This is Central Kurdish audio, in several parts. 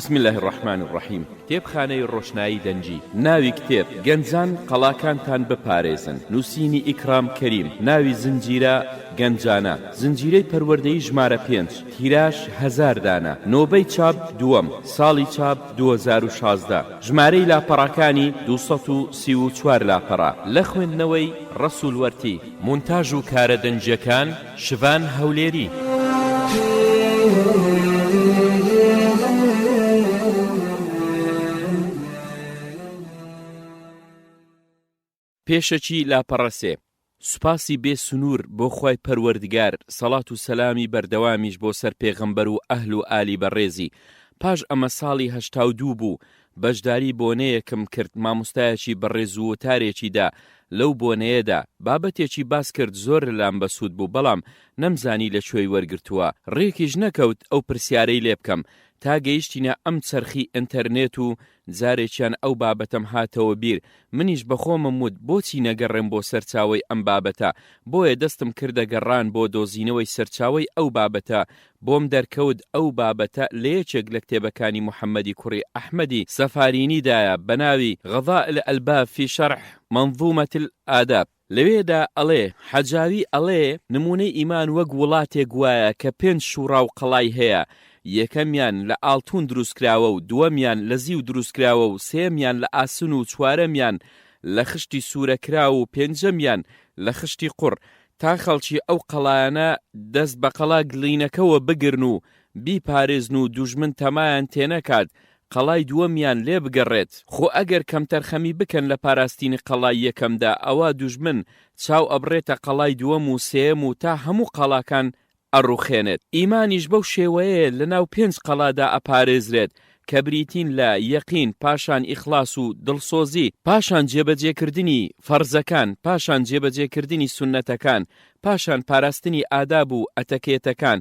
بسم اللە الرحمن الرحیم کتێبخانەی ڕۆشنایی دەنگی ناوی کتێب، گەنجان قەڵاکانتان بپارێزن نووسینی ئیکرام کەریم ناوی زنجیرە، گەنجانە زنجیرەی پەروەردەیی ژمارە پێنج تیراژ، هەزار دانە نۆبەی چاپ دووەم ساڵی چاپ، 2016 ژمارەی لاپەڕەکانی، 234 لاپەڕە لە خوێندنەوەی، ڕەسوول وەرتی. مونتاژ و کارە دەنگییەکان، شڤان هەولێری. پێشەکی لاپەڕە سێ. سوپاسی بێ سنوور بۆ خوای پەروەردگار، سەڵات و سەلامی بەردەوامیش بۆ سەر پێغەمبەر و ئەهل و ئالی بەڕێزی. پاش ئەمە ساڵی 82 بوو بەشداری بۆنەیەکم کرد مامۆستایەکی بەڕێز و وتارێکی دا لەو بۆنەیەدا بابەتێکی باس کرد زۆر لەلام بەسوود بوو بەڵام نەمزانی لە کوێی وەرگرتووە ڕێکیش نەکەوت ئەو پرسیارەی لێ بکەم تا گەیشتینە ئەم چەرخی ئینتەرنێت و جارێکیان ئەو بابەتەم هاتەوە بیر منیش بەخۆمم وت بۆچی نەگەڕێم بۆ سەرچاوەی ئەم بابەتە بۆیە دەستم کردە گەڕان بۆ دۆزینەوەی سەرچاوەی ئەو بابەتە بۆم دەرکەوت ئەو بابەتە لە یەکێک لە کتێبەکانی محەمەدی کوڕی ئەحمەدی سەفارینی دایە بە ناوی، غذاء الالباب فی شرح منظومە الآداب، لەوێدا ئەڵێ، حەجاوی ئەڵێ، نموونەی ئیمان وەک وڵاتێک وایە کە پێنج شوڕا و قەڵای هەیە، یەکەمیان لە ئاڵتوون دروستکراوە و دووەمیان لە زیو دروستکراوە و سێیەمیان لە ئاسن و چوارەمیان لە خشتی سوورەکراو و پێنجەمیان لە خشتی قوڕ، تا خەڵکی ئەو قەڵایانە دەست بە قەڵا گڵینەکەوە بگرن و بیپارێزن و دوژمن تەمایان تێنەکات قەڵای دووەمیان لێ بگەڕێت، خۆ ئەگەر کەمتەرخەمی بکەن لە پاراستینی قەڵای یەکەمدا ئەوا دوژمن چاو ئەبڕێتە قەڵای دووەم و سێیەم و تا هەموو قەڵاکان ئەڕوخێنێت. ئیمانیش بەو شێوەیەیە لەناو پێنج قەڵادا ئەپارێزرێت کە بریتین لە، یەقین، پاشان ئیخڵاس و دڵسۆزی، پاشان جێبەجێکردنی فەرزەکان، پاشان جێبەجێکردنی سوننەتەکان، پاشان پاراستنی ئاداب و ئەتەکێتەکان،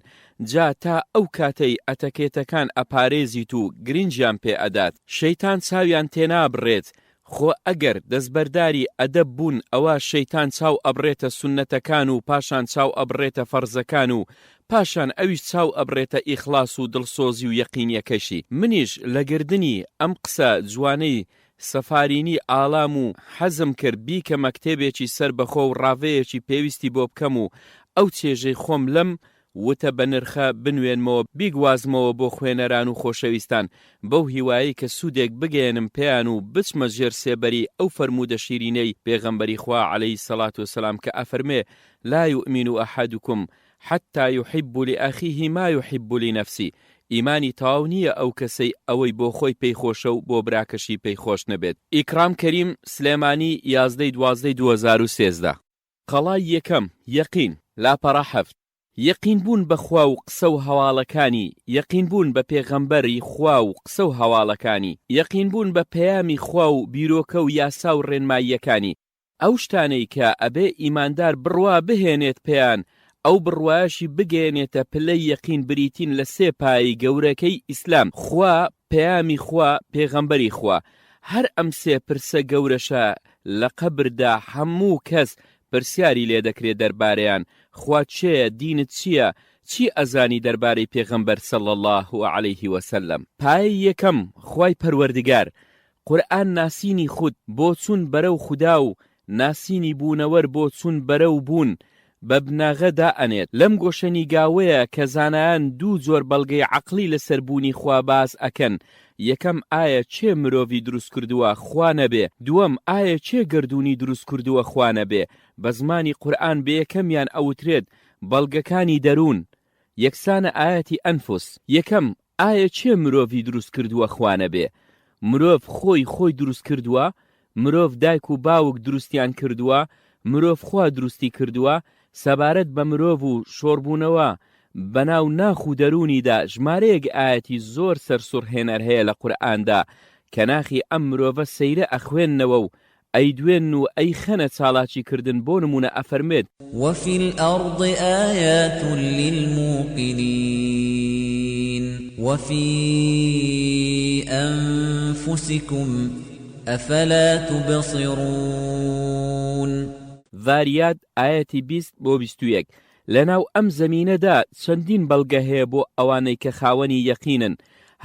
جا تا ئەو کاتەی ئەتەکێتەکان ئەپارێزیت و گرنگیان پێ ئەدات شەیتان چاویان تێنابڕێت خۆ ئەگەر دەستبەرداری ئەدەب بوون ئەوا شەیتان چاو ئەبڕێتە سوننەتەکان و پاشان چاو ئەبڕێتە فەرزەکان و پاشان ئەویش چاو ئەبڕێتە ئیخڵاس و دڵسۆزی و یەقینیەکەشی. منیش لە گردنی ئەم قسە جوانەی سەفارینی ئاڵام و حەزم کرد بیکەمە کتێبێکی سەربەخۆ و ڕاڤەیەکی پێویستی بۆ بکەم و ئەو چێژەی خۆم لەم وتە بەنرخە بنوێنمەوە بیگوازمەوە بۆ خوێنەران و خۆشەویستان بەو هیوایەی کە سوودێک بگەیەنم پێیان و بچمە ژێر سێبەری ئەو فەرموودە شیرینەی پێغەمبەری خوا علیە الصلوە والسلام کە ئەفەرموێ لا یومین احدکم حتی یحب لأخیه ما یحب لنفسه ئیمانی تەواو نییە ئەو کەسەی ئەوەی بۆ خۆی پێی خۆشە و بۆ براکەشی پێی خۆش نەبێت. ئیکرام کەریم، سلێمانی، یازدە ی دوازدە ی 2013. قەڵای یەکەم، یەقین، لاپەڕە حەفت. یەقین بوون بە خوا و قسە و هەواڵەکانی، یەقین بوون بە پێغەمبەر ی خوا و قسە و هەواڵەکانی، یەقین بوون بە پەیامی خوا و بیرۆکە و یاسا و ڕێنماییەکانی، ئەو شتانەی کە ئەبێ ئیماندار بڕوا بهێنێت پێیان، ئەو بڕوایەشی بگەیەنێتە پلەی یەقین بریتین لە سێ پایەی گەورەکەی ئیسلام، خوا، پەیامی خوا، پێغەمبەری خوا. هەر ئەم سێ پرسە گەورەشە لە قەبردا هەموو کەس پرسیاری لێ دەکرێ دەربارەیان، خوا کێیە، دینت چییە، چی ئەزانی دەربارەی پێغەمبەر صلی اللە علیه وسلم؟ پایەی یەکەم، خوای پەروەردگار، قورئان ناسینی خود بۆ چوون بەرەو خودا و ناسینی بوونەوەر بۆ چوون بەرەو بوون بە بناغە دائەنێت. لەم گۆشەنیگاوەیە کە زانایان دوو جۆر بەڵگەی عەقڵی لەسەر بوونی خوا باس ئەکەن، یەکەم ئایا کێ مرۆڤی دروست کردووە خوا نەبێ؟ دووەم ئایا کێ گەردوونی دروست کردووە خوا نەبێ؟ بە زمانی قورئان بە یەکەمیان ئەوترێت بەڵگەکانی دەروون یەکسانە ئایەتی ئەنفوس. یەکەم، ئایا کێ مرۆڤی دروست کردووە خوا نەبێ؟ مرۆڤ خۆی خۆی دروست کردووە؟ مرۆڤ دایک و باوک دروستیان کردووە؟ مرۆڤ خوا دروستی کردووە؟ سەبارەت بە مرۆڤ و شۆڕبوونەوە بەناو ناخ و دەروونیدا ژمارەیەک ئایەتی زۆر سەرسوڕهێنەر هەیە لە قورئاندا کە ناخی ئەم مرۆڤە سەیرە ئەخوێننەوە و. ئەیدوێنن و ئەیخەنە چالاکی کردن بۆ نموونە ئەفەرموێت. وفی الارض آیات للموقنین وفی انفسکم افلا تبصرون. ذاریات ئایەتی 20 بۆ 21، لەناو ئەم زەمینەدا چەندین بەڵگە هەیە بۆ ئەوانەی کە خاوەنی یەقینن،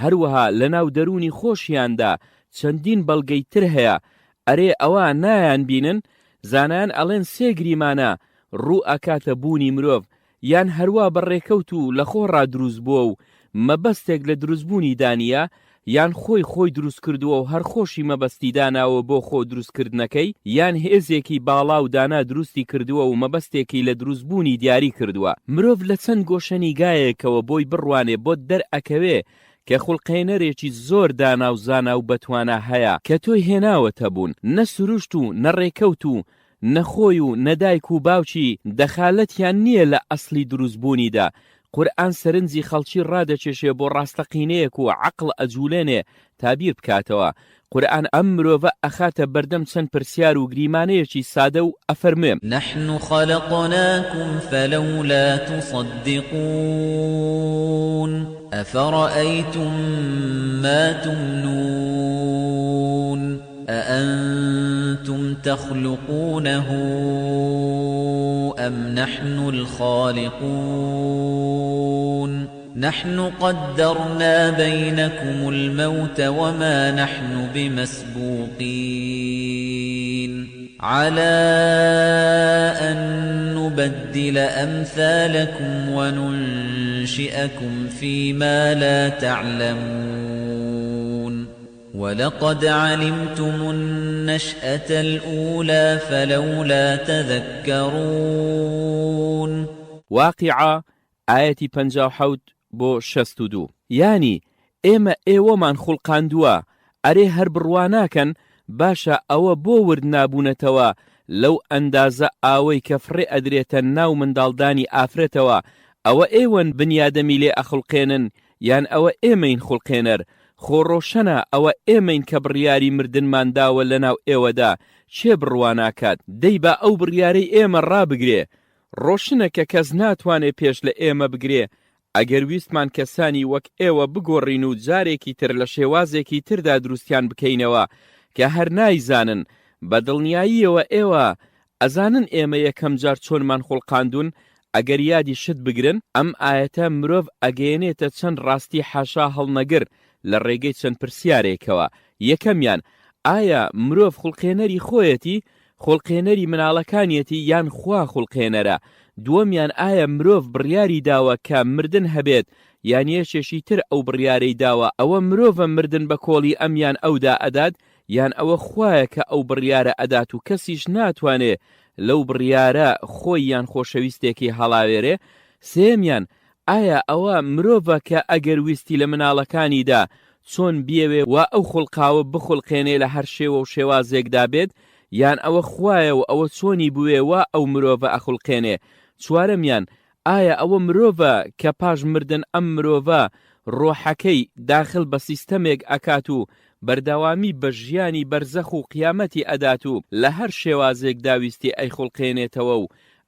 هەروەها لەناو دەروونی خۆشیاندا چەندین بەڵگەی تر هەیە، ئەرێ ئەوە نایان بینن؟ زانایان ئەڵێن سێ گریمانە ڕوو ئەکاتە بوونی مرۆڤ، یان هەروا بە ڕێکەوت و لە خۆڕا دروست بووە و مەبەستێک لە دروست بوونیدا نییە، یان خۆی خۆی دروست کردووە و هەر خۆشی مەبەستی داناوە بۆ خۆ دروست کردنەکەی، یان هێزێکی باڵا و دانا دروستی کردووە و مەبەستێکی لە دروست بوونی دیاری کردووە. مرۆڤ لە چەند گۆشەنیگایەکەوە بۆی بڕوانێ بۆت دەرئەکەوێ کە خولقێنەرێکی زۆر دانا و زانا و بەتوانا هەیە کە تۆی هێناوەتە بوون، نە سروشت و نە ڕێکەوت و نە خۆی و نە دایک و باوکی دەخالەتیان نییە لە ئەسڵی دروست بوونیدا، قورئان سەرنجی خەڵکی ڕادەکێشێ بۆ ڕاستەقینەیەک و عەقڵ ئەجوولێنێ تا بیر بکاتەوە، قورئان ئەم مرۆڤە ئەخاتە بەردەم چەند پرسیار و گریمانەیەکی سادە و ئەفەرموێ. نحن خلقناکم فلولا تصدقون افرأیتم ما تمنون أأنتم تخلقونه أم نحن الخالقون نحن قدرنا بینکم الموت وما نحن بمسبوقین علی ان نبدل امثالکم وننشئکم فیما لا تعلمون ولقد علمتم النشأة الأولى فلولا تذکرون. واقیعە ئایەتی 57 بۆ 62. یانی ئێمە ئێوەمان خوڵقاندووە ئەرێ هەر بڕوا ناکەن باشە ئەوە بۆ ورد نابوونەتەوە لەو ئەندازە ئاوەی کە فڕێ ئەدرێتە ناو منداڵدانی ئافرەتەوە ئەوە ئێوەن بنیادەمی لێ ئەخوڵقێنن یان ئەوە ئێمەین خوڵقێنەر خۆ ڕۆشەنە ئەوە ئێمەین کە بڕیاری مردنمان داوە لەناو ئێوەدا کێ بڕوا ناکات دەی با ئەو بڕیارەی ئێمە ڕابگرێ ڕۆشنە کە کەس ناتوانێ پێش لە ئێمە بگرێ، ئەگەر ویستمان کەسانی وەک ئێوە بگۆڕین و جارێکی تر لە شێوازێکی تردا دروستیان بکەینەوە کە هەر نایزانن، بە دڵنیاییەوە ئێوە ئەزانن ئێمە یەکەم جار چۆنمان خوڵقاندوون، ئەگەر یادی شت بگرن، ئەم ئایەتە مرۆڤ ئەگەیەنێتە چەند ڕاستی حاشا هەڵنەگر لە ڕێگەی چەند پرسیارێکەوە، یەکەمیان، ئایا مرۆڤ خوڵقێنەری خۆیەتی؟ خوڵقێنەری مناڵەکانیەتی یان خوا خوڵقێنەرە؟ دووەمیان ئایا مرۆڤ بڕیاری داوە کە مردن هەبێت یان یەکێکی تر ئەو بڕیارەی داوە ئەوە مرۆڤە مردن بە کۆڵی ئەم یان ئەودا ئەدات یان ئەوە خوایە کە ئەو بڕیارە ئەدات و کەسیش ناتوانێ لەو بڕیارە خۆی یان خۆشەویستێکی هەڵاوێرێ؟ سێیەمیان ئایا ئەوە مرۆڤە کە ئەگەر ویستی لە مناڵەکانیدا چۆن بیەوێ وا ئەو خوڵقاوە بخولقێنێ لە هەر شێوە و شێوازێکدا بێت یان ئەوە خوایە و ئەوە چۆنی بوێ وا ئەو مرۆڤە ئەخولقێنێ چوارەمیان ئایا ئەوە مرۆڤە کە پاش مردن ئەم مرۆڤە ڕۆحەکەی داخل بە سیستەمێک ئەکات و بەردەوامی بە ژیانی بەرزەخ و قیامەتی ئەدات و لە هەر شێوازێکدا ویستی ئەیخوڵقێنێتەوە و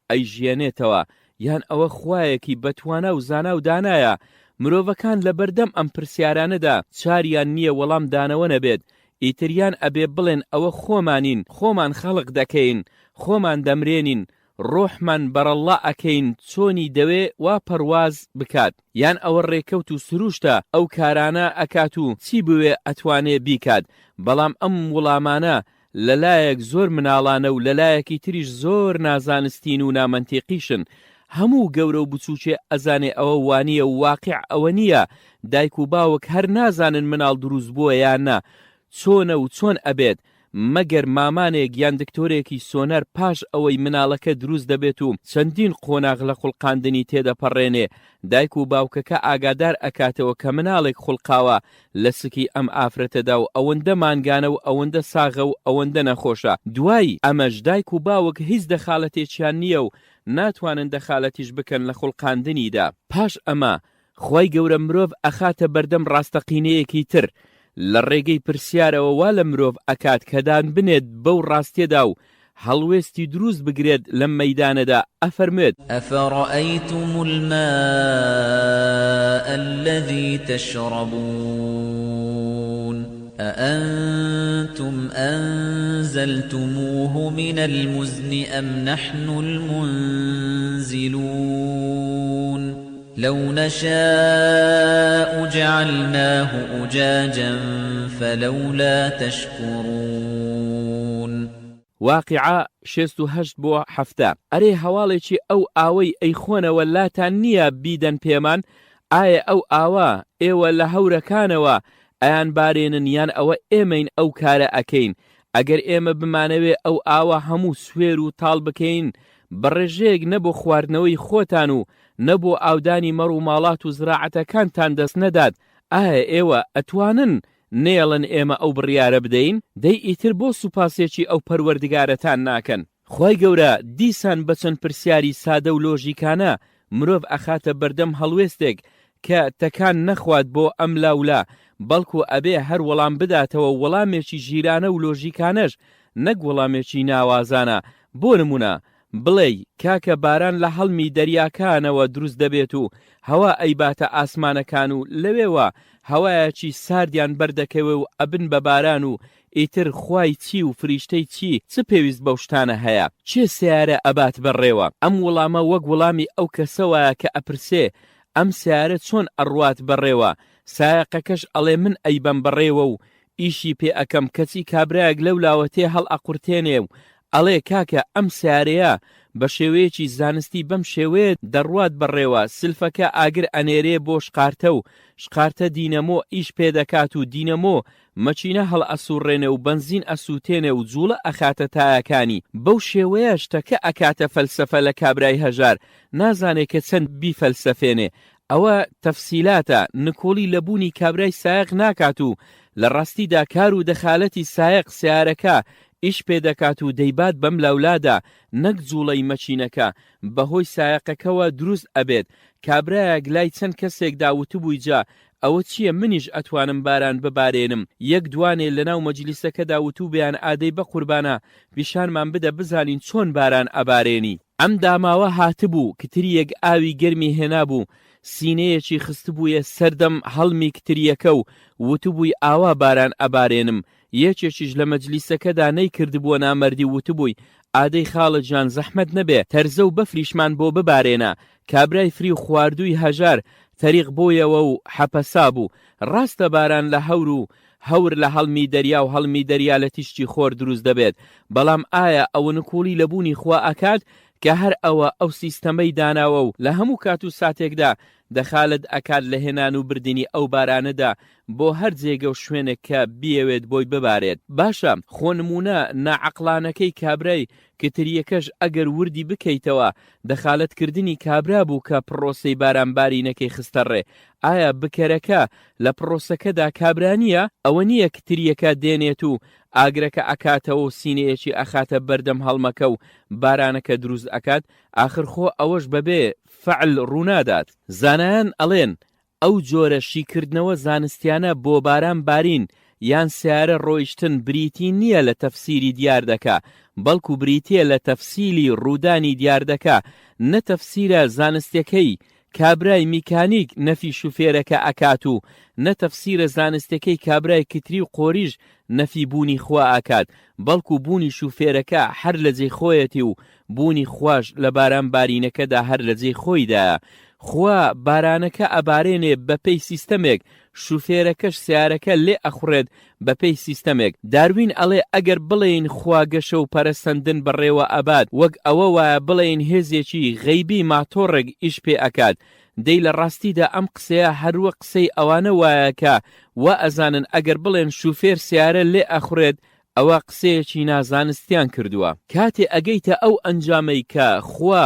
ئەیژیەنێتەوە یان ئەوە خوایەکی بەتوانا و زانا و دانایە؟ مرۆڤەکان لەبەردەم ئەم پرسیارانەدا چاریان نییە وەڵام دانەوە نەبێت، ئیتر یان ئەبێ بڵێن ئەوە خۆمانین خۆمان خەڵق دەکەین، خۆمان دەمرێنین، ڕۆحمان بەرەڵڵا ئەکەین چۆنی دەوێ وا پەرواز بکات، یان ئەوە ڕێکەوت و سروشتە ئەو کارانە ئەکات و چی بوێ ئەتوانێ بیکات، بەڵام ئەم وڵامانە لە لایەک زۆر مناڵانە و لە لایەکی تریش زۆر نازانستین و نامەنتیقیشن. هەموو گەورە و بچووکێ ئەزانێ ئەوە وانییە و واقیع ئەوە نییە، دایک و باوک هەر نازانن مناڵ دروست بووە یا نە، چۆنە و چۆن ئەبێت، مەگەر مامانێک یان دکتۆرێکی سۆنەر پاش ئەوەی مناڵەکە دروست دەبێت و چەندین قۆناغ لە خوڵقاندنی تێدەپەڕێنێ دایک و باوکەکە ئاگادار ئەکاتەوە کە مناڵێک خوڵقاوە لە سکی ئەم ئافرەتەدا و ئەوەندە مانگانە و ئەوەندە ساغە و ئەوەندە نەخۆشە دوای ئەمەش دایک و باوک هیچ دەخالەتێکیان نیە و ناتوانن دەخالەتیش بکەن لە خوڵقاندنیدا. پاش ئەمە خوای گەورە مرۆڤ ئەخاتە بەردەم ڕاستەقینەیەکی تر. لە ڕێگەی پرسیارەوە وا لە مرۆڤ ئەکات کە دان بنێت بەو ڕاستیەدا و هەڵوێستی دروست بگرێت لەم مەیدانەدا، ئەفەرموێت. أفرأیتم الماء الذی تشربون أأنتم أنزلتموه من المزن أم نحن المنزلون لو نشاء جعلناه أجاجا فلولا تشکرون. واقیعە 68 بۆ 70. ئەرێ هەواڵێکی ئەو ئاوەی ئەیخۆنەوە لاتان نییە بیدەن پێمان؟ ئایە ئەو ئاوە ئێوە لە هەورەکانەوە ئەیانبارێنن یان ئەوە ئێمەین ئەو کارە ئەکەین؟ ئەگەر ئێمە بمانەوێ ئەو ئاوە هەموو سوێر و تاڵ بکەین بە ڕێژەیەک نە بۆ خواردنەوەی خۆتان و نە بۆ ئاودانی مەڕ و ماڵات و زراعەتەکانتان دەست نەدات، ئایا ئێوە ئەتوانن نەیەڵن ئێمە ئەو بڕیارە بدەین؟ دەی ئیتر بۆ سوپاسێکی ئەو پەروەردگارەتان ناکەن؟ خوای گەورە دیسان بە چەند پرسیاری سادە و لۆژیکانە مرۆڤ ئەخاتە بەردەم هەڵوێستێک کە تەکان نەخوات بۆ ئەم لا و لا، بەڵکو ئەبێ هەر وەڵام بداتەوە وەڵامێکی ژیرانە و لۆژیکانەش نەک وەڵامێکی ناوازانە، بۆ نمونە بڵێی کاکە باران لە هەڵمی دەریاکانەوە دروست دەبێت و هەوا ئەیباتە ئاسمانەکان و لەوێوە هەوایەکی ساردیان بەردەکەوێ و ئەبن بە باران و ئیتر خوای چی و فریشتەی چی چ پێویست بەو شتانە هەیە؟ کێ سەیارە ئەبات بە ڕێوە؟ ئەم وڵامە وەک وڵامی ئەو کەسە وایە کە ئەپرسێ ئەم سەیارە چۆن ئەڕوات بە ڕێوە؟ سایەقەکەش ئەڵێ من ئەیبەم بە ڕێوە و ئیشی پێ ئەکەم کەچی کابرایەک لەو لاوە تێ هەڵئەقورتێنێ و ئەڵێ کاکە ئەم سەیارەیە بە شێوەیەکی زانستی بەم شێوەیە دەڕوات بەڕێوە سلفەکە ئاگر ئەنێرێ بۆ شقارتە و شقارتە دینەمۆ ئیش پێ دەکات و دینەمۆ مەکینە هەڵئەسوڕێنێ و بەنزین ئەسوتێنێ و جوڵە ئەخاتە تایەکانی، بەو شێوەیە شتەکە ئەکاتە فەلسەفە لە کابرای هەژار نازانێ کە چەند بیفەلسەفێنێ، ئەوە تەفسیلاتە، نکوڵی لە بوونی کابرای سایەق ناکات و لە ڕاستیدا کار و دەخالەتی سایەق سەیارەکە ئیش پێ دەکات و دەیبات بەملاولادا نەک جوڵەی مەکینەکە بەهۆی سایەقەکەوە دروست ئەبێت، کابرایەک لای چەند کەسێکدا وتبووی جا ئەوە چیە منیش ئەتوانم باران ببارێنم یەک دوانێ لەناو مەجلیسەکەدا وتوبیان ئادەی بەقوربانا پیشانمان بدە بزانین چۆن باران ئەبارێنی. ئەم داماوە هاتبوو کتریەک ئاوی گەرمی هێنابوو سینەیەکی خستبوویە سەر دەم هەڵمی کتریەکە و وتبووی ئاوا باران ئەبارێنم یەکێکیش لە مەجلیسەکەدا نەیکردبووە نامەردی و وتبووی، ئادەی خاڵە گیان زەحمەت نەبێ تەرزە و بەفریشمان بۆ ببارێنە. کابرای فریو خواردووی هەژار تەریق بۆیەوە و حەپەسابوو. ڕاستە باران لە هەور و هەور لە هەڵمی دەریا و هەڵمی دەریا لە تیشکی خۆر دروست دەبێت، بەڵام ئایا ئەوە نکوڵی لە بوونی خوا ئەکات کە هەر ئەوە ئەو سیستەمەی داناوە و لە هەموو کات و ساتێکدا دەخالەت ئەکات لە هێنان و بردنی ئەو بارانەدا بۆ هەر جێگە و شوێنێک کە بیەوێت بۆی ببارێت. باشە خۆ نموونە ناعەقڵانەکەی کابرای کترییەکەش ئەگەر وردی بکەیتەوە دەخالەت کردنی کابرا بوو کە پڕۆسەی باران بارینەکەی خستە ڕێ. ئایا بکەرەکە لە پڕۆسەکەدا کابرا نییە؟ ئەوە نییە کترییەکە دێنێت و ئاگرەکە ئەکاتەوە و سینەیەکی ئەخاتە بەردەم هەڵمەکە و بارانەکە دروست ئەکات؟ ئاخر خۆ ئەوەش بەبێ فعل ڕوونادات. زانایان ئەڵێن ئەو جۆرە شیکردنەوە زانستیانە بۆ باران بارین یان سەیارە ڕۆیشتن بریتی نییە لە تەفسیری دیاردەکە بەڵکو بریتییە لە تەفسیلی ڕوودانی دیاردەکە نە تەفسیرە زانستیەکەی کابرای میکانیک نەفی شوفێرەکە ئەکات و نە تەفسیرە زانستیەکەی کابرای کتری و قۆریش نەفی بوونی خوا ئەکات بەڵکو بوونی شوفێرەکە هەر لە جێی خۆیەتی و بوونی خواش لە باران بارینەکەدا هەر لە جێی خۆیدایە. خوا بارانەکە ئەبارێنێ بە پێی سیستەمێک، شوفێرەکەش سەیارەکە لێ ئەخوڕێت بە پێی سیستەمێک. داروین ئەڵێ ئەگەر بڵێین خوا گەشە و پەرەسەندن بەڕێوە ئەبات وەک ئەوە وایە بڵێین هێزێکی غەیبی ماتۆڕێک ئیش پێ ئەکات. دەی لە ڕاستیدا ئەم قسەیە هەروەک قسەی ئەوانە وایە کە وا ئەزانن ئەگەر بڵێن شوفێر سەیارە لێ ئەخوڕێت ئەوە قسەیەکی نازانستیان کردووە. کاتێ ئەگەیتە ئەو ئەنجامەی کە خوا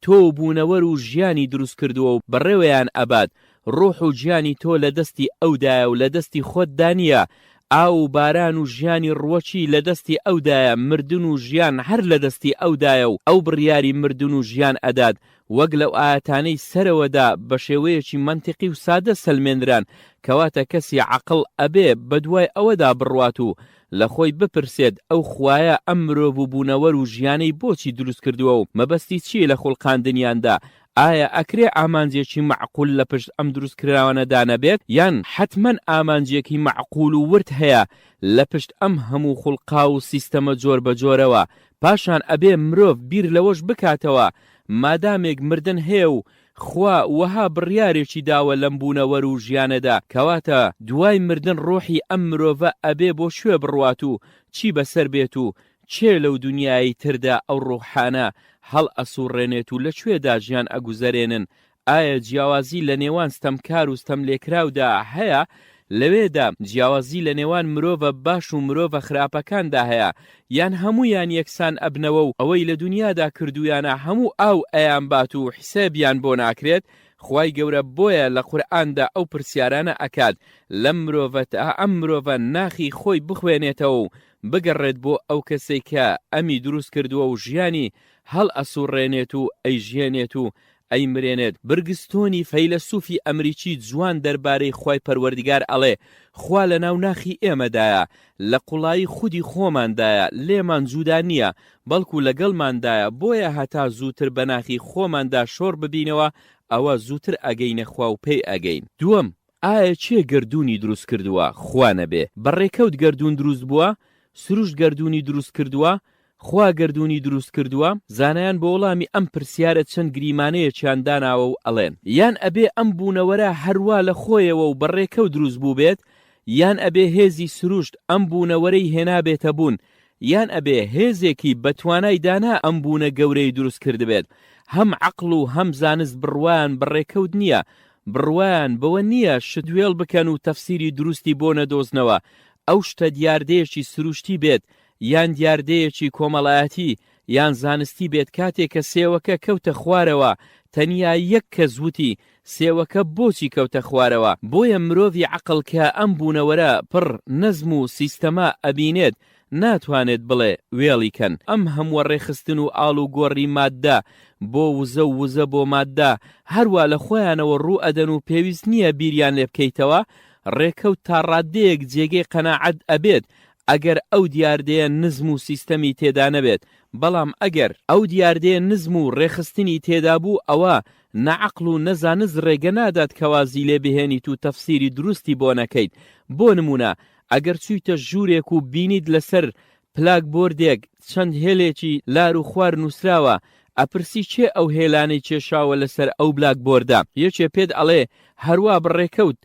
تۆ و بوونەوەر و ژیانی دروست کردووە و بەڕێوەیان ئەبات، ڕۆح و گیانی تۆ لە دەستی ئەودایە و لە دەستی خۆتدا نییە، ئاو و باران و ژیانی ڕووەکی لە دەستی ئەودایە، مردن و ژیان هەر لە دەستی ئەودایە و ئەو بڕیاری مردن و ژیان ئەدات، وەک لەو ئایەتانەی سەرەوەدا بە شێوەیەکی مەنتیقی و سادە سەلمێنران، کەواتە کەسی عەقڵ ئەبێ بەدوای ئەوەدا بڕوات و لە خۆی بپرسێت ئەو خوایە ئەم مرۆڤ و بوونەوەر و ژیانەی بۆچی دروست کردووە و مەبەستی چییە لە خوڵقاندنیاندا؟ ئایا ئەکرێ ئامانجێکی مەعقول لە پشت ئەم دروستکراوانەدا نەبێت؟ یان حەتمەن ئامانجێکی مەعقول و ورد هەیە لە پشت ئەم هەموو خوڵقاو و سیستەمە جۆربەجۆرەوە؟ پاشان ئەبێ مرۆڤ بیر لەوەش بکاتەوە مادامێک مردن هەیە و خوا وەها بڕیارێکی داوە لەم بوونەوەر و ژیانەدا کەواتە دوای مردن ڕۆحی ئەم مرۆڤە ئەبێ بۆ کوێ بڕوات و چی بەسەر بێت و کێ لەو دونیایەی تردا ئەو ڕۆحانە هەڵئەسوڕێنێت و لە کوێدا ژیان ئەگوزەرێنن ئایا جیاوازی لە نێوان ستەمکار و ستەملێکراودا هەیە؟ لەوێدا جیاوازی لە نێوان مرۆڤە باش و مرۆڤە خراپەکاندا هەیە یان هەموویان یەکسان ئەبنەوە و ئەوەی لە دونیادا کردوویانە هەموو ئاو ئەیانبات و حسێبیان بۆ ناکرێت؟ خوای گەورە بۆیە لە قورئاندا ئەو پرسیارانە ئەکات لەم مرۆڤە تا ئەم مرۆڤە ناخی خۆی بخوێنێتەوە و بگەڕێت بۆ ئەو کەسەی کە ئەمی دروست کردووە و ژیانی هەڵئەسوڕێنێت و ئەیژیێنێت و ئەیمرێنێت، برگستۆنی فەیلەسوفی ئەمریکی جوان دەربارەی خوای پەروەردگار ئەڵێ، خوا لەناو ناخی ئێمەدایە، لە قوڵایی خودی خۆماندایە، لێمان جودا نییە، بەڵکو لەگەڵماندایە، بۆیە هەتا زووتر بە ناخی خۆماندا شۆڕ ببینەوە ئەوە زووتر ئەگەینە خوا و پێی ئەگەین. دووەم، ئایا کێ گەردوونی دروست کردووە خوا نەبێ؟ بە ڕێکەوت گەردوون دروست بووە؟ سروشت گەردوونی دروست کردووە؟ خوا گەردوونی دروست کردووە؟ زانایان بۆ وەڵامی ئەم پرسیارە چەند گریمانەیەکیان داناوە و ئەڵێن. یان ئەبێ ئەم بوونەوەرە هەروا لە خۆیەوە و بە ڕێکەوت دروست بووبێت، یان ئەبێ هێزی سروشت ئەم بوونەوەرەی هێنابێتە بوون، یان ئەبێ هێزێکی بە توانای دانا ئەم بوونە گەورەی دروست کردبێت. هەم عەقڵ و هەم زانست بڕوایان بە ڕێکەوت نییە، بڕوایان بەوە نییە شت وێڵ بکەن و تەفسیری دروستی بۆ نەدۆزنەوە، ئەو شتە دیاردەیەکی سروشتی بێت یان دیاردەیەکی کۆمەڵایەتی یان زانستی بێت کاتێ کە سێوەکە کەوتە خوارەوە تەنیا یەک کەس وتی سێوەکە بۆچی کەوتە خوارەوە بۆیە مرۆڤی عەقڵ کە ئەم بوونەوەرە پڕ نەزم و سیستەمە ئەبینێت ناتوانێت بڵێ وێڵی کەن ئەم هەمووە ڕێکخستن و ئاڵوگۆڕی ماددە بۆ وزە و وزە بۆ ماددە هەروا لە خۆیانەوە ڕوو ئەدەن و پێویست نییە بیریان لێ بکەیتەوە ڕێکەوت تا ڕاددەیەک جێگەی قەناعەت ئەبێت ئەگەر ئەو دیاردەیە نزم و سیستەمی تێدا نەبێت، بەڵام ئەگەر ئەو دیاردەیە نزم و ڕێکخستنی تێدا بوو ئەوە نە عەقڵ و نە زانست ڕێگە نادات کە وازی لێ بهێنیت و تەفسیری دروستی بۆ نەکەیت، بۆ نموونە ئەگەر چوویتە ژوورێک و بینیت لەسەر پلاک بۆردێک چەند هێلێکی لار و خوار نووسراوە ئەپرسی کێ ئەو هێلانەی کێشاوە لەسەر ئەو بلاک بۆردە؟ یەکێ پێت ئەڵێ هەروا بەڕێکەوت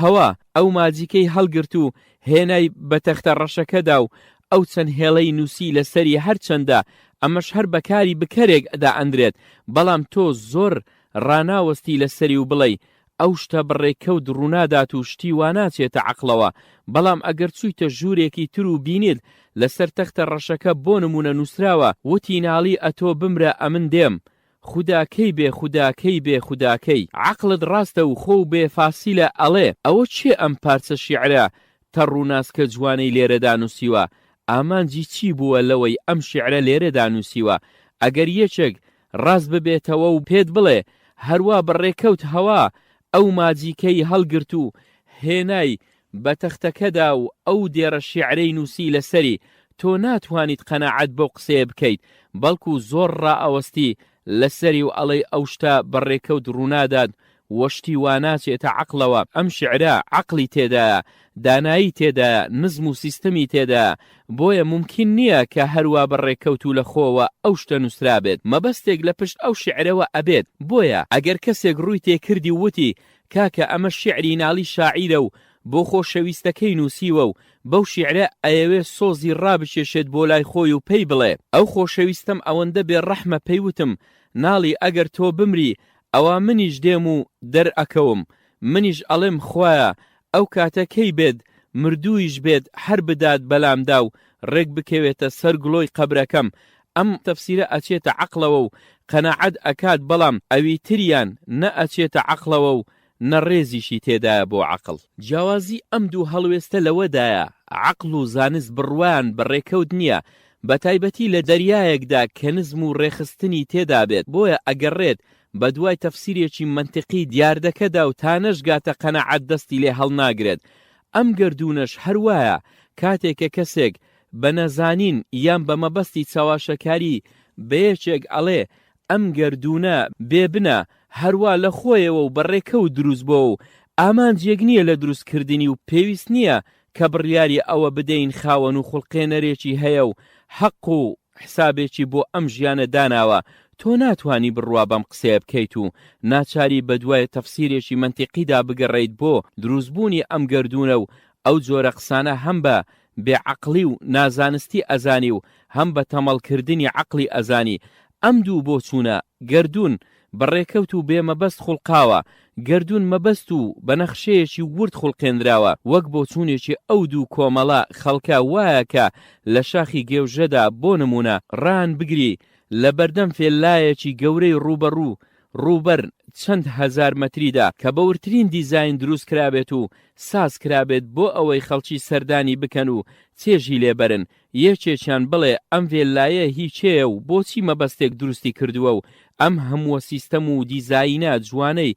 هەوا ئەو ماجیکەی هەڵگرت و هێنای بە تەختە ڕەشەکەدا و ئەو چەند هێڵەی نووسی لەسەری هەرچەندە ئەمەش هەر بە کاری بکەرێک دائەندرێت بەڵام تۆ زۆر ڕاناوەستی لەسەری و بڵێی ئەو شتە بە ڕێکەوت ڕوونادات و شتی وا ناچێتە عەقڵەوە بەڵام ئەگەر چوویتە ژوورێکی تر و بینیت لەسەر تەختە ڕەشەکە بۆ نموونە نووسراوە وتی ناڵی ئەتۆ بمرە ئەمن دێم خودا کەی بێ خودا کەی بێ خودا کەی. عەقڵت ڕاستە و خۆو بێ فاسیلە ئەڵێ ئەوە کێ ئەم پارچە شیعرە تەڕ و ناسکە جوانەی لێرەدا نووسیوە ئامانجی چی بووە لەوەی ئەم شیعرە لێرەدا نووسیوە ئەگەر یەکێک ڕاست ببێتەوە و پێت بڵێ هەروا بە ڕێکەوت هەوا ئەو ماجیکەی هەڵگرت و هێنای بە تەختەکەدا و ئەو دێڕە شیعرەی نووسی لەسەری، تۆ ناتوانیت قەناعەت بەو قسەیە بکەیت، بەڵکو زۆر ڕائەوەستی لەسەری و ئەڵێی ئەو شتە بە ڕێکەوت ڕوونادات و شتی وا ناچێتە عەقڵەوە، ئەم شیعرە عەقڵی تێدایە، دانایی تێدایە، نزم و سیستەمی تێدایە، بۆیە مومکین نییە کە هەروا بە ڕێکەوت و لە خۆوە ئەو شتە نووسرابێت، مەبەستێک لە پشت ئەو شیعرەوە ئەبێت، بۆیە ئەگەر کەسێک ڕووی تێکردی و وتی کاکە ئەمە شیعری نالی شاعیرە و بۆ خۆشەویستەکەی نووسیوە و بەو شیعرە ئەیەوێ سۆزی ڕابکێشێت بۆ لای خۆی و پێی بڵێ ئەو خۆشەویستەم ئەوەندە بێ ڕەحمە پێی وتم نالی ئەگەر تۆ بمری ئەوا منیش دێم و دەر ئەکەوم منیش ئەڵێم خوایە ئەو کاتە کەی بێت مردوویش بێت هەر بدات بەلامدا و ڕێک بکەوێتە سەر گڵۆی قەبرەکەم ئەم تەفسیرە ئەچێتە عەقڵەوە و قەناعەت ئەکات بەڵام ئەوی تریان نە ئەچێتە عەقڵەوە و نە ڕێزیشی تێدایە بۆ عەقڵ. جیاوازی ئەم دوو هەڵوێستە لەوەدایە. عەقڵ و زانست بڕوایان بە ڕێکەوت نییە، بەتایبەتی لە دەریایەکدا کە نزم و ڕێکخستنی تێدابێت، بۆیە ئەگەڕێت بەدوای تەفسیرێکی مەنتقی دیاردەکەدا و تا نەشگاتە قەناعەت دەستی لێ هەڵناگرێت. ئەم گەردوونەش هەر وایە، کاتێ کە کەسێک بە نەزانین یان بە مەبەستی چەواشەکاری بە یەکێک ئەڵێ ئەم گەردوونە بێ بنە، هەروا لە خۆیەوە و بە ڕێکەوت دروست بووە و ئامانجێک نییە لە دروست کردنی و پێویست نییە کە بڕیاری ئەوە بدەین خاوەن و خوڵقێنەرێکی هەیە و حەق و حسابێکی بۆ ئەم ژیانە داناوە، تۆ ناتوانی بڕوا بەم قسەیە بکەیت و ناچاری بەدوای تەفسیرێکی مەنتیقیدا بگەڕێیت بۆ دروستبوونی ئەم گەردوونە و ئەو جۆرە قسانە هەم بە بێ عەقڵی و نازانستی ئەزانی و هەم بە تەمەڵ کردنی عەقڵی ئەزانی. ئەم دوو بۆچوونە، گەردوون بە ڕێکەوت و بێ مەبەست خوڵقاوە، گەردوون مەبەست و بە نەخشەیەکی ورد خوڵقێنراوە، وەک بۆچوونێکی ئەو دوو کۆمەڵە خەڵکە وایە کە لە شاخی گێوژەدا بۆ نموونە ڕان بگری لە بەردەم فێللایەکی گەورەی ڕووبەڕوو ڕووبەر چەند هەزار مەتریدا کە بە وردترین دیزاین دروست کرابێت و ساز کرابێت بۆ ئەوەی خەڵکی سەردانی بکەن و چێژی لێ بەرن، یەکێکیان بڵێ ئەم ڤێللایە هی کێیە و بۆچی مەبەستێک دروستی کردووە و ئەم هەمووە سیستەم و دیزاینە جوانەی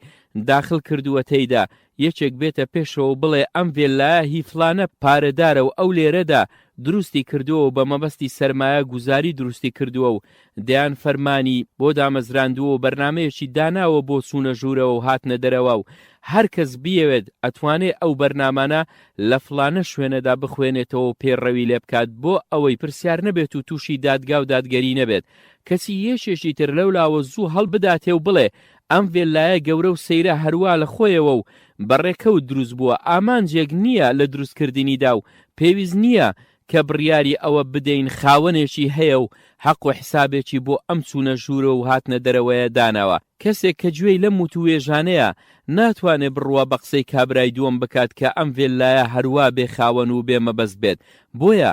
داخل کردووە تێیدا، یەکێک بێتە پێشەوە و بڵێ ئەم ڤێللایە هی فڵانە پارەدارە و ئەو لێرەدا دروستی کردووە و بە مەبەستی سەرمایە گوزاری دروستی کردووە و دەیان فەرمانی بۆ دامەزراندووە و بەرنامەیەکی داناوە بۆ چوونە ژوورەوە و هاتنە دەرەوە و هەر کەس بیەوێت ئەتوانێ ئەو بەرنامانە لە فڵانە شوێنەدا بخوێنێتەوە و پەیڕەوی لێ بکات بۆ ئەوەی پرسیار نەبێت و تووشی دادگا و دادگەری نەبێت کەچی یەکێکی تر لەولاوە زوو هەڵبداتێ و بڵێ ئەم ڤێللایە گەورە و سەیرە هەروا لە خۆیەوە و بە ڕێکەوت دروست بووە، ئامانجێک نییە لە دروستکردنیدا و پێویست نییە کە بڕیاری ئەوە بدەین خاوەنێکی هەیە و حەق و حسابێکی بۆ ئەم چوونە ژوورەوە و هاتنە دەرەوەیە داناوە. کەسێک کە گوێی لەم وتووێژانەیە ناتوانێ بڕوا بە قسەی کابرای دووەم بکات کە ئەم ڤێللایە هەروا بێ خاوەن و بێ مەبەست بێت. بۆیە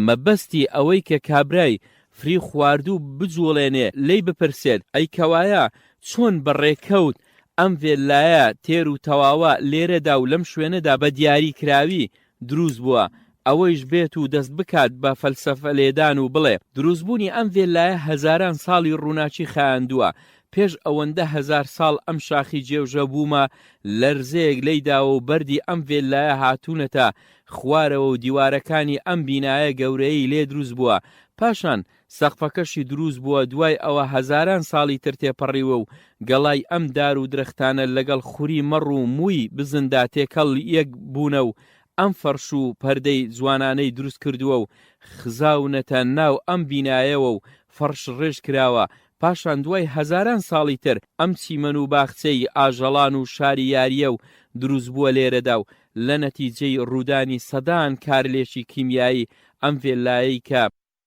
مەبەستی ئەوەی کە کابرای فریو خواردوو بجوڵێنێ لێی بپرسێت ئەی کەوایە چۆن بە ڕێکەوت ئەم ڤێللایە تێر و تەواوە لێرەدا و لەم شوێنەدا بە دیاری کراوی دروست بووە ئەوەیش بێت و دەست بکات بە فەلسەفە لێدان و بڵێ دروستبوونی ئەم ڤێللایە هەزاران ساڵی ڕووناکی خایاندووە پێش ئەوەندە هەزار ساڵ ئەم شاخی جێوژە بوومە لەرزەیەک لێیداوە و بەردی ئەم ڤێللایە هاتوونەتە خوارەوە و دیوارەکانی ئەم بینایە گەورەیەی لێ دروست بووە، پاشان سەقفەکەشی دروست بووە، دوای ئەوە هەزاران ساڵی تر تێپەڕیوە و گەڵای ئەم دار و درەختانە لەگەڵ خوری مەڕ و مووی بزندا تێکەڵ یەک بوونە و ئەم فەڕش و پەردەی جوانانەی دروست کردووە و خزاونەتە ناو ئەم بینایەوە و فەڕش ڕێژ کراوە، پاشان دوای هەزاران ساڵی تر ئەم چیمەن و باخچەی ئاژەڵان و شاری یارییە و دروست بووە لێرەدا و لە نەتیجەی ڕوودانی سەدان کارلێکی کیمیایی ئەم ڤێللایەی کە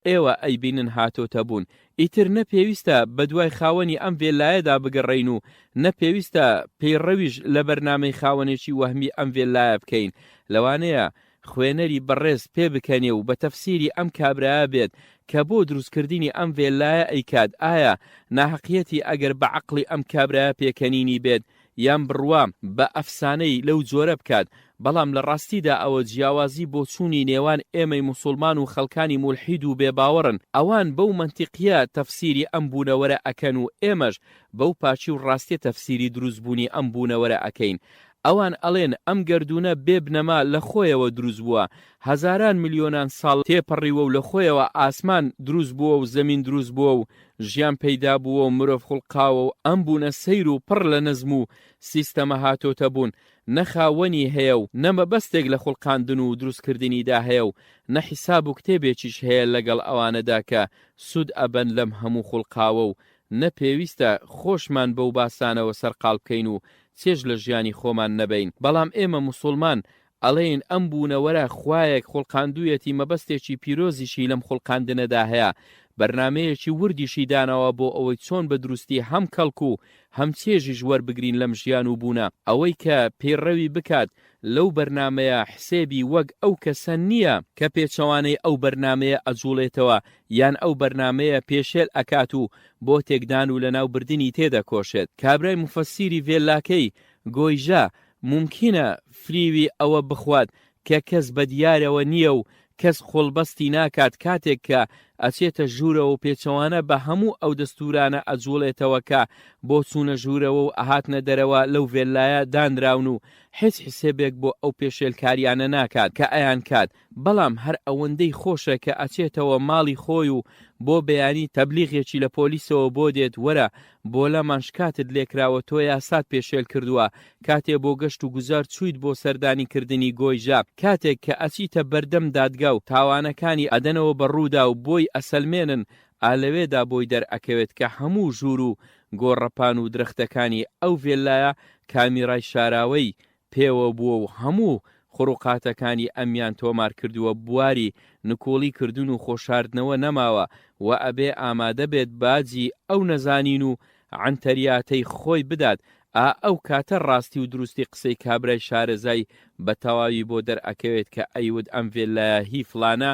ئێوە ئەیبینن هاتۆتە بوون. ئیتر نە پێویستە بە دوای خاوەنی ئەم ڤێللایەدا بگەڕێین و نە پێویستە پەیڕەویش لە بەرنامەی خاوەنێکی وەهمی ئەم ڤێللایە بکەین. لەوانەیە خوێنەری بەڕێز پێ بکەنێ و بە تەفسیری ئەم کابرایە بێت کە بۆ دروستکردنی ئەم ڤێللایە ئەیکات ئایا ناهەقیەتی ئەگەر بە عەقڵی ئەم کابرایە پێکەنینی بێت یان بڕوا بە ئەفسانەی لەو جۆرە بکات، بەڵام لە ڕاستیدا ئەوە جیاوازی بۆچوونی نێوان ئێمەی موسوڵمان و خەڵکانی مولحید و بێ باوەڕن، ئەوان بەو مەنتیقیە تەفسیری ئەم بوونەوەرە ئەکەن و ئێمەش بەو پاکی و ڕاستیە تەفسیری دروست بوونی ئەم بوونەوەرە ئەکەین. ئەوان ئەڵێن ئەم گەردوونە بێ بنەما لە خۆیەوە دروست بووە، هەزاران ملیۆنان ساڵ تێپەڕیوە و لە خۆیەوە ئاسمان دروست بووە و زەمین دروست بووە و ژیان پەیدا بووە و مرۆڤ خوڵقاوە و ئەم بوونە سەیر و پڕ لە نەزم و سیستەمە هاتۆتە بوون نە خاوەنی هەیە و نە مەبەستێک لە خوڵقاندن و دروستکردنیدا هەیە و نە حیساب و کتێبێکیش هەیە لەگەڵ ئەوانەدا کە سوود ئەبەن لەم هەموو خوڵقاوە و نە پێویستە خۆشمان بەو باسانەوە سەرقاڵ بکەین و چێژ لە ژیانی خۆمان نەبەین بەڵام ئێمە موسوڵمان ئەڵێین ئەم بوونەوەرە خوایەک خوڵقاندوویەتی مەبەستێکی پیرۆزیشی لەم خوڵقاندنەدا هەیە، بەرنامەیەکی وردیشی داناوە بۆ ئەوەی چۆن بە دروستی هەم کەڵک و هەم چێژیش وەربگرین لەم ژیان و بوونە، ئەوەی کە پەیڕەوی بکات لەو بەرنامەیە حسێبی وەک ئەو کەسە نییە کە پێچەوانەی ئەو بەرنامەیە ئەجوڵێتەوە یان ئەو بەرنامەیە پێشێل ئەکات و بۆ تێکدان و لەناوبردنی تێدەکۆشێت. کابرای موفەسیری ڤێللاکەی گۆیژە مومکینە فریوی ئەوە بخوات کە کەس بە دیارەوە نییە و کەس قۆڵبەستی ناکات کاتێک کە ئەچێتە ژوورەوە و پێچەوانە بە هەموو ئەو دەستوورانە ئەجوڵێتەوە کە بۆ چوونە ژوورەوە و هاتنە دەرەوە لەو ڤێللایە دانراون و حیچ حسێبێک بۆ ئەو پێشێلکاریانە ناکات کە ئەیانکات بەڵام هەر ئەوەندەی خۆشە کە ئەچێتەوە ماڵی خۆی و بۆ بەیانی تەبلیغێکی لە پۆلیسەوە بۆ دێت وەرە بۆلامان شکاتت لێکراوە تۆ یاسات پێشێل کردووە کاتێ بۆ گەشت و گوزار چوویت بۆ سەردانی کردنی گۆیژە کاتێک کە ئەچیتە بەردەم دادگا و تاوانەکانی ئەدەنەوە بە ڕوودا و بۆی ئەسەلمێنن ئا لەوێدا بۆی دەرئەکەوێت کە هەموو ژوور و گۆڕەپان و درەختەکانی ئەو ڤێللایە کامیرای شاراوەی پێوە بووە و هەموو خڕوقاتەکانی ئەمیان تۆمار کردووە بواری نکوڵی کردن و خۆشاردنەوە نەماوە و ئەبێ ئامادە بێت باجی ئەو نەزانین و عەنتەریاتەی خۆی بدات ئا ئەو کاتە ڕاستی و دروستی قسەی کابرای شارەزای بە تەواوی بۆ دەرئەکەوێت کە ئەیوت ئەم ڤێللایە هی فڵانە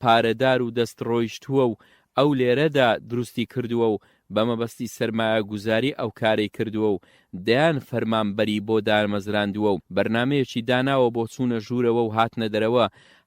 پارەدار و دەست ڕۆیشتووە و ئەو لێرەدا دروستی کردووە و بە مەبەستی سەرمایەگوزاری ئەو کارەی کردووە و دەیان فەرمانبەری بۆ دامەزراندووە و بەرنامەیەکی داناوە بۆ چوونە ژوورەوە و هاتنە دەرەوە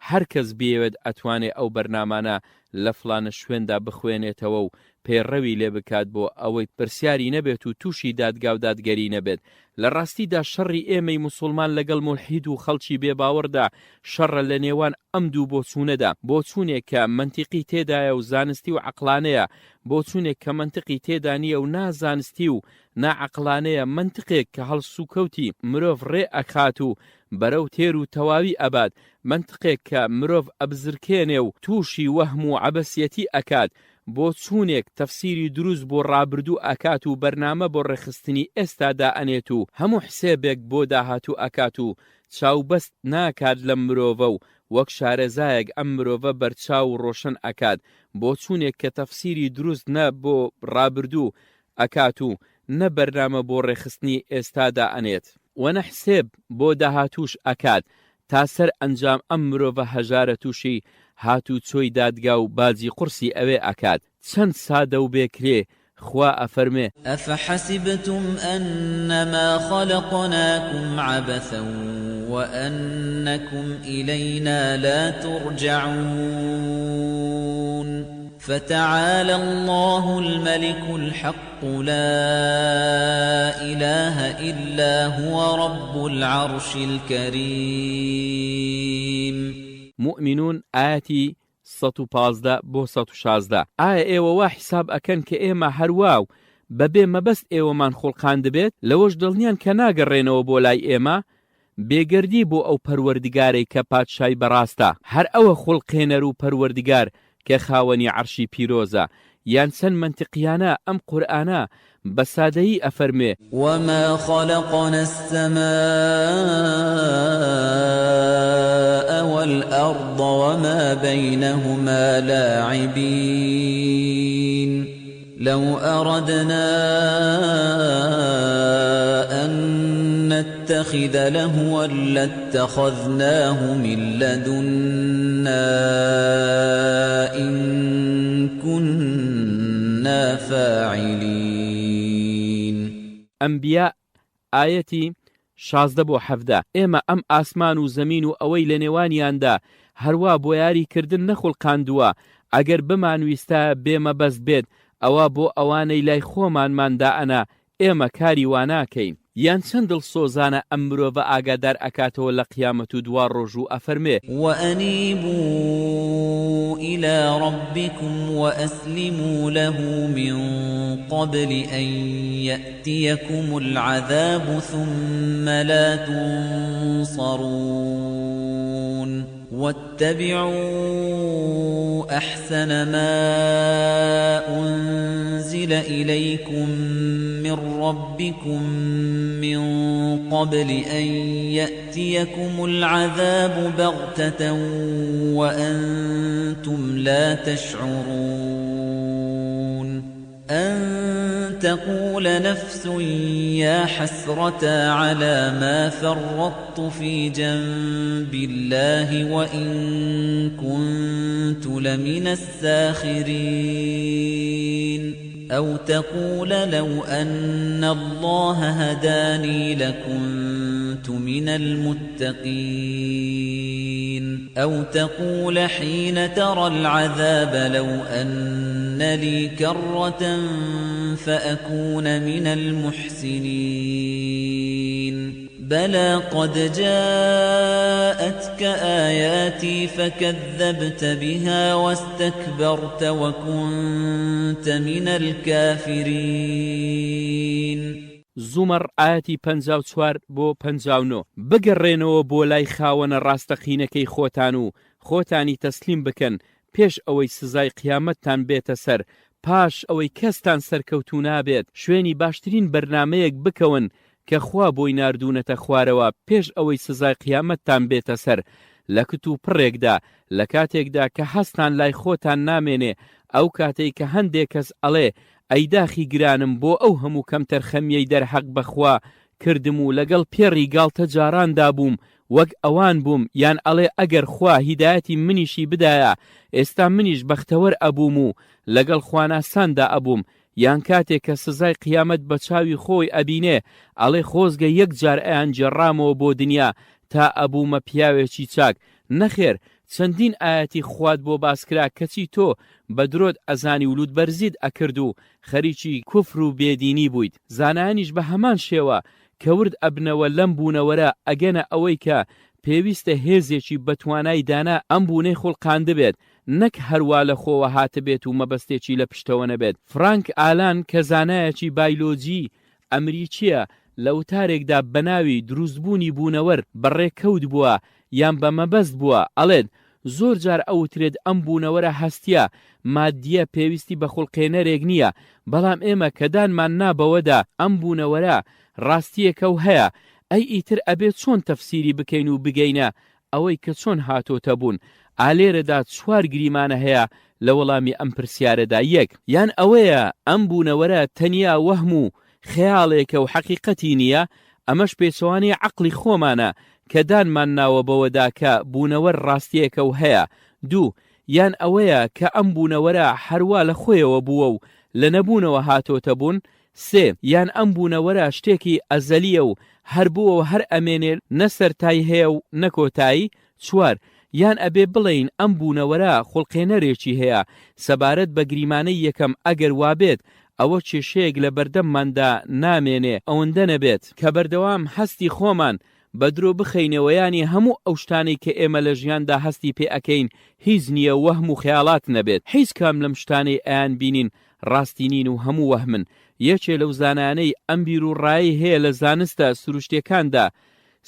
هەر کەس بیەوێت ئەتوانێ ئەو بەرنامانە لە فڵانە شوێندا بخوێنێتەوە و پەیڕەوی لێ بکات بۆ ئەوەی پرسیاری نەبێت و تووشی دادگا و دادگەری نەبێت. لە ڕاستیدا شەڕی ئێمەی موسوڵمان لەگەڵ مولحید و خەڵکی بێ باوەڕدا شەڕە لە نێوان ئەم دوو بۆچوونەدا، بۆچوونێک کە مەنتیقی تێدایە و زانستی و عەقڵانەیە، بۆچوونێک کە مەنتقی تێدا نییە و نا زانستی و نا عەقڵانەیە، مەنتقێک کە هەڵسوکەوتی مرۆڤ ڕێ ئەخات و بەرەو تێر و تەواوی ئەبات، مەنتقێک کە مرۆڤ ئەبزرکێنێ و تووشی وەهم و عەبەسیەتی ئەکات، بۆچوونێک تەفسیری دروست بۆ ڕابردوو ئەکات و بەرنامە بۆ ڕێکخستنی ئێستا دائەنێت و هەموو حسێبێک بۆ داهاتوو ئەکات و چاوبەست ناکات لەم مرۆڤە و وەک شارەزایەک ئەم مرۆڤە بەرچاو و ڕۆشن ئەکات بۆچوونێک کە تەفسیری دروست نە بۆ ڕابردوو ئەکات و نە بەرنامە بۆ ڕێکخستنی ئێستا دائەنێت و نە حسێب بۆ داهاتووش ئەکات تا سەر ئەنجام ئەم مرۆڤە هەژارە تووشی هات و چۆی دادگا و باجی قوڕسی ئەوێ ئەکات چەند سادە و بێ کرێ خوا ئەفەرمێ. أفحسبتم أنما خلقناكم عبثا وأنكم إلينا لا ترجعون فتعالی اللە الملک الحق لا الە الا هو رب العرش الکریم. موئمینون ئایەتی 115 بۆ 116، ئایا ئێوە وا حیساب ئەکەن کە ئێمە هەروا و بەبێ مەبەست ئێوەمان خوڵقاندبێت، لەوەش دڵنیان کە ناگەڕێنەوە بۆ لای ئێمە؟ بێگەردی بۆ ئەو پەروەردگارەی کە پادشای بەڕاستە، هەر ئەوە خوڵقێنەر و پەروەردگار کە خاوەنی عەرشی پیرۆزە، یان چەند مەنتقیانە ئەم قورئانە بە سادەیی ئەفەرموێ. وما خلقنا السماء والأرض وما بینهما لاعبین لو أردنا أن نتخذ لهوا لاتخذناه من لدنا إن كنا فاعلین. ئەنبیاء ئایەتی، 16 بۆ 17، ئێمە ئەم ئاسمان و زەمین و ئەوەی لە نێوانیاندا هەروا بۆ یاری کردن نەخوڵقاندووە، ئەگەر بمانویستایە بێ مەبەست بێت ئەوا بۆ ئەوانەی لای خۆمانمان دائەنا ئێمە کاری واناکەین. یان چەند دڵسۆزانە ئەم مرۆڤە ئاگادار ئەکاتەوە لە قیامەت و دوا ڕۆژ و ئەفەرمێ. وأنیبوا إلی ربکم وأسلموا له من قبل أن یأتیکم العذاب ثم لا تنصرون. واتبعوا احسن ما انزل الیکم من ربکم من قبل ان یأتیکم العذاب بغتة وانتم لا تشعرون. أن تقول نفس یا حسرتا علی ما فرطت فی جنب اللە وإن كنت لمن الساخرین أو تقول لو أن اللە هدانی لكنت من المتقین. أو تقول حين ترى العذاب لو أن لي كرة فأكون من المحسنين بلى قد جاءتك آياتي فكذبت بها واستكبرت وكنت من الكافرين. زومەڕ ئایەتی 54 بۆ 59 بگەڕێنەوە بۆ لای خاوەنە ڕاستەقینەکەی خۆتان و خۆتانی تەسلیم بکەن پێش ئەوەی سزای قیامەتتان بێتە سەر پاش ئەوەی کەستان سەرکەوتوو نابێت شوێنی باشترین بەرنامەیەک بکەون کە خوا بۆی ناردوونەتە خوارەوە پێش ئەوەی سزای قیامەتتان بێتە سەر لە کت و پڕێکدا لە کاتێکدا کە هەستان لای خۆتان نامێنێ ئەو کاتەی کە هەندێ کەس ئەڵێ ئەی داخی گرانم بۆ ئەو هەموو کەمتەرخەمیەی دەرحەق بە خوا کردم و لەگەڵ پێڕی گاڵتە جاڕاندا بووم وەک ئەوان بووم یان ئەڵێ ئەگەر خوا هیدایەتی منیشی بدایە ئێستا منیش بەختەوەر ئەبووم و لەگەڵ خواناساندا ئەبووم یان کاتێ کە سزای قیامەت بە چاوی خۆی ئەبینێ ئەڵێ خۆزگە یەک جار ئەیانگێڕامەوە بۆ دنیا تا ئەبوومە پیاوێکی چاک نەخێر چەندین ئایەتی خوات بۆ باسکرا کەچی تۆ بە درۆت ئەزانی و لوتبەرزیت ئەکرد و خەریکی کوفر و بێدینی بوویت زانایانیش بە هەمان شێوە کە ورد ئەبنەوە لەم بوونەوەرە ئەگەنە ئەوەی کە پێویستە هێزێکی بەتوانای دانا ئەم بوونەی خوڵقاندبێت نەک هەر وا لە خۆوە هاتبێت و مەبەستێکی لە پشتەوە نەبێت. فرانک ئالان کە زانایەکی بایلۆجیی ئەمریکییە لە وتارێکدا بە ناوی دروستبوونی بوونەوەر بە ڕێکەوت بووە یان بە مەبەست بووە ئەڵێت، زۆر جار ئەوترێت ئەم بوونەوەرە هەستییە ماددییە پێویستی بە خوڵقێنەرێک نییە، بەڵام ئێمە کە دانمان نا بەوەدا ئەم بوونەوەرە ڕاستییەکە و هەیە، ئەی ئیتر ئەبێ چۆن تەفسیری بکەین و بگەینە ئەوەی کە چۆن هاتۆتە بوون؟ ئا لێرەدا چوار گریمانە هەیە لە وەڵامی ئەم پرسیارەدا، یەک. یان ئەوەیە ئەم بوونەوەرە تەنیا وەهم و خەیاڵێکە و حەقیقەتی نییە، ئەمەش پێچەوانەی عەقڵی خۆمانە کە دانمان ناوە بەوەدا کە بوونەوەر ڕاستییەکە و هەیە. دوو. یان ئەوەیە کە ئەم بوونەوەرە هەروا لە خۆیەوە بووە و لە نەبوونەوە هاتۆتە بوون. سێ. یان ئەم بوونەوەرە شتێکی ئەزەلییە و هەر بووە و هەر ئەمێنێ نە سەرتای هەیە و نە کۆتایی. چوار. یان ئەبێ بڵێین ئەم بوونەوەرە خوڵقێنەرێکی هەیە. سەبارەت بە گریمانەی یەکەم ئەگەر وابێت ئەوە کێشەیەک لە بەردەمماندا نامێنێ ئەوەندە نەبێت کە بەردەوام هەستی خۆمان بە درۆ بخەینەوە یانی هەموو ئەو شتانەی کە ئێمە لە ژیاندا هەستی پێ ئەکەین هیچ نییە وەهم و خەیاڵات نەبێت هیچ کام لەم شتانەی ئەیان بینین ڕاستی نین و هەموو وەهمن یەکێ لەو زانایانەی ئەم بیروڕایەی هەیە لە زانستە سروشتیەکاندا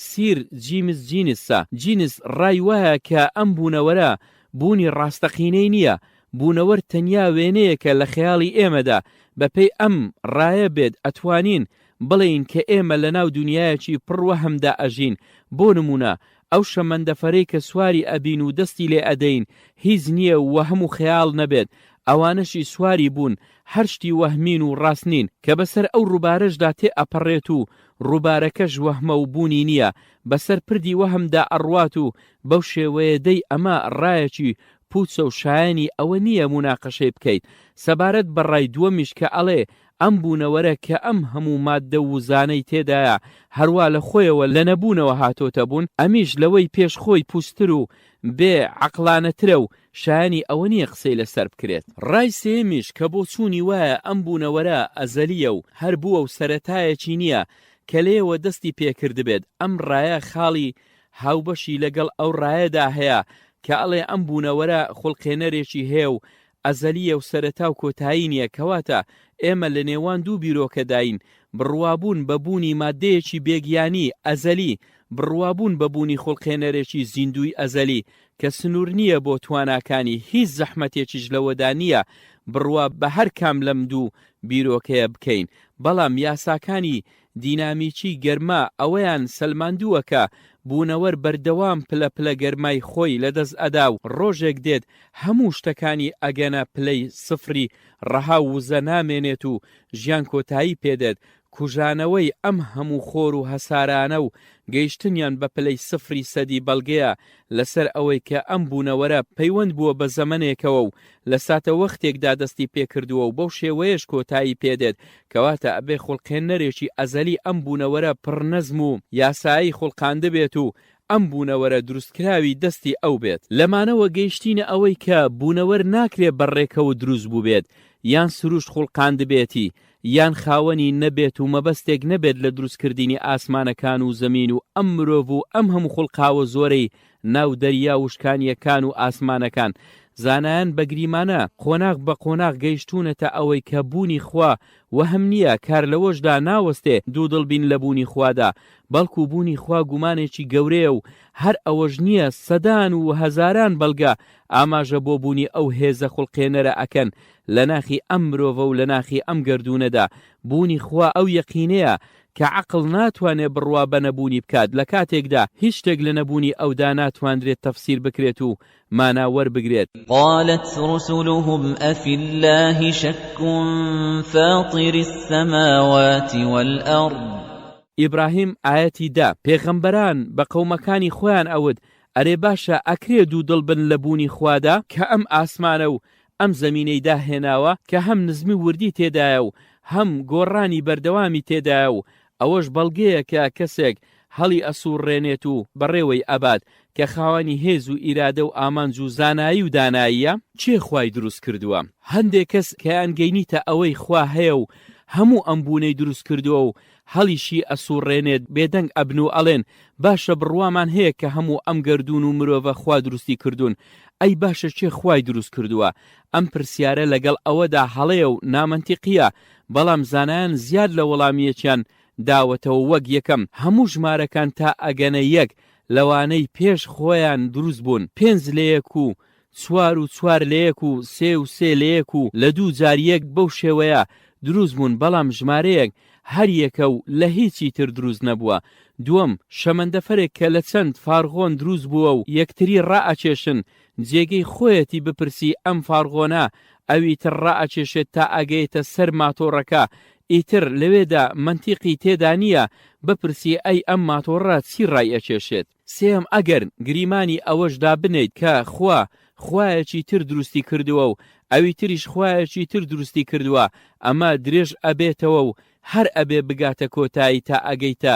سیر جیمس جینسە. جینس ڕای وایە کە ئەم بوونەوەرە بوونی ڕاستەقینەی نییە، بوونەوەر تەنیا وێنەیەکە لە خەیاڵی ئێمەدا، بەپێی ئەم ڕایە بێت ئەتوانین بڵێین کە ئێمە لەناو دونیایەکی پڕ وەهمدا ئەژین، بۆ نموونە ئەو شەمەندەفەرەی کە سواری ئەبین و دەستی لێ ئەدەین هیچ نییە و وەهم و خەیاڵ نەبێت، ئەوانەشی سواری بوون هەر شتی وەهمین و ڕاست نین، کە بەسەر ئەو ڕووبارەشدا تێ ئەپەڕێت و ڕووبارەکەش وەهمە و بوونی نییە، بەسەر پردی وەهمدا ئەڕوات و بەو شێوەیە دەی ئەمە ڕایەکی پووچە و شایەنی ئەوە نییە موناقەشەی بکەیت. سەبارەت بە ڕای دووەمیش کە ئەڵێ ئەم بوونەوەرە کە ئەم هەموو ماددە و وزانەی تێدایە هەروا لە خۆیەوە لە نەبوونەوە هاتۆتە بوون، ئەمیش لەوەی پێش خۆی پووچتر و بێ عەقڵانەترە و شایەنی ئەوە نییە قسەی لەسەر بکرێت. ڕای سێیەمیش کە بۆچوونی وایە ئەم بوونەوەرە ئەزەلییە و هەر بووە و سەرەتایەکی نییە کە لێیەوە دەستی پێکردبێت، ئەم ڕایە خاڵی هاوبەشی لەگەڵ ئەو ڕایەدا هەیە کە ئەڵێ ئەم بوونەوەرە خوڵقێنەرێکی هەیە و ئەزەلییە و سەرەتا و کۆتایی نییە، کەواتە ئێمە لە نێوان دوو بیرۆکەداین، بڕوابوون بە بوونی ماددەیەکی بێگیانی، ئەزەلی، بڕوابوون بە بوونی خوڵقێنەرێکی زیندووی ئەزەلی، کە سنوور نییە بۆ تواناکانی، هیچ زەحمەتێکیش لەوەدا نییە بڕوا بە هەر کام لەم دوو بیرۆکەیە بکەین، بەڵام یاساکانی دینامیکی گەرما ئەوەیان سەلماندووە کە بوونەوەر بەردەوام پلە پلە گەرمای خۆی لەدەست ئەدا و ڕۆژێک دێت هەموو شتەکانی ئەگەنە پلەی سفری ڕەها و وزە نامێنێت و ژیان کۆتایی پێدێت کوژانەوەی ئەم هەموو خۆر و هەسارانە و گەیشتنیان بە پلەی سفری سەدی بەڵگەیە لەسەر ئەوەی کە ئەم بوونەوەرە پەیوەند بووە بە زەمەنێکەوە و لە ساتەوەختێکدا دەستی پێکردووە و بەو شێوەیەش کۆتایی پێدێت کەواتە ئەبێ خوڵقێنەرێکی ئەزەلی ئەم بوونەوەرە پڕ نەزم و یاسایی خوڵقاندبێت و. ئەم بوونەوەرە دروستکراوی دەستی ئەو بێت. لەمانەوە گەیشتینە ئەوەی کە بوونەوەر ناکرێ بە ڕێکەوت دروست بووبێت یان سروشت خوڵقاندبێتی یان خاوەنی نەبێت و مەبەستێک نەبێت لە دروستکردینی ئاسمانەکان و زەمین و ئەم مرۆڤ و ئەم هەموو خوڵقاوە زۆرەی ناو دەریا وشکانییەکان و ئاسمانەکان. زانایان بە گریمانە قۆناغ بە قۆناغ گەیشتوونەتە ئەوەی کە بوونی خوا وەهم نییە، کار لەوەشدا ناوەستێ دوودڵ بین لە بوونی خوادا، بەڵکو بوونی خوا گومانێکی گەورەیە و هەر ئەوەش نییە سەدان و هەزاران بەڵگە ئاماژە بۆ بوونی ئەو هێزە خوڵقێنەرە ئەکەن لە ناخی ئەم مرۆڤە و لە ناخی ئەم گەردوونەدا. بوونی خوا ئەو یەقینەیە کە عەقڵ ناتوانێ بڕوا بە نەبوونی بکات لە کاتێکدا هیچ شتێک لە نەبوونی ئەودا ناتواندرێت تەفسیر بکرێت و مانا وەربگرێت. قالت رسلهم أفی اللە شک فاطر السماوات والارض. ئیبراهیم ئایەتی دە، پێغەمبەران بە قەومەکانی خۆیان ئەوت، ئەرێ باشە ئەکرێ دوودڵ بن لە بوونی خوادا کە ئەم ئاسمانە و ئەم زەمینەی داهێناوە کە هەم نزمی و وردی تێدایە و هەم گۆڕانی بەردەوامی تێدایە و ئەوەش بەڵگەیە کە کەسێک هەڵی ئەسوڕێنێت و بەڕێوەی ئەبات کە خاوەنی هێز و ئیرادە و ئامانج و زانایی و داناییە؟ کێ خوای دروست کردووە؟ هەندێک کەس کەیان گەینیتە ئەوەی خوا هەیە و هەموو ئەم بوونەی دروست کردووە و هەڵیشی ئەسوڕێنێت بێدەنگ ئەبن و ئەڵێن باشە بڕوامان هەیە کە هەموو ئەم گەردوون و مرۆڤە خوا دروستی کردوون ئەی باشە کێ خوای دروست کردووە؟ ئەم پرسیارە لەگەڵ ئەوەدا هەڵەیە و نامەنتیقیە بەڵام زانایان زیاد لە وەڵامیەکیان داوەتەوە وەک یەکەم هەموو ژمارەکان تا ئەگەنە یەک لەوانەی پێش خۆیان دروست بوون پێنج لە یەک و چوار و چوار لە یەک و سێ و سێ لە یەک و لە دوو جار یەک بەو شێوەیە دروست بوون بەڵام ژمارەیەک هەر یەکە و لە هیچی تر دروست نەبووە دووەم شەمەندەفەرێک کە لە چەند فارغۆن دروست بووە و یەکتری ڕائەکێشن جێگەی خۆیەتی بپرسی ئەم فارغۆنە ئەوی تر ڕائەکێشێت تا ئەگەیتە سەر ماتۆڕەکە ئیتر لەوێدا مەنتیقی تێدا نییە بپرسی ئەی ئەم ماتۆڕە چی ڕایئەکێشێت؟ سێیەم ئەگەر گریمانی ئەوەش دابنێیت کە خوا خوایەکی تر دروستی کردووە و ئەوی تریش خوایەکی تر دروستی کردووە ئەمە درێژ ئەبێتەوە و هەر ئەبێ بگاتە کۆتایی تا ئەگەیتە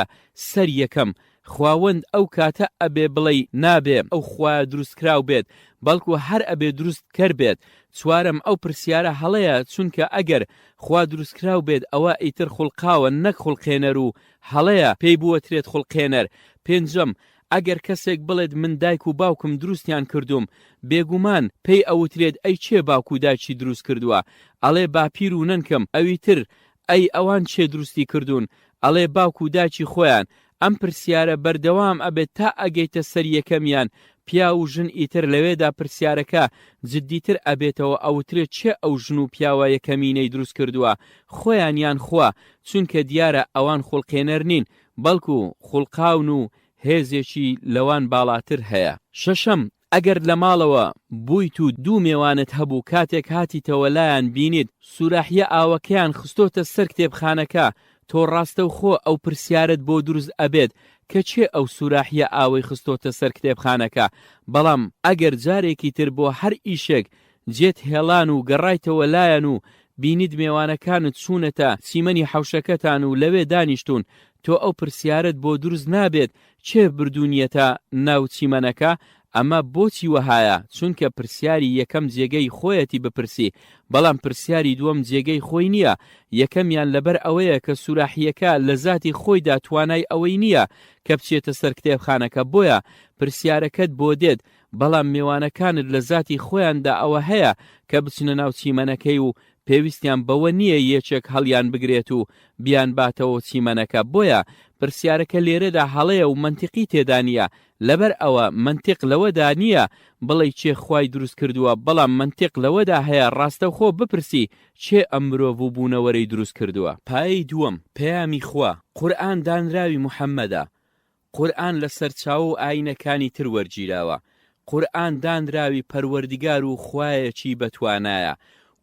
سەر یەکەم خواوەند ئەو کاتە ئەبێ بڵێی نابێ ئەو خوایە دروستکراو بێت بەڵکو هەر ئەبێ دروست کەر بێت چوارەم ئەو پرسیارە هەڵەیە چونکە ئەگەر خوا دروستکراو بێت ئەوە ئیتر خوڵقاوە نەک خوڵقێنەر و هەڵەیە پێی بوەترێت خوڵقێنەر پێنجەم ئەگەر کەسێک بڵێت من دایک و باوکم دروستیان کردووم بێگومان پێی ئەوترێت ئەی کێ باوک و دایکی دروست کردووە ئەڵێ باپیر و نەنکم ئەوی تر ئەی ئەوان کێ دروستی کردوون ئەڵێ باوک و دایکی خۆیان ئەم پرسیارە بەردەوام ئەبێت تا ئەگەیتە سەر یەکەمیان پیاو و ژن ئیتر لەوێدا پرسیارەکە جدیتر ئەبێتەوە ئەوترێت کێ ئەو ژن و پیاوە یەکەمینەی دروست کردووە خۆیان یان خوا چونکە دیارە ئەوان خوڵقێنەر نین بەڵکو خوڵقاون و هێزێکی لەوان باڵاتر هەیە. شەشەم، ئەگەر لە ماڵەوە بوویت و دوو مێوانت هەبوو کاتێک هاتیتەوە لایان بینیت سوراحیە ئاوەکەیان خستۆتە سەر کتێبخانەکە تۆ ڕاستەوخۆ ئەو پرسیارەت بۆ دروست ئەبێت کە کێ ئەو سوراحیە ئاوەی خستۆتە سەر کتێبخانەکە بەڵام ئەگەر جارێکی تر بۆ هەر ئیشێک جێت هێڵان و گەڕایتەوە لایان و بینیت مێوانەکانت چوونەتە چیمەنی حەوشەکەتان و لەوێ دانیشتوون تۆ ئەو پرسیارەت بۆ دروست نابێت کێ بردوونیەتە ناو چیمەنەکە؟ ئەمە بۆچی وەهایە؟ چونکە پرسیاری یەکەم جێگەی خۆیەتی بپرسی، بەڵام پرسیاری دووەم جێگەی خۆی نییە، یەکەمیان لەبەر ئەوەیە کە سوراحییەکە لە زاتی خۆیدا توانای ئەوەی نییە کە بچێتە سەر کتێبخانەکە بۆیە پرسیارەکەت بۆ دێت، بەڵام مێوانەکانت لە زاتی خۆیاندا ئەوە هەیە کە بچنە ناو چیمەنەکەی و پێویستیان بەوە نییە یەکێک هەڵیان بگرێت و بیانباتەوە چیمەنەکە، بۆیە پرسیارەکە لێرەدا هەڵەیە و مەنتیقی تێدا نییە، لەبەر ئەوە مەنتیق لەوەدا نییە بڵێی کێ خوای دروست کردووە، بەڵام مەنتیق لەوەدا هەیە ڕاستەوخۆ بپرسی کێ ئەم مرۆڤ و بوونەوەرەی دروست کردووە. پایەی دووەم، پەیامی خوا، قورئان دانراوی محەمەدە، قورئان لە سەرچاوە و ئایینەکانی تر وەرگیراوە، قورئان دانراوی پەروەردگار و خوایەکی بەتوانایە،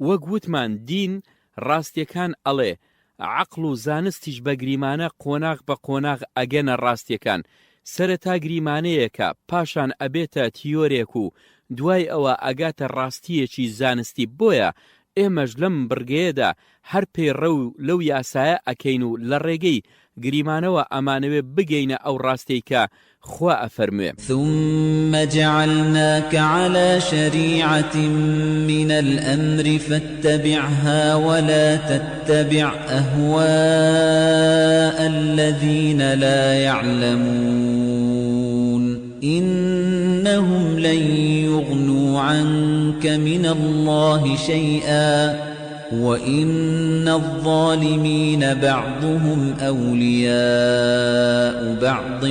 وەک وتمان دین ڕاستیەکان ئەڵێ، عەقڵ و زانستیش بە گریمانە قۆناغ بە قۆناغ ئەگەنە ڕاستیەکان، سەرەتا گریمانەیەکە پاشان ئەبێتە تیۆرێک و دوای ئەوە ئەگاتە ڕاستیەکی زانستی بۆیە ئێمەش لەم بڕگەیەدا هەر پەیڕەو لەو یاسایە ئەکەین و لە ڕێگەی گریمانەوە ئەمانەوێ بگەینە ئەو ڕاستیەی کە خوا ئەفەرموێ. ثم جعلناک علی شریعة من الامر فاتبعها ولا تتبع اهواء الذین لا یعلمون انهم لن یغنوا عنک من اللە شیئا وَإِنَّ الظَّالِمِينَ بَعْضُهُمْ أَوْلِيَاءُ بَعْضٍ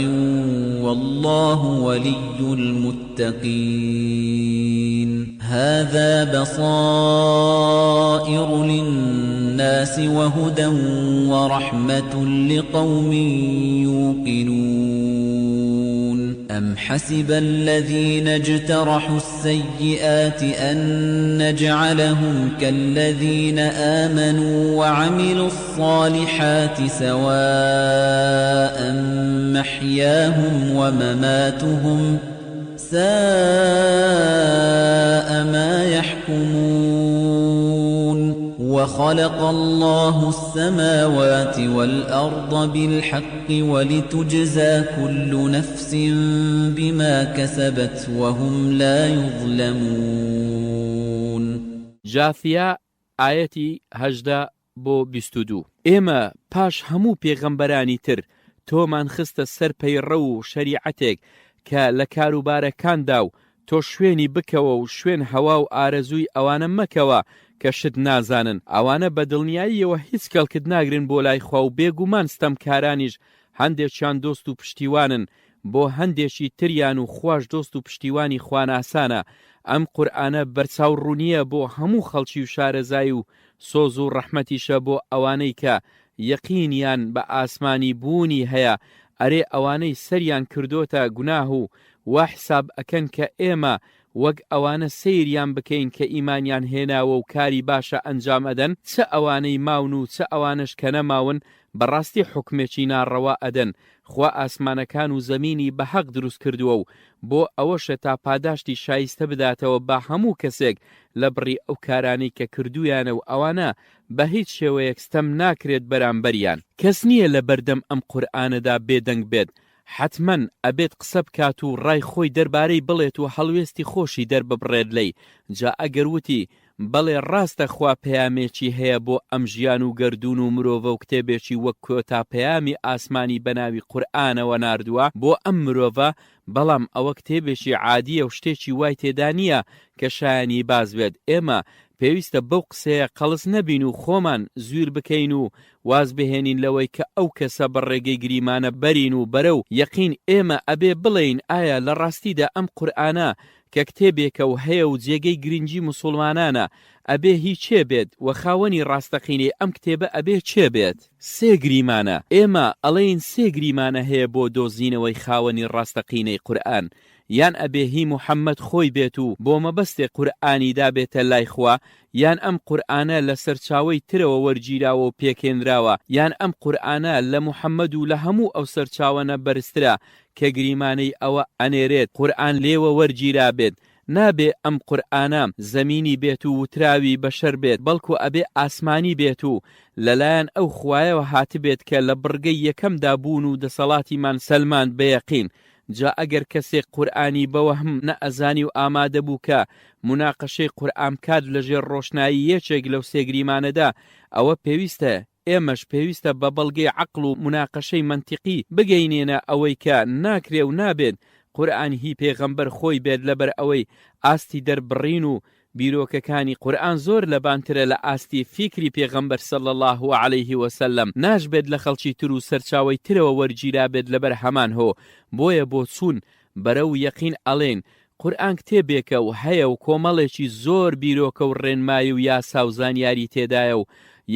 وَاللَّهُ وَلِيُّ الْمُتَّقِينَ هَذَا بَصَائِرُ لِلنَّاسِ وَهُدًى وَرَحْمَةٌ لِقَوْمٍ يُوقِنُونَ أَمْ حَسِبَ الَّذِينَ اجْتَرَحُوا السَّيِّئَاتِ أَن نَّجْعَلَهُمْ كَالَّذِينَ آمَنُوا وَعَمِلُوا الصَّالِحَاتِ سَوَاءً مَّحْيَاهُمْ وَمَمَاتُهُمْ ساء ما يحكمون وخلق الله السماوات والأرض بالحق ولتجزى كل نفس بما كسبت وهم لا يظلمون. جاثیە ئایەتی 18 بۆ 22. ئێمە پاش هەموو پێغەمبەرانی تر تۆمان خستە سەر پەیڕەو و شەریعەتێک کە لە کاروبارەکاندا و تۆ شوێنی بکەوە و شوێن هەوا و ئارەزووی ئەوانە مەکەوە کە شت نازانن، ئەوانە بە دڵنیاییەوە هیچ کەڵکت ناگرن بۆ لای خوا و بێگومان ستەمکارانیش هەندێکیان دۆست و پشتیوانن بۆ هەندێکی تریان و خواش دۆست و پشتیوانی خواناسانە، ئەم قورئانە بەرچاو ڕوونییە بۆ هەموو خەڵکی و شارەزایی و سۆز و ڕەحمەتیشە بۆ ئەوانەی کە یەقینیان بە ئاسمانی بوونی هەیە، ئەرێ ئەوانەی سەریان کردۆتە گوناه و وا حساب ئەکەن کە ئێمە وەک ئەوانە سەیریان بکەین کە ئیمانیان هێناوە و کاری باشە ئەنجام ئەدەن، چ ئەوانەی ماون و چ ئەوانەش کە نەماون بەڕاستی حوکمێکی ناڕەوا ئەدەن، خوا ئاسمانەکان و زەمینی بە حەق دروست کردووە و بۆ ئەوەشە تا پاداشتی شایستە بداتەوە بە هەموو کەسێک لە بڕی ئەو کارانەی کە کردوویانە و ئەوانە بە هیچ شێوەیەک ستەم ناکرێت بەرامبەریان. کەس نییە لە بەردەم ئەم قورئانەدا بێدەنگ بێت، حەتمەن ئەبێت قسە بکات و ڕای خۆی دەربارەی بڵێت و هەڵوێستی خۆشی دەرببڕێت لێی، جا ئەگەر وتی، بەڵێ ڕاستە خوا پەیامێکی هەیە بۆ ئەم ژیان و گەردوون و مرۆڤە و کتێبێکی وەک کۆتا پەیامی ئاسمانی بەناوی قورئانەوە ناردووە بۆ ئەم مرۆڤە بەڵام ئەوە کتێبێکی عادیە و شتێکی وای تێدا نییە کە شایەنی باس بێت ئێمە پێویستە بەو قسەیە قەڵس نەبین و خۆمان زویر بکەین و واز بهێنین لەوەی کە ئەو کەسە بە ڕێگەی گریمانە بەرین و بەرەو یەقین ئێمە ئەبێ بڵێین ئایا لە ڕاستیدا ئەم قورئانە کە کتێبێکە و هەیە و جێگەی گرنگی موسوڵمانانە ئەبێ هی کێ بێت وە خاوەنی ڕاستەقینەی ئەم کتێبە ئەبێ کێ بێت؟ سێ گریمانە، ئێمە ئەڵێین سێ گریمانە هەیە بۆ دۆزینەوەی خاوەنی ڕاستەقینەی قورئان، یان ئەبێ هی موحەممەد خۆی بێت و بۆ مەبەستێک قورئانی دابێتە لای خوا، یان ئەم قورئانە لە سەرچاوەی ترەوە وەرگیراوە و پێکهێنراوە، یان ئەم قورئانە لە موحەممەد و لە هەموو ئەو سەرچاوەنە بەرزترە کە گریمانەی ئەوە ئەنێرێت قورئان لێوە وەرگیرابێت، نابێ ئەم قورئانە زەمینی بێت و وتراوی بەشەر بێت بەڵکو ئەبێ ئاسمانی بێت و لەلایەن ئەو خوایەوە هاتبێت کە لە بڕگەی یەکەمدا بوون و دەسەڵاتیمان سەلماند بە یەقین جا ئەگەر کەسێک قورئانی بە وەهم نەئەزانی و ئامادە بوو کە موناقەشەی قورئان بکات لەژێر ڕۆشنایی یەکێک لەو سێ گریمانەدا ئەوە پێویستە ئێمەش پێویستە بە بەڵگەی عەقڵ و موناقەشەی مەنتیقی بگەینێنە ئەوەی کە ناکرێ و نابێت قورئان هی پێغەمبەر خۆی بێت لەبەر ئەوەی ئاستی دەربڕین و بیرۆکەکانی قورئان زۆر لەبانترە لە ئاستی فیکری پێغەمبەر صلی اللە علیه وسلم ناشبێت لە خەڵکی تر و سەرچاوەی ترەوە وەرگیرابێت لەبەر هەمان هۆ بۆیە بۆچوون بەرەو یەقین ئەڵێین قورئان کتێبێکە و هەیە و کۆمەڵێکی زۆر بیرۆکە و ڕێنمایی و یاسا و زانیاری تێدایە و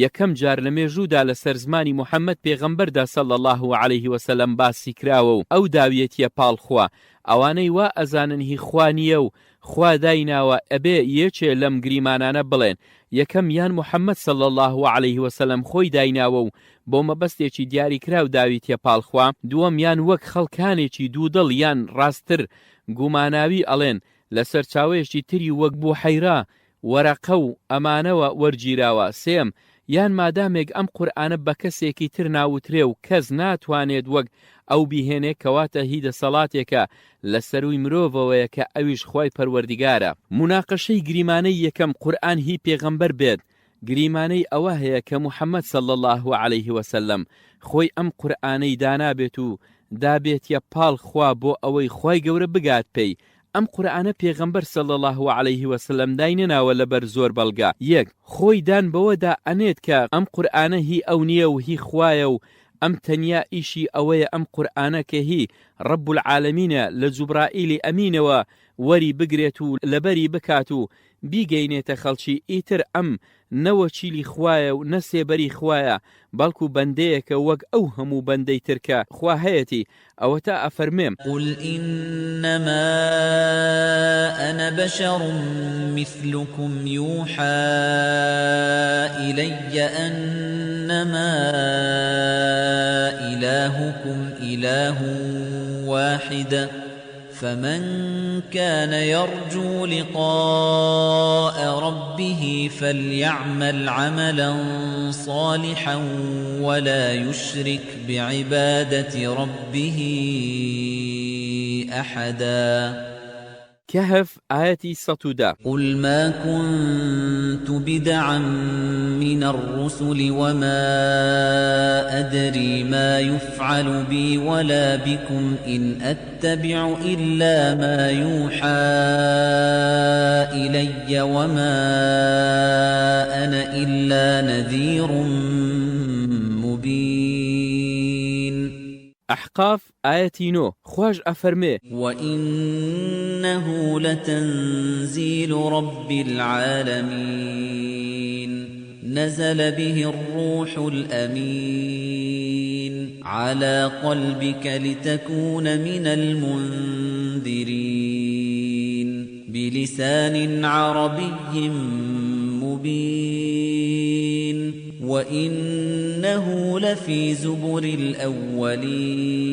یەکەم جار لە مێژوودا لەسەر زمانی محمد پێغەمبەردا صلی اللە علیه وسلم باسی کراوە و ئەو داویەتیە پاڵ خوا ئەوانەی وا ئەزانن هی خوا نیە و خوا دایناوە ئەبێ یەکێ لەم گریمانانە بڵێن یەکەم یان محمد صلی اللە علیه وسلم خۆی دایناوە و بۆ مەبەستێکی دیاریکراو داویتیە پاڵ خوا، دووەم یان وەک خەڵکانێکی دوودڵ یان ڕاستتر گوماناوی ئەڵێن لە سەرچاوەیەکی تری وەک بوحەیرا، وەرەقە و ئەمانەوە وەرگیراوە، سێیەم یان مادامێک ئەم قورئانە بە کەسێکی تر ناوترێ و کەس ناتوانێت وەک ئەو بیهێنێ کەواتە هی دەسەڵاتێکە لە سەرووی مرۆڤەوەیە کە ئەویش خوای پەروەردیگارە. موناقەشەی گریمانەی یەکەم قورئان هی پێغەمبەر بێت گریمانەی ئەوە هەیە کە محمد صلی اللە علیه وسلم خۆی ئەم قورئانەی دانابێت و دابێتیە پاڵ خوا بۆ ئەوەی خوای گەورە بگات پێی ئەم قورئانە پێغەمبەر صلی اللە علیه وسلم داینەناوە لەبەر زۆر بەڵگە، یەک، خۆی دان بەوەدا ئەنێت کە ئەم قورئانە هی ئەو نیە و هی خوایە و ئەم تەنیا ئیشی ئەوەیە ئەم قورئانە کە هی رب العالمینە لە جوبرائیلی ئەمینەوە وەری بگرێت و لەبەری بکات و بیگەینێتە خەڵکی ئیتر ئەم نە وەکیلی خوایە و نە سێبەری خوایە بەڵکو بەندەیەکە وەک ئەو هەموو بەندەی تر کە خوا هەیەتی ئەوەتا ئەفەرمێم. قل انما انا بشر مثلکم یوحی الی انما الهکم اله واحد فمن کان یرجو لقاء ربه فلیعمل عملا صالحا ولا یشرک بعبادة ربه احدا. کەهف ئایەتی 110. قل ما كنت بدعا من الرسل وما أدري ما يفعل بي ولا بكم إن أتبع إلا ما يوحى إلي وما أنا إلا نذير مبين. ئەحقاف ئایەتی نۆ، خواش ئەفەرمێ. وَإِنَّهُ لَتَنزِیلُ رَبِّ الْعَالَمِینَ نَزَلَ بِهِ الرُّوحُ الْأَمِینُ عَلَى قَلْبِكَ لِتَكُونَ مِنَ الْمُنذِرِینَ بِلِسَانٍ عَرَبِیٍّ مُّبِینٍ وَإِنَّهُ لَفِی زُبُرِ الْئَوَّلِینَ.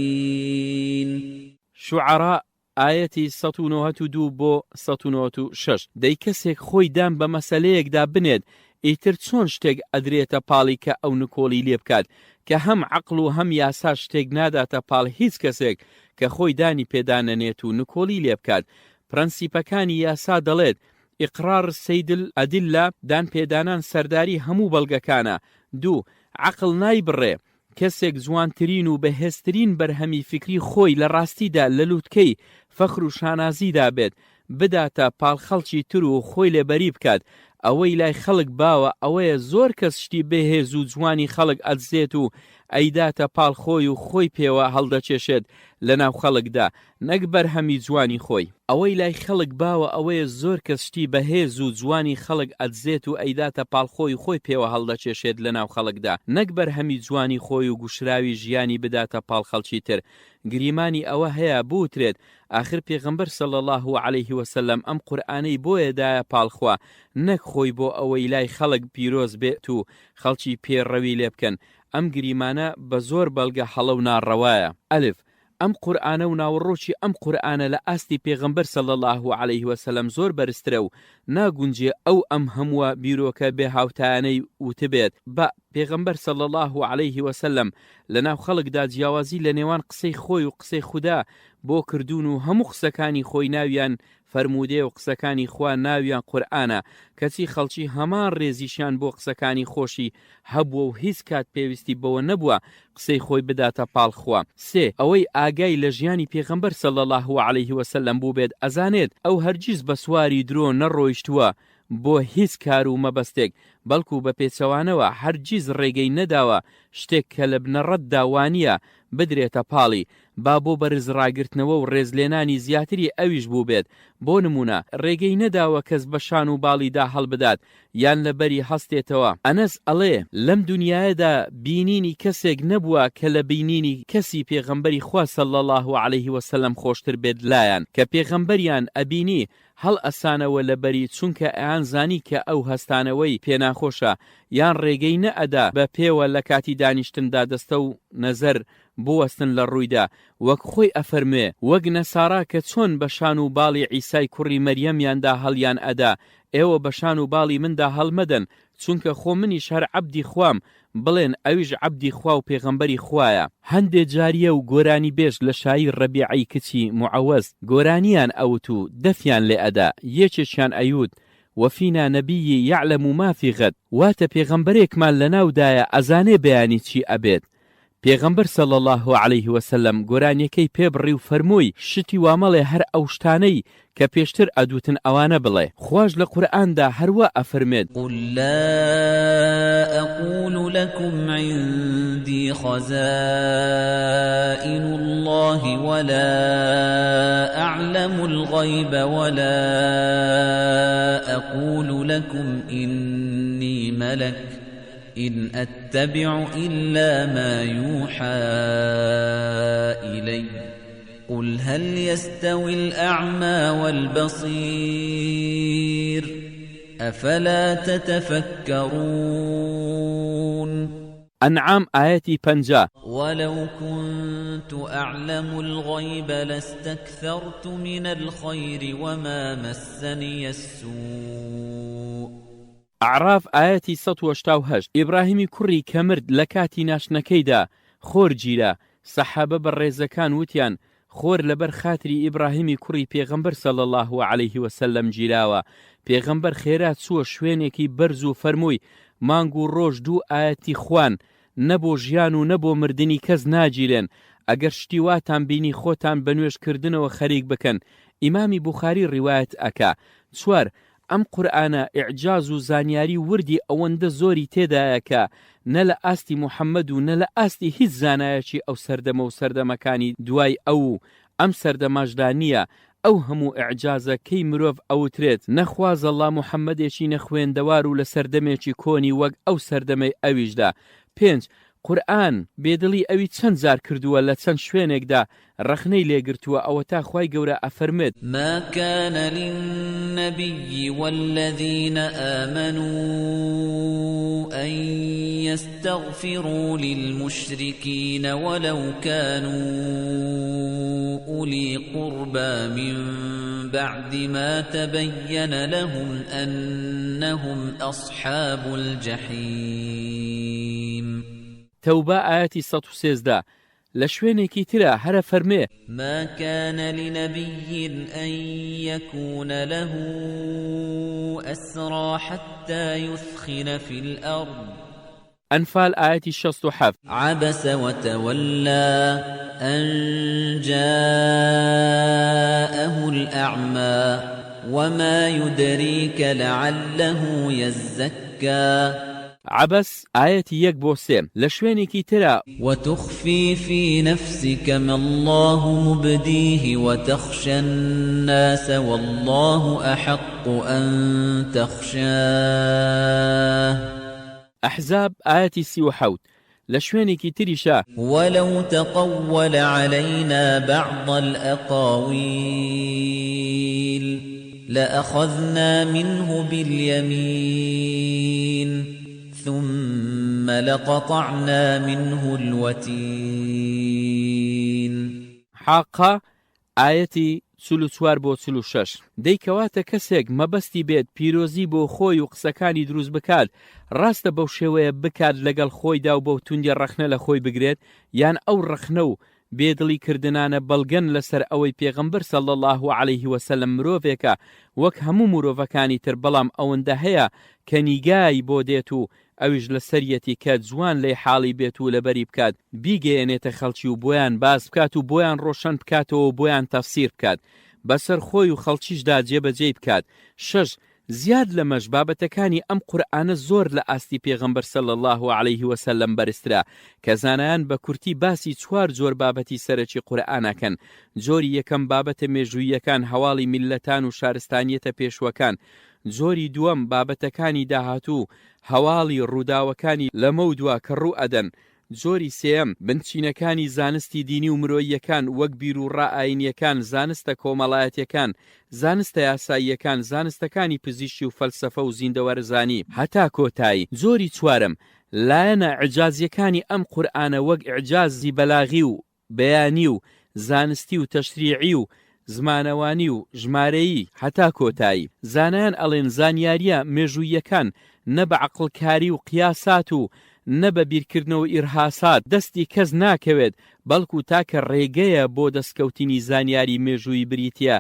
شوعەڕا ئایەتی 192 بۆ 196، دەی کەسێک خۆی دان بە مەسەلەیەکدا بنێت ئیتر چۆن شتێک ئەدرێتە پاڵی کە ئەو نکۆڵی لێ بکات کە هەم عەقڵ و هەم یاسا شتێک ناداتە پاڵ هیچ کەسێک کە خۆی دانی پێدا نەنێت و نکۆڵی لێ بکات پرەنسیپەکانی یاسا دەڵێت اقرار سید الادلە دانپێدانان سەرداری هەموو بەڵگەکانە دوو عەقڵ نایبڕێ کەسێک جوانترین و بەهێزترین بەرهەمی فیکری خۆی لە ڕاستیدا لە لوتکەی فەخر و شانازیدا بێت، بداتە پاڵ خەڵکی تر و خۆی لێ بەری بکات. ئەوەی لای خەڵک باوە ئەوەیە زۆر کەس شتی بەهێز و جوانی خەڵک ئەدزێت و ئەیداتە پاڵ خۆی و خۆی پێوە هەڵدەکێشێت لەناو خەڵکدا، نەک بەرهەمی جوانی خۆی. ئەوەی لای خەڵک باوە ئەوەیە زۆر کەس شتی بەهێز و جوانی خەڵک ئەدزێت و ئەیداتە پاڵ خۆی و خۆی پێوە هەڵدەکێشێت لەناو خەڵکدا نەک بەرهەمی جوانی خۆی و گوشراوی ژیانی بداتە پاڵ خەڵکی تر گریمانی ئەوە هەیە بوترێت ئاخر پێغەمبەر صلی اللە علیه وسلم ئەم قورئانەی بۆیە دایە پاڵ خوا نەک خۆی بۆ ئەوەی لای خەڵک پیرۆز بێت و خەڵکی پێڕەوی لێ بکەن ئەم گریمانە بە زۆر بەڵگە هەڵە و ناڕەوایە. ئەلف، ئەم قورئانە و ناوەڕۆکی ئەم قورئانە لە ئاستی پێغەمبەر صلی اللە علیه و سلم زۆر بەرزترە و ناگونجێ ئەو ئەم هەمووە بیرۆکە بێ هاوتایانەی وتبێت بە پێغەمبەر صلی اللە علیه و سلم لەناو خەڵکدا جیاوازی لە نێوان قسەی خۆی و قسەی خودا بۆ کردوون و هەموو قسەکانی خۆی ناویان فەرموودەیە و قسەکانی خوا ناویان قورئانە، کەچی خەڵکی هەمان ڕێزیشیان بۆ قسەکانی خۆشی هەبووە و هیچ کات پێویستی بەوە نەبووە قسەی خۆی بداتە پاڵ خوا. سێ، ئەوەی ئاگای لە ژیانی پێغەمبەر صلی اللە علیه وسلم بووبێت ئەزانێت ئەو هەرگیز بە سواری درۆ نەڕۆیشتووە بۆ هیچ کار و مەبەستێک، بەڵکو بە پێچەوانەوە هەرگیز ڕێگەی نەداوە شتێک کە لە بنەڕەتدا وانییە بدرێتە پاڵی، با بۆ بەرز ڕاگرتنەوە و ڕێزلێنانی زیاتری ئەویش بووبێت، بۆ نموونە، ڕێگەی نەداوە کەس بە شان و باڵیدا هەڵبدات یان لە بەری هەستێتەوە. ئەنەس ئەڵێ، لەم دونیایەدا بینینی کەسێک نەبووە کە لە بینینی کەسی پێغەمبەری خوا صلی اللە علیه وسلم خۆشتر بێت لایان، کە پێغەمبەریان ئەبینی هەڵئەسانەوە لە بەری چونکە ئەیان زانی کە ئەو هەستانەوەی پێ ناخۆشە، یان ڕێگەی نەئەدا بە پێوە لە کاتی دانیشتندا دەستە و نەزەر بوەستن لە ڕوویدا، وەک خۆی ئەفەرموێ، وەک نەسارا کە چۆن بە شان و باڵی عیسای کوڕی مەریەمیاندا هەڵیان ئەدا، ئێوە بە شان و باڵی مندا هەڵمەدەن، چونکە خۆ منیش هەر عەبدی خوام، بڵێن ئەویش عەبدی خوا و پێغەمبەری خوایە. هەندێ جاریە و گۆرانیبێژ لە شایی ڕەبیعەی کچی معەوەز گۆرانییان ئەوت و دەفیان لێ ئەدا، یەکێکیان ئەیوت، وفینا نبی یعلم ما فی غد، واتە پێغەمبەرێکمان لەناودایە ئەزانێ بەیانی چی ئەبێت، پێغەمبەر صلی اللە علیه وسلم گۆرانیەکەی پێ بڕی و فەرمووی، شتی وا مەڵێ هەر ئەو شتانەی کە پێشتر ئەدوتن ئەوانە بڵێ. خواش لە قورئاندا هەر وا ئەفەرمێت. قل لا أقول لكم عندي خزائن الله ولا أعلم الغيب ولا أقول لكم إني ملك إن أتبع إلا ما يوحى إلي قل هل يستوي الأعمى والبصير أفلا تتفكرون ئەنعام ئایەتی 50. ولو كنت أعلم الغيب لاستكثرت من الخير وما مسني السوء. ئەعراف ئایەتی 188، ئیبراهیمی کوڕی کە مرد لە کاتی ناشتنەکەیدا خۆر گیرا، سەحابە بەڕێزەکان وتیان، خۆر لەبەر خاتری ئیبراهیمی کوڕی پێغەمبەر صلی اللە علیه وسلم گیراوە، پێغەمبەر خێرا چووە شوێنێکی بەرز و فەرمووی، مانگ و ڕۆژ دوو ئایەتی خوان، نە بۆ ژیان و نە بۆ مردنی کەس ناگیرێن، ئەگەر شتی واتان بینی خۆتان بە نوێژ کردنەوە خەریک بکەن، ئیمامی بوخاری ڕیوایەت ئەکا. چوار، ئەم قورئانە ئیعجاز و زانیاری وردی ئەوەندە زۆری تێدایە کە نە لە ئاستی موحەممەد و نە لە ئاستی هیچ زانایەکی ئەو سەردەمە و سەردەمەکانی دوای ئەو و ئەم سەردەماشدا نییە، ئەو هەموو ئیعجازە کەی مرۆڤ ئەوترێت نەخوازەڵا موحەممەدێکی نەخوێندەوار و لە سەردەمێکی کۆنی وەک ئەو سەردەمەی ئەویشدا. پێنج، قورئان بێدڵی ئەوی چەند جار کردووە لە چەند شوێنێکدا ڕەخنەی لێ گرتووە ئەوەتا خوای گەورە ئەفەرموێت. ما كان للنبی والذین آمنوا أن یستغفروا للمشرکین ولو كانوا أولی قربی من بعد ما تبین لهم أنهم أصحاب الجحیم. تەوبە ئایەتی 113، لە شوێنێکی ترا هەر ئەفەرموێ. ما كان لنبی أن یکون له أسری حتی یثخن فی الأرض. ئەنفال ئایەتی 67. عبس وتولی أن جاءه الأعمی وما یدریک لعله یزکی. عەبەس، ئایەتی یەک بۆ سێ، لە شوێنێکی ترا. وتخفی فی نفسک ما اللە مبدیه وتخشی الناس واللە احق ان تخشاه. ئەحزاب، ئایەتی 37، لە شوێنێکی تریشا. ولو تقول علینا بعض الأقاویل لأخذنا منه بالیمین ثم لقطعنا منه الوتین. حاقە، ئایەتی 44 بۆ 46، دەی کەواتە کەسێک مەبەستی بێت پیرۆزی بۆ خۆی و قسەکانی دروست بکات ڕاستە بەو شێوەیە بکات لەگەڵ خۆیدا و بەو توندی ڕەخنە لە خۆی بگرێت یان ئەو ڕەخنە و بێدڵی کردنانە بەڵگەن لەسەر ئەوەی پێغەمبەر صلی اللە علیه وسلم مرۆڤێکە وەک هەموو مرۆڤەکانی تر بەڵام ئەوەندە هەیە کە نیگای بۆ دێت و ئەویش لەسەریەتی کە جوان لێی حاڵی بێت و لەبەری بکات بیگەیەنێتە خەڵکی و بۆیان باس بکات و بۆیان ڕۆشەن بکاتەوە و بۆیان تەفسیر بکات بەسەر خۆی و خەڵکیشدا جێبەجێی بکات شەش زیاد لەمەش بابەتەکانی ئەم قورئانە زۆر لە ئاستی پێغەمبەر صلی اللە علیه وسلم بەرزترە کە زانایان بە کورتی باسی چوار جۆر بابەتی سەرەکی قورئان ئەکەن جۆری یەکەم بابەتە مێژووییەکان هەواڵی میللەتان و شارستانیەتە پێشووەکان جۆری دووەم بابەتەکانی داهاتوو هەواڵی ڕووداوەکانی لەمەودوا کە ڕوو ئەدەن جۆری سێیەم، بنچینەکانی زانستی دینی و مرۆییەکان وەک بیروڕا ئایینییەکان، زانستە کۆمەڵایەتییەکان، زانستە یاساییەکان، زانستەکانی پزیشکی و فەلسەفە و زیندەوەرزانی. هەتا کۆتایی. جۆری چوارەم، لایەنە ئیعجازییەکانی ئەم قورئانە وەک ئیعجازی بەلاغی و بەیانی و زانستی و تەشریعی و زمانەوانی و ژمارەیی. هەتا کۆتایی. زانایان ئەڵێن زانیارییە مێژووییەکان. نە بە عەقڵکاری و قیاسات و نە بە بیرکردنەوە و ئیرهاسات دەستی کەس ناکەوێت، بەڵکو تاکە ڕێگەیە بۆ دەستکەوتنی زانیاری مێژوویی بریتیە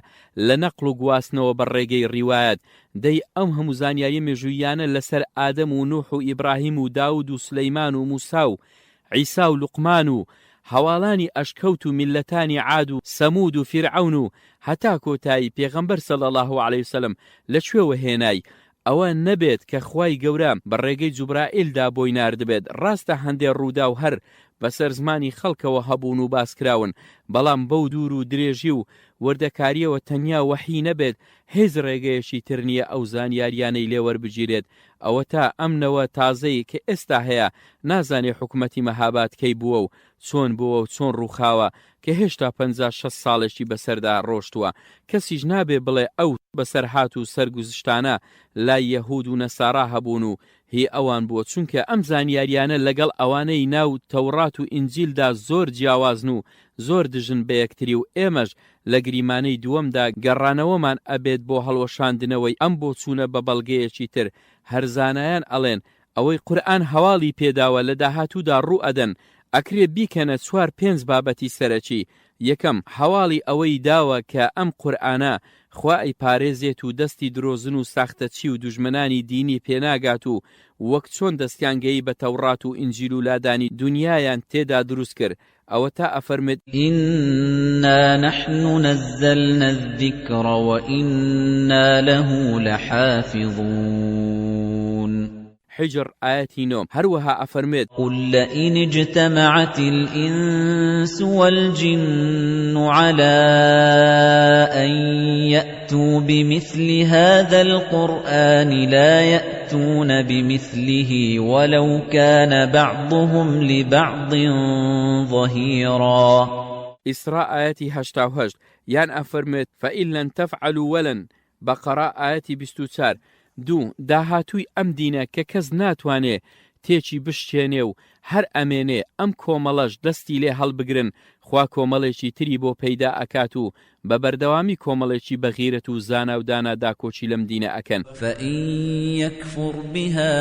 لە نەقڵ و گواستنەوە بە ڕێگەی ڕیوایەت. دەی ئەم هەموو زانیاریە مێژووییانە لەسەر ئادەم و نوح و ئیبراهیم و داود و سولەیمان و موسا و عیسا و لوقمان و هەواڵانی ئەشکەوت و میللەتانی عاد و سەمود و فیرعەون و هەتا کۆتایی پێغەمبەر صلی اللە علیە وسلم لە کوێوە هێنای؟ ئەوە نەبێت کە خوای گەورە بە ڕێگەی جوبرائیلدا بۆی ناردبێت، ڕاستە هەندێ ڕووداو هەر بەسەر زمانی خەڵکەوە هەبوون و باسکراون، بەڵام بەو دوور و درێژی و وردەکارییەوە تەنیا وەحی نەبێت هیچ ڕێگەیەکی تر نییە ئەو زانیاریانەی لێ وەربگیرێت، ئەوەتا ئەم نەوە تازەی کە ئێستا هەیە نازانێ حکومەتی مەهاباد کەی بووە و چۆن بووە و چۆن ڕووخاوە کە هێشتا 50 شەست ساڵێکی بەسەردا ڕۆشتووە کەسیش نابێ بڵێ ئەو بەسەرهات و سەرگوزشتانە لای یەهود و نەسارا هەبوون و هی ئەوان بووە چونکە ئەم زانیاریانە لەگەڵ ئەوانەی ناو تەوڕات و ئینجیلدا زۆر جیاوازن و زۆر دژن بەیەکتری و ئێمەش لە گریمانەی دووەمدا گەڕانەوەمان ئەبێت بۆ هەڵوەشاندنەوەی ئەم بۆچوونە بە بەڵگەیەکی تر، هەر زانایان ئەڵێن ئەوەی قورئان هەواڵی پێداوە لە داهاتوودا ڕوو ئەدەن، ئەکرێ بیکەنە چوار پێنج بابەتی سەرەکی، یەکەم، هەواڵی ئەوەی داوە کە ئەم قورئانە خوا ئەیپارێزێت و دەستی درۆزن و ساختەچی و دوژمنانی دینی پێناگات و وەک چۆن دەستیان گەیی بە تەوڕات و ئینجیل و لادانی دونیایان تێدا دروست کرد ئەوەتا ئەفەرموێت. إنا نحن نزلنا الذکر وإنا له لحافظون. حیجڕ ئایەتی نۆ، هەروەها ئەفەرموێت. قل لئن اجتمعت الإنس والجن علی أن یأتوا بمثل هذا القرآن لا یأتون بمثله ولو کان بعضهم لبعض ظهیرا. ئیسڕا ئایەتی 88، یان ئەفەرموێت، فَإِن لَن تَفْعَلُوا وَلَن، بەقەڕە ئایەتی 24، دوو، داهاتووی ئەم دینە کە کەس ناتوانێ تێکی بشکێنێ و هەر ئەمێنێ، ئەم کۆمەڵەش دەستی لێ هەڵبگرن خوا کۆمەڵێکی تری بۆ پەیدا ئەکات و بە بەردەوامی کۆمەڵێکی بەغیرەت و زانا و دانا داکۆکی لەم دینە ئەکەن. فَإِن یَکْفُرْ بِهَا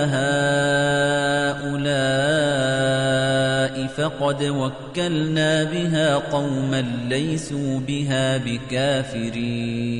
هَٰؤُلَاءِ فَقَدْ وَکَّلْنَا بِهَا قَوْمًا لَیسُوا بِهَا بِکَافِرِینَ.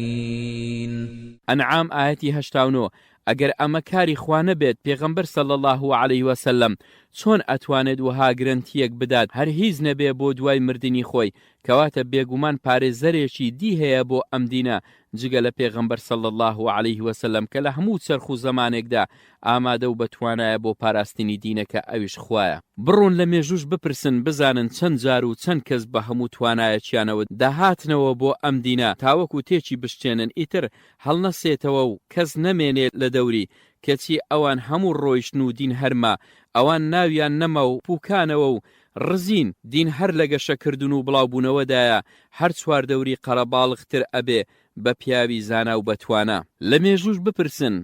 ئەنعام ئایەتی 89، ئەگەر ئەمە کاری خوا نەبێت پێغەمبەر صلی اللە علیه وسلم چۆن ئەتوانێت وەها گرەنتیەک بدات هەر هیچ نەبێ بۆ دوای مردنی خۆی کەواتە بێگومان پارێزەرێکی دی هەیە بۆ ئەم دینە جگە لە پێغەمبەر صلی اللە علیه وسلم کە لە هەموو چەرخ و زەمانێکدا ئامادە و بەتوانایە بۆ پاراستنی دینەکە ئەویش خوایە. بڕۆن لە مێژووش بپرسن بزانن چەند جار و چەند کەس بە هەموو توانایەکیانەوە دەهاتنەوە بۆ ئەم دینە تاوەکو تێکی بشکێنن ئیتر هەڵنەسێتەوە و کەس نەمێنێ لە دەوری، کەچی ئەوان هەموو ڕۆیشتن و دین هەر ما، ئەوان ناویان نەما و پووکانەوە و ڕزین، دین هەر لە گەشەکردن و بڵاوبوونەوەدایە، هەر چواردەوری قەرەباڵغتر ئەبێ بە پیاوی زانا و بەتوانا. لە مێژووش بپرسن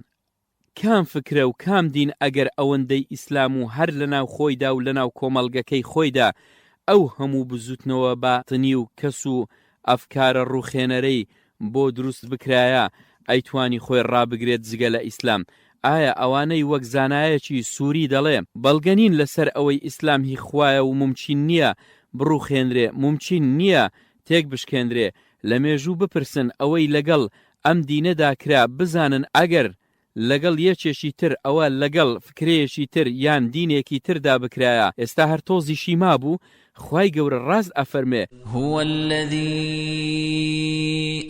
کام فکرە و کام دین ئەگەر ئەوەندەی ئیسلام و هەر لەناو خۆیدا و لەناو کۆمەڵگەکەی خۆیدا ئەو هەموو بزوتنەوە باتنی و کەس و ئەفکارە ڕوخێنەرەی بۆ دروست بکرایە ئەیتوانی خۆی ڕابگرێت جگە لە ئیسلام ئایا ئەوانەی وەک زانایەکی سوری دەڵێ بەڵگە نین لەسەر ئەوەی ئیسلام هی خوایە و مومکین نیە بڕوخێنرێ مومکین نیە تێک بشکێنرێ لە مێژوو بپرسن ئەوەی لەگەڵ ئەم دینەدا کرا بزانن ئەگەر لەگەڵ یەکێکی تر ئەوە لەگەڵ فکرەیەکی تر یان دینێکی تردا بکرایە ئێستا هەر تۆزیشی مابوو خوای گەورە ڕاست ئەفەرمێ. هو الذی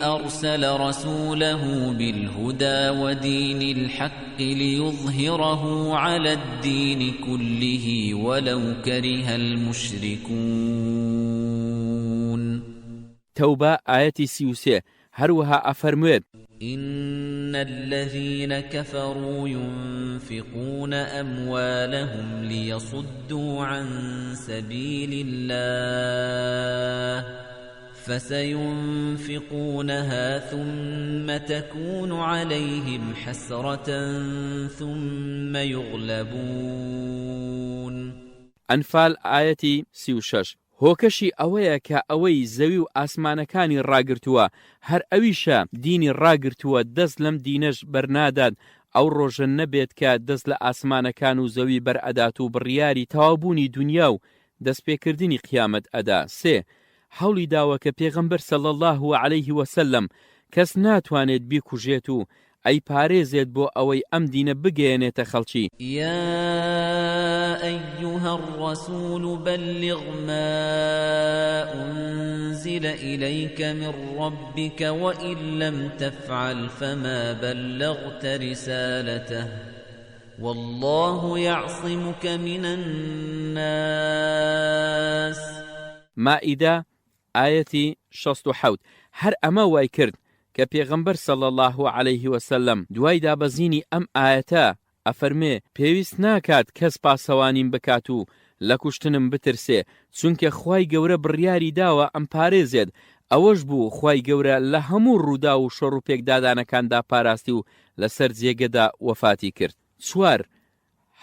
ارسل رسوله بالهدی ودین الحق لیظهره علی الدین کله ولو کره المشرکون. تەوبە ئایەتی 33، هەروەها ئەفەرموێت. إن الذين كفروا ينفقون أموالهم ليصدوا عن سبيل الله فسينفقونها ثم تكون عليهم حسرة ثم يغلبون. ئەنفال ئایەتی 36، هۆکەشی ئەوەیە کە ئەوەی زەوی و ئاسمانەکانی ڕاگرتووە هەر ئەویشە دینی ڕاگرتووە دەست لەم دینەش بەرنادات. ئەو ڕۆژە نەبێت کە دەست لە ئاسمانەکان و زەوی بەرئەدات و بڕیاری تەواوبوونی دونیا و دەستپێکردنی قیامەت ئەدا. سێ، هەوڵی داوە کە پێغەمبەر صلی اللە علیه وسلم کەس ناتوانێت بیکوژێت و ئەیپارێزێت بۆ ئەوەی ئەم دینە بگەیەنێتە خەڵکی. یا ایها الرسول بلغ ما انزل الیک من ربک وان لم تفعل فما بلغت رسالته واللە یعصمک من الناس. مائیدە، ئایەتی 67، هەر ئەمە وای کرد کە پێغەمبەر صلی اللە علیه وسلم دوای دابەزینی ئەم ئایەتە ئەفەرمێ، پێویست ناکات کەس پاسەوانیم بکات و لە کوشتنم بترسێ، چونکە خوای گەورە بڕیاری داوە ئەمپارێزێت، ئەوەش بوو خوای گەورە لە هەموو ڕووداو و شەڕوپێکدادانەکاندا پاراستی و لەسەر جێگەدا وەفاتی کرد. چوار،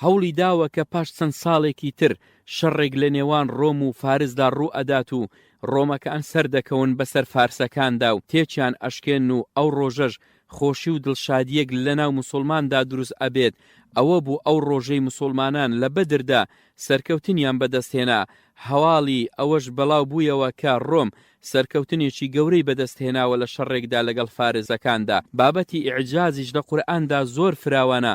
هەوڵی داوە کە پاش چەند ساڵێکی تر شەڕێک لە نێوان ڕۆم و فارسدا ڕوو ئەدات و ڕۆمەکان سەردەکەون بەسەر فارسەکاندا و تێکیان ئەشکێنن و ئەو ڕۆژەش خۆشی و دڵشادییەک لەناو موسوڵماندا دروست ئەبێت، ئەوە بوو ئەو ڕۆژەی موسوڵمانان لە بەدردا سەرکەوتنیان بەدەست هێنا، هەواڵی ئەوەش بەڵاو بوویەوە کە ڕۆم سەرکەوتنێکی گەورەی بەدەست هێناوە لە شەڕێکدا لەگەڵ فارسەکاندا. بابەتی ئیعجازیش لە قورئاندا زۆر فراوانە،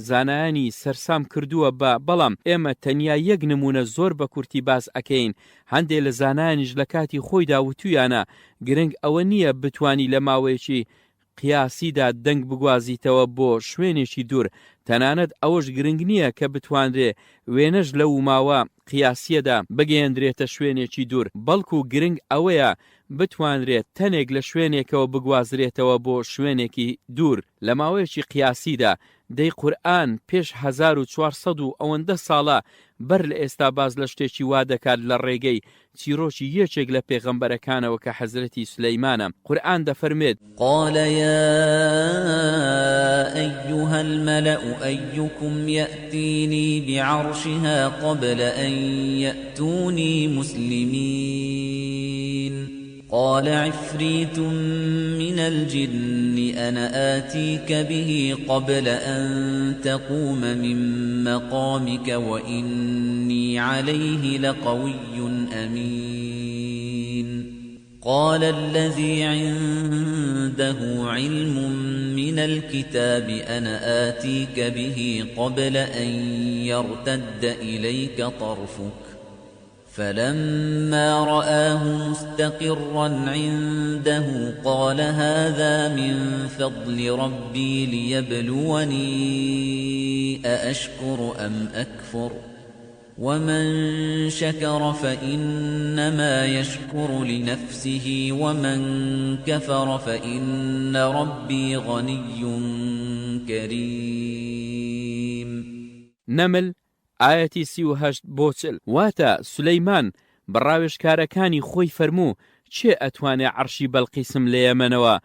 زانایانی سەرسام کردووە بە، بەڵام ئێمە تەنیا یەک نموونە زۆر بە کورتی باس ئەکەین، هەندێ لە زانایانیش لە کاتی خۆیدا وتویانە گرنگ ئەوە نییە بتوانی لە ماوەیەکی قیاسیدا دەنگ بگوازیتەوە بۆ شوێنێکی دوور، تەنانەت ئەوەش گرنگ نییە کە بتوانرێ وێنەش لەو ماوە قیاسییەدا بگەیەندرێتە شوێنێکی دوور، بەڵکو گرنگ ئەوەیە بتوانرێت تەنێک لە شوێنێکەوە بگوازرێتەوە بۆ شوێنێکی دوور لە ماوەیەکی قیاسیدا، دەی قورئان پێش 1400 و ئەوەندە ساڵە بەر لە ئێستا باس لە شتێکی وا دەکات لە ڕێگەی چیرۆکی یەکێک لە پێغەمبەرەکانەوە کە حەزرەتی سولەیمانە، قورئان دەفەرموێت. قال یا ایها الملأ ایکم یأتینی بعرشها قبل ان یأتونی مسلمین قال عفریت من الجن انا آتیک به قبل ان تقوم من مقامک وانی علیه لقوی امین قال الذی عنده علم من الکتاب انا آتیک به قبل ان یرتد الیک طرفک فلما رآه مستقرا عنده قال هذا من فضل ربي ليبلوني أأشكر أم أكفر ومن شكر فإنما يشكر لنفسه ومن كفر فإن ربي غني كريم. نمل، ئایەتی 38 بۆ 40، واتە، سولەیمان بە ڕاوێژکارەکانی خۆی فەرموو، کێ ئەتوانێ عەڕشی بەلقیسم لە یەمەنەوە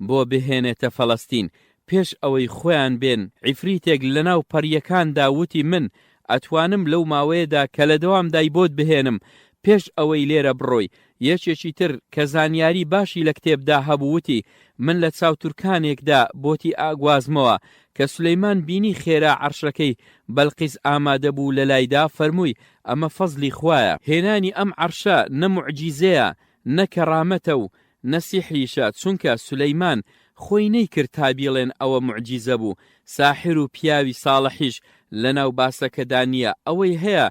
بۆ بهێنێتە فەلەستین پێش ئەوەی خۆیان بێن، عیفریتێک لەناو پەرییەکاندا وتی من ئەتوانم لەو ماوەیەدا کە لە دەوامدای بۆت بهێنم پێش ئەوەی لێرە بڕۆی، یەکێکی تر کە زانیاری باشی لە کتێبدا هەبوو وتی من لە چاوتورکانێکدا بۆتی ئەگوازمەوە، کە سولەیمان بینی خێرا عەرشەکەی بەلقیس ئامادە بوو لەلایدا فەرمووی ئەمە فەزلی خوایە. هێنانی ئەم عەرشە نە موعجیزەیە نە کەرامەتە و نە سیحریشە چونکە سولەیمان خۆی نەیکرد تا بیڵێن ئەوە موعجیزە بوو، ساحر و پیاوی ساڵحیش لەناو باسەکەدا نییە، ئەوەی هەیە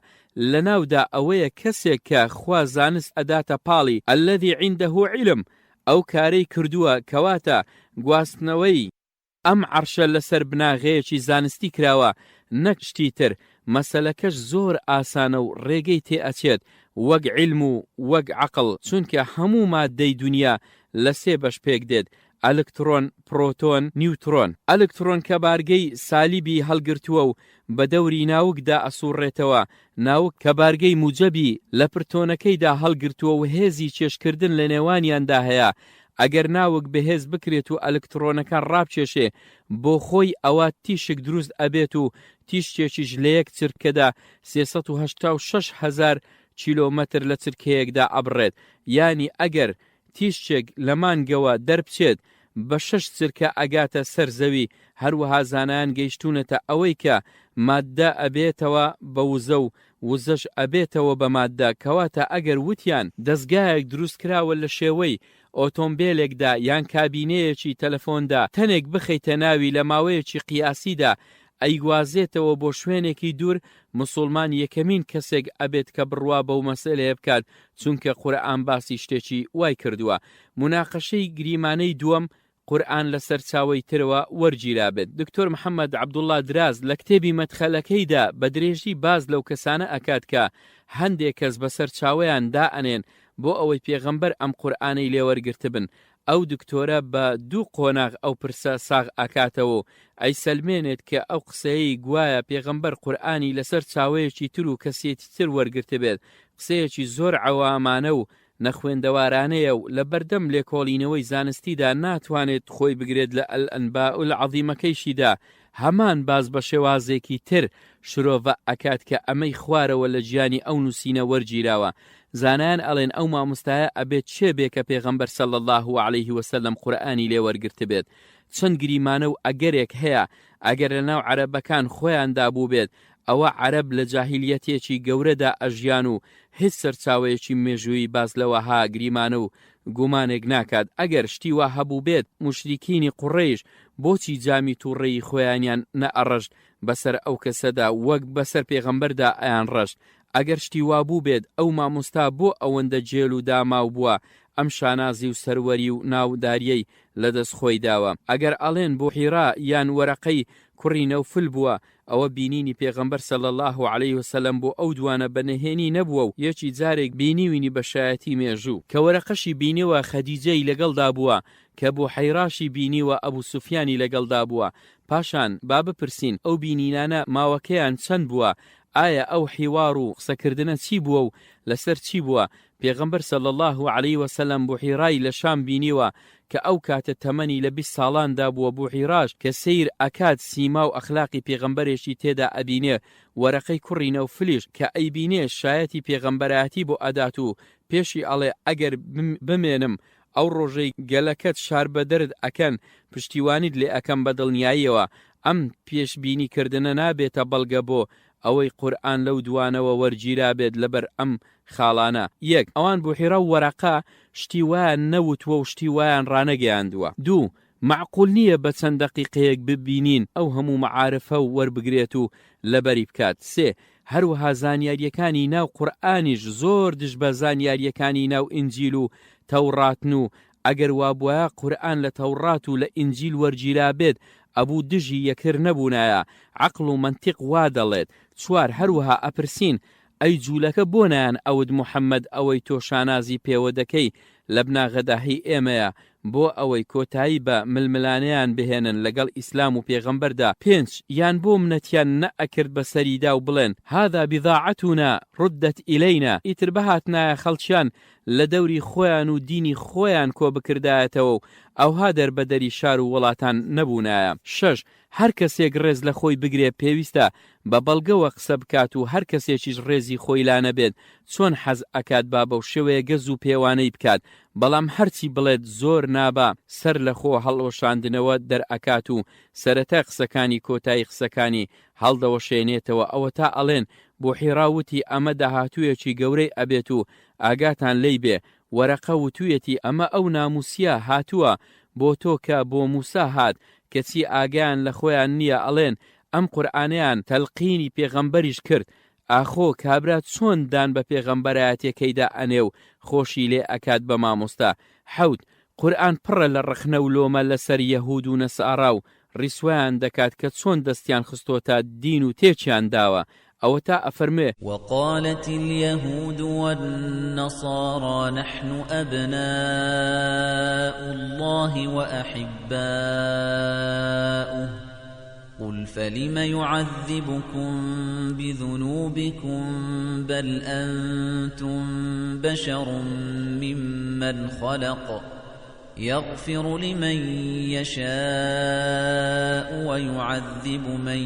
لەناودا ئەوەیە کەسێک کە خوا زانست ئەداتە پاڵی، الذی عنده علم، ئەو کارەی کردووە، کەواتە گواستنەوەی. ئەم عەڕشە لەسەر بناغەیەکی زانستی کراوە نەک شتی تر، مەسەلەکەش زۆر ئاسانە و ڕێگەی تێ ئەچێت وەک عیلم و وەک عەقڵ، چونکە هەموو ماددەی دونیا لە سێ بەش پێک دێت، ئەلکترۆن، پرۆتۆن، نیوترۆن. ئەلکترۆن کە بارگەی سالیبی هەڵگرتووە و بە دەوری ناوکدا ئەسوڕێتەوە، ناوک کە بارگەی موجەبی لە پرتۆنەکەیدا هەڵگرتووە و هێزی کێشکردن لە نێوانیاندا هەیە، ئەگەر ناوک بەهێز بکرێت و ئەلکتڕۆنەکان ڕابکێشێ بۆ خۆی ئەوا تیشک دروست ئەبێت و تیشکێکیش لە یەک چرکەدا 386 هەزار کیلۆمەتر لە چرکەیەکدا ئەبڕێت یانی ئەگەر تیشکێک لە مانگەوە دەربچێت. بە شەش چرکە ئەگاتە سەر زەوی، هەروەها زانایان گەیشتوونەتە ئەوەی کە ماددە ئەبێتەوە بە وزە و وزەش ئەبێتەوە بە ماددە، کەواتە ئەگەر وتیان دەزگایەک دروست کراوە لە شێوەی ئۆتۆمبێلێکدا یان کابینەیەکی تەلەفۆندا تەنێک بخەیتە ناوی لە ماوەیەکی قیاسیدا ئەیگوازێتەوە بۆ شوێنێکی دوور، موسوڵمان یەکەمین کەسێک ئەبێت کە بڕوا بەو مەسەلەیە بکات چونکە قورئان باسی شتێکی وای کردووە. موناقەشەی گریمانەی دووەم، قورئان لە سەرچاوەی ترەوە وەرگیرابێت. دکتۆر محەمەد عەبدوڵڵا دراز لە کتێبی مەدخەلەکەیدا بە درێژی باس لەو کەسانە ئەکات کە هەندێ کەس بە سەرچاوەیان دائەنێن بۆ ئەوەی پێغەمبەر ئەم قورئانەی لێوەرگرتبن ئەو دکتۆرە بە دوو قۆناغ ئەو پرسە ساغ ئەکاتەوە و ئەیسەلمێنێت کە ئەو قسەیەی گوایە پێغەمبەر قورئانی لەسەر چاوەیەکی تر و کەسێتی تر وەرگرتبێت قسەیەکی زۆر عەوامانە و نەخوێندەوارانەیە و لە بەردەم لێکۆڵینەوەی زانستیدا ناتوانێت خۆی بگرێت لە الانباء العظیمەکەیشیدا هەمان باس بە شێوازێکی تر شرۆڤە ئەکات کە ئەمەی خوارەوە لە گیانی ئەو نوسینە وەرگیراوە زانایان ئەڵێن ئەو مامۆستایە ئەبێت کێ بێ کە پێغەمبەر صلی اللە علیه وسلم قورئانی لێ وەرگرتبێت چەند گریمانە و ئەگەرێک هەیە ئەگەر لەناو عەرەبەکان خۆیاندا بووبێت ئەوە عەرەب لە جاهیلیەتێکی گەورەدا ئەژیان و هیچ سەرچاوەیەکی مێژوویی باس لە وەها گریمانە و گومانێک ناکات ئەگەر شتی وا هەبووبێت موشریکینی قوڕەیش بۆچی جامی توڕەیی خۆیانیان نەئەڕشت بەسەر ئەو کەسەدا وەک بەسەر پێغەمبەردا ئەیانڕشت ئەگەر شتی وا بووبێت ئەو مامۆستا بۆ ئەوەندە جێل و داماو بووە ئەم شانازی و سەروەری و ناوداریەی لەدەست خۆی داوە ئەگەر ئەڵێن بوحیرا یان وەرەقەی کوڕی نەوفل بووە ئەوە بینینی پێغەمبەر صلی اللە علیه وسلم بۆ ئەو دوانە بە نهێنی نەبووە و یەکی جارێک بینیوینی بە شایەتی مێژوو. کە وەرەقەشی بینیوە خەدیجەی لەگەڵدا بووە، کە بوحەیراشی بینیوە ئەبو سوفیانی لەگەڵدا بووە، پاشان با بپرسین ئەو بینینانە ماوەکەیان چەند بووە، ئایا ئەو حیواڕ و قسەکردنە چی بووە و لەسەر چی بووە، پێغەمبەر صلی اللە علیە وسلم بوحیرای لە شام بینیوە کە ئەو کاتە تەمەنی لە 20 ساڵاندا بووە بوحیراش کە سەیر ئەکات سیما و ئەخلاقی پێغەمبەرێکی تێدا ئەبینێ وەرەقەی کوڕی نەوفلیش کە ئەیبینێ شایەتی پێغەمبەرایەتی بۆ ئەدات و پێشی ئەڵێ ئەگەر بمێنم ئەو ڕۆژەی گەلەکەت شاربەدەرت ئەکەن پشتیوانیت لێ ئەکەم بە دڵنیاییەوە ئەم پێشبینی کردنە نابێتە بەڵگە بۆ ئەوەی قورئان لەو دوانەوە وەرگیرابێت لەبەر ئەم خاڵانە، یەک، ئەوان بوحیرا و وەرەقە شتی وایان نەوتووە و شتی وایان ڕانەگەیاندووە. دوو، مەعقول نییە بە چەند دەقیقەیەک ببینین ئەو هەموو مەعارفە وەربگرێت و لەبەری بکات. سێ، هەروەها زانیارییەکانی ناو قورئانیش زۆر دژ بە زانیارییەکانی ناو ئینجیل و تەوڕاتن و ئەگەر وابوایە قورئان لە تەوڕات و لە ئینجیل وەرگیرابێت ئەبوو دژی یەکتر نەبوونایە، عەقڵ و مەنتیق وا دەڵێت. چوار، هەروەها ئەپرسین ئەی جوولەکە بۆ نایان ئەوت محمد ئەوەی تۆ شانازی پێوە دەکەی لە بناغەدا هی ئێمەیە بۆ ئەوەی کۆتایی بە ململانێیان بهێنن لەگەڵ ئیسلام و پێغەمبەردا پێنج یان بۆ منەتیان نە ئەکرد بەسەریدا و بڵێن هذا بضاعتنا ردت الینا ئیتر بهاتنایە خەڵکیان لە دەوری خۆیان و دینی خۆیان کۆ بکردایەتەوە و ئەوها دەربەدەری شار و وڵاتان نەبوونایە شەش هەر کەسێک ڕێز لە خۆی بگرێ پێویستە بە بەڵگەوە قسە بکات و هەر کەسێکیش ڕێزی خۆی لا نەبێت چۆن حەز ئەکات با بەو شێوەیە گەز و پێوانەی بکات بەڵام هەرچی بڵێت زۆر نابا سەر لە خۆ هەڵوەشاندنەوە دەرئەکات و سەرەتای قسەکانی کۆتایی قسەکانی هەڵدەوەشێنێتەوە ئەوەتا ئەڵێن بوحیڕا وتی ئەمە داهاتوویەکی گەورەی ئەبێت و ئاگاتان لێی بێ وەرەقە وتویەتی ئەمە ئەو ناموسیە هاتووە بۆ تۆ کە بۆ موسا هات کەچی ئاگایان لە خۆیان نیە ئەڵێن ئەم قورئانەیان تەلقینی پێغەمبەریش کرد ئاخۆ کابرا چۆن دان بە پێغەمبەرایەتیەکەیدا ئەنێ و خۆشی لێ ئەکات بە مامۆستا حەوت قورئان پڕە لە ڕەخنە و لۆمە لەسەر یەهود و نەسارا و ڕیسوایان دەکات کە چۆن دەستیان خستۆتە دین و تێکیان داوە ئەوەتا ئەفەرموێ. وقالت اليهود والنصارى نحن أبناء الله وأحباؤه قل فلم يعذبكم بذنوبكم بل أنتم بشر ممن خلق يغفر لمن يشاء ويعذب من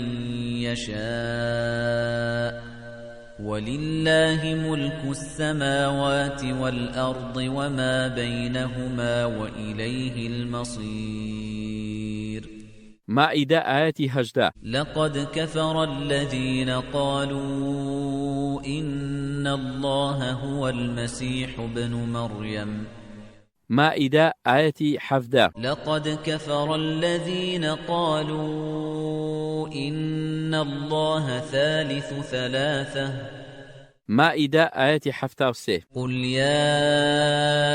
يشاء. وللە ملک السماوات والارض وما بینهما وإلیه المصیر. مائیدە ئایەتی 18. لقد کفر الذین قالوا ان اللە هو المسیح ابن مریم. مائیدە ئایەتی 17. لقد کفر الذین قالوا ان اللە ثالث ثلاثە. مائیدە ئایەتی 73. قل یا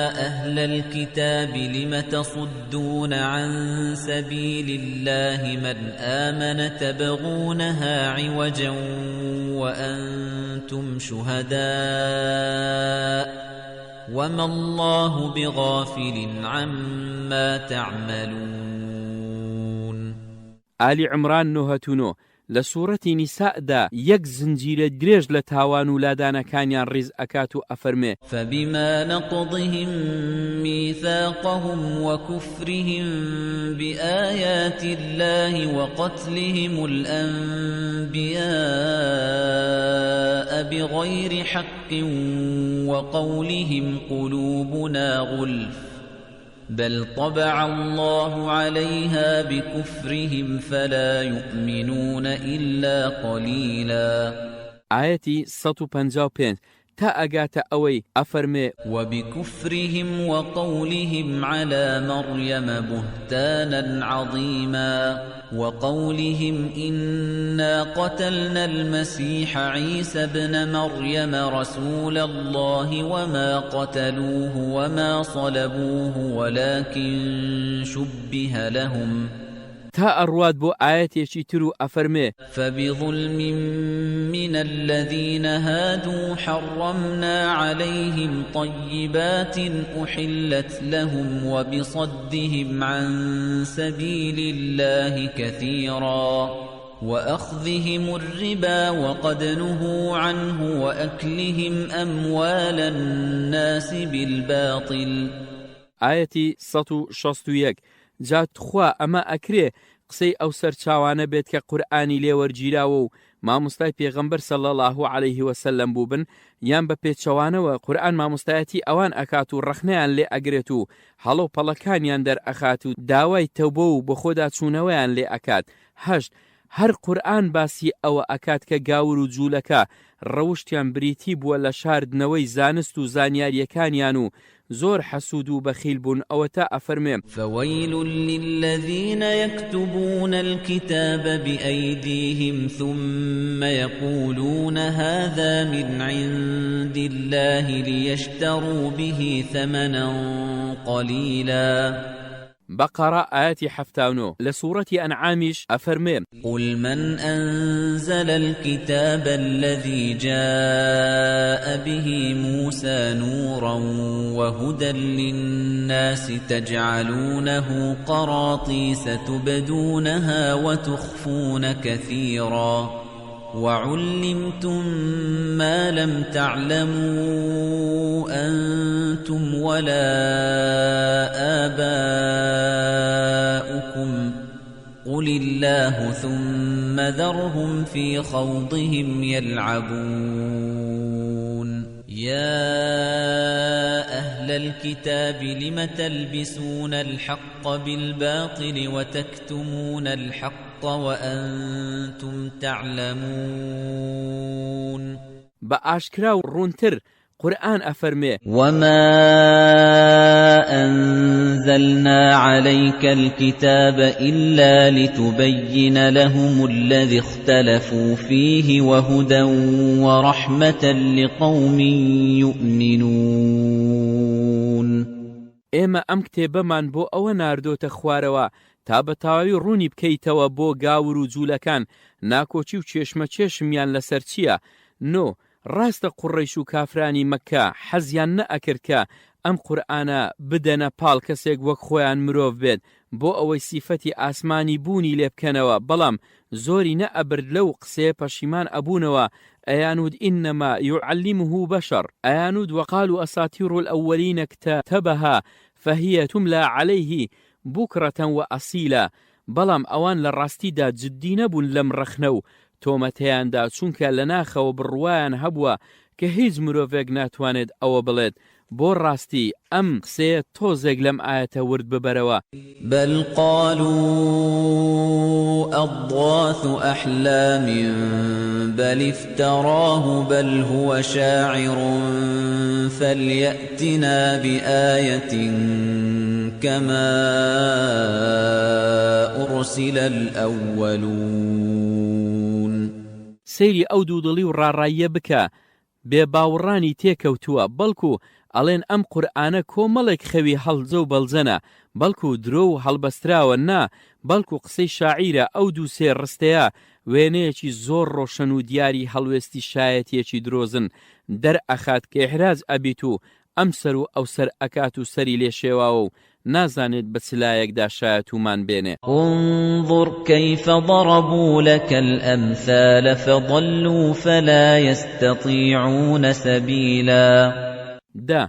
اهل الکتاب لم تصدون عن سبیل اللە من آمن تبغونها عوجا وانتم شهداء وما اللە بغافل عما تعملون. ئالی عمران 99، لە سوڕەتی نیساء دا یەک زنجیرە درێژ لە تاوان و لادانەکانیان ڕیز ئەکات و ئەفەرمێ. فبما نقضهم میثاقهم وکفرهم بآیات اللە وقتلهم الانبیاء بغیر حق وقولهم قلوبنا غلف بل طبع اللە علیها بکفرهم فلا یومنون الا قلیلا. ئایەتی 155 تا ئەگاتە ئەوەی ئەفەرمێ. وبکفرهم وقولهم علی مریم بهتانا عظیما وقولهم انا قتلنا المسیح عیسی ابن مریم رسول اللە وما قتلوه وما صلبوه ولکن شبه لهم. تا ئەڕوات بۆ ئایەتێکی تر و ئەفەرمێ. فبظلم من الذین هادوا حرمنا علیهم طیبات احلت لهم وبصدهم عن سبیل اللە کثیرا وأخذهم الربا وقد نهوا عنه وأکلهم اموال الناس بالباطل. ئایەتی 161، جا تخوا ئەمە ئەکرێ قسەی ئەو سەرچاوانە بێت کە قورئانی لێ وەرگیراوە و مامۆستای پێغەمبەر صلی اللە علیه وسلم بووبن یان بە پێچەوانەوە قورئان مامۆستایەتی ئەوان ئەکات و ڕەخنەیان لێ ئەگرێت و هەڵە و پەڵەکانیان دەرئەخات و داوای تەوبە و بەخۆدا چوونەوەیان لێ ئەکات هەشت هەر قورئان باسی ئەوە ئەکات کە گاور و جوولەکە ڕەوشتیان بریتی بووە لە شاردنەوەی زانست و زانیاریەکانیان و زۆر حەسوود و بەخیل بوون ئەوەتا ئەفەرموێ. فویل للذین یکتبون الکتاب بأیدیهم ثم یقولون هذا من عند اللە لیشتروا به ثمنا قلیلا. بەقەڕە ئایەتی 79، لە سوڕەتی ئەنعامیش ئەفەرموێ. قل من أنزل الكتاب الذي جاء به موسى نورا وهدى للناس تجعلونه قراطيس تبدونها وتخفون كثيرا وعلمتم ما لم تعلموا أنتم ولا آباؤكم قل اللە ثم ذرهم فی خوضهم یلعبون. یا اهل الکتاب لم تلبسون الحق بالباطل وتکتمون الحق وانتم تعلمون. بە ئاشکرا و ڕوونتر قورئان ئەفەرمێ. وما أنزلنا عليك الكتاب إلا لتبين لهم الذي اختلفوا فيه وهدى ورحمة لقوم يؤمنون. ئێمە ئەم کتێبەمان بۆ ئەوە ناردۆتە خوارەوە تا بە تەواوی ڕوونی بکەیتەوە بۆ گاور و جوولەکان ناکۆکی و کێشمەکێشمیان لەسەر چییە. نۆ، ڕاستە قوڕەیش و کافرانی مەککە حەزیان نەئەکرد کە ئەم قورئانە بدەنە پاڵ کەسێک وەک خۆیان مرۆڤ بێت بۆ ئەوەی سیفەتی ئاسمانی بوونی لێ بکەنەوە بەڵام زۆری نەئەبرد لەو قسەیە پەشیمان ئەبوونەوە ئەیانوت انما یعلمه بشر ئەیانوت وقالوا اساطیر الاولین اکتتبها فهی تملی علیه بکرة واصیلا بەڵام ئەوان لە ڕاستیدا جدی نەبوون لەم ڕەخنە و. تۆمەتەیان دا چونکە لە ناخەوە بڕوایان هەبووە کە هیچ مرۆڤێک ناتوانێت ئەوە بڵێت بۆ ڕاستی ئەم قسەیە تۆزێک لەم ئایەتە ورد ببەرەوە. بل قالوا أضغاث أحلام بل افتراه بل هو شاعر فليأتنا بآية كما أرسل الأولون. سەیری ئەو دوودڵی و ڕاڕاییە بکە بێ باوڕانی تێ کەوتووە بەڵکو ئەڵێن ئەم قورئانە کۆمەڵێک خەوی هەڵجە و بەڵجەنە بەڵکو درۆ و هەڵبەستراوە نا بەڵکو قسەی شاعیرە ئەو دوو سێ ڕستەیە وێنەیەکی زۆر ڕۆشەن و دیاری هەڵوێستی شایەتیەکی درۆزن دەر ئەخات کە ئیحراج ئەبیت و ئەم سەر و ئەو سەر ئەکات و سەری لێ شێواوە و نازانێت بە چ لایەکدا شایەتومان بێنێ. انظر کیف ضربوا لک الامثال فضلوا فلا یستطیعون سبیلا. دە،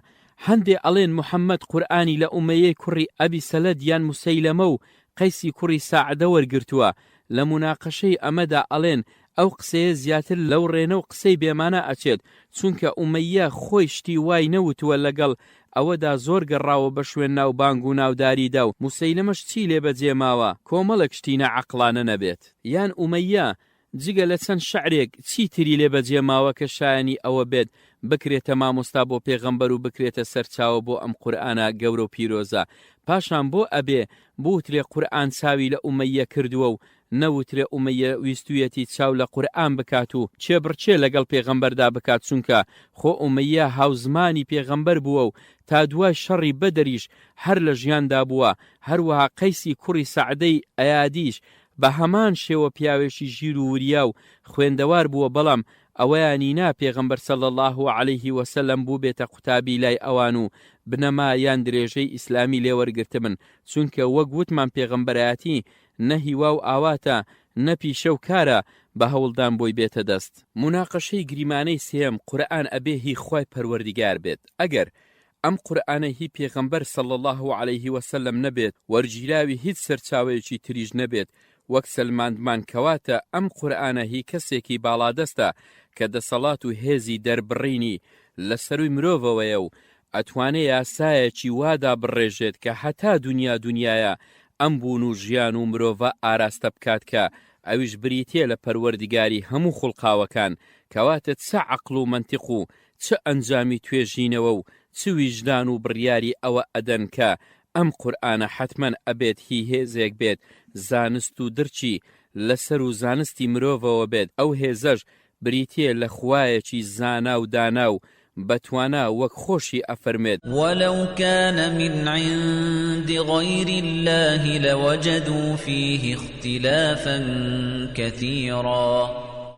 هەندێ ئەڵێن محمد قورئانی لە ئومەیەی کوڕی ئەبی سەلەد یان موسەیلەمە و قەیسی کوڕی ساعدە وەرگرتووە، لە موناقەشەی ئەمەدا ئەڵێن ئەو قسەیە زیاتر لەو ڕێنە و قسەی بێمانا ئەچێت، چونکە ئومەییە خۆی شتی وای نەوتووە لەگەڵ ئەوەدا زۆر گەڕاوە بە شوێن ناوبانگ و ناوداریدا و موسەیلەمەش چی لێ بەجێ ماوە کۆمەڵێک شتی ناعەقڵانە نەبێت. یان ئومەییە جگە لە چەند شعرێک چی تری لێ بەجێ ماوە کە شایەنی ئەوە بێت بکرێتە مامۆستا بۆ پێغەمبەر و بکرێتە سەرچاوە بۆ ئەم قورئانە گەورە و پیرۆزە؟ پاشان بۆ ئەبێ بوترێ قورئان چاوی لە ئومەییە کردووە و نەوترێ ئومەیە ویستویەتی چاو لە قورئان بکات و کێبڕکێ لەگەڵ پێغەمبەردا بکات چونکە خۆ ئومەیە هاوزمانی پێغەمبەر بووە و تا دوای شەڕی بەدریش هەر لە ژیاندا بووە هەروەها قەیسی کوڕی سەعدەی ئەیادیش بە هەمان شێوە پیاوێکی ژیر و وریا و خوێندەوار بووە بەڵام ئەوەیانی نا پێغەمبەر صلی اللە علیه وسلم بووبێتە قوتابی لای ئەوان و بنەما یان درێژەی ئیسلامی لێ وەرگرتبن چونکە وەک وتمان پێغەمبەرایەتی نە هیوا و ئاواتە، نە پیشە و کارە بە هەوڵدان بۆی بێتە دەست. موناقەشەی گریمانەی سێیەم، قورئان ئەبێ هی خوای پەروەردیگار بێت، ئەگەر ئەم قورئانە هی پێغەمبەر صلی اللە علیه وسلم نەبێت، وەرگیراوی هیچ سەرچاوەیەکی تریش نەبێت، وەک سەلماندمان کەواتە ئەم قورئانە هی کەسێکی باڵادەستە کە دەسەڵات و هێزی دەربڕینی لە سەرووی مرۆڤەوەیە و ئەتوانێ یاسایەکی وا دابڕێژێت کە هەتا دونیا دونیایە ئەم بوون و ژیان و مرۆڤە ئاراستە بکات کە ئەویش بریتیە لە پەروەردگاری هەموو خوڵقاوەکان کەواتە چ عەقڵ و مەنتق و چ ئەنجامی توێژینەوە و چ ویژدان و بڕیاری ئەوە ئەدەن کە ئەم قورئانە حەتمەن ئەبێت هی هێزێک بێت زانست و درکی لەسەروو زانستی مرۆڤەوە بێت ئەو هێزەش بریتییە لە خوایەکی زانا و دانا و بەتوانا وەک خۆشی ئەفەرموێت. ولو كان من عند غیر اللە لوجدوا فیه اختلافا کثیرا.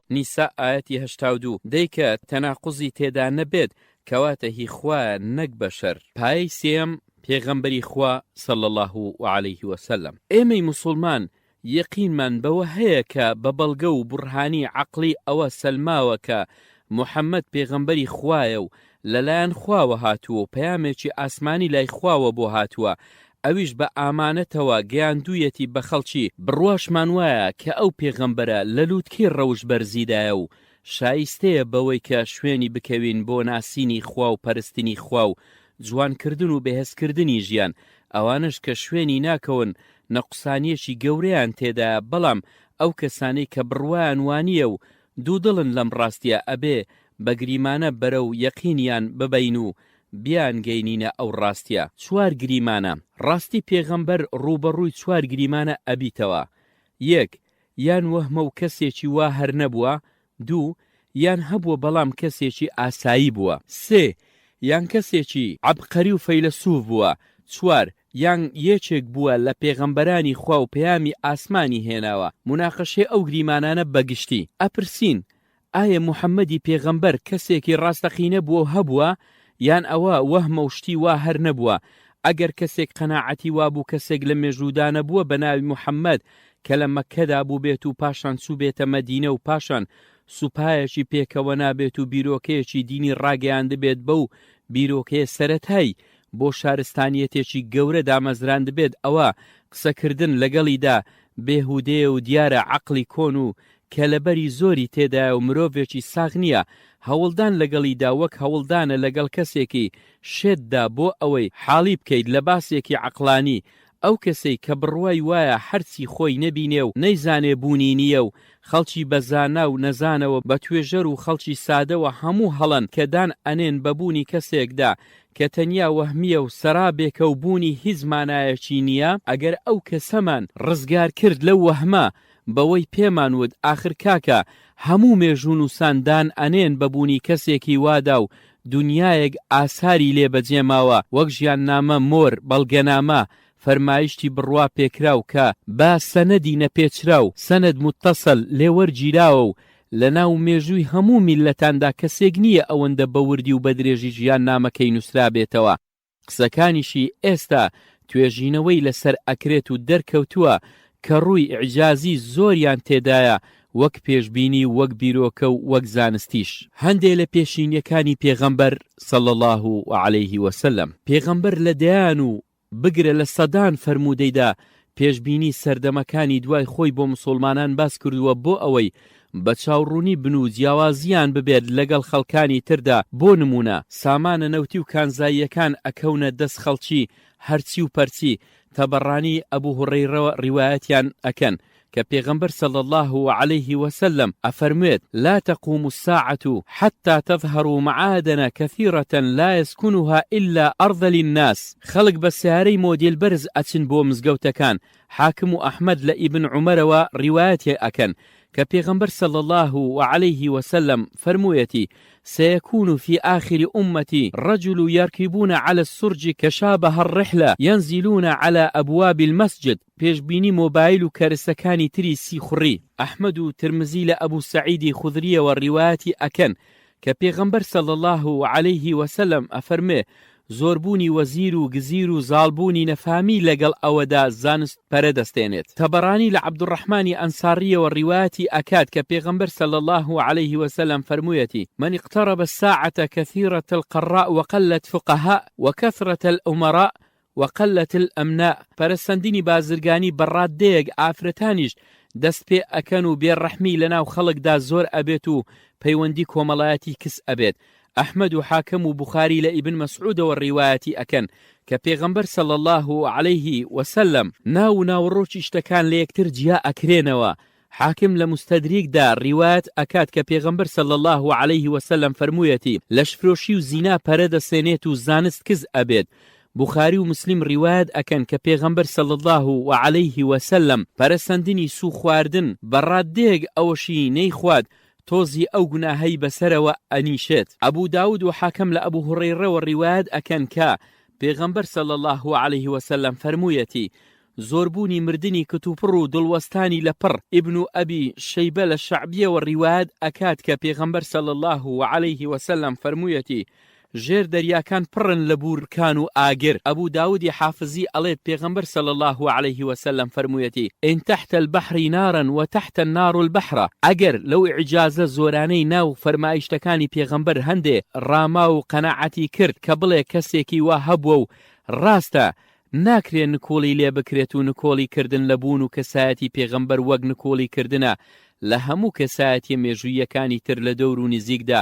نیساء ئایەتی 82، دەی کە تەناقوزی تێدا نەبێت کەواتە هی خوایە نەک بەشەر. پایەی سێیەم، پێغەمبەری خوا صلی اللە علیه وسلم. ئێمەی موسوڵمان یەقینمان بەوە هەیە کە بە بەڵگە و بوڕهانی عەقڵی ئەوە سەلماوە کە موحەممەد پێغەمبەری خوایە و لەلایەن خواوە هاتووە و پەیامێکی ئاسمانی لای خواوە بۆ هاتووە ئەویش بە ئامانەتەوە گەیاندوویەتی بە خەڵکی، بڕواشمان وایە کە ئەو پێغەمبەرە لە لووتکەی ڕەوشت بەرزیدایە و شایستەیە بەوەی کە شوێنی بکەوین بۆ ناسینی خوا و پەرستنی خوا و جوانکردن و بەهێزکردنی ژیان، ئەوانەش کە شوێنی ناکەون نەقوسانیەکی گەورەیان تێدایە بەڵام ئەو کەسانەی کە بڕوایان وانیە و دوودڵن لەم ڕاستیە ئەبێ بە گریمانە بەرەو یەقینیان ببەین و بیانگەینینە ئەو ڕاستیە. چوار گریمانە، ڕاستی پێغەمبەر ڕووبەڕووی چوار گریمانە ئەبیتەوە، یەک، یان وەهمە و کەسێکی وا هەر نەبووە، دوو، یان هەبووە بەڵام کەسێکی ئاسایی بووە. سێ، یان کەسێکی عەبقەری و فەیلەسوف بووە. چوار، یان یەکێک بووە لە پێغەمبەرانی خوا و پەیامی ئاسمانی هێناوە. موناقەشەی ئەو گریمانانە بە گشتی. ئەپرسین، ئایە موحەممەدی پێغەمبەر کەسێکی ڕاستەقینە بووە و هەبووە، یان ئەوە وەهمە و شتی وا هەر نەبووە؟ ئەگەر کەسێک قەناعەتی وابوو کەسێک لە مێژوودا نەبووە بە ناوی موحەممەد کە لە مەککەدا بووبێت و پاشان چووبێتە مەدینە و پاشان سوپایەکی پێکەوە نابێت و بیرۆکەیەکی دینی ڕاگەیاندبێت بەو بیرۆکەیە سەرەتای بۆ شارستانیەتێکی گەورە دامەزراندبێت ئەوا قسەکردن لەگەڵیدا بێهودەیە و دیارە عەقڵی کۆن و. کەلەبەری زۆری تێدایە و مرۆڤێکی ساغ نییە، هەوڵدان لەگەڵیدا وەک هەوڵدانە لەگەڵ کەسێکی شێتدا بۆ ئەوەی حاڵی بکەیت لە باسێکی عەقڵانی، ئەو کەسەی کە بڕوای وایە هەرچی خۆی نەبینێ و نەیزانێ بوونی نییە و خەڵکی بە زانا و نەزانەوە بە توێژەر و خەڵکی سادەوە هەموو هەڵەن کە دان ئەنێن بە بوونی کەسێکدا کە تەنیا وەهمییە و سەرابێکە و بوونی هیچ مانایەکی نییە، ئەگەر ئەو کەسەمان ڕزگار کرد لەو وەهمە بەوەی پێمان وت ئاخر کاکە هەموو مێژوونووسان دان ئەنێن بە بوونی کەسێکی وادا و دونیایەک ئاساری لێ بەجێ ماوە وەک ژیاننامە، مۆر، بەڵگەنامە، فەرمایشتی بڕوا پێکراو کە بە سەنەدی نەپێچراو، سند متصل، لێ وەرگیراوە و لە ناو مێژووی هەموو میللەتاندا کەسێک نییە ئەوەندە بە وردی و بە درێژی ژیاننامەکەی نووسرابێتەوە. قسەکانیشی ئێستا توێژینەوەی لەسەر ئەکرێت و دەرکەوتووە کە ڕووی ئیعجازی زۆریان تێدایە وەک پێشبینی و وەک بیرۆکە و وەک زانستیش. هەندێ لە پێشینیەکانی پێغەمبەر، صلی اللە علیه وسلم. پێغەمبەر لە دەیان و بگرە لە سەدان فەرموودەیدا پێشبینی سەردەمەکانی دوای خۆی بۆ مسوڵمانان باس کردووە بۆ ئەوەی بە چاوڕوونی بن و جیاوازییان ببێت لەگەڵ خەڵکانی تردا بۆ نموونە سامانە نەوتی و کانزاییەکان ئەکەونە دەست خەڵکی هەرچی و پەرچی تەبەڕانی ئەبو هوڕەیڕەوە ڕیوایەتیان ئەکەن کە پێغەمبەر صلی اللە علیه وسلم ئەفەرموێت، لا تقوم الساعە حتی تظهر معادن کثیرە لا یسکنها الا ارذل الناس، خەڵک بە سەیارەی مۆدیل بەرز ئەچن بۆ مزگەوتەکان، حاکم و ئەحمەد لە ئیبن عومەرەوە ڕیوایەتی ئەکەن کە پێغەمبەر صلی اللە علیه وسلم فەرموویەتی، سیکون فی آخر امتی رجل یرکبون علی السرج کشابه الرحلە ینزلون علی ابواب المسجد، پێشبینی مۆبایل و کەرستەکانی تری سیخوڕی، ئەحمەد و ترمزی لە ئەبو سەعیدی خوذریەوە ڕیوایەتی ئەکەن کە پێغەمبەر صلی اللە علیه وسلم ئەفەرموێ، زۆربوونی وەزیر و گزیر و زاڵبوونی نەفامی لەگەڵ ئەوەدا زانست پەرە دەستێنێت. تەبەڕانی لە عەبدوڕەحمانی ئەنساڕیەوە ڕیوایەتی ئەکات کە پێغەمبەر صلی اللە علیه وسلم فەرموویەتی، من اقترب الساعە کثیرە القراء وقلت فقهاء وکثرە الامراء وقلە الامناء، پەرەسەندنی بازرگانی بە ڕاددەیەک ئافرەتانیش دەست پێ ئەکەن و بێ ڕەحمی لەناو خەڵکدا زۆر ئەبێت و پەیوەندی کۆمەڵایەتی کز ئەبێت. ئەحمەد و حاکم و بوخاری لە ئیبن مەسعودەوە ڕیوایەتی ئەکەن کە پێغەمبەر صلی اللە علیه وسلم، ناو و ناوەڕۆکی شتەکان لە یەکتر جیا ئەکرێنەوە، حاکم لە موستەدریک دا ڕیوایەت ئەکات کە پێغەمبەر صلی اللە علیه وسلم فەرموویەتی، لەشفرۆشی و زینا پەرە دەسێنێت و زانست کز ئەبێت. بوخاری و موسلیم ڕیوایەت ئەکەن کە پێغەمبەر صلی اللە علیه وسلم پەرەسەندنی سوو خواردن بە ڕاددەیەک ئەوەشی نەیخوات تۆزی ئەو گوناهەی بەسەرەوە ئەنیشێت. ئەبو داود و حاکم لە ئەبو هوڕەیڕەوە ڕیوایەت ئەکەن کە پێغەمبەر صلی اللە علیه وسلم فەرموویەتی، زۆربوونی مردنی کتوپڕ و دڵوەستانی لە پڕ، ئیبن ئەبی شەیبە لە شەعبیەوە ڕیوایەت ئەکات کە پێغەمبەر صلی اللە علیه وسلم فەرموویەتی، ژێر دەریاکان پڕن لە بورکان و ئاگر، ئەبو داودی حافزی ئەڵێت پێغەمبەر صلی اللە علیه وسلم فەرموویەتی، ان تحت البحر نارا وتحت النار البحر، ئەگەر لەو ئیعجازە زۆرانەی ناو فەرمایشتەکانی پێغەمبەر هەندێ ڕاما و قەناعەتی کرد کە بڵێ کەسێکی وا هەبووە و ڕاستە ناکرێ نکوڵی لێ بکرێت و نکۆڵی کردن لە بوون و کەسایەتی پێغەمبەر وەک نکوڵی کردنە لە هەموو کەسایەتیە مێژووییەکانی تر لە دەور و نزیکدا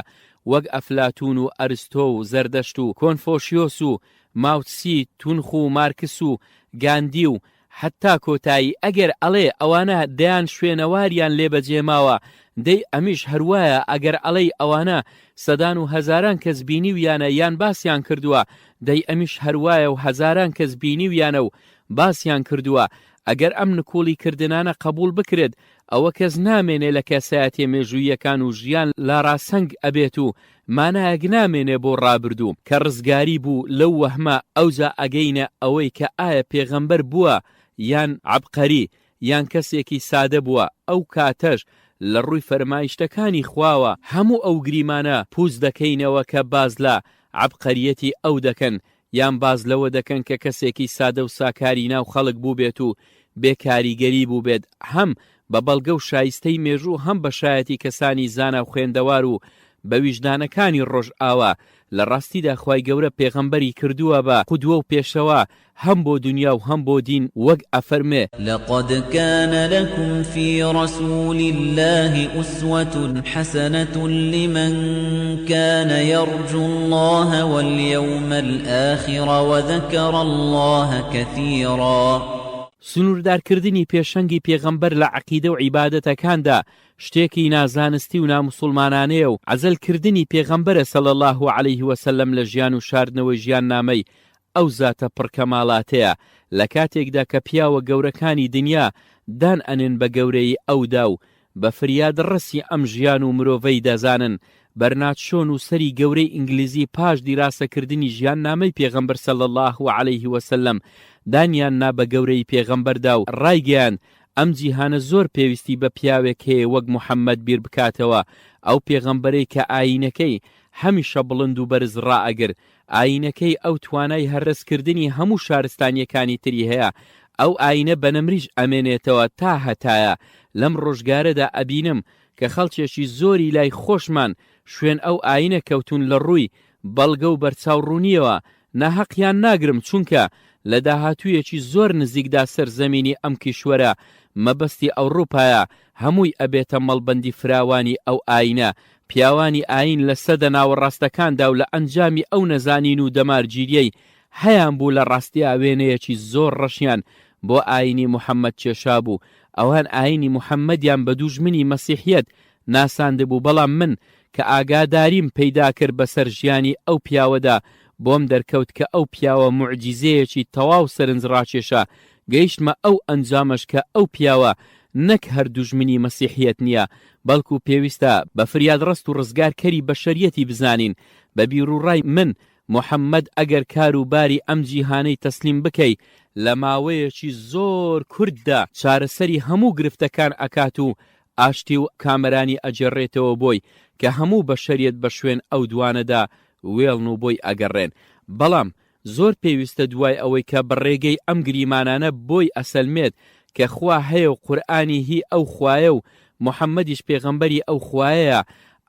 وەک ئەفلاتوون و ئەرستۆ و زەردەشت و کۆنفۆشیۆس و ماوتسی تونخ و مارکس و گاندی و هەتا کۆتایی ئەگەر ئەڵێ ئەوانە دەیان شوێنەواریان لێ بەجێ ماوە دەی ئەمیش هەروایە ئەگەر ئەڵێی ئەوانە سەدان و هەزاران کەس بینیویانە یان باسیان کردووە دەی ئەمیش هەروایە و هەزاران کەس بینیویانە و باسیان کردووە ئەگەر ئەم نکوڵی کردنانە قەبوڵ بکرێت ئەوە کەس نامێنێ لە کەسایەتیە مێژووییەکان و ژیان لاراسەنگ ئەبێت و مانایەک نامێنێ بۆ ڕابردوو کە ڕزگاری بوو لەو وەهمە ئەوجا ئەگەینە ئەوەی کە ئایا پێغەمبەر بووە یان عەبقەری یان کەسێکی سادە بووە ئەو کاتەش لە ڕووی فەرمایشتەکانی خواوە هەموو ئەو گریمانە پووچ دەکەینەوە کە باس لە عەبقەریەتی ئەو دەکەن یان باس لەوە دەکەن کە کەسێکی سادە و ساکاری ناو خەڵک بووبێت و بێ کاریگەری بووبێت هەم بە بەڵگە و شایستەی مێژوو هەم بە شایەتی کەسانی زانا و خوێندەوار و. بە ویژدانەکانی ڕۆژئاوا، لە ڕاستیدا خوای گەورە پێغەمبەری کردووە بە قودوە و پێشەوا هەم بۆ دونیا و هەم بۆ دین وەک ئەفەرمێ. لقد کان لکم فی رسول اللە اسوە حسنە لمن کان یرجو اللە والیوم الآخر وذکر اللە کثیرا. سنووردارکردنی پێشەنگی پێغەمبەر لە عەقیدە و عیبادەتەکاندا شتێکی نازانستی و ناموسوڵمانانەیە و عەزل کردنی پێغەمبەرە صلی اللە علیه وسلم لە ژیان و شاردنەوەی ژیاننامەی ئەو زاتە پڕ کەمالاتەیە لە کاتێکدا کە پیاوە گەورەکانی دنیا دان ئەنێن بە گەورەیی ئەودا و بە فریاد ڕەسی ئەم ژیان و مرۆڤەی دەزانن بەرناد شۆ نووسەری گەورەی ئینگلیزی پاش دیراسەکردنی ژیاننامەی پێغەمبەر صلی اللە علیه وسلم دانیان نا بە گەورەیی پێغەمبەردا و ڕایگەیاند ئەم جیهانە زۆر پێویستی بە پیاوێک هەیە وەک محمد بیر بکاتەوە، ئەو پێغەمبەرەی کە ئایینەکەی هەمیشە بڵند و بەرز ڕائەگرت، ئایینەکەی ئەو توانای هەرەس کردنی هەموو شارستانیەکانی تری هەیە، ئەو ئایینە بە نەمریش ئەمێنێتەوە تا هەتایە، لەم ڕۆژگارەدا ئەبینم کە خەڵکێکی زۆری لای خۆشمان شوێن ئەو ئایینە کەوتوون لە ڕووی بەڵگە و بەرچاو ڕوونیەوە ناهەقیان ناگرم چونکە لە داهاتوویەکی زۆر نزیکدا سەر زەمینی ئەم کیشوەرە مەبەستی ئەوڕوپایە هەمووی ئەبێتە مەڵبەندی فراوانی ئەو ئاینە پیاوانی ئاین لە سەدە ناوەڕاستەکاندا و لە ئەنجامی ئەو نەزانین و دەمارگیریەی هەیان بوو لە ڕاستیا وێنەیەکی زۆر ڕەشیان بۆ ئاینی محمد کێشابوو ئەوان ئاینی محمدیان بە دووژمنی مەسیحیەت ناساندبوو، بەڵام من کە ئاگاداریم پەیدا کرد بەسەر ژیانی ئەو پیاوەدا، بۆم دەرکەوت کە ئەو پیاوە موعجیزەیەکی تەواو سەرنجڕاکێشە، گەیشتمە ئەو ئەنجامەش کە ئەو پیاوە نەک هەر دوژمنی مەسیحیەت نییە، بەڵکو پێویستە بە فریادڕەست و ڕزگارکەری بەشەریەتی بزانین، بە بیروڕای من محەمەد ئەگەر کار و باری ئەم جیهانەی تەسلیم بکەی لە ماوەیەکی زۆر کورتدا چارەسەری هەموو گرفتەکان ئەکات و ئاشتی و کامەرانی ئەگێڕێتەوە بۆی کە هەموو بەشەریەت بە شوێن ئەو دوانەدا وێڵن و بۆی ئەگەڕێن بەڵام زۆر پێویستە دوای ئەوەی کە بە ڕێگەی ئەم گریمانانە بۆی ئەسەلمێت کە خوا هەیە و قورئانی هی ئەو خوایە و محمدیش پێغەمبەری ئەو خوایەیە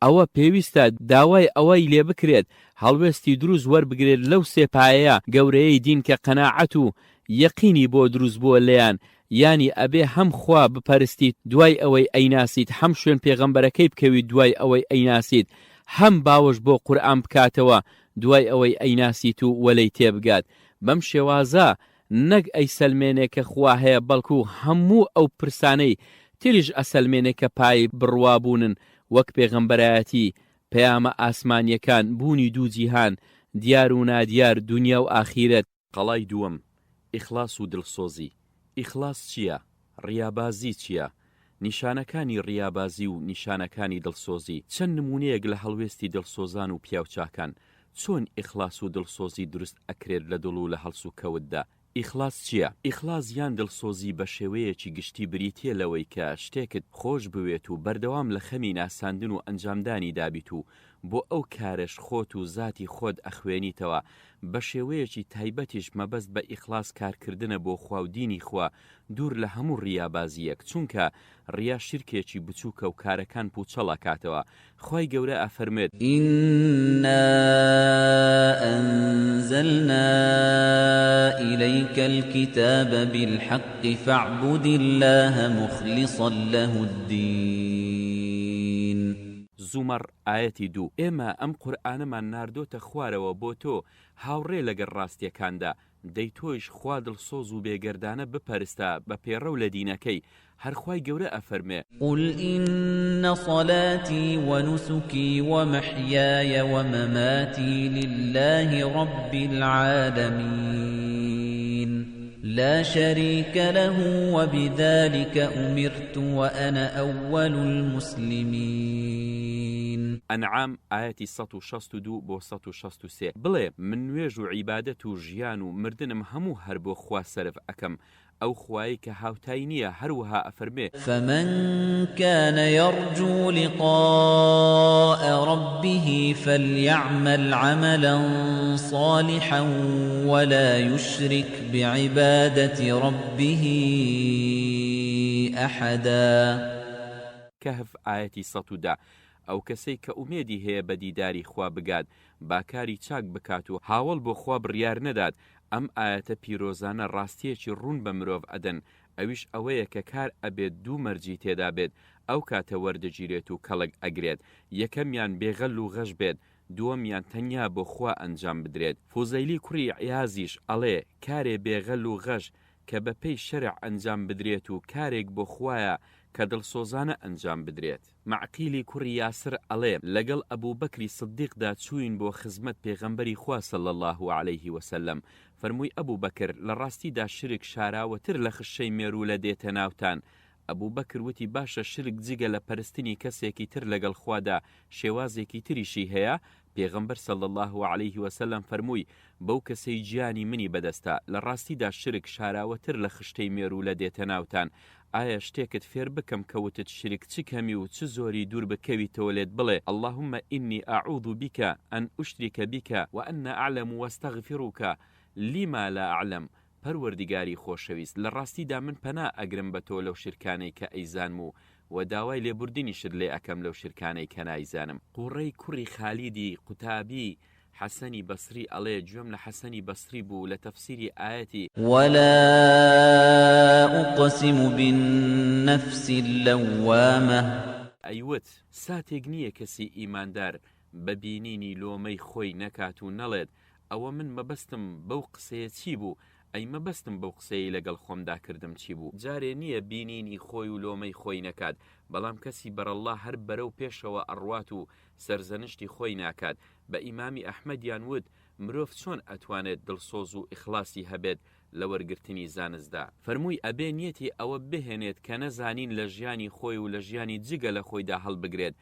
ئەوە پێویستە داوای ئەوەی لێ بکرێت هەڵوێستی دروست وەربگرێت لەو سێ پایەیە گەورەیەی دین کە قەناعەت و یەقینی بۆ دروست بووە لێیان یانی ئەبێ هەم خوا بپەرستیت دوای ئەوەی ئەیناسیت هەم شوێن پێغەمبەرەکەی بکەویت دوای ئەوەی ئەیناسیت هەم باوەش بۆ قورئان بکاتەوە دوای ئەوەی ئەیناسیت و وە لێی تێبگات بەم شێوازە نەک ئەیسەلمێنێ کە خوا هەیە بەڵکو هەموو ئەو پرسانەی تریش ئەسەلمێنێ کە پایەی بڕوا بوونن وەک پێغەمبەرایەتی پەیامە ئاسمانیەکان بوونی دوو جیهان دیار و نادیار دونیا و ئاخیرەت. قەڵای دووەم، ئیخلاس و دڵسۆزی. ئیخلاس چییە؟ ڕیابازی چییە؟ نیشانەکانی ڕیابازی و نیشانەکانی دڵسۆزی، چەند نموونەیەک لە هەڵوێستی دڵسۆزان و پیاوچاکان، چۆن ئیخلاس و دڵسۆزی دروست ئەکرێت لە دڵ و لە هەڵسوکەوتدا؟ ئیخلاس چییە؟ ئیخلاس یان دڵسۆزی بە شێوەیەکی گشتی بریتییە لەوەی کە شتێکت خۆش بوێت و بەردەوام لە خەمی ناساندن و ئەنجامدانی دابیت و بۆ ئەو کارەش خۆت و زاتی خۆت ئەخوێنیتەوە، بەشێوەیەکی تایبەتیش مەبەست بە ئیخلاس کارکردنە بۆ خوا و دینی خوا دوور لە هەموو ڕیابازییەک، چونکە ڕیا شیرکێکی بچووکە و کارەکان پوچەڵ ئەکاتەوە، خوای گەورە ئەفەرموێت. إنا أنزلنا إليك الكتاب بالحق فاعبد اللە مخلصا له الدین. زومەڕ، ئایەتی دوو، ئێمە ئەم قورئانەمان ناردۆتە خوارەوە بۆ تۆ هاوڕێ لەگەڵ ڕاستیەکاندا، دەی تۆیش خوا دڵسۆز و بێگەردانە بپەرستە بە پێڕەو لە دینەکەی، هەر خوای گەورە ئەفەرمێ. قل إن صلاتي ونسكي ومحیای ومماتی للە رب العالمین لا شریک له وبذلک امرت وانا اول المسلمین. ئەنعام ئایەتی 162 بۆ 163، بڵێ، من نوێژ و عیبادەت و ژیان و مردنم هەموو هەر بۆ خوا سەرف ئەکەم، ئەو خوایەی کە هاوتای نییە هەروەها ئەفەرمێ. فمن کان یرجو لقاء ربه فلیعمل عملا صالحا ولا یشرک بعبادة ربه احدا. کەهف ئایەتی 110. ئەو کەسەی کە ئومێدی هەیە بە دیداری خوا بگات با کاری چاک بکات و هاوەڵ بۆ خوا بڕیار نەدات، ئەم ئایەتە پیرۆزانە ڕاستیەکی ڕوون بە مرۆڤ ئەدەن ئەویش ئەوەیە کە کار ئەبێت دوو مەرجی تێدا بێت ئەو کاتە وەردەگیرێت و کەڵک ئەگرێت یەکەمیان بێ غەل و غەش بێت دووەمیان تەنیا بۆ خوا ئەنجام بدرێت فوزەیلی کوڕی عیازیش ئەڵێ کارێ بێ غەل و غەش کە بە پێی شەرع ئەنجام بدرێت و کارێک بۆ خوایە کە دڵسۆزانە ئەنجام بدرێت. مەعقیلی کوڕی یاسر ئەڵێ، لەگەڵ ئەبوبەکری سدیقدا چووین بۆ خزمەت پێغەمبەری خوا صلی اللە علیه وسلم، فەرمووی ئەبوبەکر لە ڕاستیدا شرک شاراوەتر لە خشەی مێروولە دێتە ناوتان، ئەبوبەکر وتی باشە شرک جگە لە پەرستنی کەسێکی تر لەگەڵ خوادا شێوازێکی تریشی هەیە؟ پێغەمبەر صلی اللە علیه وسلم فەرمووی، بەو کەسەی گیانی منی بەدەستە، لە ڕاستیدا شرک شاراوەتر لە خشتەی مێروولە دێتە ناوتان، ئایا شتێکت فێر بکەم کە وتت شرک چ کەمی و چ زۆری دوور بکەویتەوە لێت بڵێ، اللهم انی اعوذ بک ان اشرک بک وانا اعلم واستغفرک لما لا اعلم، پەروەردیگاری خۆشەویست لە ڕاستیدا من پەنا ئەگرم بە تۆ لەو شرکانەی کە ئەیزانم و وە داوای لێبوردنیشت لێ ئەکەم لەو شرکانەی کە نایزانم. قوڕەی کوڕی خالیدی قوتابی حەسەنی بەسری ئەڵێ، گوێم لە حەسەنی بەسری بوو لە تەفسیری ئایەتی. ولا أقسم بالنفس اللوامە. ئەیوت، ساتێک نییە کەسی ئیماندار بە بینینی لۆمەی خۆی نەکات و نەڵێت، ئەوە من مەبەستم بەو قسەیە چی بوو، ئەی مەبەستم بەو قسەیەی لەگەڵ خۆمدا کردم چی بوو؟ جارێ نییە بینینی خۆی و لۆمەی خۆی نەکات، بەڵام کەسی بەرەڵڵا هەر بەرەو پێشەوە ئەڕوات و سەرزەنشتی خۆی ناکات، بە ئیمامی ئەحمەدیان وت، مرۆڤ چۆن ئەتوانێت دڵسۆز و ئیخڵاسی هەبێت لە وەرگرتنی زانستدا؟ فەرمووی، ئەبێ نیەتی ئەوە بهێنێت کە نەزانین لە ژیانی خۆی و لە ژیانی جگە لە خۆیدا هەڵبگرێت.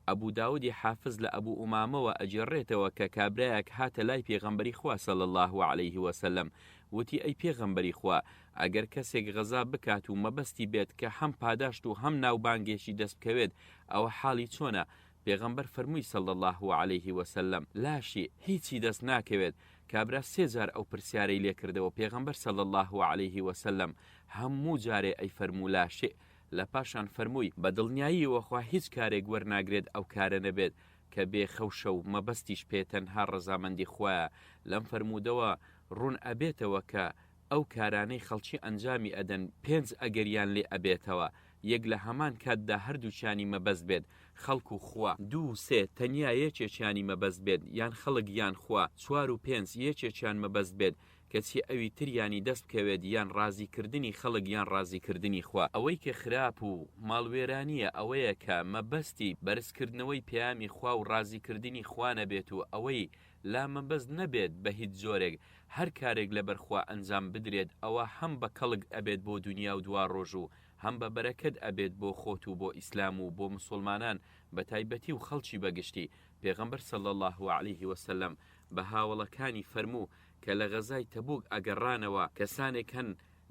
ئەبو داودی حافز لە ئەبو ئومامەوە ئەگێڕێتەوە کە کابرایەک هاتە لای پێغەمبەری خوا صلی اللە علیه وسلم وتی، ئەی پێغەمبەری خوا ئەگەر کەسێک غەزا بکات و مەبەستی بێت کە هەم پاداشت و هەم ناوبانگێکی دەست بکەوێت ئەوە حاڵی چۆنە؟ پێغەمبەر فەرمووی صلی اللە علیه وسلم، لاشی، هیچی دەست ناکەوێت، کابرا سێ جار ئەو پرسیارەی لێ کردەوە پێغەمبەر صلی اللە علیه وسلم هەموو جارێ ئەیفەرموو لاشئ، لە پاشان فەرمووی، بە دڵنیاییەوە خوا هیچ کارێک وەرناگرێت ئەو کارە نەبێت کە بێ خەوشە و مەبەستیش پێ تەنها ڕەزامەندی خوایە، لەم فەرموودەوە ڕوون ئەبێتەوە کە ئەو کارانەی خەڵکی ئەنجامی ئەدەن پێنج ئەگەریان لێ ئەبێتەوە، یەک لە هەمان کاتدا هەردووکیانی مەبەست بێت، خەڵک و خوا، دوو و سێ تەنیا یەکێکیانی مەبەست بێت، یان خەڵک یان خوا، چوار و پێنج یەکێکیان مەبەست بێت، کەچی ئەوی تریانی دەست بکەوێت یان ڕازی کردنی خەڵک یان ڕازی کردنی خوا. ئەوەی کە خراپ و ماڵوێرانییە ئەوەیە کە مەبەستی بەرزکردنەوەی پەیامی خوا و ڕازی کردنی خوا نەبێت و ئەوەی لا مەبەست نەبێت بە هیچ جۆرێک هەر کارێک لەبەر خوا ئەنجام بدرێت ئەوە هەم بە کەڵک ئەبێت بۆ دونیا و دواڕۆژ و هەم بە بەرەکەت ئەبێت بۆ خۆت و بۆ ئیسلام و بۆ مسوڵمانان بە تایبەتی و خەڵکی بە گشتی پێغەمبەر صلی اللە علیه وسلم بە هاوەڵەکانی فەرموو کە لە غەزای تەبوک ئەگەڕانەوە کەسانێک هەن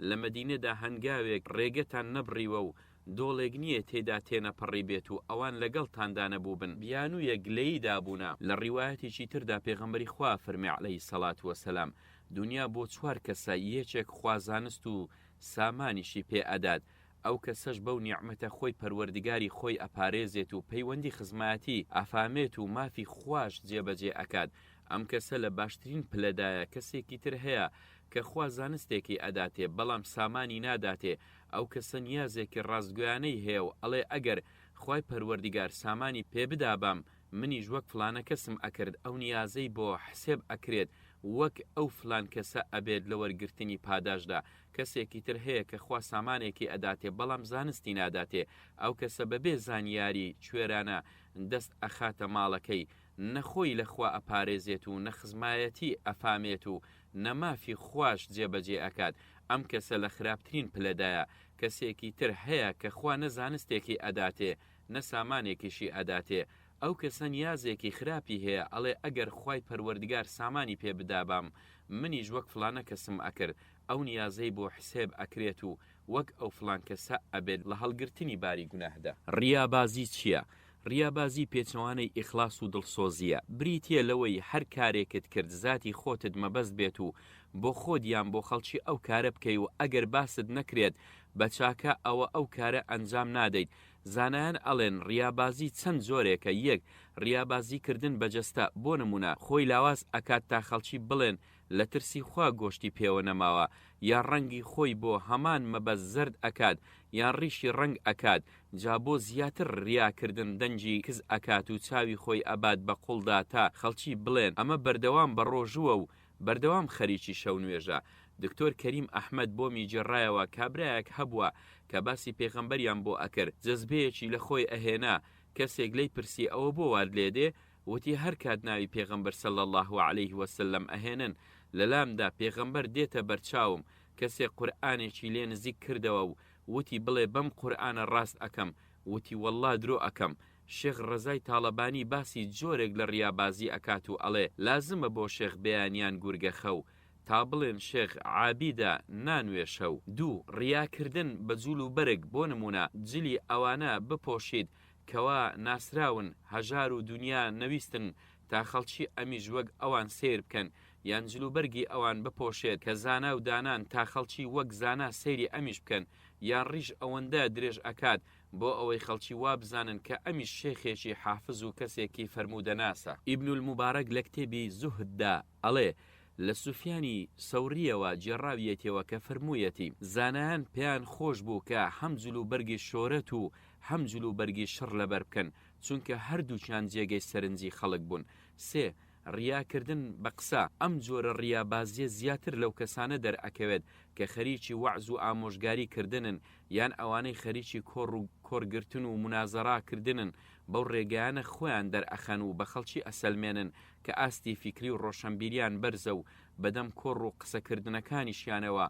لە مەدینەدا هەنگاوێک ڕێگەتان نەبڕیوە و دۆڵێک نییە تێیدا تێنەپەڕیبێت و ئەوان لەگەڵتاندا نەبووبن، بیانوویەک گلەیی دابوونە. لە ڕیوایەتێکی تردا پێغەمبەری خوا فەرمی علیە الصلوە و السلام، دونیا بۆ چوار کەسە، یەکێک خوا زانست و سامانیشی پێ ئەدات، ئەو کەسەش بەو نیعمەتە خۆی پەروەردگاری خۆی ئەپارێزێت و پەیوەندی خزمایەتی ئەفامێت و مافی خواش جێبەجێ ئەکات، ئەم کەسە لە باشترین پلەدایە، کەسێکی تر هەیە کە خوا زانستێکی ئەداتێ بەڵام سامانی ناداتێ، ئەو کەسە نیازێکی ڕاستگۆیانەی هەیە و ئەڵێ ئەگەر خوای پەروەردیگار سامانی پێ بدابام منیش وەک فلانە کەسم ئەکرد ئەو نیازەی بۆ حسێب ئەکرێت وەک ئەو فلان کەسە ئەبێت لە وەرگرتنی پاداشتدا کەسێکی تر هەیە کە خوا سامانێکی ئەداتێ بەڵام زانستی ناداتێ ئەو کەسە بەبێ زانیاری کوێرانە دەست ئەخاتە ماڵەکەی نە خۆی لە خوا ئەپارێزێت و نە خزمایەتی ئەفامێت و نە مافی خواش جێبەجێ ئەکات، ئەم کەسە لە خراپترین پلەدایە، کەسێکی تر هەیە کە خوا نە زانستێکی ئەداتێ نە سامانێکیشی ئەداتێ، ئەو کەسە نیازێکی خراپی هەیە ئەڵێ ئەگەر خوای پەروەردگار سامانی پێ بدابام منیش وەک فڵانە کەسم ئەکرد، ئەو نیازەی بۆ حسێب ئەکرێت و وەک ئەو فڵان کەسە ئەبێت لە هەڵگرتنی باری گوناهدا. ڕیابازی چیە؟ ڕیابازی پێچەوانەی ئیخلاس و دڵسۆزییە، بریتییە لەوەی هەر کارێکت کرد زاتی خۆتت مەبەست بێت و بۆ خۆت یان بۆ خەڵکی ئەو کارە بکەی و ئەگەر باست نەکرێت بە چاکە ئەوە ئەو کارە ئەنجام نادەیت زانایان ئەڵێن ڕیابازی چەند جۆرێکە یەک ڕیابازی کردن بە جەستە بۆ نمونە خۆی لاواز ئەکات تا خەڵکی بڵێن لە ترسی خوا گۆشتی پێوە نەماوە یان ڕەنگی خۆی بۆ هەمان مەبەست زەرد ئەکات یان ڕیشی ڕەنگ ئەکات جا بۆ زیاتر ڕیا کردن دەنگی کز ئەکات و چاوی خۆی ئەبات بە قوڵدا تا خەڵکی بڵێن ئەمە بەردەوام بەڕۆژووە و بەردەوام خەریکی شەو نوێژە. دکتۆر کەریم ئەحمەد بۆمی گێڕایەوە کابرایەک هەبووە کە باسی پێغەمبەریان بۆ ئەکرد جەزبەیەکی لە خۆی ئەهێنا کەسێک لێی پرسی ئەوە بۆ وات لێدێ وتی هەر کات ناوی پێغەمبەر صلی اللە علیه وسلم ئەهێنن لەلامدا پێغەمبەر دێتە بەرچاوم کەسێک قورئانێکی لێ نزیک کردەوە و وتی بڵێ بەم قورئانە ڕاست ئەکەم وتی وەڵڵا درۆ ئەکەم شێخ ڕەزای تاڵەبانی باسی جۆرێک لە ڕیابازی ئەکات و ئەڵێ لازمە بۆ شێخ بەیانیان گورگە خەو تا بڵێن شێخ عابیدە نانوێ شەو. دوو، ڕیا کردن بە جول و بەرگ بۆ نموونە جلی ئەوانە بپۆشیت کەوا ناسراون هەژار و دونیا نەویستن تا خەڵکی ئەمیش وەک ئەوان سەیر بکەن یان جل و بەرگی ئەوان بپۆشێت کە زانا و دانان تا خەڵکی وەک زانا سەیری ئەمیش بکەن یان ڕیش ئەوەندە درێژ ئەکات بۆ ئەوەی خەڵکی وابزانن کە ئەمیش شێخێکی حافز و کەسێکی فەرموودەناسە. ئیبن الموبارەک لە کتێبی زوهد دا ئەڵێ، لە سوفیانی سەورییەوە گێڕاویەتیەوە کە فەرموویەتی، زانایان پێیان خۆش بوو کە هەم جل و بەرگی شۆرەت و هەم جل و بەرگی شڕ لەبەر بکەن، چونکە هەردووکیان جێگەی سەرنجی خەڵک بوون. سێ، ڕیا کردن بە قسە، ئەم جۆرە ڕیابازیە زیاتر لەو کەسانە دەرئەکەوێت کە خەریکی وەعز و ئامۆژگاری کردنن یان ئەوانەی خەریکی کۆڕ و کۆڕ گرتن و مونازەرا کردنن بەو ڕێگایانە خۆیان دەرئەخەن و بە خەڵکی ئەسەلمێنن کە ئاستی فیکری و ڕۆشەنبیریان بەرزە و بەدەم کۆڕ و قسە کردنەکانیشیانەوە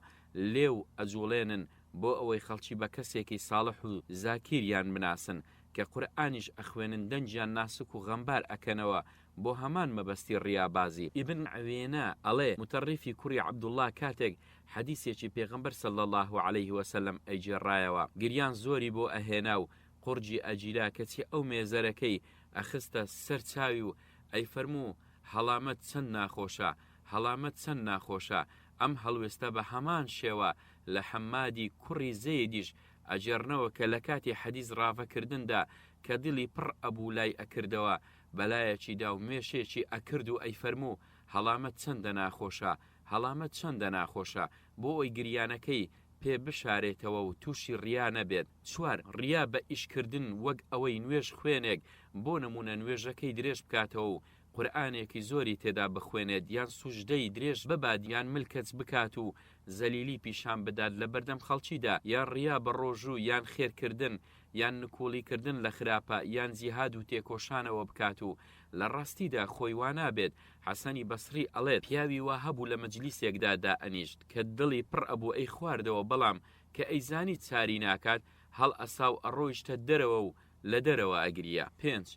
لێو ئەجوڵێنن بۆ ئەوەی خەڵکی بە کەسێکی ساڵح و زاکیریان بناسن کە قورئانیش ئەخوێنن دەنگیان ناسک و غەمبار ئەکەنەوە بۆ هەمان مەبەستی ڕیابازی. ئیبن عوێنە ئەڵێ، موتەڕیفی کوڕی عەبدوڵڵا کاتێک حەدیسێکی پێغەمبەر صلی اللە علیه وسلم ئەیگێڕایەوە گریان زۆری بۆ ئەهێنا و قوڕگی ئەگیرا کەچی ئەو مێزەرەکەی ئەخستە سەر چاوی و ئەیفەرموو هەڵامەت چەند ناخۆشە هەڵامەت چەند ناخۆشە ئەم هەڵوێستە بە هەمان شێوە لە حەممادی کوڕی زەیدیش ئەگێڕنەوە کە لە کاتی حەدیس ڕاڤە کردندا کە دڵی پڕ ئەبوو لای ئەکردەوە بەلایەکیدا و مێشێکی ئەکرد و ئەیفەرموو، هەڵامەت چەندە ناخۆشە، هەڵامەت چەندە ناخۆشە، بۆ ئەوەی گریانەکەی پێ بشارێتەوە و تووشی ڕیا نەبێت. چوار، ڕیا بە ئیش کردن وەک ئەوەی نوێژ خوێنێک، بۆ نموونە نوێژەکەی درێژ بکاتەوە و قورئانێکی زۆری تێدا بخوێنێت یان سوجدەی درێژ ببات یان ملکەچ بکات و زەلیلی پیشان بدات لەبەردەم خەڵکیدا یان ڕیا بە ڕۆژوو یان خێر کردن یان نکوڵی کردن لە خراپە یان جیهاد و تێکۆشانەوە بکات و لە ڕاستیدا خۆی وا نابێت، حەسەنی بەسڕی ئەڵێت، پیاوی وا هەبوو لە مەجلیسێکدا دائەنیشت کە دڵی پڕ ئەبوو ئەیخواردەوە بەڵام کە ئەیزانی چاری ناکات هەڵئەسا و ئەڕۆیشتە دەرەوە و لە دەرەوە ئەگریا. پێنج،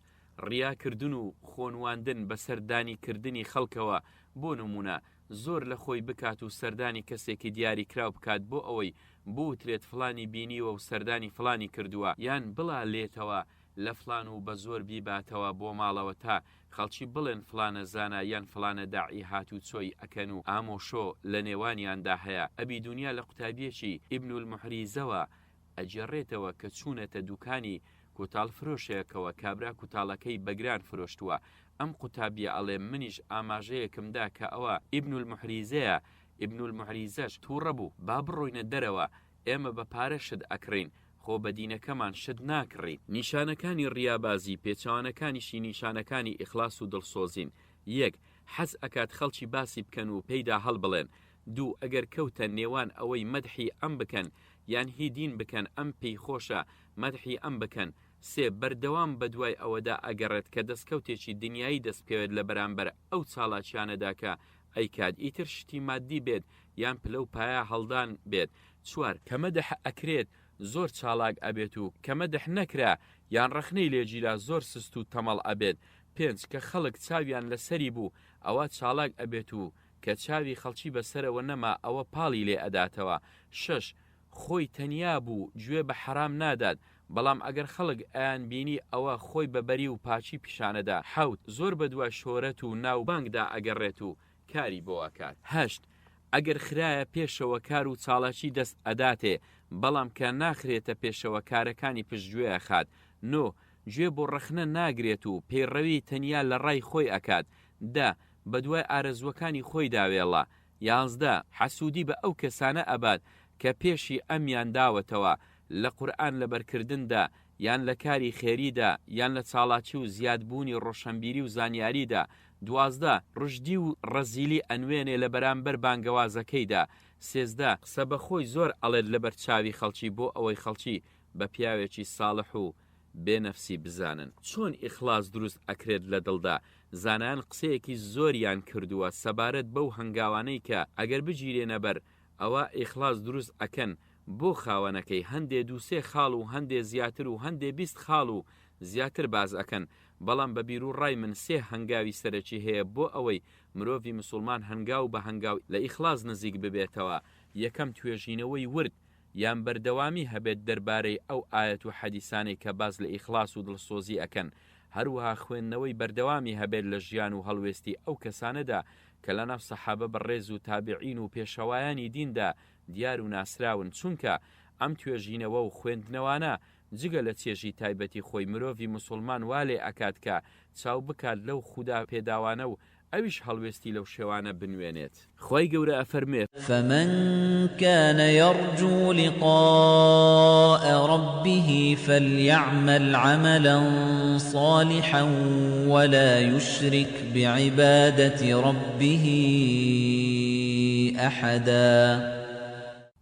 ڕیا کردن و خۆنواندن بە سەردانی کردنی خەڵکەوە، بۆ نموونە زۆر لە خۆی بکات و سەردانی کەسێکی دیاری کراو بکات بۆ ئەوەی بوترێت فڵانی بینیوە و سەردانی فڵانی کردووە یان بڵالێتەوە لە فڵان و بە زۆر بیباتەوە بۆ ماڵەوە تا خەڵکی بڵێن فڵانە زانا یان فڵانە داعی هاتوچۆی ئەکەن و ئامۆشۆ لە نێوانیاندا هەیە ئەبی دونیا لە قوتابیەکی ئیبن المحریزەوە ئەگێڕێتەوە کە چوونەتە دوکانی کوتاڵ فرۆشێکەوە کابرا کوتاڵەکەی بە گران فرۆشتووە ئەم قوتابیە ئەڵێ منیش ئاماژەیەکم دا کە ئەوە ئیبن المحریزەیە ئیبن المحریزەش توڕە بوو با بڕۆینە دەرەوە ئێمە بە پارە شت ئەکڕین خۆ بە دینەکەمان شت ناکڕین. نیشانەکانی ڕیابازی پێچەوانەکانیشی نیشانەکانی ئیخلاس و دڵسۆزین، یەک، حەز ئەکات خەڵکی باسی بکەن و پێیدا هەڵبڵێن، دوو، ئەگەر کەوتە نێوان ئەوەی مەدحی ئەم بکەن یان هی دین بکەن ئەم پێی خۆشە مەدحی ئەم بکەن، سێ، بەردەوام بەدوای ئەوەدا ئەگەڕێت کە دەستکەوتێکی دنیایی دەست بکەوێت لە بەرامبەر ئەو چاڵاکیانەدا کە ئەیکات ئیتر شتی ماددی بێت یان پلە و پایە هەڵدان بێت، چوار، کە مەدح ئەکرێت زۆر چاڵاک ئەبێت و کە مەدح نەکرا یان ڕەخنەی لێ گیرا زۆر سست و تەمەڵ ئەبێت، پێنج، کە خەڵک چاویان لەسەری بوو ئەوا چاڵاک ئەبێت و کە چاوی خەڵکی بەسەرەوە نەما ئەوە پاڵی لێ ئەداتەوە. شەش، خۆی تەنیا بوو گوێ بە حەرام نادات، بەڵام ئەگەر خەڵک ئەیان بینی ئەوە خۆی بە بەری و پاکی پیشانەدا. حەوت، زۆر بەدوای شۆرەت و ناوبانگدا ئەگەڕێت و کاری بۆ ئەکات. هەشت، ئەگەر خرایە پێشەوە کار و چاڵاکی دەست ئەداتێ، بەڵام کە ناخرێتە پێشەوە کارەکانی پشتگوێ ئەخات. نۆ، گوێ بۆ ڕەخنە ناگرێت و پەیڕەوی تەنیا لە ڕای خۆی ئەکات. دە، بەدوای ئارەزووەکانی خۆیدا وێڵە. 11، حەسوودی بە ئەو کەسانە ئەبات کە پێشی ئەمیان داوەتەوە لە قورئان لەبەرکردندا یان لە کاری خێریدا یان لە چاڵاکی و زیاد بوونی ڕۆشەنبیری و زانیاریدا. 12، ڕژدی و ڕەزیلی ئەنوێنێ لە بەرامبەر بانگەوازەکەیدا. 13، قسە بە خۆی زۆر ئەڵێت لەبەر چاوی خەڵکی بۆ ئەوەی خەڵکی بە پیاوێکی ساڵح و بێ نەفسی بزانن. چۆن ئیخلاص دروست ئەکرێت لە دڵدا؟ زانایان قسەیەکی زۆریان کردووە سەبارەت بەو هەنگاوانەی کە ئەگەر بگیرێنە بەر ئەوا ئیخلاص دروست ئەکەن بۆ خاوەنەکەی، هەندێ دوو سێ خاڵ و هەندێ زیاتر و هەندێ 20 خاڵ و زیاتر باس ئەکەن، بەڵام بە بیرو ڕای من سێ هەنگاوی سەرەکی هەیە بۆ ئەوەی مرۆڤی مسوڵمان هەنگاو بە هەنگاو لە ئیخلاص نزیک ببێتەوە، یەکەم توێژینەوەی ورد یان بەردەوامی هەبێت دەربارەی ئەو ئایەت و حەدیسانەی کە باس لە ئیخلاس و دڵسۆزی ئەکەن، هەروەها خوێندنەوەی بەردەوامی هەبێت لە ژیان و هەڵوێستی ئەو کەسانەدا کە لەناو سەحابە بەڕێز و تابعین و پێشەوایانی دیندا دیار و ناسراون، چونکە ئەم توێژینەوە و خوێندنەوانە جگە لە چێژی تایبەتی خۆی مرۆڤی موسوڵمان وا لێ ئەکات کە چاو بکات لەو خودا پێداوانە و ئەویش هەڵوێستی لەو شێوانە بنوێنێت. خوای گەورە ئەفەرموێ. فمن کان یرجو لقاء ربه فلیعمل عملا صالحا ولا یشرک بعبادة ربه احدا.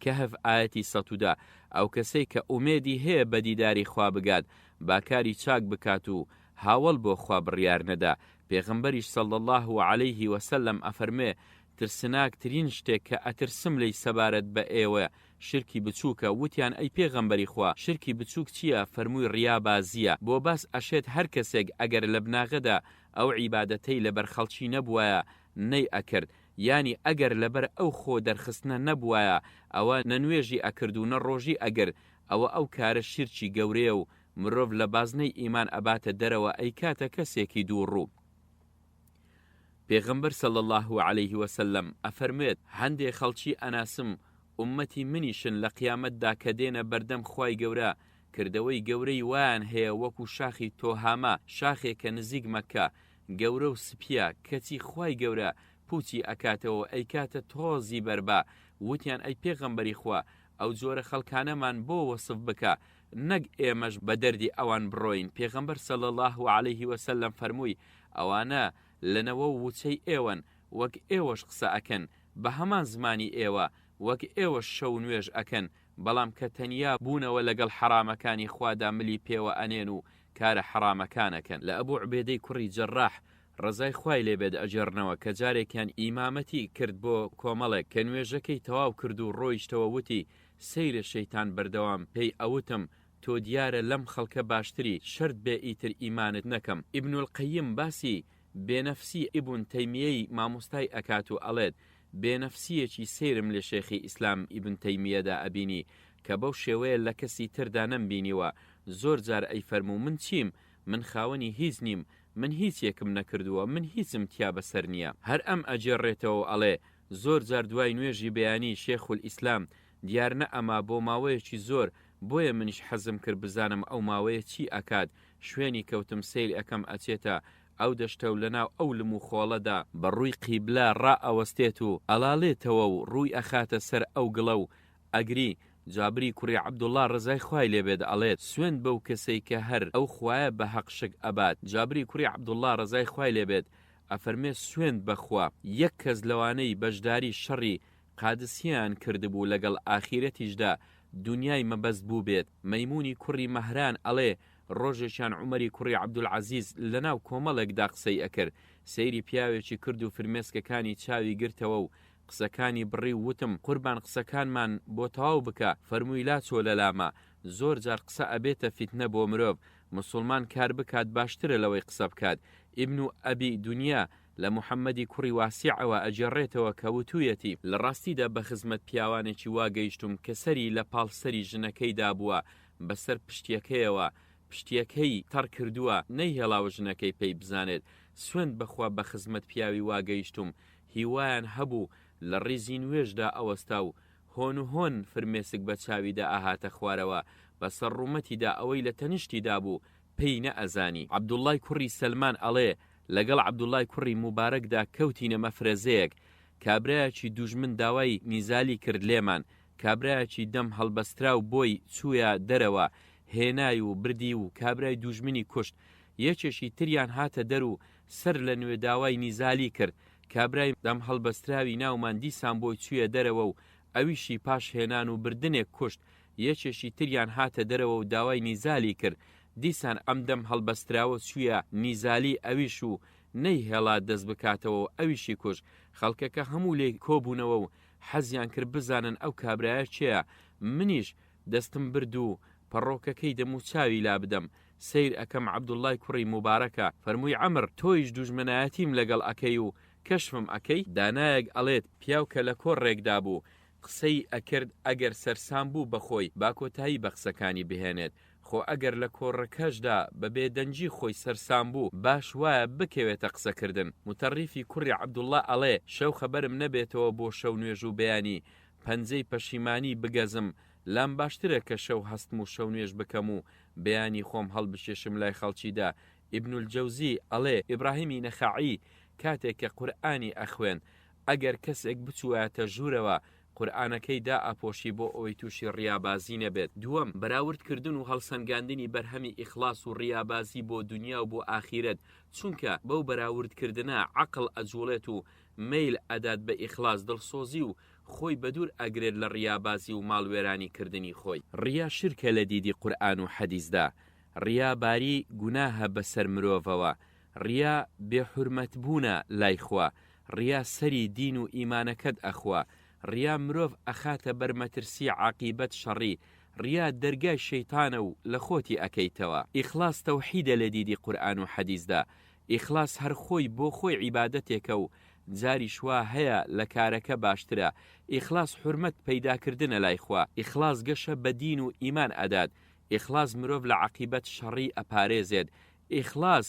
کەهف ئایەتی 110، ئەو کەسەی کە ئومێدی هەیە بە دیداری خوا بگات با کاری چاک بکات و هاوەڵ بۆ خوا بڕیار نەدا، پێغەمبەریش صلی اللە علیه و سلم ئەفەرموێ، ترسناک ترین شتێک کە ئەترسم لێی سەبارەت بە ئێوە شرکی بچوکە، وتیان ئەی پێغەمبەری خوا شرکی بچوک چیە، فەرمووی ڕیا بازیە، بۆ باس ئەشێت هەر کەسێک ئەگەر لە بناغەدا ئەو عیبادەتەی لەبەر خەڵکی نەبوایە نەی ئەکرد، یانی ئەگەر لەبەر ئەو خۆ دەرخستنە نەبوایە ئەوە نە نوێژی ئەکرد و نە ڕۆژی ئەگرت، ئەوە ئەو کارە شیرکی گەورەیە و مرۆڤ لە بازنەی ئیمان ئەباتە دەرەوە ئەیکاتە کەسێکی دووڕوو. پێغەمبەر صلی اللە علیه وسلم ئەفەرموێت، هەندێ خەڵکی ئەناسم ئوممەتی منیشن لە قیامەتدا کە دێنە بەردەم خوای گەورە کردەوەی گەورەی وایان هەیە وەکو شاخی تۆهامە شاخێکە نزیک مەککە گەورە و سپیە کەچی خوای گەورە پوچی ئەکاتەوە و ئەیکاتە تۆزی بەربا وتیان ئەی پێغەمبەری خوا ئەو جۆرە خەڵکانەمان بۆ وەسف بکە نەک ئێمەش بە دەردی ئەوان بڕۆین، پێغەمبەر صلی اللە علیه و سلم فەرمووی، ئەوانە لە نەوە و وچەی ئێوەن، وەک ئێوەش قسە ئەکەن، بە هەمان زمانی ئێوە، وەک ئێوەش شەو نوێژ ئەکەن، بەڵام کە تەنیا بوونەوە لەگەڵ حەرامەکانی خوادا ملی پێوە ئەنێن و کارە حەرامەکان ئەکەن. لە ئەبو عوبێدەی کوڕی جەراح ڕەزای خوای لێ بێت ئەگێڕنەوە کە جارێکیان ئیمامەتی کرد بۆ کۆمەڵێک، کە نوێژەکەی تەواو کرد و ڕۆیشتەوە وتی، سەیرە شەیتان بەردەوام پێی ئەوتم تۆ دیارە لەم خەڵکە باشتری شەرت بێ ئیتر ئیمانت نەکەم ابن القیم باسی بێ نەفسی ابن تەیمیەی مامۆستای ئەکات و ئەڵێت بێ نەفسیەکی سەیرم لە شێخی ئیسلام ابن تەیمیەدا ئەبینی کە بەو شێوەیە لە کەسی تردا نەمبینیوە زۆر جار ئەیفەرموو من چیم من خاوەنی هیچ نیم من هیچێکم نەکردووە من هیچم تیا بەسەر نیە هەر ئەم ئەگێڕێتەوە و ئەڵێ زۆر جار دوای نوێژی بەیانی شێخ الاسلام دیار نەئەما بۆ ماوەیەکی زۆر بۆیە منیش حەزم کرد بزانم ئەو ماوەیە چی ئەکات شوێنی کەوتم سەیر ئەکەم ئەچێتە ئەو دەشتەو لەناو ئەو لم و خۆڵەدا بە ڕووی قیبلە ڕائەوەستێت و ئەڵاڵێتەوە و ڕووی ئەخاتە سەر ئەو گڵە و ئەگری، جابری کوڕی عەبدوڵڵا ڕەزای خوای لێ بێت ئەڵێت، سوێند بەو کەسەی کە هەر ئەو خوایە بە هەق شک ئەبات، جابری کوڕی عەبدوڵڵا ڕەزای خوای لێ بێت ئەفەرمێ سوێند بە خوا یەک کەس لەوانەی بەشداری شەڕی قادسیەیان کردبوو لەگەڵ ئاخیرەتیشدا دونیای مەبەست بووبێت، مەیموونی کوڕی مەهران ئەڵێ ڕۆژێکیان عومەری کوڕی عەبدولعەزیز لەناو کۆمەڵێکدا قسەی ئەکرد سەیری پیاوێکی کرد و فرمێسکەکانی چاوی گرتەوە و قسەکانی بڕی و وتم قوربان قسەکانمان بۆ تەواو بکە، فەرمووی لاچۆ لەلامە، زۆر جار قسە ئەبێتە فیتنە بۆ مرۆڤ، موسوڵمان کار بکات باشترە لەوەی قسە بکات، ئیبن ئەبی دونیا لە موحەممەدی کوڕی واسیعەوە ئەگێڕێتەوە کە وتوویەتی، لە ڕاستیدا بە خزمەت پیاوانێکی وا گەیشتووم کە سەری لە پاڵ سەری ژنەکەیدا بووە بەسەر پشتیەکەیەوە، پشتیەکەی تەڕ کردووە، نەیهێڵاوە ژنەکەی پێی بزانێت، سوێند بەخوا بە خزمەت پیاوی وا گەیشتووم هیوایان هەبوو لە ڕیزی نوێژدا ئەوەستا و هۆن و هۆن فرمێسک بە چاویدا ئەهاتە خوارەوە، بە سەر ڕوومەتیدا ئەوەی لە تەنیشتیدا بوو پێی نەئەزانی. عەبدوڵڵای کوڕی سەلمان ئەڵێ، لەگەڵ عەبدوڵڵای کوڕی موبارەکدا کەوتینە مەفرەزەیەک، کابرایەکی دوژمن داوای نیزالی کرد لێمان، کابرایەکی دەم هەڵبەستراو بۆی چوویە دەرەوە، هێنای و بردی و کابرای دوژمنی کوشت، یەکێکی تریان هاتە دەر و سەر لە نوێ داوای نیزالی کرد، کابرای دەم هەڵبەستراوی ناومان دیسان بۆی چوویە دەرەوە و ئەویشی پاش هێنان و بردنێک کوشت، یەکێکی تریان هاتە دەرەوە و داوای نیزالی کرد، دیسان ئەم دەم هەڵبەستراوە چوویە نیزالی ئەویش و نەیهێڵا دەست بکاتەوە و ئەویشی کوشت، خەڵکەکە هەموو لێی کۆبوونەوە و حەزیان کرد بزانن ئەو کابرایە کێیە، منیش دەستم برد و پەڕۆکەکەی دەموچاوی لابدەم، سەیر ئەکەم عەبدوڵڵای کوڕی موبارەکە، فەرمووی عەمر تۆیش دوژمنایەتیم لەگەڵ ئەکەی و کەشفم ئەکەی؟ دانایەک ئەڵێت پیاو کە لە کۆڕێکدا بوو قسەی ئەکرد ئەگەر سەرسام بوو بە خۆی با کۆتایی بە قسەکانی بهێنێت، خۆ ئەگەر لە کۆڕەکەشدا بە بێدەنگی خۆی سەرسام بوو باش وایە بکەوێتە قسەکردن. موتەڕیفی کوڕی عەبدوڵڵا ئەڵێ شەو خەبەرم نەبێتەوە بۆ شەو نوێژ و بەیانی پەنجەی پەشیمانی بگەزم لام باشترە کە شەو هەستم و شەو نوێژ بکەم و بەیانی خۆم هەڵبکێشم لای خەڵکیدا ابن الجوزی ئەڵێ ئیبراهیمی نەخەعی کاتێک کە قورئانی ئەخوێند ئەگەر کەسێک بچووایەتە ژوورەوە قورئانەکەی دائەپۆشی بۆ ئەوەی تووشی ڕیابازی نەبێت. دووەم، بەراورد کردن و هەڵسەنگاندنی بەرهەمی ئیخڵاس و ڕیابازی بۆ دونیا و بۆ ئاخیرەت، چونکە بەو بەراورد کردنە عەقڵ ئەجوڵێت و مەیل ئەدات بە ئیخڵاس دڵسۆزی و خۆی بەدوور ئەگرێت لە ڕیابازی و ماڵوێرانی کردنی خۆی. ڕیا شرکە لە دیدی قورئان و حەدیسدا، ڕیا باری گوناهە بەسەر مرۆڤەوە، ڕیا بێ حورمەت بوونە لای خوا، ڕیا سەری دین و ئیمانەکەت ئەخوا، ڕیا مرۆڤ ئەخاتە بەر مەترسی عاقیبەت شەڕی، ڕیا دەرگای شەیتانە و لە خۆتی ئەکەیتەوە. ئیخلاس تەوحیدە لە دیدی قورئان و حەدیسدا، ئیخلاس هەر خۆی بۆ خۆی عیبادەتێکە و جاریش وا هەیە لە کارەکە باشترە، ئیخلاس حورمەت پەیدا کردنە لای خوا، ئیخلاس گەشە بە دین و ئیمان ئەدات، ئیخلاس مرۆڤ لە عەقیبەت شەڕی ئەپارێزێت، ئیخلاس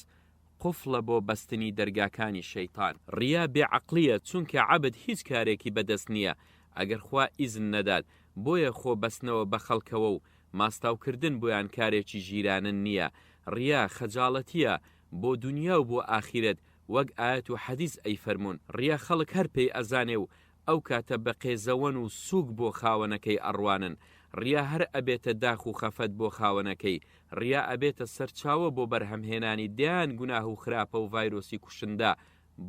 قوفڵە بۆ بەستنی دەرگاکانی شەیتان. ڕیا بێ عەقڵیە چونکە عەبد هیچ کارێکی بەدەست نیە ئەگەر خوا ئیزن نەدات بۆیە خۆ بەستنەوە بە خەڵکەوە و ماستاو کردن بۆیان کارێکی ژیرانە نیە ڕیا خەجاڵەتیە بۆ دونیا و بۆ ئاخیرەت وەک ئایەت و حەدیس ئەیفەرموون ڕیا خەڵک هەر پێی ئەزانێ و ئەو کاتە بە قێزەوەن و سووک بۆ خاوەنەکەی ئەڕوانن، ڕیا هەر ئەبێتە داخ و خەفەت بۆ خاوەنەکەی، ڕیا ئەبێتە سەرچاوە بۆ بەرهەمهێنانی دەیان گوناه و خراپە و ڤایرۆسی کوشندە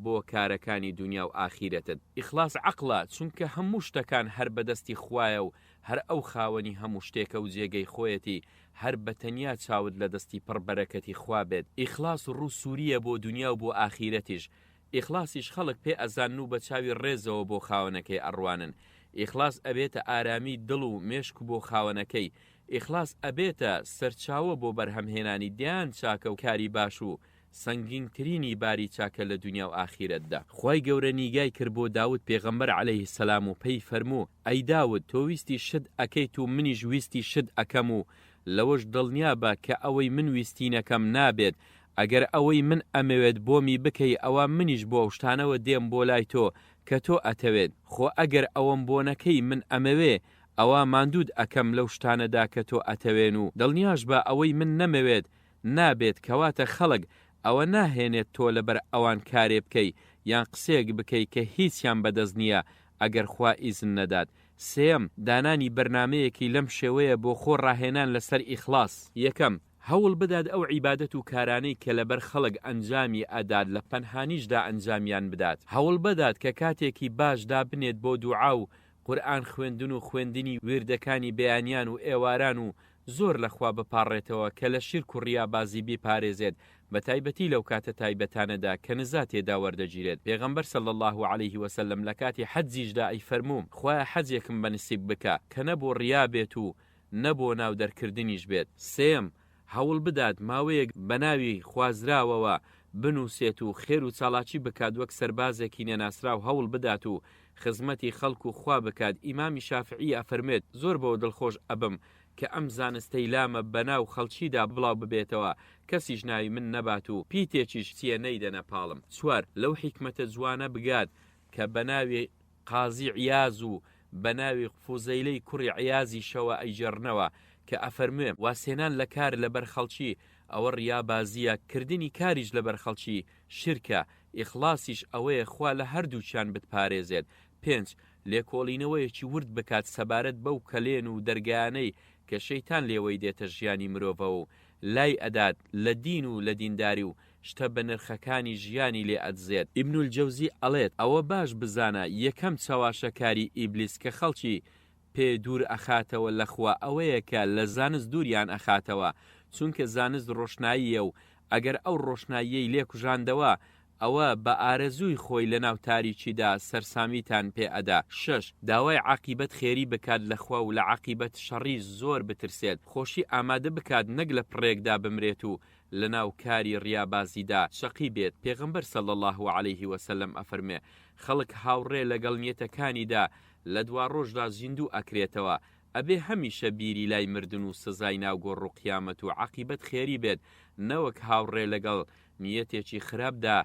بۆ کارەکانی دونیا و ئاخیرەتت. ئیخلاس عەقڵە، چونکە هەموو شتەکان هەر بە دەستی خوایە و هەر ئەو خاوەنی هەموو شتێکە و جێگەی خۆیەتی، هەر بە تەنیا چاوت لە دەستی پڕ بەرەکەتی خوا بێت. ئیخلاس ڕوو سوورییە بۆ دونیا و بۆ ئاخیرەتیش، ئیخلاسیش خەڵک پێ ئەزانن و بە چاوی ڕێزەوە بۆ خاوەنەکەی ئەڕوانن. ئیخلاس ئەبێتە ئارامی دڵ و مێشک بۆ خاوەنەکەی. ئیخلاس ئەبێتە سەرچاوە بۆ بەرهەمهێنانی دەیان چاکە و کاری باش و سەنگینترینی باری چاکە لە دونیا و ئاخیرەتدا. خوای گەورە نیگای کرد بۆ داود پێغەمبەر علیە السلام و پێی فەرموو، ئەی داود تۆ ویستی شت ئەکەیت و منیش ویستی شت ئەکەم و لەوەش دڵنیا بە کە ئەوەی من ویستی نەکەم نابێت ئەگەر ئەوەی من ئەمەوێت بۆمی بکەی ئەوا منیش بۆ ئەوشتانەوە دێم بۆ لای تۆ کە تۆ ئەتەوێت خۆ ئەگەر ئەوەم بۆ نەکەی من ئەمەوێ ئەوا ماندووت ئەکەم لەو شتانەدا کە تۆ ئەتەوێن و دڵنیاش بە ئەوەی من نەمەوێت نابێت کەواتە خەڵک ئەوە ناهێنێت تۆ لەبەر ئەوان کارێ بکەی یان قسەیەک بکەی کە هیچیان بەدەست نیە ئەگەر خوا ئیزن نەدات سێیەم، دانانی بەرنامەیەکی لەم شێوەیە بۆ خۆ ڕاهێنان لەسەر ئیخلاص. یەکەم، هەوڵ بدات ئەو عیبادەت و کارانەی کە لەبەر خەڵک ئەنجامی ئەدات لە پەنهانیشدا ئەنجامیان بدات. هەوڵ بدات کە کاتێکی باش دابنێت بۆ دوعا و قورئان خوێندن و خوێندنی ویردەکانی بەیانیان و ئێواران و زۆر لە خوا بپاڕێتەوە کە لە شیرک و ڕیابازی بیپارێزێت بەتایبەتی لەو کاتە تایبەتانەدا کە نزا تێدا وەردەگیرێت پێغەمبەر صلی اللە علیه وسلم لە کاتی حەجیشدا ئەیفەرموو خوایە حەجێکم بە نسیب بکە کە نە بۆ ڕیا بێت و نە بۆ ناو دەرکردنیش بێت. سێیەم، هەوڵ بدات ماوەیەک بە ناوی خوازراوەوە بنووسێت و خێر و چاڵاکی بکات وەک سەربازێکی نەناسراو هەوڵ بدات و خزمەتی خەڵک و خوا بکات ئیمامی شافعی ئەفەرموێت زۆر بەوە دڵخۆش ئەبم کە ئەم زانستەی لامە بەناو خەڵکیدا بڵاو ببێتەوە کەسیش ناوی من نەبات و پیتێکیش چیە نەیدەنە پاڵم. چوار، لەو حیکمەتە جوانە بگات کە بەناوی. قازی عیاز و بە ناوی فوزەیلەی کوڕی عیازیشەوە ئەیگێڕنەوە کە ئەفەرموێ، وازهێنان لە کار لەبەر خەڵکی ئەوە ڕیابازییە، کردنی کاریش لەبەر خەڵکی شیرکە، ئیخڵاسیش ئەوەیە خوا لە هەردووکیان بتپارێزێت. پێنج، لێکۆڵینەوەیەکی ورد بکات سەبارەت بەو کەلێن و دەرگایانەی کە شەیتان لێوەی دێتە ژیانی مرۆڤەوە و لای ئەدات لە دین و لە دینداری و شتە بەنرخەکانی ژیانی لێ ئەدزێت. ئیبن الجوزی ئەڵێت، ئەوە باش بزانە یەکەم چەواشەکاری ئیبلیس کە خەڵکی پێ دوور ئەخاتەوە لە خوا ئەوەیە کە لە زانست دووریان ئەخاتەوە، چونکە زانست ڕۆشناییە و ئەگەر ئەو ڕۆشناییەی لێ کوژاندەوە ئەوە بە ئارەزووی خۆی لەناو تاریکیدا سەرسامیتان پێ ئەدا. شەش، داوای عاقیبەت خێری بکات لە خوا و لە عاقیبەت شەڕی زۆر بترسێت، خۆشی ئامادە بکات نەک لە پڕێکدا بمرێت و لەناو کاری ڕیابازیدا شەقی بێت، پێغەمبەر صلی اللە علیه وسلم ئەفەرموێ، خەڵک هاوڕێ لەگەڵ نیەتەکانیدا لە دواڕۆژدا زیندوو ئەکرێتەوە، ئەبێ هەمیشە بیری لای مردن و سزای ناو گۆڕ و قیامەت و عەقیبەت خێری بێت، نەوەک هاوڕێ لەگەڵ نیەتێکی خراپدا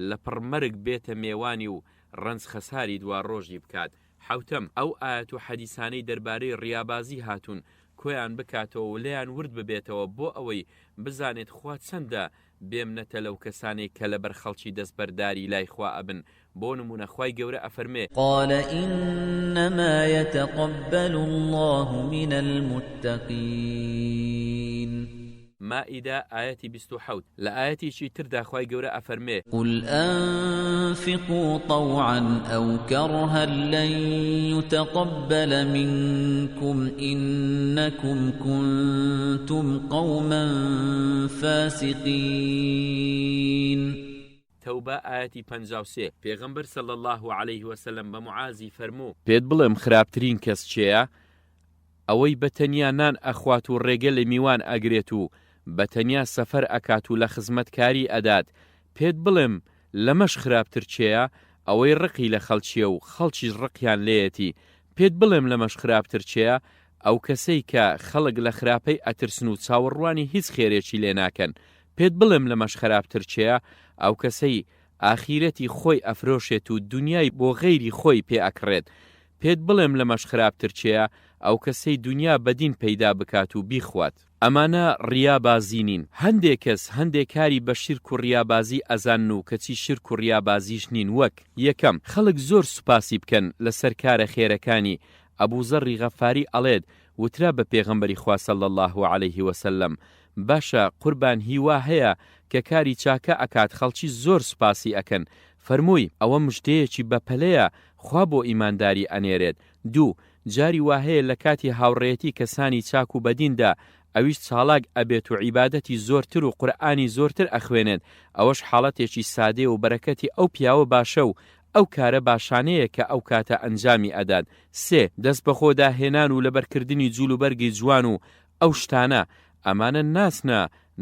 لەپڕ مەرگ بێتە مێوانی و ڕەنج خەساری دواڕۆژی بکات. حەوتەم، ئەو ئایەت و حەدیسانەی دەربارەی ڕیابازی هاتوون کۆیان بکاتەوە و لێیان ورد ببێتەوە بۆ ئەوەی بزانێت خوا چەندە بێمنەتە لەو کەسانەی کە لەبەر خەڵکی دەستبەرداری لای خوا ئەبن، بۆ نموونە خوای گەورە ئەفەرمێ. قال انما یتقبل اللە من المتقین. مائیدە ئایەتی 27. لە ئایەتێکی تردا خوای گەورە ئەفەرمێ. قل انفقوا طوعا او کرها لن یتقبل منکم انکم کنتم قوما فاسقین. تەوبە ئایەتی 53. پێغەمبەر صلی اللە علیه وسلم بە معازی فەرموو. پێت بڵێم خراپترین کەس کێیە؟ ئەوەی بە تەنیا نان ئەخوات و ڕێگە لە میوان ئەگرێت و بە تەنیا سەفەر ئەکات و لە خزمەتکاری ئەدات، پێت بڵێم لەمەش خراپتر کێیە؟ ئەوەی ڕقی لە خەڵکیە و خەڵکیش ڕقیان لێیەتی، پێت بڵێم لەمەش خراپتر کێیە؟ ئەو کەسەی کە خەڵک لە خراپەی ئەترسن و چاوەڕوانی هیچ خێرێکی لێ ناکەن، پێت بڵێم لەمەش خەراپتر کێیە؟ ئەو کەسەی ئاخیرەتی خۆی ئەفرۆشێت و دونیای بۆ غەیری خۆی پێ ئەکڕێت، پێت بڵێم لەمەش خراپتر کێیە؟ ئەو کەسەی دونیا بە دین پەیدا بکات و بیخوات. ئەمانە ڕیا بازی نین. هەندێ کەس هەندێ کاری بە شیرک و ڕیا بازی ئەزانن و کەچی شیرک و ڕیا بازیش نین وەک، یەکەم، خەڵک زۆر سوپاسی بکەن لەسەر کارە خێرەکانی، ئەبو زەڕی غەفاری ئەڵێت، وترا بە پێغەمبەری خوا صلی اللە علیه وسلم، باشە قوربان هی وا هەیە کە کاری چاکە ئەکات خەڵکی زۆر سوپاسی ئەکەن، فەرمووی، ئەوە مژدەیەکی بەپەلەیە خوا بۆ ئیمانداری ئەنێرێت. دوو، جاری وا هەیە لە کاتی هاوڕێیەتی کەسانی چاک و بەدیندا ئەویش چاڵاک ئەبێت و عیبادەتی زۆرتر و قورئانی زۆرتر ئەخوێنێت، ئەوەش حاڵەتێکی سادەیە و بەرەکەتی ئەو پیاوە باشە و ئەو کارە باشانەیە کە ئەو کاتە ئەنجامی ئەدات. سێ، دەست بەخۆدا هێنان و لەبەرکردنی جولوبەرگی جوان و ئەو شتانە، ئەمانە ناچنە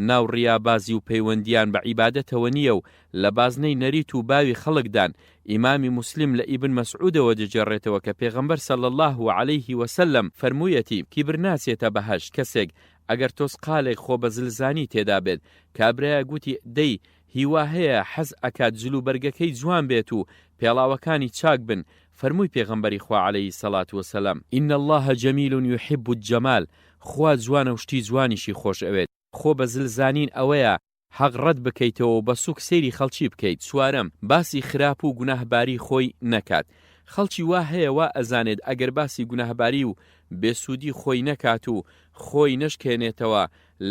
ناو ڕیابازی و پەیوەندییان بە عیبادەتەوە نییە و لە بازنەی نەریت و باوی خەڵکدان، ئیمامی موسلیم لە ئیبن مەسعودەوە دەگێڕێتەوە کە پێغەمبەر صلی اللە علیه و سلم فەرموویەتی، کیبر ناچێتە بەهەشت کەسێک ئەگەر تۆزقالێک خۆبەزلزانی تێدا بێت، کابرایەک وتی، دەی هی وا هەیە حەز ئەکات جلوبەرگەکەی جوان بێت و پێڵاوەکانی چاک بن، فەرمووی پێغەمبەری خوا علیە الصلوە والسلام، ان اللە جمیل یحب الجمال، خوا جوانە و شتی جوانیشی خۆش ئەوێت، خۆ بە زل زانین ئەوەیە حەق ڕەت بکەیتەوە و بە سوک سەیری خەڵکی بکەیت. چوارەم، باسی خراپ و گوناهباری خۆی نەکات، خەڵکی وا هەیە وا ئەزانێت ئەگەر باسی گوناهباری و بێ سوودی خۆی نەکات و خۆی نەشکێنێتەوە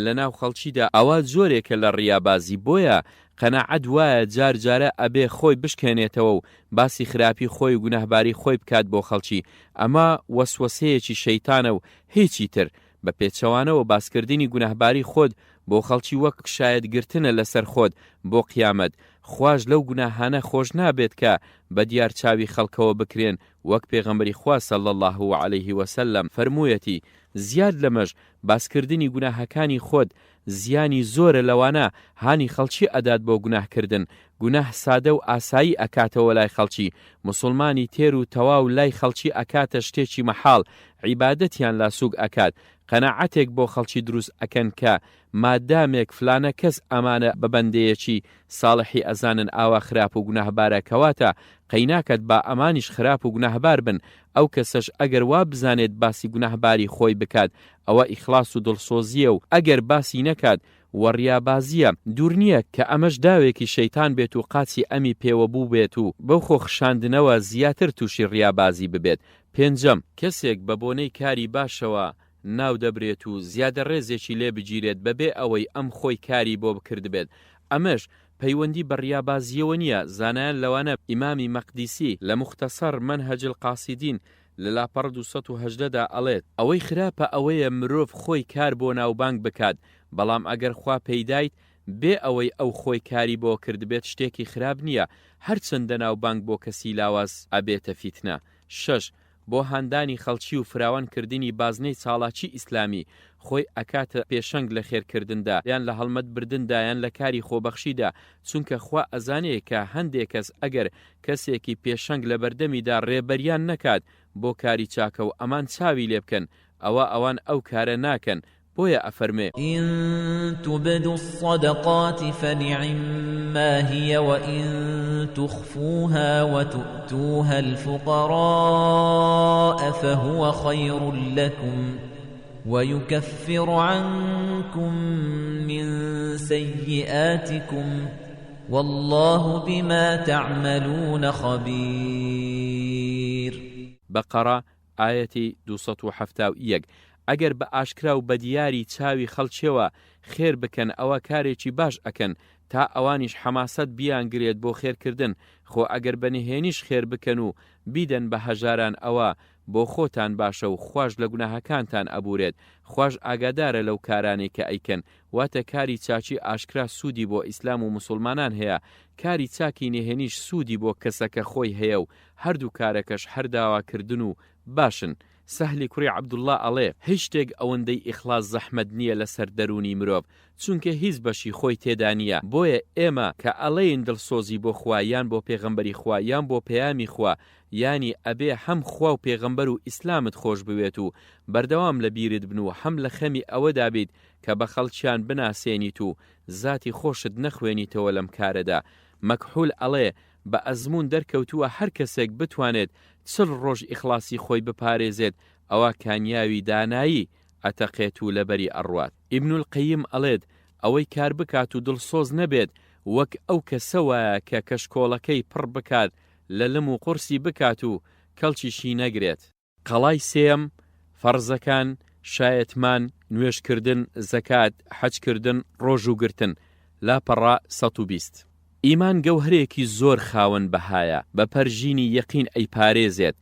لەناو خەڵکیدا ئەوە جۆرێکە لە ڕیابازی بۆیە قەناعەت وایە جار جارە ئەبێ خۆی بشکێنێتەوە و باسی خراپی خۆی و گوناهباری خۆی بکات بۆ خەڵکی ئەمە وەسوەسەیەکی شەیتانە و هیچی تر بە پێچەوانەوە باسکردنی گوناهباری خۆت بۆ خەڵکی وەک شایەت گرتنە لەسەر خۆت بۆ قیامەت خواش لەو گوناهانە خۆش نابێت کە بە دیار چاوی خەڵکەوە بکرێن وەک پێغەمبەری خوا صلی اللە علیه وسلم فەرموویەتی زیاد لەمەش باسکردنی گوناهەکانی خۆت زیانی زۆرە لەوانە هانی خەڵکی ئەدات بۆ گوناه کردن، گوناه سادە و ئاسایی ئەکاتەوە لای خەڵکی، موسوڵمانی تێر و تەواو لای خەڵکی ئەکاتە شتێکی مەحاڵ، عیبادەتیان لا سوک ئەکات. قەناعەتێک بۆ خەڵکی دروست ئەکەن کە مادامێک فلانە کەس ئەمانە بە بەندەیەکی ساڵحی ئەزانن ئاوا خراپ و گوناهبارە کەواتە قەیناکەت با ئەمانیش خراپ و گوناهبار بن ئەو کەسەش ئەگەر وا بزانێت باسی گوناهباری خۆی بکات ئەوە ئیخلاس و دڵسۆزیە و ئەگەر باسی نەکات وە ڕیابازیە، دوور نیە کە ئەمەش داوێکی شەیتان بێت و قاچی ئەمی پێوە بووبێت و بەو خۆ خشاندنەوە زیاتر تووشی ڕیابازی ببێت. پێنجەم، کەسێک بە بۆنەی کاری باشەوە ناو دەبرێت و زیادە ڕێزێکی لێ بگیرێت بەبێ ئەوەی ئەم خۆی کاری بۆ بکردبێت، ئەمەش پەیوەندی بە ڕیابازیەوە نیە، زانایان لەوانە ئیمامی مەقدیسی لە موختەسەر مەنهەج القاصدین لە لاپەڕە 218 دا ئەڵێت، ئەوەی خراپە ئەوەیە مرۆڤ خۆی کار بۆ ناوبانگ بکات، بەڵام ئەگەر خوا پێیدایت بێ ئەوەی ئەو خۆی کاری بۆ کردبێت شتێکی خراپ نییە، هەرچەندە ناوبانگ بۆ کەسی لاواز ئەبێتە فیتنە. شەش، بۆ هاندانی خەڵکی و فراوان کردنی بازنەی چاڵاکی ئیسلامی، خۆی ئەکاتە پێشەنگ لە خێر کردندا یان لە هەڵمەت بردندا یان لە کاری خۆبەخشیدا، چونکە خوا ئەزانێ کە هەندێ کەس ئەگەر کەسێکی پێشەنگ لەبەردەمیدا ڕێبەریان نەکات بۆ کاری چاکە و ئەمان چاوی لێ بکەن ئەوا ئەوان ئەو کارە ناکەن بۆیە ئەفەرموێ. إن تبدوا الصدقات فنعما هی وإن تخفوها وتؤتوها الفقراء فهو خیر لکم ویکفر عنکم من سیئاتکم واللە بما تعملون خبیر. بەقەڕە، ئایەتی 271، ئەگەر بە ئاشکرا و بە دیاری چاوی خەڵکیەوە خێر بکەن ئەوە کارێکی باش ئەکەن تا ئەوانیش حەماسەت بیانگرێت بۆ خێرکردن، خۆ ئەگەر بە نهێنیش خێر بکەن و بیدەن بە هەژاران ئەوە بۆ خۆتان باشە و خواش لە گوناهەکانتان ئەبورێت، خواش ئاگادارە لەو کارانەی کە ئەیکەن، واتە کاری چاکی ئاشکرا سوودی بۆ ئیسلام و موسوڵمانان هەیە، کاری چاکی نهێنیش سوودی بۆ کەسەکە خۆی هەیە و هەردوو کارەکەش هەر داواکردن و باشن. سەهلی کوڕی عەبدوڵڵا ئەڵێ، هیچ شتێک ئەوەندەی ئیخڵاس زەحمەت نییە لەسەر دەروونی مرۆڤ، چونکە هیچ بەشی خۆی تێدا نییە، بۆیە ئێمە کە ئەڵێین دڵسۆزی بۆ خوا یان بۆ پێغەمبەری خوا یان بۆ پەیامی خوا یانی ئەبێ هەم خوا و پێغەمبەر و ئیسلامت خۆش بوێت و بەردەوام لە بیرت بن و هەم لە خەمی ئەوەدا بیت کە بە خەڵکیان بناسێنیت و زاتی خۆشت نەخوێنیتەوە لەم کارەدا. مەکحول ئەڵێ، بە ئەزموون دەرکەوتووە هەر کەسێک بتوانێت چل ڕۆژ ئیخڵاسی خۆی بپارێزێت ئەوا کانیاوی دانایی ئەتەقێت و لەبەری ئەڕوات. ئیبن القیم ئەڵێت، ئەوەی کار بکات و دڵسۆز نەبێت وەک ئەو کەسە وایە کە کەشکۆڵەکەی پڕ بکات لە لم و قورسی بکات و کەڵکیشی نەگرێت. قەڵای سێیەم، فەڕزەکان، شایەتمان، نوێژکردن، زەکات، حەجکردن، ڕۆژووگرتن، لاپەڕە 120. ئیمان گەوهەرێکی زۆر خاوەن بەهایە، بە پەرژینی یەقین ئەیپارێزێت،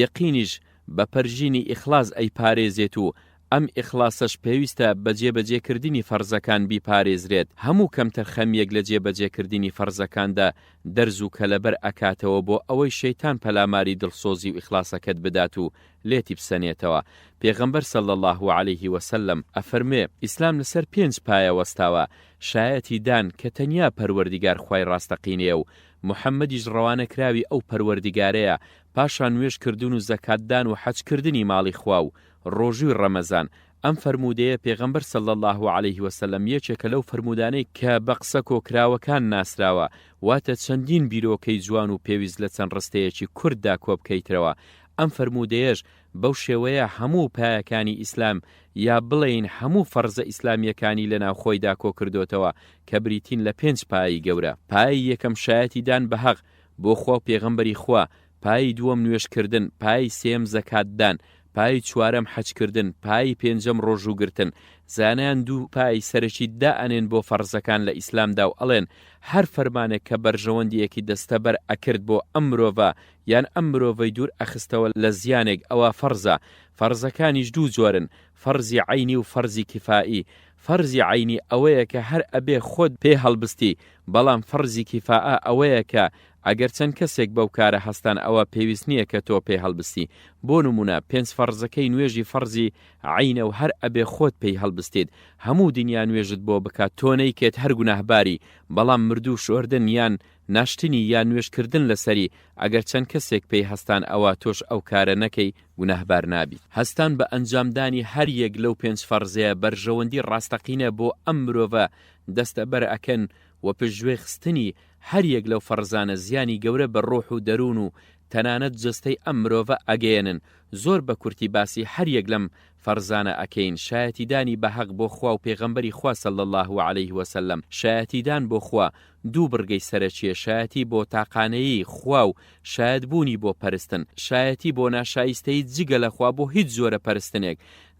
یەقینیش بە پەرژینی ئیخلاس ئەیپارێزێت و ئەم ئیخلاسەش پێویستە بە جێبەجێکردنی فەرزەکان بیپارێزرێت، هەموو کەمتەرخەمییەک لە جێبەجێکردنی فەرزەکاندا دەرز و کەلەبەر ئەکاتەوە بۆ ئەوەی شەیتان پەلاماری دڵسۆزی و ئیخلاسەکەت بدات و لێتی بسەنێتەوە، پێغەمبەر صلی اللە علیه وسلم ئەفەرموێ، ئیسلام لەسەر پێنج پایە وەستاوە، شایەتی دان کە تەنیا پەروەردیگار خوای ڕاستەقینەیە و محمدیش ڕەوانەکراوی ئەو پەروەردیگارەیە، پاشان نوێژ کردن و زەکات دان و حەج کردنی ماڵی خوا و ڕۆژووی ڕەمەزان، ئەم فەرموودەیە پێغەمبەر صلی اللە علیه وسلم یەکێکە لەو فەرموودانەی کە بە قسە کۆکراوەکان ناسراوە، واتە چەندین بیرۆکەی جوان و پێویست لە چەند ڕستەیەکی کورتدا کۆبکەیترەوە، ئەم فەرموودەیەش بەو شێوەیە هەموو پایەکانی ئیسلام یا بڵێین هەموو فەڕزە ئیسلامییەکانی لەناو خۆیدا کۆکردۆتەوە کە بریتین لە پێنج پایەی گەورە، پایەی یەکەم شایەتی دان بە هەق بۆ خوا و پێغەمبەری خوا، پایەی دووەم نوێژ کردن، پایەی سێیەم زەکات دان، پایەی چوارەم حەج کردن، پایەی پێنجەم ڕۆژوو گرتن. زانایان دوو پایەی سەرەکی دائەنێن بۆ فەڕزەکان لە ئیسلامدا و ئەڵێن هەر فەرمانێک کە بەرژەوەندییەکی دەستەبەر ئەکرد بۆ ئەم مرۆڤە یان ئەم مرۆڤەی دوور ئەخستەوە لە زیانێک ئەوا فەڕزە. فەڕزەکانیش دوو جۆرن، فەڕزی عەینی و فەڕزی کیفائی. فەڕزی عەینی ئەوەیە کە هەر ئەبێ خۆت پێی هەڵبستی. بەڵام فەڕزی کیفائە ئەوەیە کە ئەگەر چەند کەسێک بەو کارە هەستان ئەوە پێویست نییە کە تۆ پێی هەڵبستی بۆ نموونە پێنج فەڕزەکەی نوێژی فەڕزی عەینە و هەر ئەبێ خۆت پێی هەڵبستیت هەموو دنیا نوێژت بۆ بکات تۆ نەیکەیت هەر گوناهباری بەڵام مردوو شۆردن یان ناشتنی یان نوێژ کردن لەسەری ئەگەر چەند کەسێک پێی هەستان ئەوا تۆش ئەو کارە نەکەی گوناهبار نابیت. هەستان بە ئەنجامدانی هەر یەک لەو پێنج فەڕزەیە بەرژەوەندی ڕاستەقینە بۆ ئەم مرۆڤە دەستەبەر ئەکەن وە پشتگوێ خستنی هەر یەک لەو فەڕزانە زیانی گەورە بە ڕۆح و دەروون و تەنانەت جەستەی ئەم مرۆڤە ئەگەیەنن زۆر بە کورتی باسی هەر یەک لەم فەڕزانە ئەکەین شایەتیدانی بە هەق بۆ خوا و پێغەمبەری خوا صلی اللە علیه وسلم شایەتیدان بۆ خوا دوو بڕگەی سەرەکیە شایەتی بۆ تاقانەیی خوا و شایەت بوونی بۆ پەرستن شایەتی بۆ ناشایستەیی جگە لە خوا بۆ هیچ جۆرە پەرستنێک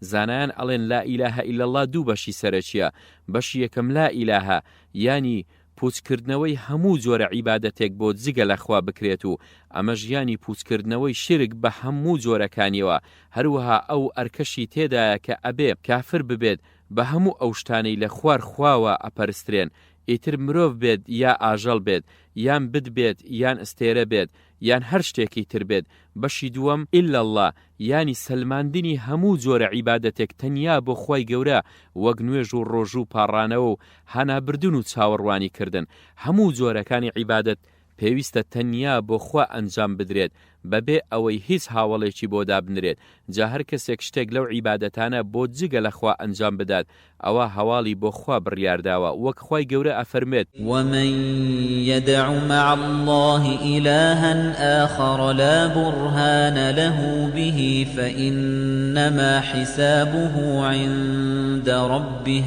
زانایان ئەڵێن لا الە الا اللە دوو بەشی سەرەکیە بەشی یەکەم لا الە یانی پوچکردنەوەی هەموو جۆرە عیبادەتێک بۆ جگە لە خوا بکرێت و ئەمەش یانی پوچکردنەوەی شیرک بە هەموو جۆرەکانیەوە هەروەها ئەو ئەرکەشی تێدایە کە ئەبێ کافر ببێت بە هەموو ئەو شتانەی لە خوار خواوە ئەپەرسترێن ئیتر مرۆڤ بێت یا ئاژەڵ بێت یان بت بێت یان ئستێرە بێت یان هەر شتێکی تر بێت، بەشی دووەم، الا اللە، یانی سەلماندنی هەموو جۆرە عیبادەتێک تەنیا بۆ خوای گەورە وەک نوێژ و ڕۆژوو و پاڕانەوە و هانابردن و چاوەڕوانی کردن، هەموو جۆرەکانی عیبادەت پێویستە تەنیا بۆ خوا ئەنجام بدرێت بەبێ ئەوەی هیچ هاوەڵێکی بۆ دابنرێت، جا هەر کەسێک شتێک لەو عیبادەتانە بۆ جگە لە خوا ئەنجام بدات ئەوا هەواڵی بۆ خوا بڕیارداوە وەک خوای گەورە ئەفەرموێت. ومن یدع مع اللە الها آخر لا برهان له به فانما حسابه عند ربه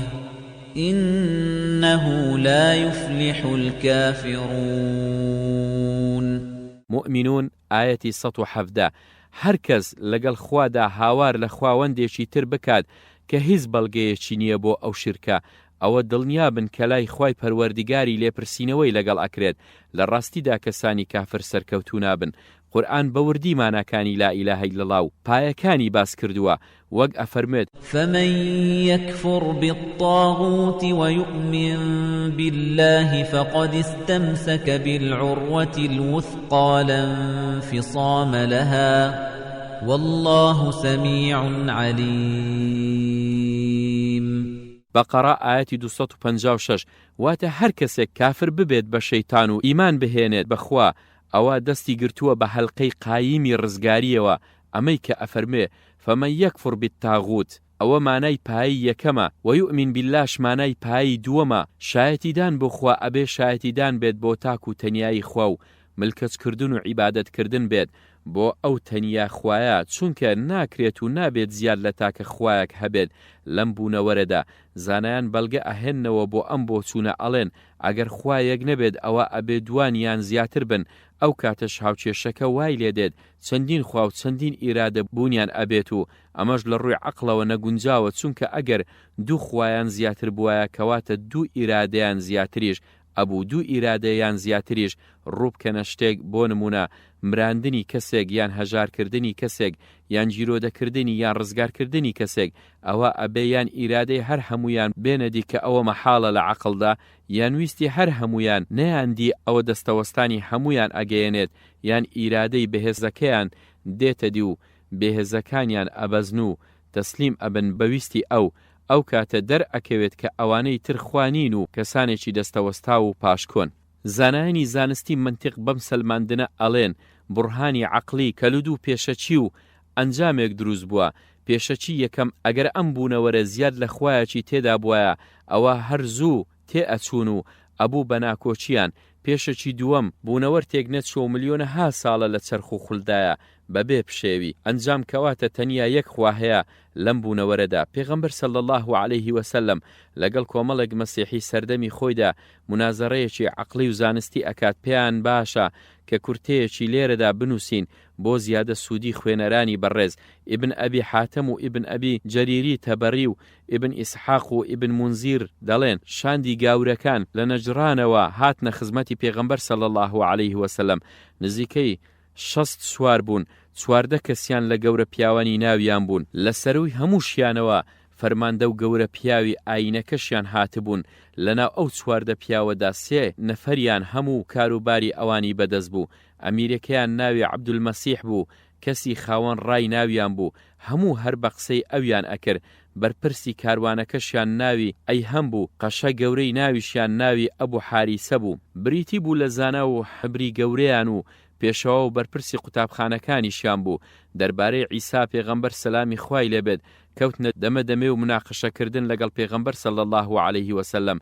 انه لا یفلح الکافرون. موئمینون، ئایەتی 117، هەر کەس لەگەڵ خوادا هاوار لە خواوەندێکی تر بکات کە هیچ بەڵگەیەکی نییە بۆ ئەو شیرکە، ئەوە دڵنیابن کە لای خوای پەروەردیگاری لێپرسینەوەی لەگەڵ ئەکرێت، لە ڕاستیدا کەسانی کافر سەرکەوتوو نابن. قورئان بە وردی ماناکانی لا الە الا اللە و پایەکانی باس کردووە، وەک ئەفەرموێت. فمن یکفر بالطاغوت ویؤمن باللە فقد استمسک بالعروة الوثقی لا انفصام لها واللە سمیع علیم. بەقەڕە ئایەتی 256، واتە هەر کەسێک کافر ببێت بە شەیتان و ئیمان بهێنێت بە خوا ئەوا دەستی گرتووە بە هەلقەی قایمی ڕزگاریەوە، ئەمەی کە ئەفەرموێ، فمن یکفر بالطاغوت، ئەوە مانای پایەی یەکەمە، ویؤمن باللە ش مانای پایەی دووەمە، شایەتیدان بۆ خوا ئەبێ شایەتیدان بێت بۆ تاک و تەنیایی خوا و ملکەچ کردن و عیبادەت کردن بێت بۆ ئەو تەنیا خوایە، چونکە ناکرێت و نابێت زیاد لە تاکە خوایەک هەبێت لەم بوونەوەرەدا، زانایان بەلگە ئەهێننەوە بۆ ئەم بۆچوونە ئەڵێن ئەگەر خوا یەک نەبێت ئەوا ئەبێ دوان یان زیاتر بن، ئەو کاتەش هاوکێشەکە وای لێدێت چەندین خوا و چەندین ئیرادە بوونیان ئەبێت و ئەمەش لە ڕووی عەقڵەوە نەگونجاوە چونکە ئەگەر دوو خوایان زیاتر بوایە کەواتە دوو ئیرادەیان زیاتریش ئەبوو دوو ئیرادە یان زیاتریش ڕووبکەنە شتێک بۆ نموونە مراندنی کەسێک یان هەژارکردنی کەسێک یان گیرۆدەکردنی یان ڕزگارکردنی کەسێک ئەوا ئەبێ یان ئیرادەی هەر هەموویان بێنەدی کە ئەوە مەحاڵە لە عەقڵدا یان ویستی هەر هەموویان نەیان دی ئەوە دەستەوەستانی هەموویان ئەگەیەنێت یان ئیرادەی بەهێزەکەیان دێتەدی و بێهێزەکانیان ئەبەزن و تەسلیم ئەبن بە ویستی ئەو، ئەو کاتە دەر ئەکەوێت کە ئەوانەی تر خوا نین و کەسانێکی دەستەوەستاو و پاشکۆن. زانایانی زانستی مەنتیق بەم سەلماندنە ئەڵێن بوڕهانی عەقڵی کە لە دوو پێشەکی و ئەنجامێک دروست بووە، پێشەکی یەکەم ئەگەر ئەم بوونەوەرە زیاد لە خوایەکی تێدا بوایە ئەوا هەر زوو تێ ئەچوون و ئەبوو بە ناکۆکییان، پێشەکی دووەم، بوونەوەر تێک نەچووە و ملیۆنەها ساڵە لە چەرخ و خولدایە بە بێ پشێوی، ئەنجام کەواتە تەنیا یەک خوا هەیە لەم بوونەوەرەدا، پێغەمبەر صلی اللە علیه و سلم لەگەڵ کۆمەڵێک مەسیحی سەردەمی خۆیدا مونازەرەیەکی عەقڵی و زانستی ئەکات پێیان باشە کە کورتەیەکی لێرەدا بنووسین بۆ زیادە سوودی خوێنەرانی بەڕێز ئیبن ئەبی حاتەم و ئیبن ئەبی جەریری تەبەری و ئیبن ئیسحاق و ئیبن مونزیر دەڵێن، شاندی گاورەکان لە نەجرانەوە هاتنە خزمەتی پێغەمبەر صلی اللە علیه وسلم، نزیکەی 60 سوار بوون، 14 کەسیان لە گەورە پیاوانی ناویان بوون، لە سەرووی هەمووشیانەوە. فەرماندە و گەورە پیاوی ئایینەکەشیان هاتبوون، لەناو ئەو 14 پیاوەدا سێ نەفەریان هەموو کاروباری ئەوانی بەدەست بوو، ئەمیرەکەیان ناوی عەبدولمەسیح بوو، کەسی خاوەن ڕای ناویان بوو، هەموو هەر بە قسەی ئەویان ئەکرد، بەرپرسی کاروانەکەشیان ناوی ئەیهەم بوو، قەشە گەورەی ناویشیان ناوی ئەبو حاریسە بوو. بریتی بوو لە زانا و حەبری گەورەیان و پێشەوا و بەرپرسی قوتابخانەکانیشیان بوو. دەربارەی عیسا پێغەمبەر سەلامی خوای لێ بێت کەوتنە دەمە دەمێ و مناقەشە کردن لەگەڵ پێغەمبەر صلی اللە علیه وسلم،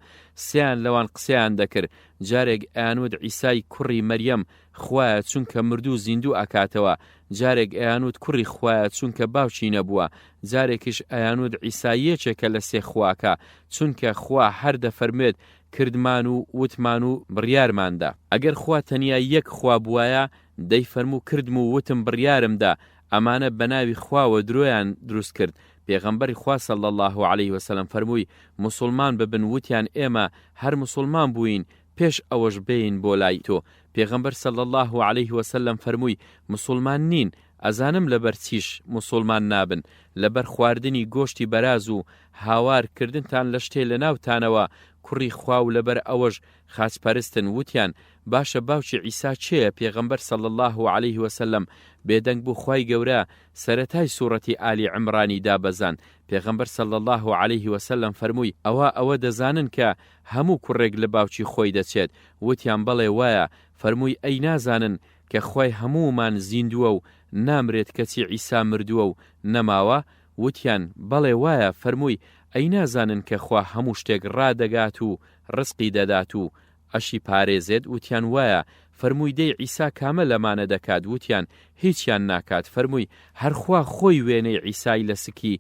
سێیان لەوان قسەیان دەکرد، جارێک ئەیانوت عیسای کوڕی مەریەم خوایە چونکە مردوو زیندوو ئەکاتەوە، جارێک ئەیانوت کوڕی خوایە چونکە باوکی نەبووە، جارێکیش ئەیانوت عیسا یەکێکە لە سێ خواکە چونکە خوا هەر دەفەرموێت کردمان و وتمان و بڕیارمان دا. ئەگەر خوا تەنیا یەک خوا بوایە دەیفەرموو کردم و وتم بڕیارم دا، ئەمانە بە ناوی خواوە درۆیان دروست کرد، پێغەمبەری خوا صلی اللە علیه وسلم فەرمووی موسوڵمان ببن وتیان ئێمە هەر موسوڵمان بووین پێش ئەوەش بێین بۆ لای تۆ، پێغەمبەر صلی اللە علیه وسلم فەرمووی موسوڵمان نین، ئەزانم لەبەر چیش موسوڵمان نابن، لەبەر خواردنی گۆشتی بەراز و هاوار کردنتان لە شتێ لەناوتانەوە کوڕی خوا و لەبەر ئەوەش خاچ پەرستن، وتیان باشە باوکی عیسا کێیە پێغەمبەر صلی اللە علیه وسلم بێدەنگ بوو خوای گەورە سەرەتای سوڕەتی ئالی عمرانی دابەزاند پێغەمبەر صلی اللە علیه وسلم فەرمووی ئەوا ئەوە دەزانن کە هەموو کوڕێک لە باوکی خۆی دەچێت وتیان بەڵێ وایە فەرمووی ئەی نازانن کە خوای هەموومان زیندووە و نامرێت کەچی عیسا مردووە و نەماوە وتیان، بەڵێ وایە، فەرمووی، ئەی نازانن کە خوا هەموو شتێک ڕادەگات و ڕزقی دەدات و ئەشی پارێزێت، وتیان، وایە، فەرمووی، دەی عیسا کامە لەمانە دەکات، وتیان، هیچیان ناکات، فەرمووی، هەر خوا خۆی وێنەی عیسای لە سکی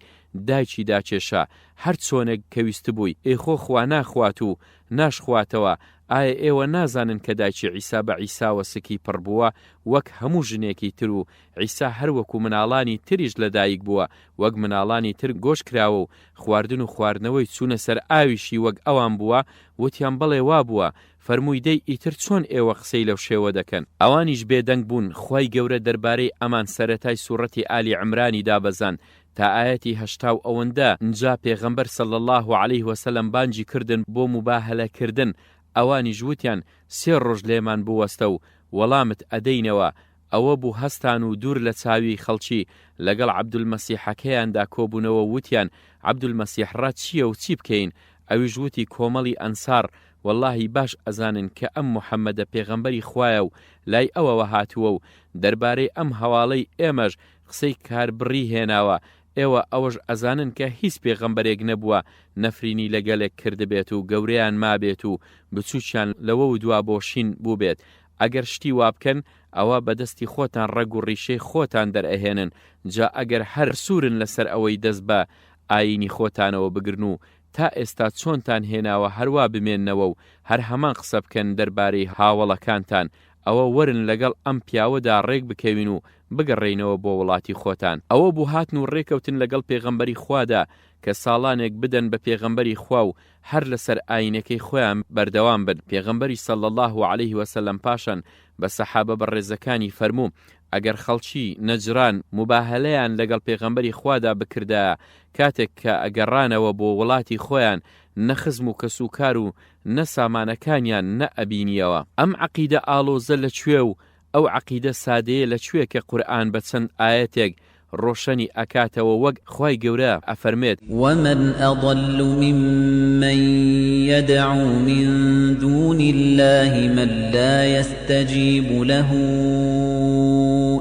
دایکی داکێشا، هەر چۆنێک کە ویستبووی، ئێ خۆ خوا ناخوات و ناشخواتەوە، ئایا ئێوە نازانن کە دایکی عیسا بە عیساوە سکی پڕ بووە وەک هەموو ژنێکی تر و عیسا هەر وەکو مناڵانی تریش لە دایک بووە وەک مناڵانی تر گۆش کراوە و خواردن و خواردنەوەی چوونە سەر ئاویشی وەک ئەوان بووە؟ وتیان بەڵێ وابووە. فەرمووی دەی ئیتر چۆن ئێوە قسەی لەو شێوە دەکەن؟ ئەوانیش بێدەنگ بوون، خوای گەورە دەربارەی ئەمان سەرەتای سوڕەتی ئالی عمرانی دابەزاند تا ئایەتی 80 و ئەوەندە، جا پێغەمبەر صلی اللە علیه وسلم بانگی کردن بۆ موباهەلە کردن، ئەوانیش وتیان سێ ڕۆژ لێمان بوەستە و وەڵامت ئەدەینەوە، ئەوە بوو هەستان و دوور لە چاوی خەڵکی لەگەڵ عەبدولمەسیحەکەیاندا کۆبوونەوە و وتیان عەبدولمەسیح ڕات چییە و چی بکەین؟ ئەویش وتی کۆمەڵی ئەنساڕ وەڵاهی باش ئەزانن کە ئەم محەمەدە پێغەمبەری خوایە و لای ئەوەوە هاتووە و دەربارەی ئەم هەواڵەی ئێمەش قسەی کاربڕی هێناوە، ئێوە ئەوەش ئەزانن کە هیچ پێغەمبەرێک نەبووە نەفرینی لە گەلێک کردبێت و گەورەیان مابێت و بچووکیان لەوەودوا بۆ شین بووبێت، ئەگەر شتی وا بکەن ئەوا بە دەستی خۆتان ڕەگ و ڕیشەی خۆتان دەرئەهێنن، جا ئەگەر هەر سوورن لەسەر ئەوەی دەست بە ئایینی خۆتانەوە بگرن و تا ئێستا چۆنتان هێناوە هەروا بمێننەوە و هەر هەمان قسە بکەن دەربارەی هاوەڵەکانتان، ئەوە وەرن لەگەڵ ئەم پیاوەدا ڕێک بکەوین و بگەڕێینەوە بۆ وڵاتی خۆتان. ئەوە بوو هاتن و ڕێکەوتن لەگەڵ پێغەمبەری خوادا کە ساڵانێک بدەن بە پێغەمبەری خوا و هەر لەسەر ئایینەکەی خۆیان بەردەوام بن، پێغەمبەری صلی اللە علیه وسلم پاشان بە سەحابە بەڕێزەکانی فەرموو، ئەگەر خەڵکی، نەجران، موباهەلەیان لەگەڵ پێغەمبەری خوادا بکردایە کاتێک کە ئەگەڕانەوە بۆ وڵاتی خۆیان نە خزم و کەسوکار و نە سامانەکانیان نە ئەبینیەوە. ئەم عەقیدە ئاڵۆزە لە کوێ و ئەو عەقیدە سادەیە لە کوێ کە قورئان بە چەند ئایەتێک ڕۆشەنی ئەکاتەوە وەک خوای گەورە ئەفەرمێت. ومن اضل ممن یدعو من دون اللە من لا یستجیب له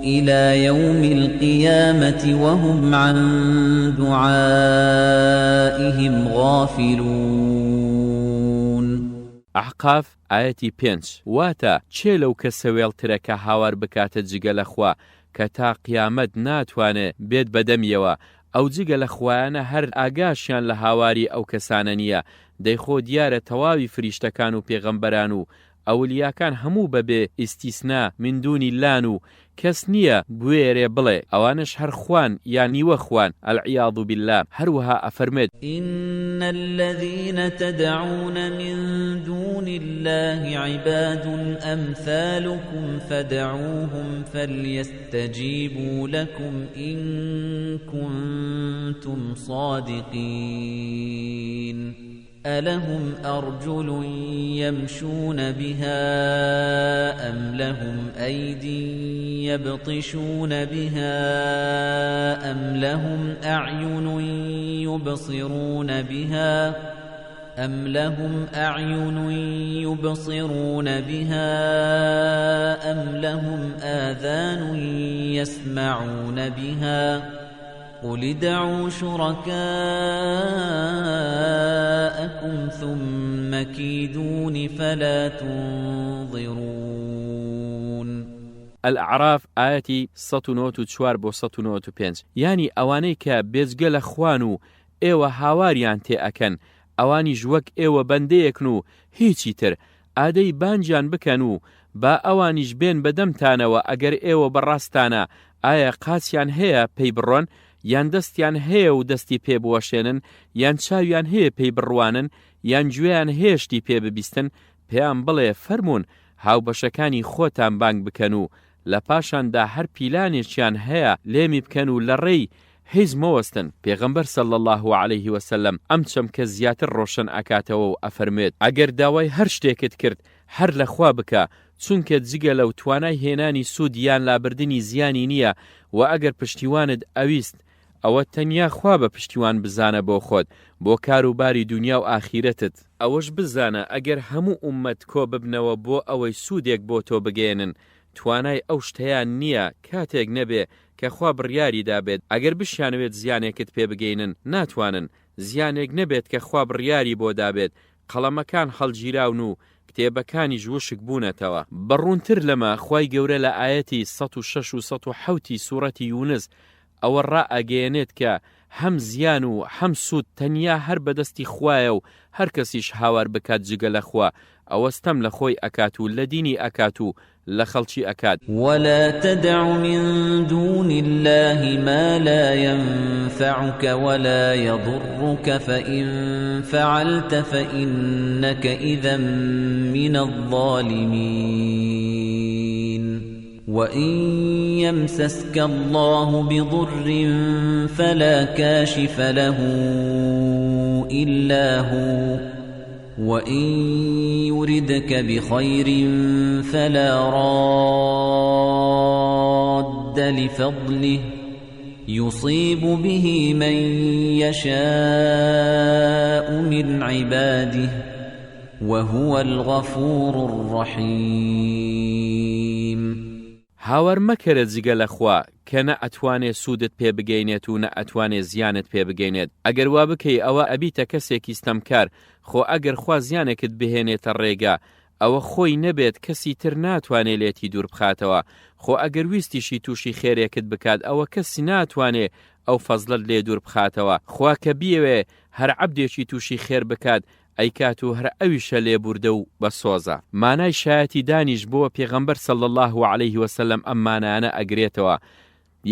الی یوم القیامە وهم عن دعائهم غافلون. ئەحقاف، ئایەتی پێنج، واتە، کێ لەو کەسە وێڵترە کە هاوار بکاتە جگە لە خوا کە تا قیامەت ناتوانێ بێت بە دەمیەوە، ئەو جگە لە خوایانە هەر ئاگاشیان لە هاواری ئەو کەسانە نییە، دەی خۆ دیارە تەواوی فریشتەکان و پێغەمبەران و ئەولیاکان هەموو بە بێ ئیستیسنا من دون اللە-ن و کەس نییە بوێرێ بڵێ ئەوانەش هەر خوان یان نیوە خوان، العیاذ باللە، هەروەها ئەفەرموێت. ان الذین تدعون من دون اللە عباد امثالکم فادعوهم فلیستجیبوا لکم ان کنتم صادقین. ألهم أرجل يمشون بها أم لهم أيدي يبطشون بها أم لهم أعين يبصرون بها أم لهم أعين يبصرون بها أم لهم آذان يسمعون بها قل ادعوا شركاءكم ثم كيدون فلا تنظرون. الأعراف ئایەتی 194 بۆ 195، یانی ئەوانەی کە بێجگە لە خوان و ئێوە هاواریان تێ ئەکەن ئەوانیش وەک ئێوە بەندەیەکن و هیچی تر، ئادەی بانگیان بکەن و با ئەوانیش بێن بە دەمتانەوە ئەگەر ئێوە بە ڕاستتانە، ئایا قاچیان هەیە پێی بڕۆن، یان دەستیان هەیە و دەستی پێ بوەشێنن، یان چاویان هەیە پێی بڕوانن، یان گوێیان هەیە شتی پێ ببیستن، پێیان بڵێ فەرموون هاوبەشەکانی خۆتان بانگ بکەن و لە پاشاندا هەر پیلانێکیان هەیە لێمی بکەن و لە ڕێی هیچ مەوەستن، پێغەمبەر صلی اللە علیه وسلم ئەم چەمکە زیاتر ڕۆشن ئەکاتەوە و ئەفەرموێت، ئەگەر داوای هەر شتێکت کرد هەر لە خوا بکە، چونکە جگە لەو توانای هێنانی سوود یان لابردنی زیانی نییە، وە ئەگەر پشتیوانت ئەویست ئەوە تەنیا خوا بە پشتیوان بزانە بۆ خۆت بۆ کار و باری دونیا و ئاخیرەتت، ئەوەش بزانە ئەگەر هەموو ئوممەت کۆ ببنەوە بۆ ئەوەی سوودێک بۆ تۆ بگەیەنن توانای ئەو شتەیان نییە کاتێک نەبێ کە خوا بڕیاری دابێت، ئەگەر بشیانەوێت زیانێکت پێ بگەینن ناتوانن، زیانێک نەبێت کە خوا بڕیاری بۆ دابێت، قەڵەمەکان هەڵگیراون و کتێبەکانیش وشک بوونەتەوە. بە ڕوونتر لەمە خوای گەورە لە ئایەتی 106 و 107 ی سوڕەتی یونس ئەوە ڕائەگەیەنێت کە هەم زیان و هەم سوود تەنیا هەر بەدەستی خوایە و هەر کەسیش هاوار بکات جگە لە خوا ئەوە ستەم لە خۆی ئەکات و لە دینی ئەکات و لە خەڵکی ئەکات. ولا تدع من دون الله ما لا ينفعك ولا يضرك فإن فعلت فإنك إذا من الظالمین. وَإِن يَمْسَسْكَ اللَّهُ بِضُرٍّ فَلَا كَاشِفَ لَهُ إِلَّا هُوَ وَإِن يُرِدْكَ بِخَيْرٍ فَلَا رَادَّ لِفَضْلِهِ يُصِيبُ بِهِ مَن يَشَاءُ مِنْ عِبَادِهِ وهو الغفور الرحیم. هاوار مەکەرە جگە لە خوا کە نە ئەتوانێ سوودت پێ بگەینێت و نە ئەتوانێ زیانت پێ بگەینێت ئەگەر وا بکەی ئەوە ئەبیتە کەسێکی ستەمکار خۆ ئەگەر خوا زیانێکت بهێنێتە ڕێگا ئەوە خۆی نەبێت کەسی تر ناتوانێ لێتی دوور بخاتەوە خۆ ئەگەر ویستیشی تووشی خێرێکت بکات ئەوە کەس ناتوانێ ئەو فەزڵەت لێ دوور بخاتەوە خوا کە بیەوێ هەر عەبدێکی تووشی خێر بکات ئەیکات و هەر ئەویشە لێبوردە و بە سۆزە. مانای شایەتی دانیش بۆ پێغەمبەر صلی اللە علیه وسلم ئەم مانایانە ئەگرێتەوە،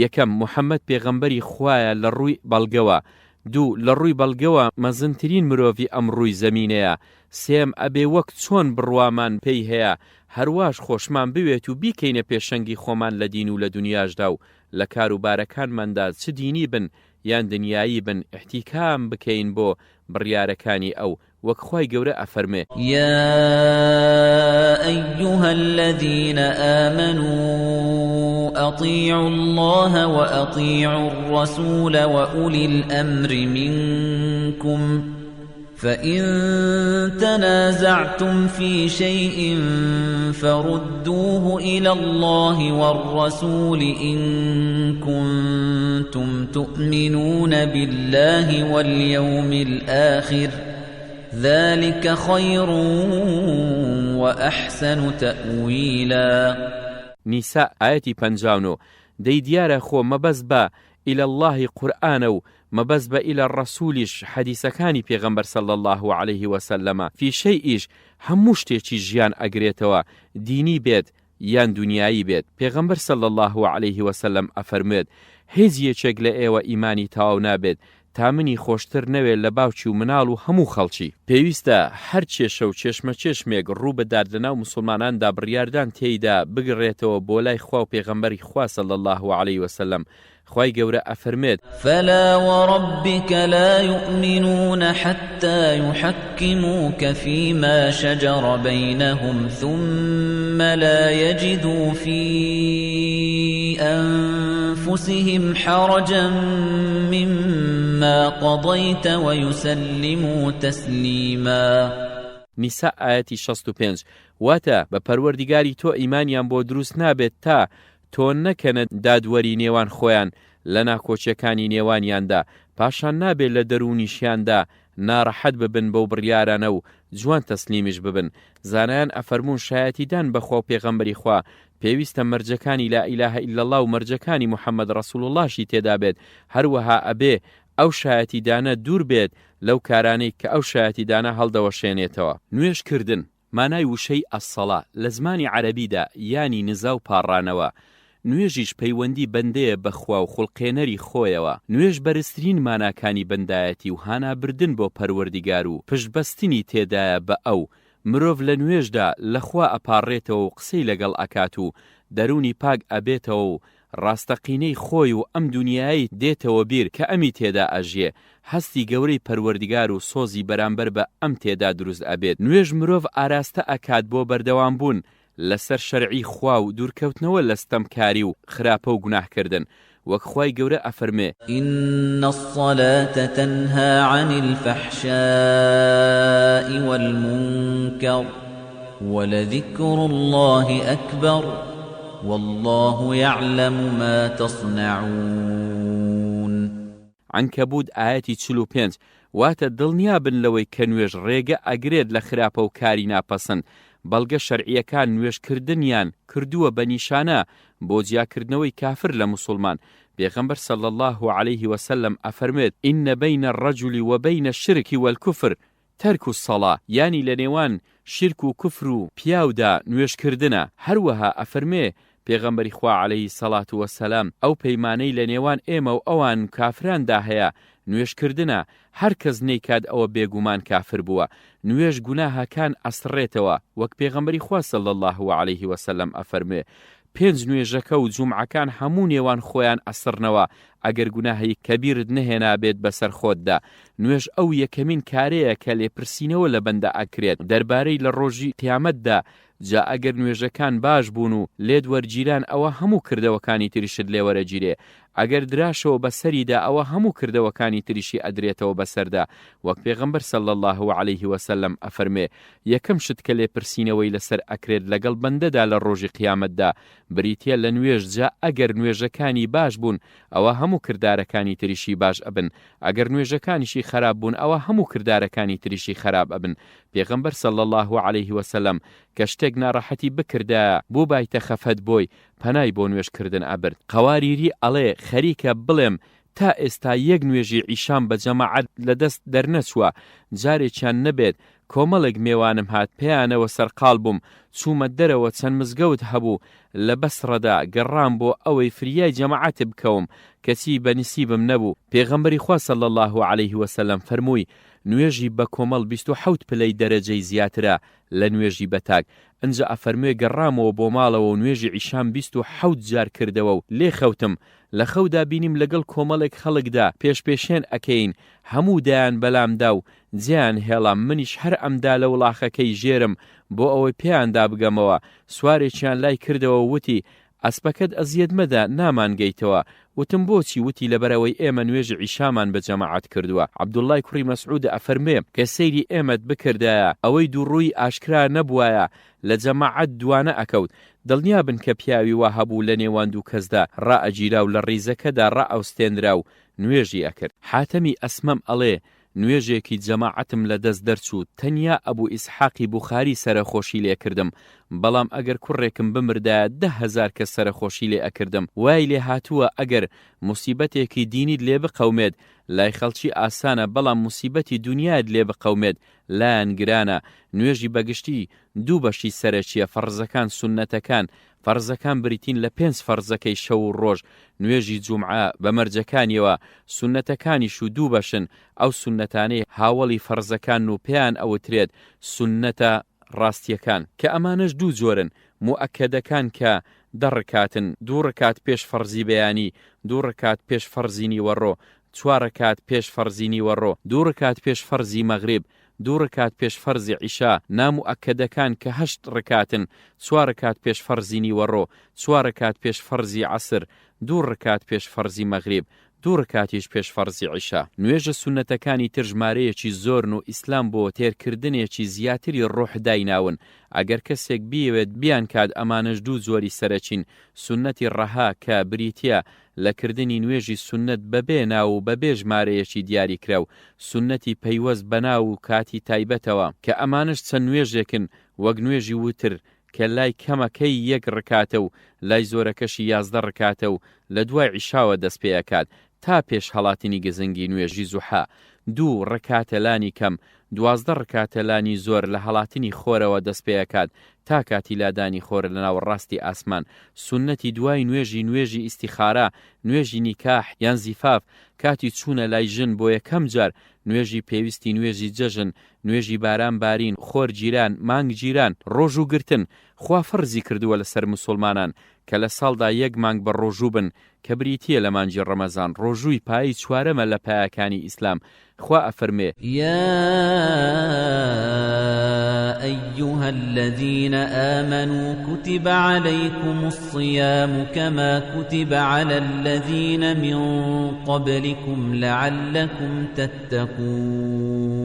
یەکەم، محمد پێغەمبەری خوایە لە ڕووی بەڵگەوە. دوو، لە ڕووی بەڵگەوە مەزنترین مرۆڤی ئەم ڕووی زەمینەیە. سێیەم، ئەبێ وەک چۆن بڕوامان پێی هەیە هەرواش خۆشمان بوێت و بیکەینە پێشەنگی خۆمان لە دین و لە دونیاشدا و لە کاروبارەکانماندا چ دینی بن یان دنیایی بن ئیحتیکام بکەین بۆ بڕیارەکانی ئەو، وەک خوای گەورە ئەفەرموێ. یا ایها الذین آمنوا اطیعوا اللە واطیعوا الرسول واولی الامر منکم فإن تنازعتم في شيء فردوه إلى الله والرسول إن كنتم تؤمنون بالله واليوم الآخر ذلك خير وأحسن تأويلا. نیساء ئایەتی 59، دەی دیارە خۆ مەبەست بە الی اللە قورئانە و مەبەست بە الی الرسولیش حەدیسەکانی پێغەمبەر صلی اللە علیه وسلمە، فی شەیئیش هەموو شتێکی ژیان ئەگرێتەوە دینی بێت. یان دونیایی بێت، پێغەمبەر صلی اللە علیه وسلم ئەفەرموێت، هیچ یەکێک لە ئێوە ئیمانی تەواو نابێت تا منی خۆشتر نەوێ لە باوکی و مناڵ و هەموو خەڵکی. پێویستە هەر کێشە و کێشمەکێشمێک ڕوو بدات لەناو موسڵماناندا بڕیاردان تێیدا بگڕێتەوە بۆ لای خوا و پێغەمبەری خوا صلی اللە علیه وسلم، خوای گەورە ئەفەرموێت. فلا وربک لا یومنون حتی یحکموک فیما شجر بینهم ثم لا یجدوا فی انفسهم حرجا مما قضیت ویسلموا تسلیما. نیساء ئایەتی 65، واتە، بە پەروەردیگاری تۆ ئیمانیان بۆ دروست نابێت تا تۆ نەکەنە دادوەری نێوان خۆیان لە ناکۆکیەکانی نێوانیاندا، پاشان نابێ لە دەروونیشیاندا ناڕەحەت ببن بەو بڕیارانە و جوان تەسلیمیش ببن، زانایان ئەفەرموون شایەتیدان بە خوا و پێغەمبەری خوا پێویستە مەرجەکانی لا الە الا اللە و مەرجەکانی محمد رسول اللە شی تێدا بێت، هەروەها ئەبێ ئەو شایەتیدانە دوور بێت لەو کارانەی کە ئەو شایەتیدانە هەڵدەوەشێنێتەوە. نوێژ کردن، مانای وشەی، الصلاە، لە زمانی عەرەبیدا یانی نزا و پاڕانەوە، نوێژیش پەیوەندی بەندەیە بە خوا و خوڵقێنەری خۆیەوە، نوێژ بەرزترین ماناکانی بەندایەتی و هانابردن بۆ پەروەردیگار و پشتبەستنی تێدایە بە ئەو، مرۆڤ لە نوێژدا لە خوا ئەپاڕێتەوە و قسەی لەگەڵ ئەکات و دەروونی پاک ئەبێتەوە و ڕاستەقینەی خۆی و ئەم دونیایەی دێتەوە بیر کە ئەمی تێدا ئەژیێ، هەستی گەورەی پەروەردگار و سۆزی بەرامبەر بە ئەم تێدا دروست ئەبێت. نوێژ مرۆڤ ئاراستە ئەکات بۆ بەردەوام بوون لەسەر شەرعی خوا و دوورکەوتنەوە لە ستەمکاری و خراپە و گوناه کردن، وەک خوای گەورە ئەفەرموێ. ان الصلاة تنهی عن الفحشاء والمنکر ولذکر اللە اکبر واللە یعلم ما تصنعون. عەنکەبوت ئایەتی 45، واتە، دڵنیا بن لەوەی کە نوێژ ڕێگە ئەگرێت لە خراپە و کاری ناپەسند، بەڵگە شەرعیەکان نوێژ کردنیان کردووە بە نیشانە بۆ جیاکردنەوەی کافر لە موسوڵمان، پێغەمبەر صلی اللە علیه وسلم ئەفەرموێت، ان بین الرجل وبین الشرک والکفر ترک الصلاە، یانی لە نێوان شیرک و کوفر و پیاودا نوێژ کردنە، هەروەها ئەفەرموێ پێغەمبەری خوا علیە الصلوە والسلام ئەو پەیمانەی لە نێوان ئێمە و ئەوان و کافراندا هەیە نوێژ کردنە، هەر کەس نەیکات ئەوە بێگومان کافر بووە، نوێژ گوناهەکان ئەسڕێتەوە، وەک پێغەمبەری خوا صلی اللە علیه وسلم ئەفەرموێ پێنج نوێژەکە و جومعەکان هەموو نێوان خۆیان ئەسڕنەوە ئەگەر گوناهی کەبیرت نەهێنابێت بەسەر خۆتدا، نوێژ ئەو یەکەمین کارەیە کە لێپرسینەوە لە بەندە ئەکرێت دەربارەی لە ڕۆژی قیامەتدا، جا ئەگەر نوێژەکان باش بوون و لێت وەرگیران ئەوە هەموو کردەوەکانی تریشت لێ وەرەگیرێ، ئەگەر دراشەوە بەسەریدا ئەوە هەموو کردەوەکانی تریشی ئەدرێتەوە بەسەردا، وەک پێغەمبەر صلی اللە علیه وسلم ئەفەرموێ، یەکەم شت کە لێپرسینەوەی لەسەر ئەکرێت لەگەڵ بەندەدا لە ڕۆژی قیامەتدا بریتیە لە نوێژ جا ئەگەر نوێژەکانی باش بوون ئەوە هەموو کردارەکانی تریشی باش ئەبن ئەگەر نوێژەکانیشی خەراپ بوون ئەوە هەموو کردارەکانی تریشی خەراپ ئەبن پێغەمبەر صلی اللە علیه وسلم کە شتێک ناڕەحەتی بکردایە بووبایتە خەفەت بۆی پەنای بۆ نوێژ کردن ئەبرد قەواریری ئەڵێ خەریکە بڵێم تا ئێستا یەک نوێژی عیشام بە جەماعەت لە دەست دەرنەچووە جارێکیان نەبێت کۆمەڵێک مێوانم هات پێیانەوە سەرقاڵ بووم چوومە دەرەوە چەند مزگەوت هەبوو لە بەسڕەدا گەڕام بۆ ئەوەی فریای جەماعەت بکەوم کەچی بە نسیبم نەبوو پێغەمبەری خوا صلی اللە علیه وسلم فەرمووی نوێژی بە کۆمەڵ 27 پلەی دەرەجەی زیاترە لە نوێژی بە تاک ئنجا ئەفەرموێ گەڕامەوە بۆ ماڵەوە و نوێژی عیشام 27 جار کردەوە و لێ خەوتم لە خەودا بینیم لەگەڵ کۆمەڵێک خەڵکدا پێشپێشێن ئەکەین هەموو دایان بەلامدا و جێیان هێڵام منیش هەر ئەمدا لە وڵاخەکەی ژێرم بۆ ئەوەی پێیاندا بگەمەوە سوارێکیان لای کردەوە و وتی ئەسپەکەت ئەزیەت مەدە نامانگەیتەوە وتم بۆچی وتی لەبەرئەوەی ئێمە نوێژی عیشامان بە جەماعەت کردووە عەبدوڵڵای کوڕی مەسعود ئەفەرموێ کە سەیری ئێمەت بکردایە ئەوەی دووڕوویی ئاشکرا نەبوایە لە جەماعەت دوانە ئەکەوت دڵنیابن کە پیاوی وا هەبوو لە نێوان دوو کەسدا ڕائەگیرا و لە ڕیزەکەدا ڕائەوستێنرا و نوێژی ئەکرد. حاتەمی ئەسمەم ئەڵێ، نوێژێکی جەماعەتم لە دەست دەرچوو، تەنیا ئەبو ئیسحاقی بوخاری سەرەخۆشی لێ کردم، بەڵام ئەگەر کوڕێکم بمردایە 10,000 کەس سەرەخۆشی لێ ئەکردم. وای لێ هاتووە ئەگەر موسیبەتێکی دینیت لێ بقەومێت، لای خەڵکی ئاسانە بەڵام موسیبەتی دونیایت لێ بقەومێت لایان گرانە، نوێژی بەگشتی دوو بەشی سەرەکیە فەڕزەکان سوننەتەکان، فەڕزەکان بریتین لە پێنج فەڕزەکەی شەو و ڕۆژ، نوێژی جومعە بە مەرجەکانیەوە، سوننەتەکانیش و دوو بەشن، ئەو سوننەتانەی هاوەڵی فەڕزەکانن و پێیان ئەوترێت سوننەتە ڕاستیەکان، کە ئەمانەش دوو جۆرن، موئەکەدەکان کە دە ڕکاتن، دوو ڕکات پێش فەڕزی بەیانی، دوو ڕکات پێش فەڕزی نیوەڕۆ، چوار ڕکات پێش فەڕزی نیوەڕۆ، دوو ڕکات پێش فەڕزی مەغریب، دوو ڕکات پێش فەڕزی عیشا، ناموئەکەدەکان کە هەشت ڕکاتن، چوار ڕکات پێش فەڕزی نیوەڕۆ، چوار ڕکات پێش فەڕزی عەسر، دوو ڕکات پێش فەڕزی مەغریب، دوو ڕکاتیش پێش فەڕزی عیشا. نوێژە سوننەتەکانی تر ژمارەیەکی زۆرن و ئیسلام بۆ تێرکردنێکی زیاتری ڕۆح دایناون، ئەگەر کەسێک بیەوێت بیانکات ئەمانەش دوو جۆری سەرەکین، سوننەتی ڕەها کە بریتیە لە کردنی نوێژی سوننەت بەبێ ناو و بەبێ ژمارەیەکی دیاریکراو، سوننەتی پەیوەست بە ناو و کاتی تایبەتەوە، کە ئەمانەش چەند نوێژێکن وەک نوێژی وتر کە لای کەمەکەی یەک ڕکاتە و لای زۆرەکەشی 11 ڕکاتە و لە دوای عیشاوە دەست پێ ئەکات تا پێش هەڵاتنی گزنگی نوێژی زوحا دوو ڕکاتە لانی کەم 12 ڕکاتە لانی زۆر لە هەڵاتنی خۆرەوە دەست پێ ئەکات تا کاتی لادانی خۆر لە ناوەڕاستی ئاسمان سوننەتی دوای نوێژی نوێژی ئیستیخارە نوێژی نیکاح یان زیفاف کاتی چوونە لای ژن بۆ یەکەم جار نوێژی پێویستی نوێژی جەژن نوێژی باران بارین، خۆر گیران، مانگ گیران، ڕۆژوو گرتن، خوا فەرزی کردووە لەسەر موسوڵمانان کە لە ساڵدا یەک مانگ بە ڕۆژوو بن کە بریتییە لە مانگی ڕەمەزان، ڕۆژووی پایەی چوارەمە لە پایەکانی ئیسلام، خوا ئەفەرموێ. یا ایها الذین آمنوا کتب علیکم الصیام کما کتب علی الذین من قبلکم لعلکم تتقون.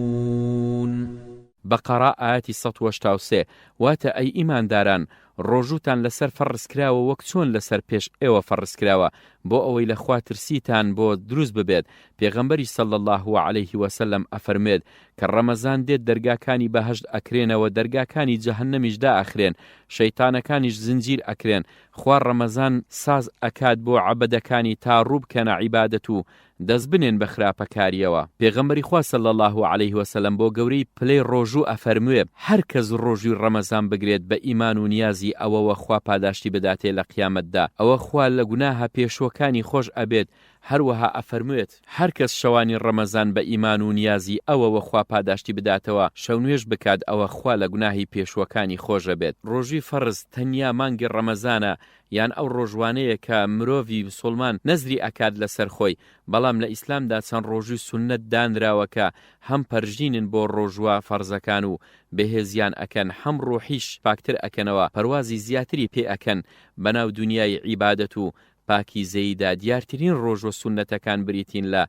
بەقەڕە ئایەتی 183، واتە، ئەی ئیمانداران ڕۆژووتان لەسەر فەڕز کراوە وەک چۆن لەسەر پێش ئێوە فەڕز کراوە بۆ ئەوەی لە خوا ترسیتان بۆ دروست ببێت، پێغەمبەریش صلی اللە علیه وسلم ئەفەرموێت، کە ڕەمەزان دێت دەرگاکانی بەهەشت ئەکرێنەوە دەرگاکانی جەهەنەمیش دائەخرێن شەیتانەکانیش زنجیر ئەکرێن خوا ڕەمەزان ساز ئەکات بۆ عەبدەکانی تا ڕوو بکەنە عیبادەت و دەست بنێن بە خراپەکاریەوە. پێغەمبەری خوا صلی اللە علیه وسلم بۆ گەورەی پلەی ڕۆژوو ئەفەرموێ، هەر کەس ڕۆژووی ڕەمەزان بگرێت بە ئیمان و نیازی ئەوەوە خوا پاداشتی بداتێ لە قیامەتدا ئەوە خوا لە گوناهە پێشووەکانی خۆش ئەبێت، هەروەها ئەفەرموێت، هەر کەس شەوانی ڕەمەزان بە ئیمان و نیازی ئەوەوە خوا پاداشتی بداتەوە شەونوێژ بکات ئەوە خوا لە گوناهی پێشووەکانی خۆش ئەبێت. ڕۆژووی فەڕز تەنیا مانگی ڕەمەزانە یان ئەو ڕۆژوانەیە کە مرۆڤی مسوڵمان نەزری ئەکات لەسەر خۆی، بەڵام لە ئیسلامدا چەند ڕۆژوی سوننەت دانراوە کە هەم پەرژینن بۆ ڕۆژوە فەڕزەکان و بەهێزیان ئەکەن هەم ڕۆحیش پاکتر ئەکەنەوە پەروازی زیاتری پێ ئەکەن بەناو دونیای عیبادەت و پاکیزەییدا دیارترین ڕۆژوە سوننەتەکان بریتین لە،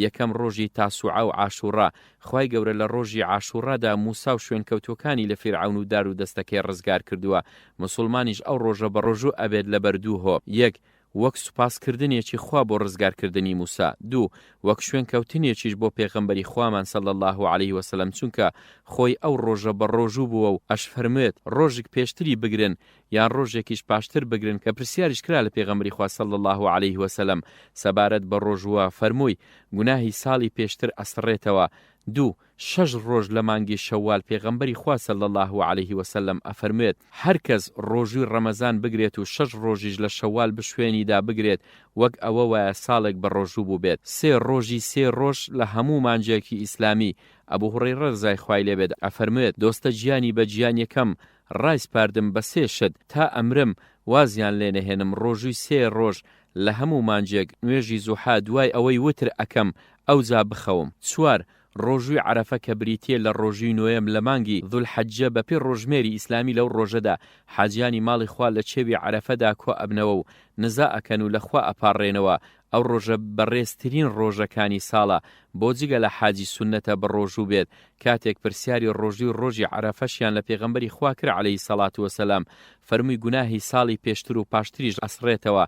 یەکەم ڕۆژی تاسوعا و عاشوڕا، خوای گەورە لە ڕۆژی عاشوڕادا موسا و شوێنکەوتوەکانی لە فیرعەون و دار و دەستەکەی ڕزگار کردووە، موسوڵمانیش ئەو ڕۆژە بەڕۆژوو ئەبێت لەبەر دوو هۆ، یەک، وەک سوپاس کردنێکی خوا بۆ ڕزگار کردنی موسا، دوو، وەک شوێن کەوتنێکیش بۆ پێغەمبەری خوامان صلی اللە علیه وسلم چونکە خۆی ئەو ڕۆژە بەڕۆژوو بووە و ئەشفەرموێت ڕۆژک پێشتری بگرن یان ڕۆژێکیش پاشتر بگرن کە پرسیاریش کرا لە پێغەمبەری خوا صلی اللە علیه وسلم سەبارەت بە ڕۆژووە فەرمووی گوناهی ساڵی پێشتر ئەسڕێتەوە دوو، شەش ڕۆژ لە مانگی شەوال پێغەمبەری خوا صلی اللە علیه وسلم ئەفەرموێت هەر کەس ڕۆژووی ڕەمەزان بگرێت و شەش ڕۆژیش لە شەوال بشوێنیدا بگرێت وەک ئەوە وایە ساڵێک بە ڕۆژوو بووبێت سێ ڕۆژی سێ ڕۆژ لە هەموو مانگێکی ئیسلامی ئەبو هوڕەیڕە ڕەزای خوای لێ بێت ئەفەرموێت دۆستە گیانی بە گیانیەکەم ڕایسپاردم بە سێ شت تا ئەمرم وازیان لێ نەهێنم ڕۆژووی سێ ڕۆژ لە هەموو مانگێک، نوێژی زوحا دوای ئەوەی وتر ئەکەم ئەوجا بخەوم. چوار، ڕۆژووی عەرەفە کە بریتیە لە ڕۆژووی نۆیەم لە مانگی، ذوالحجە، بە پێی ڕۆژمێری ئیسلامی لەو ڕۆژەدا حاجیانی ماڵی خوا لە کێوی عەرەفەدا کۆ ئەبنەوە و نزا ئەکەن و لە خوا ئەپاڕێنەوە ئەو ڕۆژە بەڕێزترین ڕۆژەکانی ساڵە بۆ جگە لە حاجی سوننەتە بەڕۆژوو بێت کاتێک پرسیاری ڕۆژووی ڕۆژی عەرەفەشیان لە پێغەمبەری خوا کرد علیە سەڵات وسلام فەرمووی گوناهی ساڵی پێشتر و پاشتریش ئەسڕێتەوە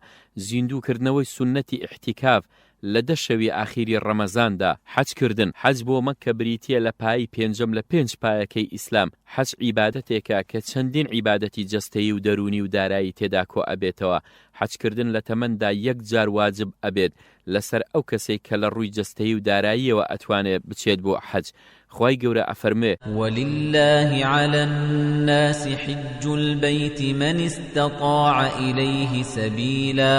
زیندوو کردنەوەی سوننەتی ئیعتیکاف. لە دە شەوی ئاخیری ڕەمەزاندا. حەج کردن، حەج بۆ مەککە بریتییە لە پایەی پێنجەم لە پێنج پایەکەی ئیسلام، حەج عیبادەتێکە کە چەندین عیبادەتی جەستەیی و دەروونی و دارایی تێدا کۆ ئەبێتەوە، حەج کردن لە تەمەندا یەک جار واجب ئەبێت لەسەر ئەو کەسەی کە لە ڕووی جەستەیی و داراییەوە ئەتوانێ بچێت بۆ حەج، خوای گەورە ئەفەرموێ. وللە علی الناس حج البیت من استطاع الیه سبیلا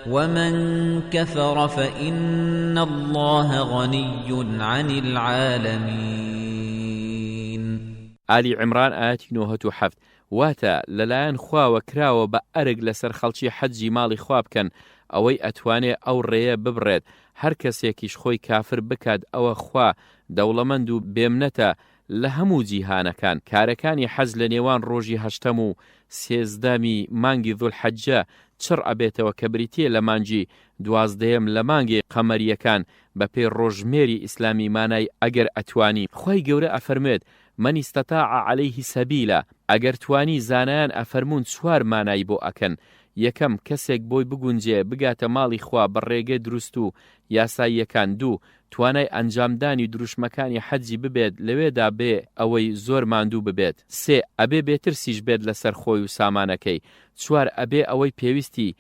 ومن کفر فان اللە غنی عن العالمین. ئالی عیمران ئایەتی 97، واتە، لەلایەن خواوە کراوە بە ئەرک لەسەر خەڵکی حەجی ماڵی خوا بکەن، ئەوەی ئەتوانێ ئەو ڕێیە ببڕێت، هەر کەسێکیش خۆی کافر بکات ئەوە خوا دەوڵەمەند و بێمنەتە لە هەموو جیهانەکان. کارەکانی حەج لە نێوان ڕۆژی هەشتەم و 13 می مانگی ذوالحجە چڕ ئەبێتەوە کە بریتیە لە مانگی دوازدەیەم لە مانگی قەمەریەکان بەپێی ڕۆژژمێری ئیسلامی مانای ئەگەر ئەتوانی خوای گەورە ئەفەرموێت من استطاع علیه سبیلا، ئەگەر توانی، زانایان ئەفەرموون چوار مانای بۆ ئەکەن، یەکەم، کەسێک بۆی بگونجێ بگاتە ماڵی خوا بە ڕێگە دروست و یاساییەکان دوو، توانای ئەنجامدانی دروشمەکانی حەجی ببێت لەوێدا بێ ئەوەی زۆر ماندوو ببێت سێ، ئەبێ بێترسیش بێت لەسەر خۆی و سامانەکەی چوار، ئەبێ ئەوەی پێویستی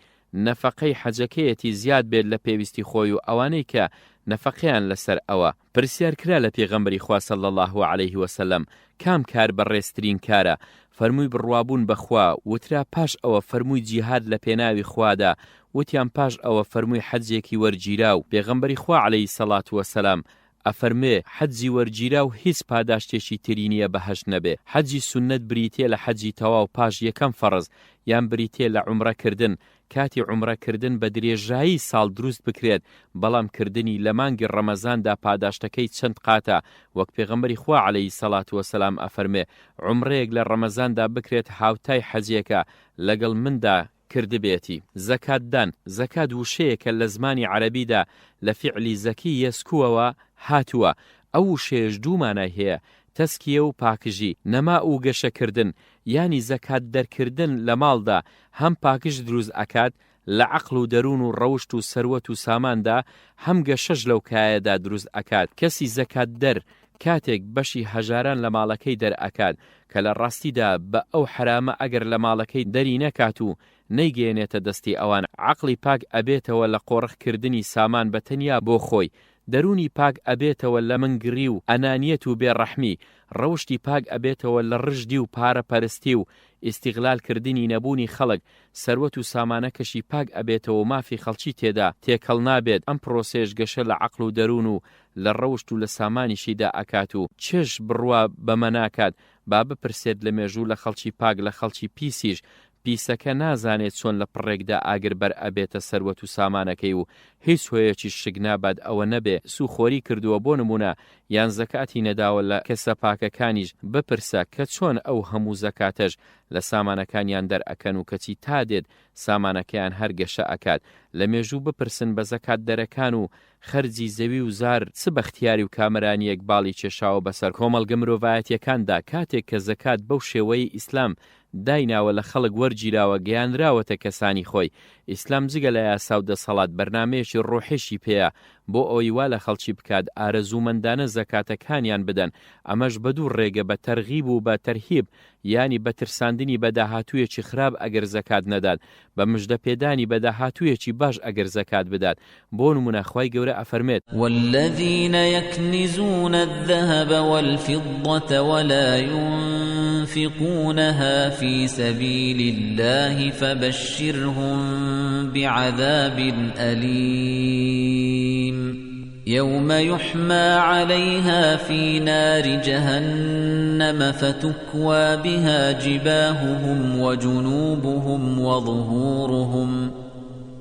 نەفەقەی حەجەکەیەتی زیاد بێت لە پێویستی خۆی و ئەوانەی کە نەفەقەیان لەسەر ئەوە. پرسیار کرا لە پێغەمبەری خوا صلی اللە علیه وسلم کام کار بەڕێزترین کارە؟ فەرمووی بڕوابوون بە خوا، وترا پاش ئەوە فەرمووی جیهاد لە پێناوی خوادا، وتیان پاش ئەوە فەرمووی حەجێکی وەرگیراو، پێغەمبەری خوا علیە الصلوە والسلام ئەفەرموێ، حەجی وەرگیراو هیچ پاداشتێکی تری نیە بەهەشت نەبێ، حەجی سوننەت بریتیە لە حەجی تەواو پاش یەکەم فەڕز، یان بریتیە لە عومڕە کردن، کاتی عومڕە کردن بە درێژایی ساڵ دروست بکرێت، بەڵام کردنی لە مانگی ڕەمەزاندا پاداشتەکەی چەند قاتە، وەک پێغەمبەری خوا علیە سەڵات وسلام ئەفەرموێ، عومڕەیەک لە ڕەمەزاندا بکرێت هاوتای حەجێکە لەگەڵ مندا کردبێتی. زەکات دان، زەکات وشەیەکە لە زمانی عەرەبیدا لە فیعلی زەکی یەزکوەوە هاتووە، ئەو وشەیەش دوو مانای هەیە، تەزکیە و پاکژی، نەما و گەشەکردن، یانی زەکات دەرکردن لە ماڵدا هەم پاکژ دروست ئەکات لە عەقڵ و دەروون و ڕەوشت و سەروەت و ساماندا، هەم گەشەش لەو کایەدا دروست ئەکات. کەسی زەکات دەر کاتێک بەشی هەژاران لە ماڵەکەی دەرئەکات کە لە ڕاستیدا بە ئەو حەرامە ئەگەر لە ماڵەکەی دەری نەکات و نەیگەیەنێتە دەستی ئەوان عەقڵی پاک ئەبێتەوە لە قۆرخ کردنی سامان بە تەنیا بۆ خۆی دەروونی پاک ئەبێتەوە لە منگڕی و ئەنانیەت و بێ ڕەحمی ڕەوشتی پاک ئەبێتەوە لە ڕژدی و پارە پەرستی و ئیستیغلال کردنی نەبوونی خەڵک سەروەت و سامانەکەشی پاک ئەبێتەوە و مافی خەڵکی تێدا تێکەڵ نابێت ئەم پرۆسەیەش گەشە لە عەقڵ و دەروون و لە ڕەوشت و لە سامانیشیدا ئەکات و چێژ بڕوا بەمە ناکات با بپرسێت لە مێژوو لە خەڵکی پاک لە خەڵکی پیسیش پیسەکە نازانێت چۆن لە پڕێکدا ئاگر بەر ئەبێتە سەروەت و سامانەکەی و هیچ هۆیەکیش شک نابات ئەوە نەبێ سوخۆری کردووە بۆ نموونە یان زەکاتی نەداوە لە کەسە پاکەکانیش بپرسە کە چۆن ئەو هەموو زەکاتەش لە سامانەکانیان دەر ئەکەن و کەچی تا دێت سامانەکەیان هەر گەشە ئەکات لە مێژوو بپرسن بە زەکات دەرەکان و خەرجی زەوی و زار چ بەختیاری و کامەرانییەک باڵی کێشاوە بەسەر کۆمەڵگە مرۆڤایەتیەکاندا کاتێک کە زەکات بەو شێوەیەی ئیسلام دایناوە لە خەڵک وەرگیراوە گەیانراوەتە کەسانی خۆی ئیسلام جگە لە یاسا و دەسەڵات بەرنامەیەکی ڕۆحیشی پێیە بۆ ئەوەی وا لە خەڵکی بکات ئارەزوومەندانە زەکاتەکانیان بدەن ئەمەش بە دوو ڕێگە بە تەرغیب و بە تەرهیب یانی بە ترساندنی بە داهاتوویەکی خراپ ئەگەر زەکات نەدات، بە مژدە پێدانی بە داهاتوویەکی باش ئەگەر زەکات بدات، بۆ نموونە خوای گەورە ئەفەرمێت. والذین یکنزون الذهب والفضة ولا ینفقونها فی سبیل اللە فبشرهم بعذاب الیم. یوم یحمی علیها فی نار جهنم فتکوی بها جباههم وجنوبهم وظهورهم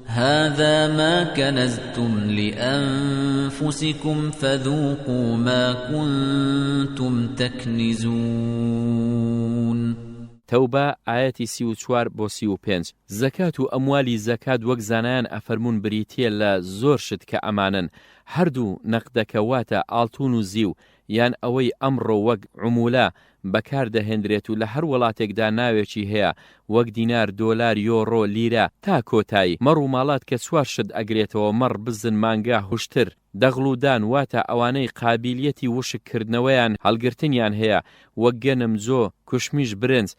هذا ما کنزتم لانفسکم فذوقوا ما کنتم تکنزون. تەوبە، ئایەتی 34 بۆ 35. زەکات و ئەموالی زەکات وەک زانایان ئەفەرموون بریتیە لە زۆر شت کە ئەمانەن، هەردوو نەقدەکە واتە ئاڵتون و زیو یان ئەوەی ئەمڕۆ وەک، عمولە، بەکار دەهێندرێت و لە هەر وڵاتێکدا ناوێکی هەیە وەک دینار، دۆلار، یۆڕۆ، لیرە. تا کۆتایی. مەڕ و ماڵات کە چوار شت ئەگرێتەوە، مەڕ، بزن، مانگا، هوشتر. دەغڵ و دان واتە ئەوانەی قابیلیەتی وشک کردنەوەیان هەڵگرتنیان هەیە وەک گەنم، جۆ، کوشمیش، برنج.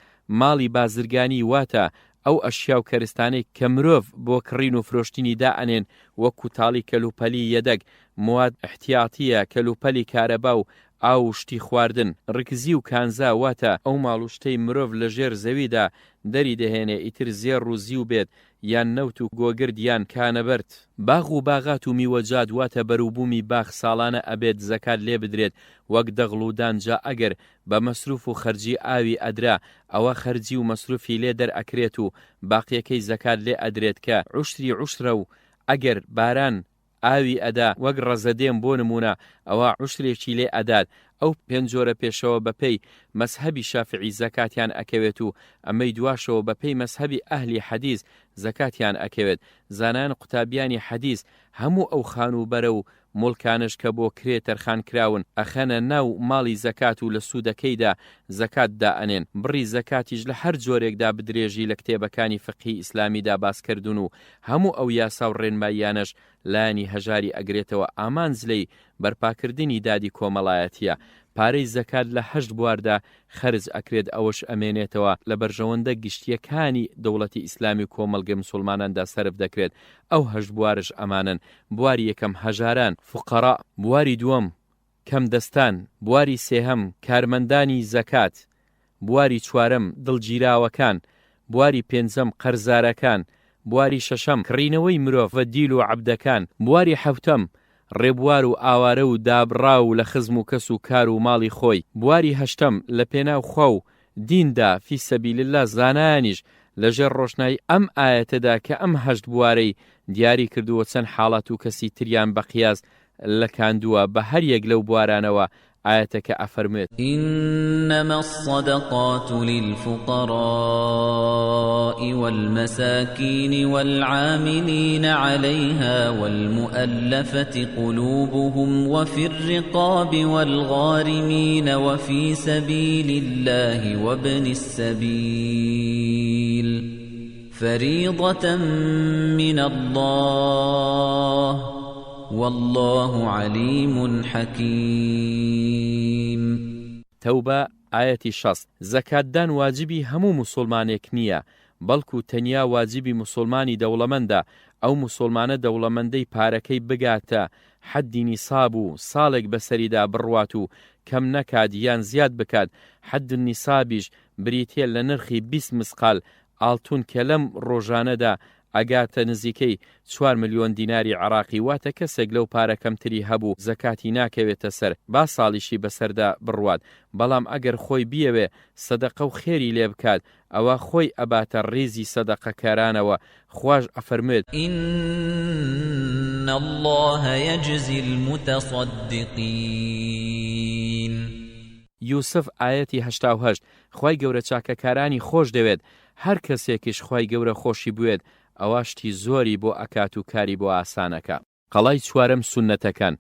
ماڵی بازرگانی واتە ئەو ئەشیا و کەرستانەی کە مرۆڤ بۆ کڕین و فرۆشتنی دائەنێن وەک کوتاڵی کەلوپەلی یەدەگ، مواد احتیاطیە، کەلوپەلی کارەبا و ئاو و شتی خواردن. ڕکزی و کانزا واتە ئەو ماڵ و شتەی مرۆڤ لە ژێر زەویدا دەری دەهێنێ ئیتر زێڕ و زیو بێت یان نەوت و گۆگرد یان کانەبەرد. باغ و باغات و میوەجات واتە بەروبوومی باخ ساڵانە ئەبێت زەکات لێ بدرێت وەک دەغڵ و دان جا ئەگەر بە مەسروف و خەرجی ئاوی ئەدرا ئەوە خەرجی و مەسروفی لێ دەرئەکرێت و باقیەکەی زەکات لێ ئەدرێت کە عوشری عوشرە و ئەگەر باران ئاوی ئەدا وەک ڕەزەدێم بۆ نموونە ئەوا عوشرێکی لێ ئەدات ئەو پێنج جۆرە پێشەوە بە پێی مەزهەبی شافعی زەکاتیان ئەکەوێت و ئەمەی دواشەوە بە پێی مەزهەبی ئەهلی حەدیس زەکاتیان ئەکەوێت زانایان قوتابیانی حەدیس هەموو ئەو خانووبەرە و موڵکانەش کە بۆ کرێ تەرخان کراون ئەخەنە ناو ماڵی زەکات و لە سوودەکەیدا زەکات دائەنێن بڕی زەکاتیش لە هەر جۆرێکدا بدرێژی لە کتێبەکانی فقهی ئیسلامیدا باس کردوون و هەموو ئەو یاسا و ڕێنماییانەش لایەنی هەژاری ئەگرێتەوە ئامانج لێی بەرپاکردنی دادی کۆمەڵایەتیە پارەی زەکات لە هەشت بواردا خەرج ئەکرێت ئەوەش ئەمێنێتەوە لە بەرژەوەندە گشتیەکانی دەوڵەتی ئیسلامی و کۆمەڵگەی مسوڵماناندا سەرف دەکرێت ئەو هەشت بوارەش ئەمانەن بواری یەکەم هەژاران، فقراء، بواری دووەم کەمدەستان، بواری سێهەم کارمەندانی زەکات، بواری چوارەم دڵگیراوەکان، بواری پێنجەم قەرزارەکان، بواری شەشەم کڕینەوەی مرۆڤە دیل و عەبدەکان، بواری حەوتەم ڕێبوار و ئاوارە و دابڕاو لە خزم و کەس و کار و ماڵی خۆی، بواری هەشتەم لە پێناو خوا و دیندا، فی سبیل اللە، زانایانیش لە ژێر ڕۆشنایی ئەم ئایەتەدا کە ئەم هەشت بوارەی دیاری کردووە چەند حاڵەت و کەسی تریان بە قیاس لکاندووە بە هەر یەک لەو بوارانەوە ئایەتەکە ئەفەرموێت. انما الصدقات للفقراء والمساکین والعاملین علیها والمؤلفة قلوبهم وفی الرقاب والغارمین وفی سبیل اللە وابن السبیل فریضة من اللە واللە علیم حکیم. تەوبە، ئایەتی 60، زەکاتدان واجبی هەموو موسوڵمانێک نییە، بەڵکو تەنیا واجبی موسوڵمانی دەوڵەمەندە، ئەو موسوڵمانە دەوڵەمەندەی پارەکەی بگاتە حەدی نیساب و ساڵێک بەسەریدا بڕوات و کەم نەکات یان زیاد بکات، حەد النیسابیش بریتیە لە نرخی 20 مسقال ئاڵتون کە لەم ڕۆژانەدا ئەگاتە نزیکەی چوار ملیۆن دیناری عێراقی واتە کەسێک لەو پارە کەمتری هەبوو زەکاتی ناکەوێتە سەر با ساڵیشی بەسەردا بڕوات بەڵام ئەگەر خۆی بیەوێ سەدەقە و خێری لێ بکات ئەوا خۆی ئەباتە ڕیزی سەدەقەکەرانەوە خواش ئەفەرموێت. ان اللە یجزی المتصدقین. یوسف ئایەتی 88، خوای گەورە چاکەکارانی خۆش دەوێت، هەر کەسێکیش خوای گەورە خۆشی بوێت ئەوا شتی زۆری بۆ ئەکات و کاری بۆ ئاسان ئەکا. قەڵای چوارەم سوننەتەکان،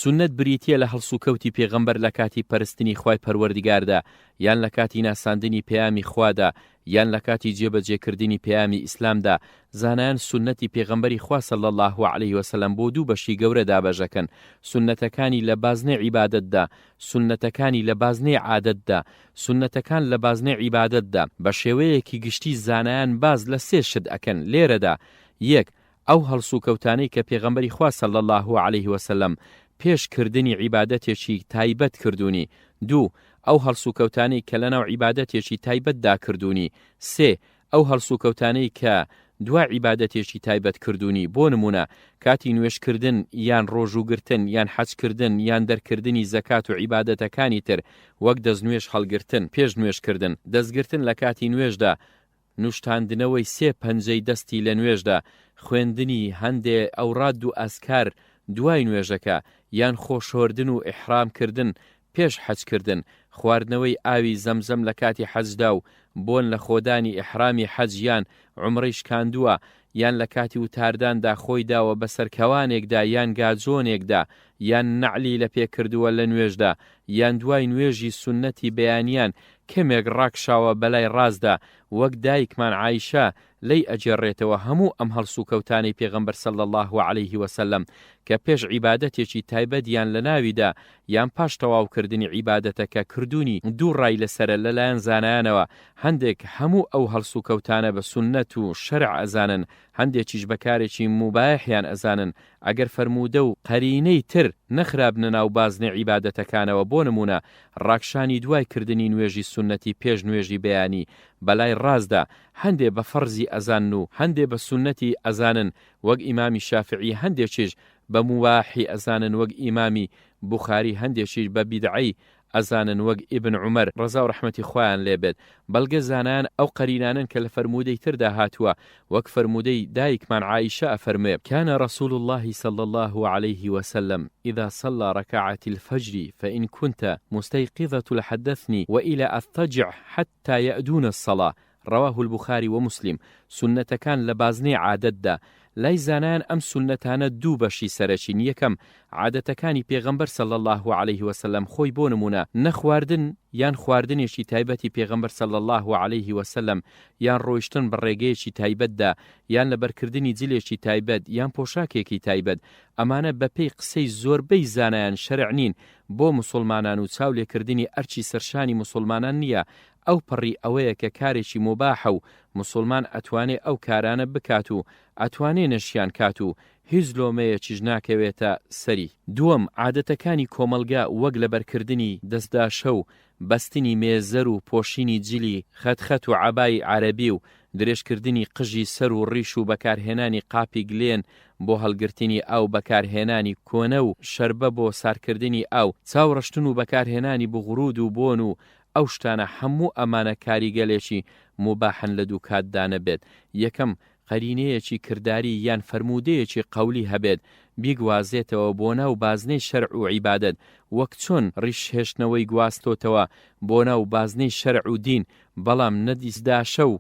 سوننەت بریتیە لە هەڵسوکەوتی پێغەمبەر لە کاتی پەرستنی خوای پەروەردگاردا یان لە کاتی ناساندنی پەیامی خوادا یان لە کاتی جێبەجێکردنی پەیامی ئیسلامدا، زانایان سوننەتی پێغەمبەری خوا صلی اللە علیه وسلم بۆ دوو بەشی گەورە دابەش ئەکەن، سوننەتەکانی لە بازنەی عیبادەتدا، سوننەتەکانی لە بازنەی عادەتدا، سوننەتەکان لە بازنەی عیبادەتدا، بە شێوەیەکی گشتی زانایان باس لە سێ شت ئەکەن لێرەدا، یەک، ئەو هەڵسوکەوتانەی کە پێغەمبەری خوا صلی اللە علیه وسلم پێش کردنی عیبادەتێکی تایبەت کردوونی، دوو، ئەو هەڵسوکەوتانەی کە لەناو عیبادەتێکی تایبەتدا کردوونی، سێ، ئەو هەڵسوکەوتانەی کە دوا عیبادەتێکی تایبەت کردوونی، بۆ نموونە کاتی نوێژکردن یان ڕۆژووگرتن یان حەجکردن یان دەرکردنی زەکات و عیبادەتەکانی تر وەک دەستنوێژ هەڵگرتن پێش نوێژکردن، دەستگرتن لە کاتی نوێژدا، نوشتاندنەوەی سێ پەنجەی دەستی لە نوێژدا، خوێندنی هەندێ ئەوراد و ئەزکار دوای نوێژەکە، یان خۆ شۆردن و ئیحرام کردن پێش حەج کردن، خواردنەوەی ئاوی زەمزەم لە کاتی حەجدا و بۆن لە خۆدانی ئیحرامی حەج یان عومڕەی شکاندووە، یان لە کاتی وتارداندا خۆی داوە بەسەر کەوانێکدا یان گاجۆنێکدا، یان نەعلی لە پێ کردووە لە نوێژدا، یان دوای نوێژی سوننەتی بەیانیان. کەمێک ڕاکشاوە بەلای ڕاستدا وەک دایکمان عائیشە لێی ئەگێڕێتەوە هەموو ئەم هەڵسوکەوتانەی پێغەمبەر صلی اللە علیه وسلم کە پێش عیبادەتێکی تایبەت یان لەناویدا یان پاش تەواوکردنی عیبادەتەکە کردوونی دوو ڕای لەسەرە لەلایەن زانایانەوە هەندێک هەموو ئەو هەڵسوکەوتانە بە سوننەت و شەرع ئەزانن هەندێکیش بە کارێکی موباحیان ئەزانن ئەگەر فەرموودە و قەرینەی تر نەخرابنە ناو بازنەی عیبادەتەکانەوە بۆ نموونە ڕاکشانی دوای کردنی نوێژی سوننەتی پێش نوێژی بەیانی بەلای ڕاستدا هەندێ بە فەرزی ئەزانن و هەندێ بە سوننەتی ئەزانن وەک ئیمامی شافعی هەندێکیش بە موباحی ئەزانن وەک ئیمامی بوخاری هەندێکیش بە بیدعەی ئەزانن وەک ئیبن عومەر ڕەزاو ڕەحمەتی خوایان لێ بێت بەڵگە زانایان ئەو قەرینانەن کە لە فەرموودەی تردا هاتووە وەک فەرموودەی دایکمان عائیشە ئەفەرموێ، کان رسول اللە صلی اللە علیه وسلم اذا صلی رکعتی الفجر فان کنت مستیقظە حدثنی والا اضطجع حتی یأدون الصلاە رواه البخاری ومسلم، سوننەتەکان لە بازنەی عادەتدا، لای زانایان ئەم سوننەتانە دوو بەشی سەرەکین، یەکەم، عادەتەکانی پێغەمبەر صلی اللە علیه وسلم خۆی بۆ نموونە، نەخواردن یان خواردنێکی تایبەتی پێغەمبەر صلی اللە علیه وسلم یان ڕۆیشتن بە ڕێگەیەکی تایبەتدا یان لەبەرکردنی جلێکی تایبەت یان پۆشاکێکی تایبەت، ئەمانە بەپێی قسەی زۆربەی زانایان شەرع نین بۆ موسوڵمانان و چاو لێکردنی ئەرکی سەرشانی موسوڵمانان نییە ئەو پەڕی ئەوەیە کە کارێکی موباحە و موسوڵمان ئەتوانێ ئەو کارانە بکات و ئەتوانێ نەشیان کات و هیچ لۆمەیەکیش ناکەوێتە سەری. دووەم، عادەتەکانی کۆمەڵگە وەک لەبەرکردنی دەستداشە و بەستنی مێزەر و پۆشینی جلی خەت خەت و عەبای عەرەبی و درێژکردنی قژی سەر و ڕیش و بەکارهێنانی قاپی گلێن بۆ هەڵگرتنی ئاو بەکارهێنانی کۆنە و شەربە بۆ سارکردنی ئاو چاو ڕشتن و بەکارهێنانی بغرود و بۆن و ئەو شتانە هەموو ئەمانە کاریگەلێکی موباحن لە دوو کاتدا نەبێت یەکەم قەرینەیەکی کرداری یان فەرموودەیەکی قەولی هەبێت بیگوازێتەوە بۆ ناو بازنەی شەرع و عیبادەت وەک چۆن ڕیش هێشتنەوەی گواستۆتەوە بۆ ناو بازنەی شەرع و دین بەڵام نە دیسداشە و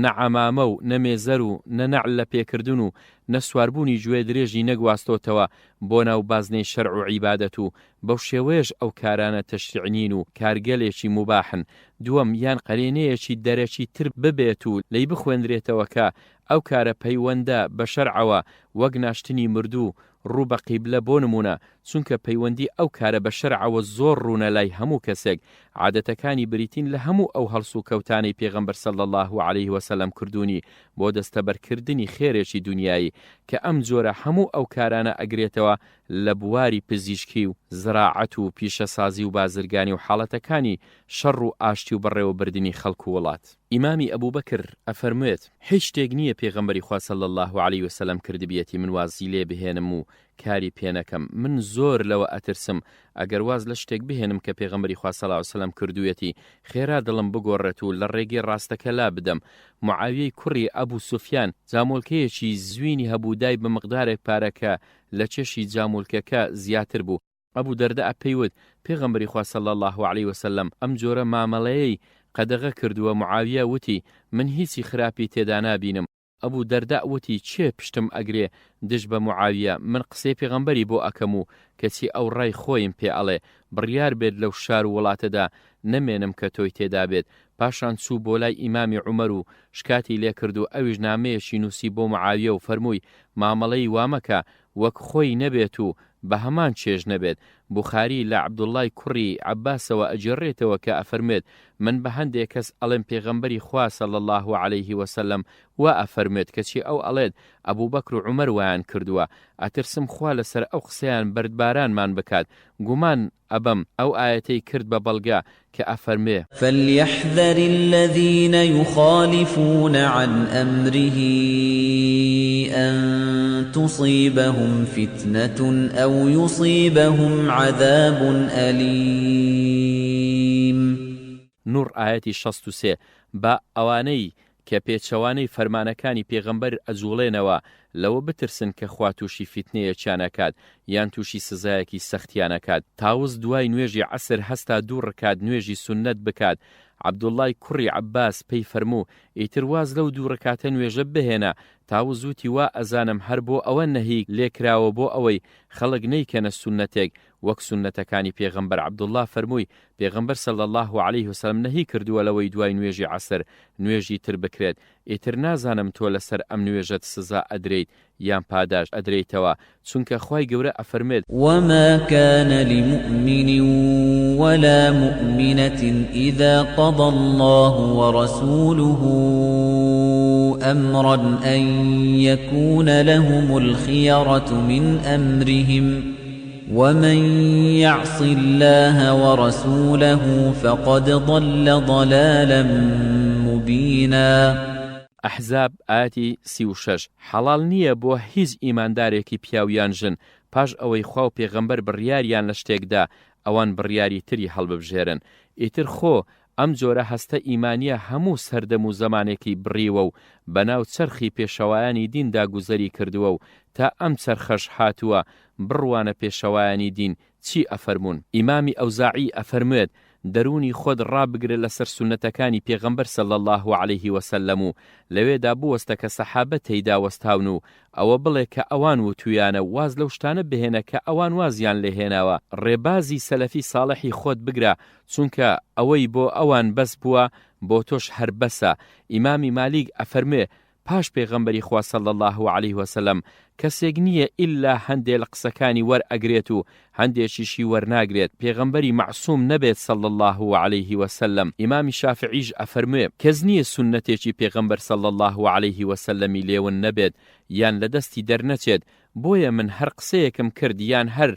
نە عەمامە و نە مێزەر و نە نەعل لە پێکردن و نە سواربوونی گوێ درێژی نەگواستۆتەوە بۆ ناو بازنەی شەرع و عیبادەت و بەو شێوەیەش ئەو کارانە تەشریع نین و کارگەلێکی موباحن دووەم، یان قەرینەیەکی دەرەکی تر ببێت و لێی بخوێنرێتەوە کە ئەو کارە پەیوەندە بە شەرعەوە وەک ناشتنی مردوو ڕوو بە قیبلە بۆ نموونە، چونکە پەیوەندی ئەو کارە بە شەرعەوە زۆر ڕوونە لای هەموو کەسێک، عادەتەکانی بریتین لە هەموو ئەو هەڵسوکەوتانەی پێغەمبەر صلی اللە علیه وسلم کردوونی بۆ دەستەبەرکردنی خێرێکی دونیایی، کە ئەم جۆرە هەموو ئەو کارانە ئەگرێتەوە لە بواری پزیشکی و زراعەت و پیشەسازی و بازرگانی و حاڵەتەکانی شەڕ و ئاشتی و بەڕێوەبردنی خەڵک و وڵات. ئیمامی ئەبوبەکر ئەفەرموێت، هیچ شتێک نییە پێغەمبەری خوا صلی اللە علیە وسلم کردبیەتی من وازی لێ بهێنم و کاری پێ نەکەم، من زۆر لەوە ئەترسم ئەگەر واز لە شتێک بهێنم کە پێغەمبەری خوا صلی اللە علیە وسلم کردوویەتی خێرا دڵم بگۆڕێت و لە ڕێگەی ڕاستەکە لا بدەم. معاویەی کوڕی ئەبو سوفیان جامۆلکەیەکی زوینی هەبوو دای بە مقدارێک پارە کە لە کێشی جامولکەکە زیاتر بوو، ئەبو دەردەء پێی وت، پێغەمبەری خوا صلی اللە علیە وسلم ئەم جۆرە مامەڵەیەی قەدەغە کردووە، معاویە وتی، من هیچی خراپی تێدا نابینم، ئەبو دەردەء وتی، کێ پشتم ئەگرێ دژ بە معاویە، من قسەی پێغەمبەری بۆ ئەکەم و کەچی ئەو ڕای خۆیم پێ ئەڵێ، بڕیار بێت لەو شار و وڵاتەدا نەمێنم کە تۆی تێدا بێت، پاشان چوو بۆ لای ئیمامی عومەر و شکاتی لێ کرد و ئەویش نامەیەکی نووسی بۆ معاویە و فەرمووی مامەڵەی وا مەکە وەک خۆی نەبێت و بە هەمان چێژ نەبێت. بوخاری لە عەبدوڵڵای کوڕی عەباسەوە ئەگێڕێتەوە کە ئەفەرموێت، من بە هەندێ کەس ئەڵێم پێغەمبەری خوا صلی اللە علیه وسلم وا ئەفەرموێت کەچی ئەو ئەڵێت ئەبوبەکر و عومەر وایان کردووە، ئەترسم خوا لەسەر ئەو قسەیان بەردبارانمان بکات، گومان ئەبەم ئەو ئایەتەی کرد بە بەڵگە کە ئەفەرموێ. فلیحذر الذین یخالفون عن امره ان تصیبهم فتنە او یصیبهم عذاب الیم. نوڕ ئایەتی 63، با ئەوانەی کە پێچەوانەی فەرمانەکانی پێغەمبەر ئەجوڵێنەوە، لەوە بترسن کە خوا توشی فیتنەیەکیان ئەکات یان توشی سزایەکی سەختیان ئەکات. تاوس دوای نوێژی عەسر هەستا دوو ڕکات نوێژی سوننەت بکات، عەبدوڵڵای کوڕی عەباس پێی فەرموو، ئیتر واز لەو دوو ڕکاتە نوێژە بهێنە، تاوس وتی وا ئەزانم هەر بۆ ئەوە نەهی لێ کراوە بۆ ئەوەی خەڵک نەیکەنە سوننەتێک وەک سوننەتەکانی پێغەمبەر عەبدوڵڵا فەرمووی پێغەمبەر صلی اللە علیه وسلم نەهی کردووە لەوەی دوای نوێژی عەسر نوێژی تر بکرێت ئیتر نازانم تۆ لەسەر ئەم نوێژەت سزا ئەدرێیت یان پاداشت ئەدرێیتەوە چونکە خوای گەورە ئەفەرموێت. وما كان لمؤمن ولا مؤمنة إذا قضى الله ورسوله أمرا أن يكون لهم الخيرة من أمرهم ومن يعص اللە ورسوله فقد ضل ضلالا مبینا. ئەحزاب، ئایەتی 36، حەڵاڵ نییە بۆ هیچ ئیماندارێکی پیاو یان ژن پاش ئەوەی خوا و پێغەمبەر بڕیاریان لە شتێک دا ئەوان بڕیاری تری هەڵببژێرن ئیتر خۆ ئەم جۆرە هەستە ئیمانییە هەموو سەردەم و زەمانێکی بڕیوە و بەناو چەرخی پێشەوایانی دیندا گوزەری کردووە و تا ئەم چەرخەش هاتووە، بڕوانە پێشەوایانی دین چی ئەفەرموون. ئیمامی ئەوزاعی ئەفەرموێت، دەروونی خۆت ڕابگرە لەسەر سوننەتەکانی پێغەمبەر صلی اللە علیه وسلم و لەوێدا بوەستە کە سەحابە تێیدا وەستاون و ئەوە بڵێ کە ئەوان وتویانە و واز لەو شتانە بهێنە کە ئەوان وازیان لێ هێناوە، ڕێبازی سەلەفی ساڵحی خۆت بگرە چونکە ئەوەی بۆ ئەوان بەس بووە بۆ تۆش هەر بەسە، ئیمامی مالیک ئەفەرموێ، پاش پێغەمبەری خوا صلی اللە علیه وسلم کەسێک نییە ئیلا هەندێ لە قسەکانی وەرئەگرێت و هەندێکیشی وەرناگرێت، پێغەمبەری مەعسوم نەبێت صلی اللە علیه وسلم، ئیمامی شافعیش ئەفەرموێ، کەس نییە سوننەتێکی پێغەمبەر صلی اللە علیه وسلمی لێ ون نەبێت یان لە دەستی دەرنەچێت، بۆیە من هەر قسەیەکم کرد یان هەر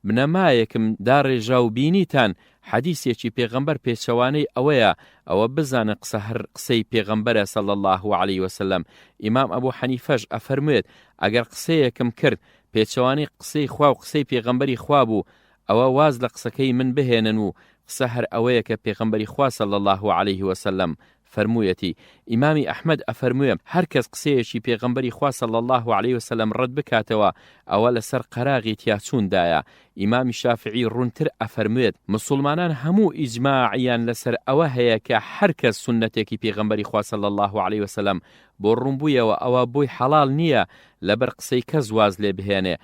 بنەمایەکم داڕێژا و بینیتان حەدیسێکی پێغەمبەر پێچەوانەی ئەوەیە ئەوە بزانن قسە هەر قسەی پێغەمبەرە صلی اللە علیە وسلم ئیمام ئەبو حەنیفەش ئەفەرموێت ئەگەر قسەیەکم کرد پێچەوانەی قسەی خوا و قسەی پێغەمبەری خوا بوو ئەوە واز لە قسەکەی من بهێنن و قسە هەر ئەوەیە کە پێغەمبەری خوا صلی اللە علیه وسلم فەرموویەتی، ئیمامی ئەحمەد ئەفەرموێ، هەر کەس قسەیەکی پێغەمبەری خوا صلی اللە علیە وسلم ڕەت بکاتەوە ئەوە لەسەر قەراغی تیاچووندایە، ئیمامی شافعی ڕوونتر ئەفەرموێت، مسوڵمانان هەموو ئیجماعیان لەسەر ئەوە هەیە کە هەر کەس سوننەتێکی پێغەمبەری خوا صلی اللە علیە وسلم بۆ ڕوونبوویەوە ئەوە بۆی حەڵاڵ نییە لەبەر قسەی کەس واز لێ بهێنێ،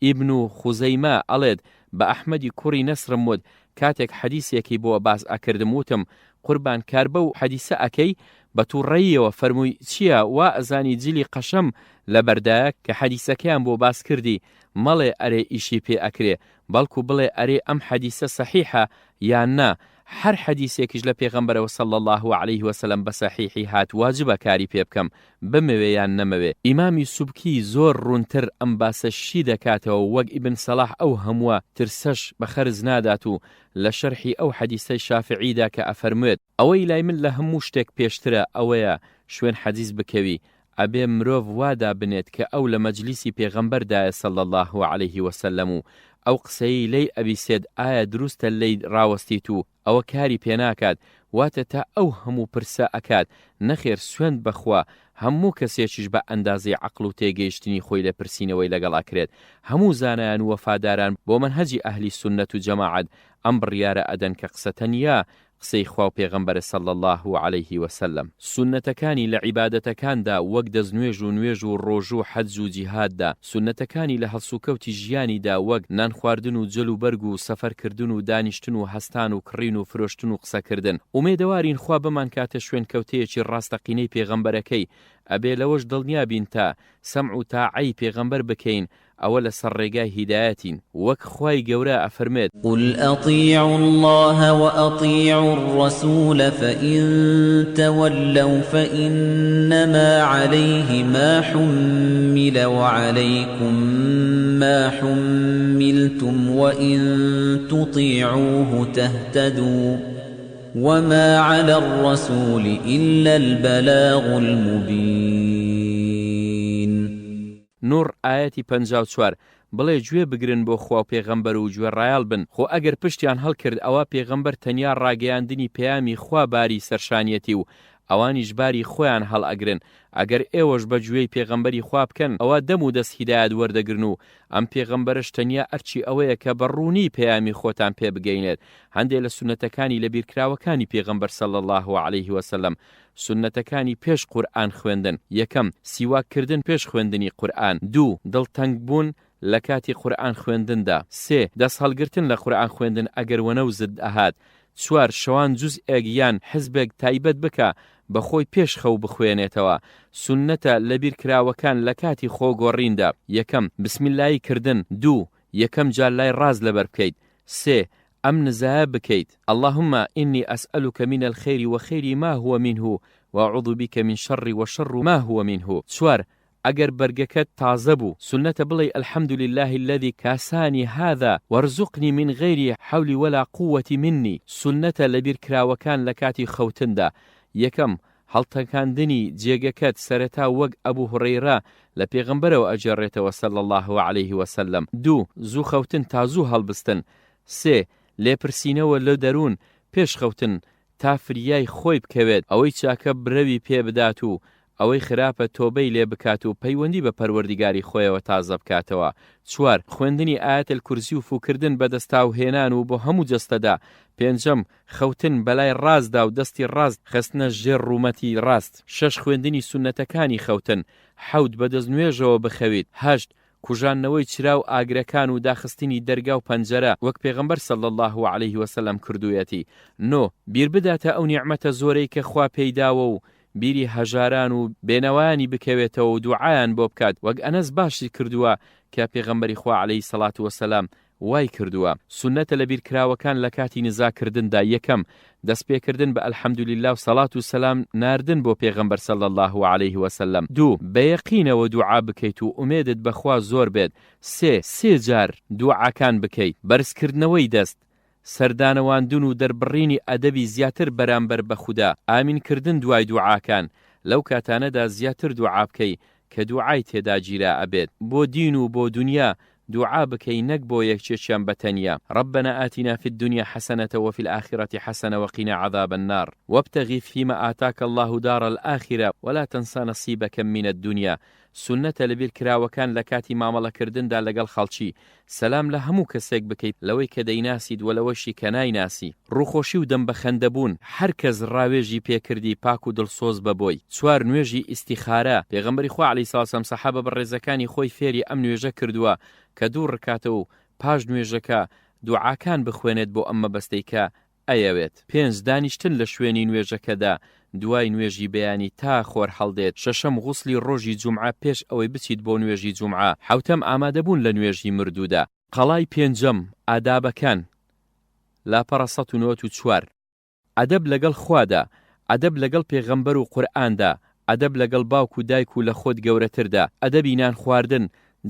ئیبن خوزەیمە ئەڵێت، بە ئەحمەدی کوڕی نەسرم وت، کاتێک حەدیسێکی بۆ باس ئەکردم وتم، قوربان کار بەو حەدیسە ئەکەی؟ بە توڕەییەوە فەرمووی، چیە وا ئەزانی جلی قەشەم لەبەردایە؟ کە حەدیسەکەیان بۆ باس کردی، مەڵێ ئەرێ ئیشی پێ ئەکرێ، بەڵکو بڵێ ئەرێ ئەم حەدیسە سەحیحە یان نا، هەر حەدیسێکیش لە پێغەمبەرەوە صلی اللە علیه وسلم بە سەحیحی هات واجبە کاری پێ بکەم بمەوێ یان نەمەوێ. ئیمامی سوبکی زۆر ڕوونتر ئەم باسە شی دەکاتەوە وەک ئیبن سەلاح ئەو هەمووە ترسەش بە خەرج نادات و لە شەرحی ئەو حەدیسەی شافعیدا کە ئەفەرموێت، ئەوەی لای من لە هەموو شتێک پێشترە ئەوەیە شوێن حەدیس بکەوی، ئەبێ مرۆڤ وا دابنێت کە ئەو لە مەجلیسی پێغەمبەر دایە صلی اللە علیه وسلم و ئەو قسەیەی لێی ئەبیسێت ئایا دروستە لێی ڕاوەستیت و ئەوە کاری پێناکات واتە تا ئەو هەموو پرسە ئەکات نەخێر سوێند بەخوا هەموو کەسێکیش بە ئەندازەی عەقڵ و تێگەیشتنی خۆی لێپرسینەوەی لەگەڵ ئەکرێت هەموو زانایان و وەفاداران بۆ مەنهەجی ئەهلی سوننەت و جەماعەت ئەم بڕیارە ئەدەن کە قسە تەنیا قسەی خوا و پێغەمبەرە صلی اللە علیه وسلم. سوننەتەکانی لە عیبادەتەکاندا وەک دەستنوێژ و نوێژ و ڕۆژوو و حەج و جیهاددا، سوننەتەکانی لە هەڵسوکەوتی ژیانیدا وەک، نان خواردن و جل و بەرگ و سەفەر کردن و دانیشتن و هەستان و کڕین و فرۆشتن و قسەکردن. ئومێدەوارین خوا بمانکاتە شوێنکەوتەیەکی ڕاستەقینەی پێغەمبەرەکەی، ئەبێ لەوەش دڵنیا بین تا، سەمع و تاعەی پێغەمبەر بکەین، ئەوە لەسەر ڕێگای هیدایەتین وەک خوای گەورە ئەفەرموێت. قل اطیعوا اللە واطیعوا الرسول فان تولوا فانما علیه ما حمل وعلیکم ما حملتم وان تطیعوه تهتدوا وما علی الرسول الا البلاغ المبین. نوڕ ئایەتی 54، بڵێ گوێ بگرن بۆ خوا و پێغەمبەر و گوێڕایەڵ بن، خۆ ئەگەر پشتیان هەڵکرد ئەوا پێغەمبەر تەنیا ڕاگەیاندنی پەیامی خوا باری سەرشانیەتی و ئەوانیش باری خۆیان هەڵئەگرن، ئەگەر ئێوەش بە گوێی پێغەمبەری خوا بکەن ئەوا دەم و دەست هیدایەت وەردەگرن و ئەم پێغەمبەرەش تەنیا ئەرکی ئەوەیە کە بە ڕوونی پەیامی خۆتان پێ بگەینێت هەندێ لە سوننەتەکانی لەبیرکراوەکانی پێغەمبەر صلی اللە علیه وسلم سوننەتەکانی پێش قورئان خوێندن، یەکەم، سیواک کردن پێش خوێندنی قورئان، دوو، دڵتەنگ بوون لە کاتی قورئان خوێندندا، سێ، دەست هەڵگرتن لە قورئان خوێندن ئەگەر وەنەوزت ئەهات، چوار، شەوان جوزئێک یان حزبێک تایبەت بکە بە خۆی پێش خەو بخوێنێتەوە، سوننەتە لەبیر کراوەکان لە کاتی خۆ گۆڕیندا، یەکەم، بسم اللە کردن، دوو، یەکەم جار لای ڕاست لەبەر بکەیت، سێ، ئەم نزایە بکەیت، اللهم انی اسألک من الخیر وخیر ما هو منه واعوذ بک من شر وشر ما هو منه. چوار، ئەگەر بەرگەکەت تازە بوو، سوننەتە بڵێی الحمد للە الذی کاسانی هذا وارزقنی من غیر حول ولا قوة منی. سوننەتە لەبیرکراوەکان لەکاتی خەوتندا، یەکەم، هەڵتەکاندنی جێگەکەت سەرەتا وەک ئەبو هوڕەیڕە لە پێغەمبەرەوە ئەگێڕێتەوە صلی اللە علیه وسلم، دوو، زوو خەوتن تا زوو هەڵبستن، سێ، لێپرسینەوە لە دەروون پێش خەوتن تا فریای خۆی بکەوێت، ئەوەی چاکە برەوی پێ بدات و ئەوەی خراپە تۆبەی لێ بکات و پەیوەندی بە پەروەردیگاری خۆیەوە تازە بکاتەوە. چوار، خوێندنی ئایەت الکرسی و فووکردن بە دەستاوهێنان و بۆ هەموو جەستەدا. پێنجەم، خەوتن بەلای ڕاستدا و دەستی ڕاست خستنە ژێر ڕوومەتی ڕاست. شەش خوێندنی سوننەتەکانی خەوتن. حەوت بە دەستنوێژەوە بخەویت. هەشت کوژاندنەوەی چرا و ئاگرەکان و داخستنی دەرگا و پەنجەرە وەک پێغەمبەر صلی اللە علیه وسلم کردوویەتی. نۆ بیر بداتە ئەو نیعمەتە زۆرەی کە خوا پێی داوە و بیری هەژاران و بێنەوایانی بکەوێتەوە و دوعایان بۆ بکات وەک ئەنەس باسی کردووە کە پێغەمبەری خوا علیه الصلوة والسلام وای کردووە. سوننەتە لەبیرکراوەکان لە کاتی نزا کردندا، یەکەم، دەست پێکردن بە الحمدللە و سەڵات و سەلام ناردن بۆ پێغەمبەر صلی اللە علیه وسلم. دوو، بە یەقینەوە دوعا بکەیت و ئومێدت بە خوا زۆر بێت. سێ، سێ جار دوعاکان بکەیت. بەرزکردنەوەی دەست، سەردانەواندن و دەربڕینی ئەدەبی زیاتر بەرامبەر بە خودا، ئامین کردن دوای دوعاکان، لەو کاتانەدا زیاتر دوعا بکەی کە دوعای تێدا گیرا ئەبێت بۆ دین و بۆ دونیا دوعا بکەی نەک بۆ یەکێکیان بە تەنیا ربنا آتنا فی الدنیا حسنە وفی الآخرە حسنە وقنا عذاب النار وابتغ فیما آتاک اللە دار الآخرە ولا تنس نصیبک من الدنیا سوننەتە لەبیر کراوەکان لە کاتی مامەڵە کردندا لەگەڵ خەڵکی سەلام لە هەموو کەسێک بکەیت لەوەی کە دەیناسیت وە لەوەشی کە نایناسی. ڕووخۆشی و دەم بە خەندە بوون، هەر کەس ڕاوێژی پێ کردی پاک و دڵسۆز بە بۆی. چوار نوێژی ئیستیخارە، پێغەمبەری خوا علیە سڵاو سلام سەحابە بەڕێزەکانی خۆی فێری ئەم نوێژە کردووە کە دوو ڕکاتە و پاش نوێژەکە دوعاکان بخوێنێت بۆ ئەم مەبەستەی کە ئەیەوێت. پێنج، دانیشتن لە شوێنی نوێژەکەدا دوای نوێژی بەیانی تا خۆر هەڵدێت. شەشەم، غوسلی ڕۆژی جومعە پێش ئەوەی بچیت بۆ نوێژی جومعە. حەوتەم، ئامادەبوون لە نوێژی مردوودا. قەڵای پێنجەم، ئادابەکان، لاپەڕە 194. ئەدەب لەگەڵ خوادا، ئەدەب لەگەڵ پێغەمبەر و قورئاندا، ئەدەب لەگەڵ باوک و دایک و لە خۆت گەورەتردا، ئەدەبی نان خواردن،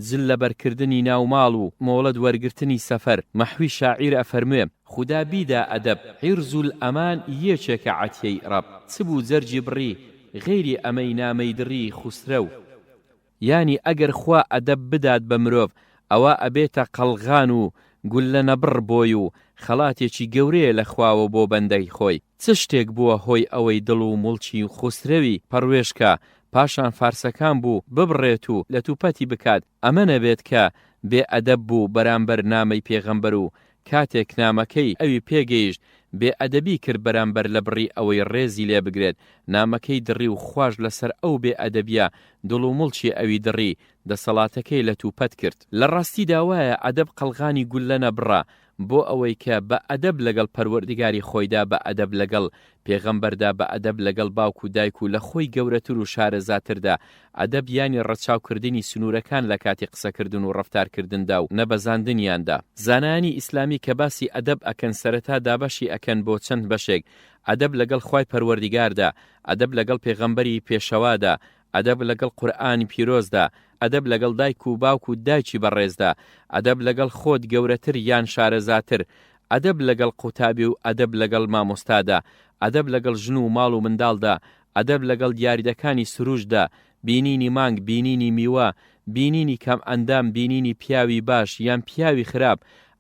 جل لەبەرکردنی ناو ماڵ و مۆڵەت وەرگرتنی سەفەر، مەحوی شاعیر ئەفەرموێ. خودا بیدا ئەدەب حیرز الامان یەکێکە عەتیەی ڕەب، چ بوو جەرگی بڕی غەیری ئەمەی نامەی دڕی خوسرەو. یانی ئەگەر خوا ئەدەب بدات بە مرۆڤ ئەوا ئەبێتە قەڵغان و گوللە نەبڕ بۆی و خەڵاتێکی گەورەیە لە خواوە بۆ بەندەی خۆی. چ شتێک بووە هۆی ئەوەی دڵ و موڵکی خوسرەوی پەڕوێژکە پاشان فارسەکان بوو ببڕێت و لەتوپەتی بکات ئەمە نەبێت کە بێ ئەدەب بوو بەرامبەر نامەی پێغەمبەر و کاتێک نامەکەی ئەوی پێگەیشت بێ ئەدەبی کرد بەرامبەر لە بڕی ئەوەی ڕێزی لێ بگرێت نامەکەی دڕی و خواش لەسەر ئەو بێ ئەدەبیە دڵ و موڵکی ئەوی دڕی دەسەڵاتەکەی لەت و پەت کرد. لە ڕاستیدا وایە ئەدەب قەڵغانی گوللە نەبڕە بۆ ئەوەی کە بە ئەدەب لەگەڵ پەروەردگاری خۆیدا بە ئەدەب لەگەڵ پێغەمبەردا بە ئەدەب لەگەڵ باوک و دایک و لە خۆی گەورەتر و شارەزاتردا ئەدەب یانی ڕەچاو کردنی سنوورەکان لە کاتی قسەکردن و ڕەفتارکردندا و نەبەزاندنیاندا. زانایانی ئیسلامی کە باسی ئەدەب ئەکەن سەرەتا دابەشی ئەکەن بۆ چەند بەشێک، ئەدەب لەگەڵ خوای پەروەردیگاردا، ئەدەب لەگەڵ پێغەمبەری پێشەوادا، ئەدەب لەگەڵ قورئانی پیرۆزدا، ئەدەب لەگەڵ دایک و باوک و دایکی بەڕێزدا، ئەدەب لەگەڵ خۆت گەورەتر یان شارەزاتر، ئەدەب لەگەڵ قوتابی و ئەدەب لەگەڵ مامۆستادا، ئەدەب لەگەڵ ژن و ماڵ و منداڵدا، ئەدەب لەگەڵ دیاریدەکانی سروشتدا، بینینی مانگ، بینینی میوە، بینینی کەمئەندام، بینینی پیاوی باش یان پیاوی خراپ،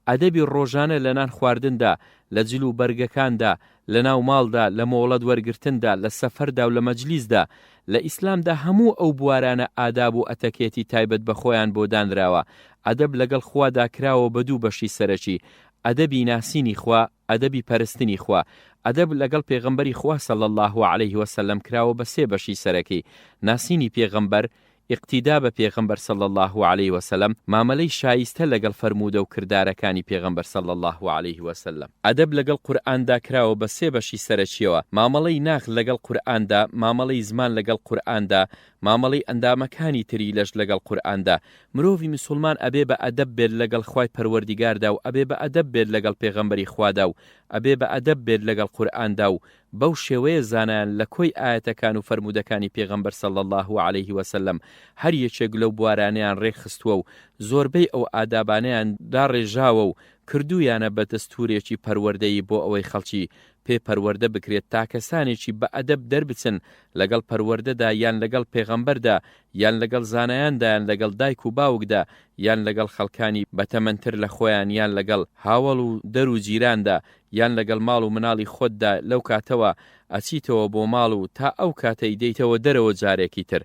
ئەدەبی ڕۆژانە لە نان خواردندا، لە جل و بەرگەکاندا، لە ناو ماڵدا، لە مۆڵەت وەرگرتندا، لە سەفەردا و لە مەجلیسدا. لە ئیسلامدا هەموو ئەو بوارانە ئاداب و ئەتەکێتی تایبەت بە خۆیان بۆ دانراوە. ئەدەب لەگەڵ خوادا کراوە بە دوو بەشی سەرەکی، ئەدەبی ناسینی خوا، ئەدەبی پەرستنی خوا. ئەدەب لەگەڵ پێغەمبەری خوا صلی اللە علیه وسلم کراوە بە سێ بەشی سەرەکی، ناسینی پێغەمبەر، ئیقتیدا بە پێغەمبەر صلی اللە علیه وسلم، مامەلەی شایستە لەگەڵ فەرموودە و کردارەکانی پێغەمبەر صلی اللە علیه وسلم. ئەدەب لەگەڵ قورئاندا کراوە بە سێ بەشی سەرەکیەوە، مامەڵەی ناخ لەگەڵ قورئاندا، مامەڵەی زمان لەگەڵ قورئاندا، مامەڵەی ئەندامەکانی تری لەش لەگەڵ قورئاندا. مرۆڤی مسوڵمان ئەبێ بە ئەدەب بێت لەگەڵ خوای پەروەردیگاردا و ئەبێ بە ئەدەب بێت لەگەڵ پێغەمبەری خوادا و ئەبێ بە ئەدەب بێت لەگەڵ قورئاندا و بەو شێوەیە زانایان لە کۆی ئایەتەکان و فەرموودەکانی پێغەمبەر صلی اللە علیه وسلم هەر یەکێک لەو بوارانەیان ڕێکخستووە و زۆربەی ئەو ئادابانەیان داڕێژاوە و کردوویانە بە دەستوورێکی پەروەردەیی بۆ ئەوەی خەڵکی پێ پەروەردە بکرێت تا کەسانێکی بە ئەدەب دەربچن لەگەڵ پەروەردەدا یان لەگەڵ پێغەمبەردا یان لەگەڵ زانایاندا یان لەگەڵ دایک و باوکدا یان لەگەڵ خەڵکانی بەتەمەنتر لە خۆیان یان لەگەڵ هاوەڵ و دەر و جیراندا یان لەگەڵ ماڵ و مناڵی خۆتدا لەو کاتەوە ئەچیتەوە بۆ ماڵ و تا ئەو کاتەی دێیتەوە دەرەوە جارێکی تر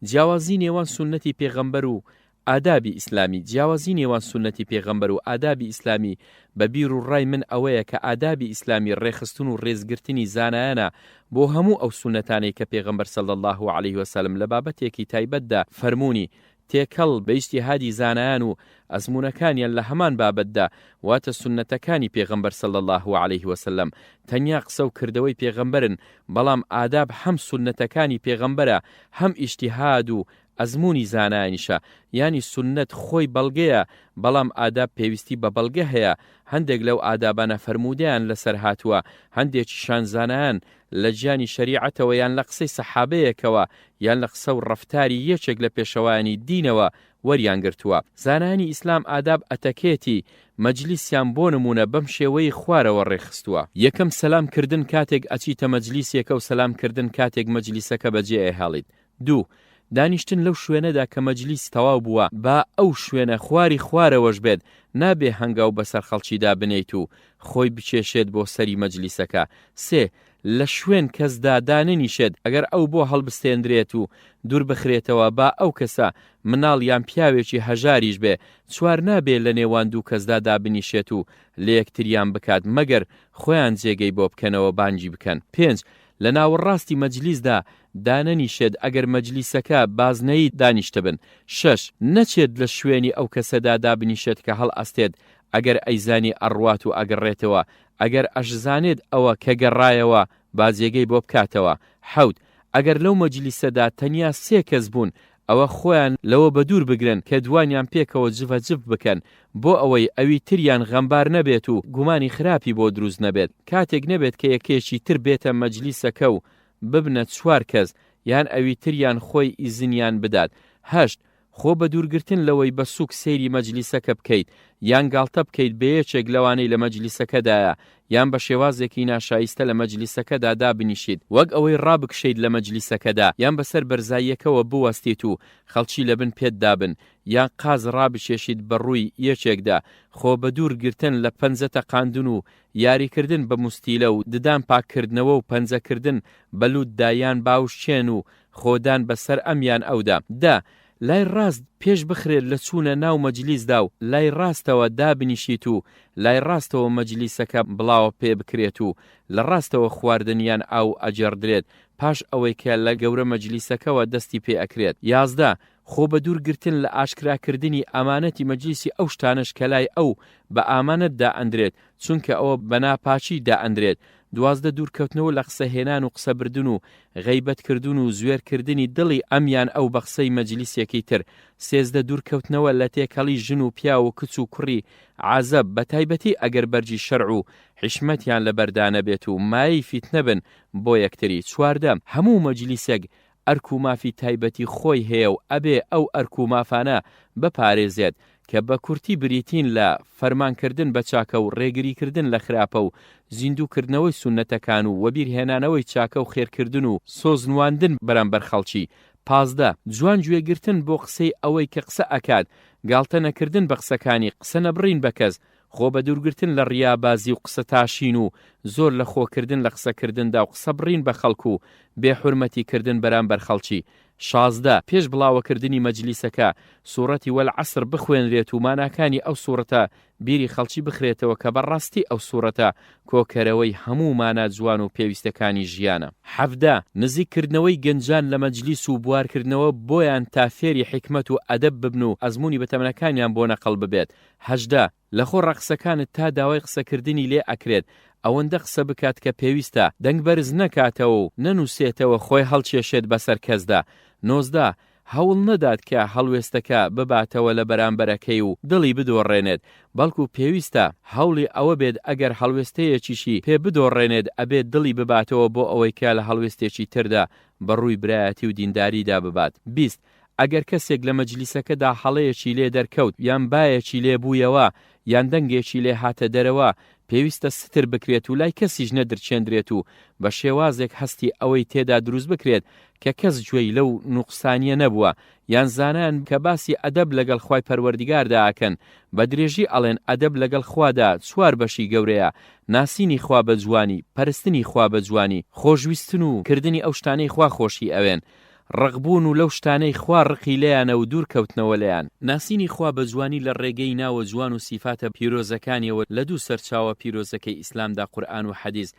جیاوازی نێوان سوننەتی پێغەمبەر و ئادابی ئیسلامی، جیاوازی نێوان سوننەتی پێغەمبەر و ئادابی ئیسلامی بە بیر و ڕای من ئەوەیە کە ئادابی ئیسلامی ڕێکخستن و ڕێزگرتنی زانایانە بۆ هەموو ئەو سوننەتانەی کە پێغەمبەر صلی اللە علیه وسلم لە بابەتێکی تایبەتدا فەرموونی تێکەڵ بە ئیجتیهادی زانایان و ئەزموونەکانیان لە هەمان بابەتدا واتە سوننەتەکانی پێغەمبەر صلی اللە علیه وسلم تەنیا قسە و کردەوەی پێغەمبەرن بەڵام ئاداب هەم سوننەتەکانی پێغەمبەرە هەم ئیجتیهاد و ئەزموونی زانایانیشە، یانی سوننەت خۆی بەڵگەیە، بەڵام ئاداب پێویستی بە بەڵگە هەیە، هەندێک لەو ئادابانە فەرموودەیان لەسەر هاتووە، هەندێکیشان زانایان لە گیانی شەریعەتەوە یان لە قسەی سەحابەیەکەوە یان لە قسە و ڕەفتاری یەکێک لە پێشەوایانی دینەوە وەریان گرتووە. زانایانی ئیسلام ئاداب ئەتەکێتی مەجلیسیان بۆ نموونە بەم شێوەی خوارەوە ڕێکخستووە. یەکەم سەلام کردن کاتێک ئەچیتە مەجلیسێکە و سەلام کردن کاتێک مەجلیسەکە بەجێ ئەهێڵیت. دوو، دانیشتن لەو شوێنەدا کە مەجلیس تەواو بووە، با ئەو شوێنە خواری خوارەوەش بێت، نابێ هەنگاو بەسەر خەڵکیدا بنێیت و خۆی بکێشێت بۆ سەری مەجلیسەکە. سێ، لە شوێن کەسدا دانەنیشێت، ئەگەر ئەو بۆ هەڵبستێندرێت و دووربخرێتەوە، با ئەو کەسە مناڵ یان پیاوێکی هەژاریش بێ. چوار، نابێ لە نێوان دوو کەسدا دابنیشێت و لەیەکتریان بکات، مەگەر خۆیان جێگەی بۆ بکەنەوە بانگی بکەن. پێنج، لە ناوەڕاستی مەجلیسدا دانەنیشێت ئەگەر مەجلیسەکە بازنەیی دانیشتبن. شەش، نەچێت لە شوێنی ئەو کەسەدا دابنیشێت کە هەڵئەستێت ئەگەر ئەیزانی ئەڕوات و ئەگەڕێتەوە، ئەگەر ئەشزانێت ئەوە کە گەڕایەوە با جێگەی بۆ بکاتەوە. حەوت، ئەگەر لەو مەجلیسەدا تەنیا سێ کەس بوون ئەوە خۆیان لەوە بەدوور بگرن کە دوانیان پێکەوە جڤە جڤ بکەن بۆ ئەوەی ئەوی تریان غەمبار نەبێت و گومانی خراپی بۆ دروست نەبێت کاتێک نەبێت کە یەکێکی تر بێتە مەجلیسەکە و ببنە چوار کەس یان ئەوی تریان خۆی ئیزنیان بدات. هەشت، خۆ بەدوورگرتن لەوەی بە سوک سەیری مەجلیسەکە بکەیت یان گاڵتە بکەیت بە یەکێک لەوانەی لە مەجلیسەکەدایە یان بە شێوازێکی ناشایستە لە مەجلیسەکەدا دابنیشیت وەک ئەوەی ڕابکشێیت لە مەجلیسەکەدا یان بەسەر بەرزاییەکەوە بوەستیت و خەڵکی لەبن پێتدا بن یان قاز ڕابکێشیت بە ڕووی یەکێکدا خۆ بەدوور گرتن لە پەنجە تەقاندن و یاریکردن بە موستیلە و ددان پاککردنەوە و پەنجەکردن بە لوتدا یان باوشچێن و خۆدان بەسەر ئەم یان ئەودا. دە، لای ڕاست پێش بخرێت لە چوونە ناو مەجلیسدا و لای ڕاستەوە دابنیشیت و لای ڕاستەوە مەجلیسەکە بڵاوە پێ بکرێت و لە ڕاستەوە خواردن یان ئاو ئەگێڕدرێت پاش ئەوەی کە لە گەورە مەجلیسەکەوە دەستی پێ ئەکرێت. 11، خۆ بەدوور گرتن لە ئاشکرا کردنی ئامانەتی مەجلیسی ئەو شتانەش کە لای ئەو بە ئامانەت دائەندرێت چونکە ئەوە بە ناپاکی دائەندرێت 12 دوورکەوتنەوە لە قسە هێنان و قسە بردن و غەیبەت کردن و زوێر کردنی دڵی ئەم یان ئەو بە قسەی مەجلیسێکی تر 13 دوورکەوتنەوە لە تێکەڵی ژن و پیاو و کچ و کوڕی عازەب بە تایبەتی ئەگەر بەرگی شەرع و حیشمەتیان لەبەردا نەبێت و مایەی فیتنە بن بۆ یەکتری 14 هەموو مەجلیسێک ئەرک و مافی تایبەتی خۆی هەیە و ئەبێ ئەو ئەرک و مافانە بپارێزێت کە بە کورتی بریتین لە فەرمانکردن بە چاکە و ڕێگریکردن لە خراپە و زیندووکردنەوەی سوننەتەکان و وەبیرهێنانەوەی چاکە و خێرکردن و سۆزنواندن بەرامبەر خەڵکی. 15. جوان گوێگرتن بۆ قسەی ئەوەی کە قسە ئەکات، گاڵتە نەکردن بە قسەکانی، قسە نەبڕین بە کەس. خۆ بەدوورگرتن لە ڕیابازی و قسەتاشین و زۆر لە خۆکردن لە قسەکردندا و قسەبڕین بە خەڵک و بێ حورمەتی کردن بەرامبەر خەڵکی. 16، پێش بڵاوەکردنی مەجلیسەکە سوڕەتی والعصر بخوێنرێت و ماناکانی ئەو سوڕەتە بیری خەڵکی بخرێتەوە کە بە ڕاستی ئەو سوڕەتە کۆکەرەوەی هەموو مانا جوان و پێویستەکانی ژیانە. 17، نزیک کردنەوەی گەنجان لە مەجلیس و بوار کردنەوە بۆیان تا فێری حیکمەت و ئەدەب ببن و ئەزموونی بەتەمەنەکانیان بۆ نەقڵ ببێت. 18، لە خۆ ڕاقسەکانت تا داوای قسەکردنی لێ ئەکرێت ئەوەندە قسە بکات کە پێویستە، دەنگ بەرز نەکاتەوە و نەنوسێتەوە خۆی هەڵکێشێت بەسەر کەسدا. 19، هەوڵ نەدات کە هەڵوێستەکە بباتەوە لە بەرامبەرەکەی و دڵی بدۆڕێنێت، بەڵکو پێویستە هەوڵی ئەوە بێت ئەگەر هەڵوێستەیەکیشی پێ بدۆڕێنێت ئەبێت دڵی بباتەوە بۆ ئەوەی کە لە هەڵوێستێکی تردا بە ڕووی برایەتی و دینداریدا ببات. 20، ئەگەر کەسێک لە مەجلیسەکەدا هەڵەیەکی لێ دەرکەوت یان بایەکی لێ بوویەوە یان دەنگێکی لێ هاتە دەرەوە پێویستە ستر بکرێت و لای کەسیش نەدرکێندرێت و بە شێوازێک هەستی ئەوەی تێدا دروست بکرێت کە کەس گوێی لەو نوقسانیە نەبووە یان زانایان کە باسی ئەدەب لەگەڵ خوای پەروەردگاردا ئەکەن بە درێژی ئەڵێن ئەدەب لەگەڵ خوادا چوار بەشی گەورەیە ناسینی خوا بە جوانی پەرستنی خوا بە جوانی خۆشویستن و کردنی ئەو شتانەی خوا خۆشی ئەوێن ڕق بوون و لەو شتانەی خوا ڕقی لێیانە و دوور کەوتنەوە لێیان. ناسینی خوا بە جوانی لە ڕێگەی ناوە جوان و سیفاتە پیرۆزەکانیەوە لە دوو سەرچاوە پیرۆزەکەی ئیسلامدا قورئان و حەدیس،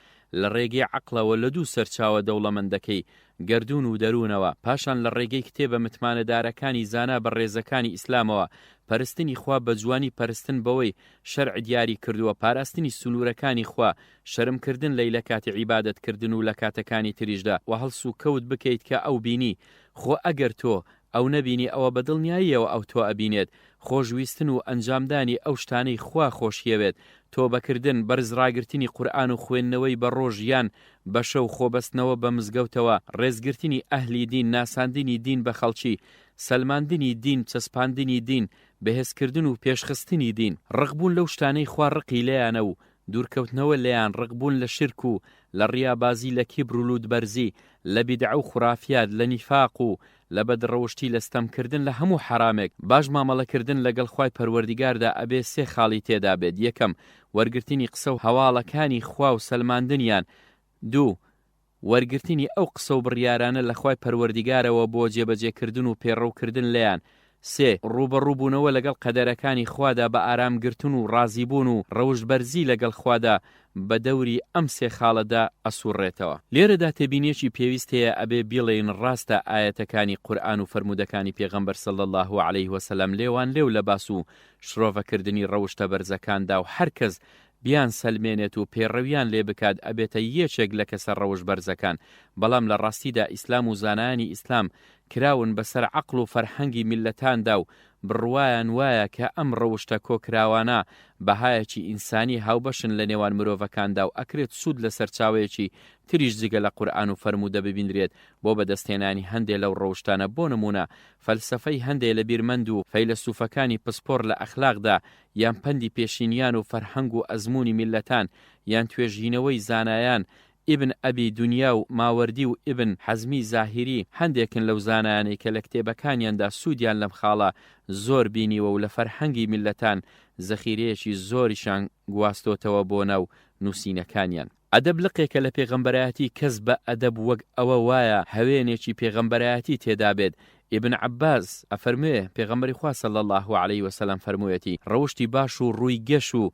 لە ڕێگەی عەقڵەوە لە دوو سەرچاوە دەوڵەمەندەکەی گەردوون و دەروونەوە، پاشان لە ڕێگەی کتێبە متمانەدارەکانی زانا بەڕێزەکانی ئیسلامەوە، پەرستنی خوا بە جوانی پەرستن بەوەی شەرع دیاری کردووە، پاراستنی سنوورەکانی خوا، شەرم کردن لێی لە کاتی عیبادەت کردن و لە کاتەکانی تریشدا، وە هەڵس و کەوت بکەیت کە ئەو بینی، خۆ ئەگەر تۆ ئەو نەبینی ئەوە بە دڵنیاییەوە ئەو تۆ ئەبینێت، خۆش ویستن و ئەنجامدانی ئەو شتانەی خوا خۆشیەوێت، تۆبە کردن، بەرز ڕاگرتنی قورئان و خوێندنەوەی بە ڕۆژ یان بە شەو، خۆ بەستنەوە بە مزگەوتەوە، ڕێزگرتنی ئەهلی دین، ناساندنی دین بە خەڵکی، سەلماندنی دین، چەسپاندنی دین، بەهێزکردن و پێشخستنی دین، ڕق بوون لەو شتانەی خوا ڕقی لێیانە و دوورکەوتنەوە لێیان، ڕق بوون لە شیرک و لە ڕیابازی، لە کیبر و لووتبەرزی، لە بیدعە و خورافیات، لە نیفاق و لە بەدڕەوشتی، لە ستەمکردن، لە هەموو حەرامێک. باش مامەڵەکردن لەگەڵ خوای پەروەردیگاردا ئەبێ سێ خاڵی تێدا بێت، یەکەم، وەرگرتنی قسە و هەواڵەکانی خوا و سەلماندنیان، دوو، وەرگرتنی ئەو قسە و بڕیارانە لە خوای پەروەردیگارەوە بۆ جێبەجێکردن و پێڕەوکردن لێیان. سێ، ڕووبەڕووبوونەوە لەگەڵ قەدەرەکانی خوادا بە ئارام گرتن و ڕازیبوون و ڕەوشتبەرزی لەگەڵ خوادا بە دەوری ئەم سێ خاڵەدا ئەسوڕێتەوە. لێرەدا تێبینیەکی پێویست هەیە ئەبێ بیڵێین ڕاستە ئایەتەکانی قورئان و فەرموودەکانی پێغەمبەر صلی اللە علیه وسلم لێوانلێو لە باس و شرۆڤەکردنی ڕەوشتە بەرزەکاندا و هەرکەس بیانسەلمێنێت و پەیڕەویان لێ بکات ئەبێتە یەکێک لە کەسە ڕەوشت بەرزەکان، بەڵام لە ڕاستیدا ئیسلام و زانایانی ئیسلام کراون بەسەر عەقڵ و فەرهەنگی میللەتاندا و بڕوایان وایە کە ئەم ڕەوشتە کۆکراوانە بەهایەکی ئینسانی هاوبەشن لە نێوان مرۆڤەکاندا و ئەکرێت سوود لە سەرچاوەیەکی تریش جگە لە قورئان و فەرموودە ببینرێت بۆ بەدەستهێنانی هەندێ لەو ڕەوشتانە بۆ نموونە فەلسەفەی هەندێ لە بیرمەند و فەیلەسوفەکانی پسپۆڕ لە ئەخلاقدا یان پەندی پێشینیان و فەرهەنگ و ئەزموونی میللەتان، یان توێژینەوەی زانایان، ئیبن ئەبی دونیا و ماوەردی و ئیبن حەزمی زاهیری هەندێکن لەو زانایانەی کە لە کتێبەکانیاندا سوودیان لەم خاڵە زۆر بینیوە و لە فەرهەنگی میللەتان زەخیرەیەکی زۆریشان گواستۆتەوە بۆ ناو نووسینەکانیان. ئەدەب لقێکە لە پێغەمبەرایەتی کەس بە ئەدەب وەک ئەوە وایە هەوێنێکی پێغەمبەرایەتی تێدابێت، ئیبن عەباس، ئەفەرموێ، پێغەمبەری خوا صلی اللە علیە وسلم فەرموویەتی، ڕەوشتی باش و ڕووی گەش و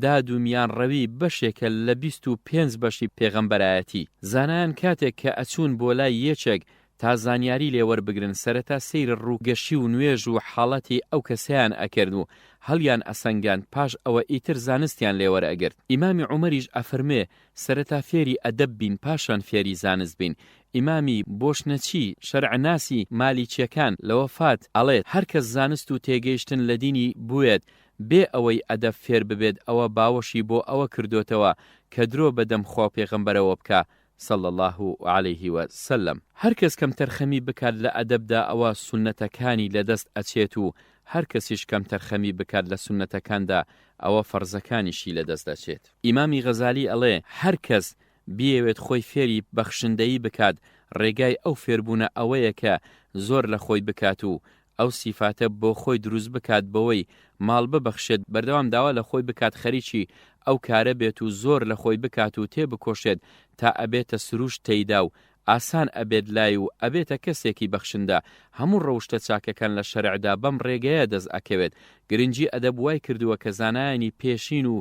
داد و میانڕەوی بەشێکە لە 25 بەشی پێغەمبەرایەتی. زانایان کاتێک کە ئەچوون بۆ لای یەکێک تا زانیاری لێ وەربگرن سەرەتا سەیری ڕوو گەشی و نوێژ و حاڵەتی ئەو کەسەیان ئەکرد و هەڵیان ئەسەنگاند پاش ئەوە ئیتر زانستیان لێ وەرئەگرت. ئیمامی عومەریش ئەفەرموێ، سەرەتا فێری ئەدەب بین پاشان فێری زانست بین. ئیمامی، بۆشنەچی، شەرعناسی مالیکیەکان، لە وەفات، ئەڵێت، هەر کەس زانست و تێگەیشتن لە دینی بوێت بێ ئەوەی ئەدەب فێر ببێت ئەوە باوەشی بۆ ئەوە کردۆتەوە کە درۆ بە دەم خواو پێغەمبەرەوە بکا، صلی اللە علیه و سلم. هەرکەس کەمتەرخەمی بکات لە ئەدەبدا ئەوا سوننەتەکانی لەدەست ئەچێت و هەرکەسیش کەمتەرخەمی بکات لە سوننەتەکاندا ئەوە فەرزەکانیشی لەدەست ئەچێت. ئیمامی غەزالی ئەڵێ، هەرکەس بیەوێت خۆی فێری بەخشندەیی بکات ڕێگای ئەو فێربوونە ئەوەیە کە زۆر لە خۆی بکات و. ئەو سیفاتە بۆ خۆی دروست بکات بەوەی ماڵ ببەخشێت بەردەوام داوا لە خۆی بکات خەریکی ئەو کارە بێت و زۆر لە خۆی بکات و تێبکۆشێت تا ئەبێتە سروشت تێیدا و ئاسان ئەبێت لای و ئەبێتە کەسێکی بەخشندە، هەموو ڕەوشتە چاکەکان لە شەرعدا بەم ڕێگەیە دەست ئەکەوێت، گرنگی ئەدەب وای کردووە کە زانایانی پێشین و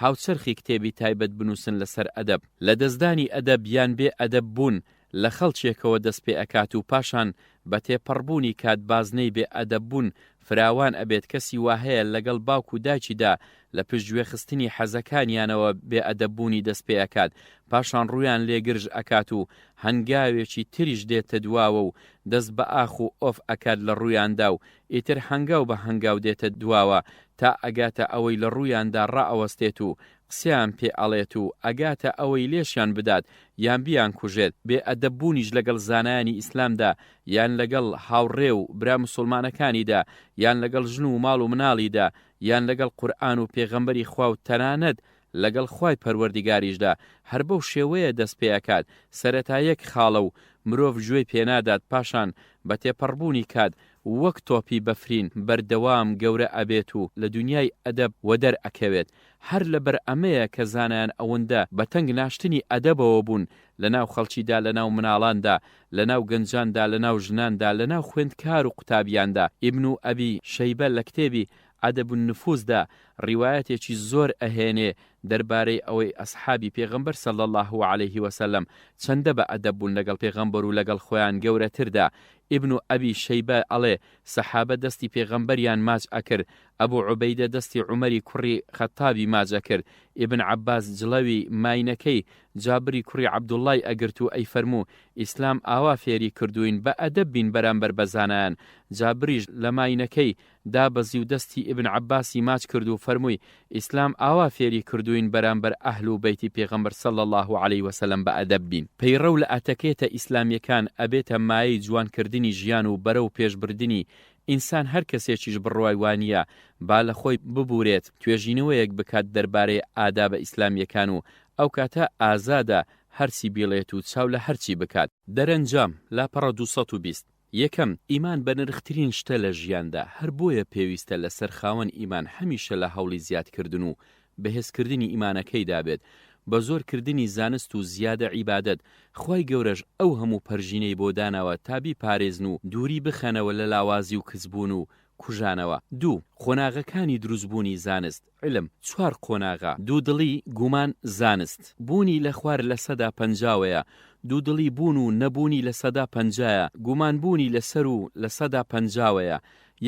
هاوچەرخی کتێبی تایبەت بنووسن لەسەر ئەدەب. لەدەستدانی ئەدەب یان بێ ئەدەب بوون لە خەڵکێکەوە دەست پێ ئەکات و پاشان بە تێپەڕبوونی کات بازنەی بێ ئەدەب بوون فراوان ئەبێت کەسی واهەیە لەگەڵ باوک و دایکیدا لە پشتگوێ خستنی حەزەکانیانەوە بێ ئەدەب بوونی دەست پێ ئەکات پاشان ڕوویان لێ گرژ ئەکات و هەنگاوێکی تریش دێتە دواوە و دەست بە ئاخ و ئۆف ئەکات لە ڕوویاندا و ئیتر هەنگاو بە هەنگاو دێتە دواوە تا ئەگاتە ئەوەی لە ڕوویاندا ڕائەوەستێت و قسەیان پێ ئەڵێت و ئەگاتە ئەوەی لێشیان بدات یان بیانکوژێت، بێ ئەدەب بوونیش لەگەڵ زانایانی ئیسلامدا یان لەگەڵ هاوڕێ و برا موسوڵمانەکانیدا یان لەگەڵ ژن و ماڵ و مناڵیدا یان لەگەڵ قورئان و پێغەمبەری خوا و تەنانەت لەگەڵ خوای پەروەردیگاریشدا هەر بەو شێوەیە دەست پێ ئەکات، سەرەتا یەک خاڵە و مرۆڤ گوێی پێ نادات پاشان بە تێپەڕبوونی کات وەک تۆپی بەفرین بەردەوام گەورە ئەبێت و لە دونیای ئەدەب وەدەر ئەکەوێت، هەر لەبەر ئەمەیە کە زانایان ئەوەندە بە تەنگ ناشتنی ئەدەبەوە بوون لە ناو خەڵکیدا لە ناو مناڵاندا لە ناو گەنجاندا لە ناو ژناندا لە ناو خوێندکار و قوتابیاندا ئیبن ئەبی شەیبە لە کتێبی ادب النفوس دا ڕیوایەتێکی زۆر ئەهێنێ دەربارەی ئەوەی ئەسحابی پێغەمبەر صلی اللە علیه وسلم چەندە بە ئەدەب بوون لەگەڵ پێغەمبەر و لەگەڵ خۆیان گەورەتردا ئیبن ئەبی شەیبە ئەڵێ سەحابە دەستی پێغەمبەریان ماچ ئەکرد ئەبو عوبەیدە دەستی عومەری کوڕی خەتابی ماچ ئەکرد ئیبن عەباس جڵەوی ماینەکەی جابری کوڕی عەبدوڵڵای ئەگرت و ئەیفەرموو ئیسلام ئاوا فێری کردووین بە ئەدەب بین بەرامبەر بە زانایان جابریش لە ماینەکەی دابەزی و دەستی ئیبن عەباسی ماچ کرد و فەرمووی، ئیسلام ئاوا فێری کردووین بەرامبەر ئەهل و بەیتی پێغەمبەر صلی اللە علیە وسلم بە ئەدەب بین. پەیڕەو لە ئەتەکێتە ئیسلامیەکان ئەبێتە مایەی جوان کردنی ژیان و بەرەو پێش بردنی ئینسان هەر کەسێکیش بڕوای وانیە با لە خۆی ببورێت توێژینەوەیەک بکات دەربارەی ئادابە ئیسلامیەکان و ئەوکاتە ئازادە هەرچی بیڵێت و چاو لە هەرچی بکات. دەرەنجام، لاپەڕە 220. یەکەم، ئیمان بەنرخترین شتە لە ژیاندا، هەر بۆیە پێویستە لەسەر خاوەن ئیمان هەمیشە لە هەوڵی زیادکردن و بەهێزکردنی ئیمانەکەیدا بێت بە زۆر کردنی زانست و زیادە عیبادەت، خوای گەورەش ئەو هەموو پەرژینەی بۆ داناوە تا بیپارێزن و دووری بخەنەوە لە لاوازی و کزبوون و کوژانەوە. دوو، قۆناغەکانی دروستبوونی زانست، علم، چوار قۆناغە، دوودڵی، گومان، زانست. بوونی لە خوار لە سەدا پەنجاوەیە، دوودڵی بوون و نەبوونی لە سەدا پەنجایە، گومان بوونی لە سەروو لە سەدا پەنجاوەیە،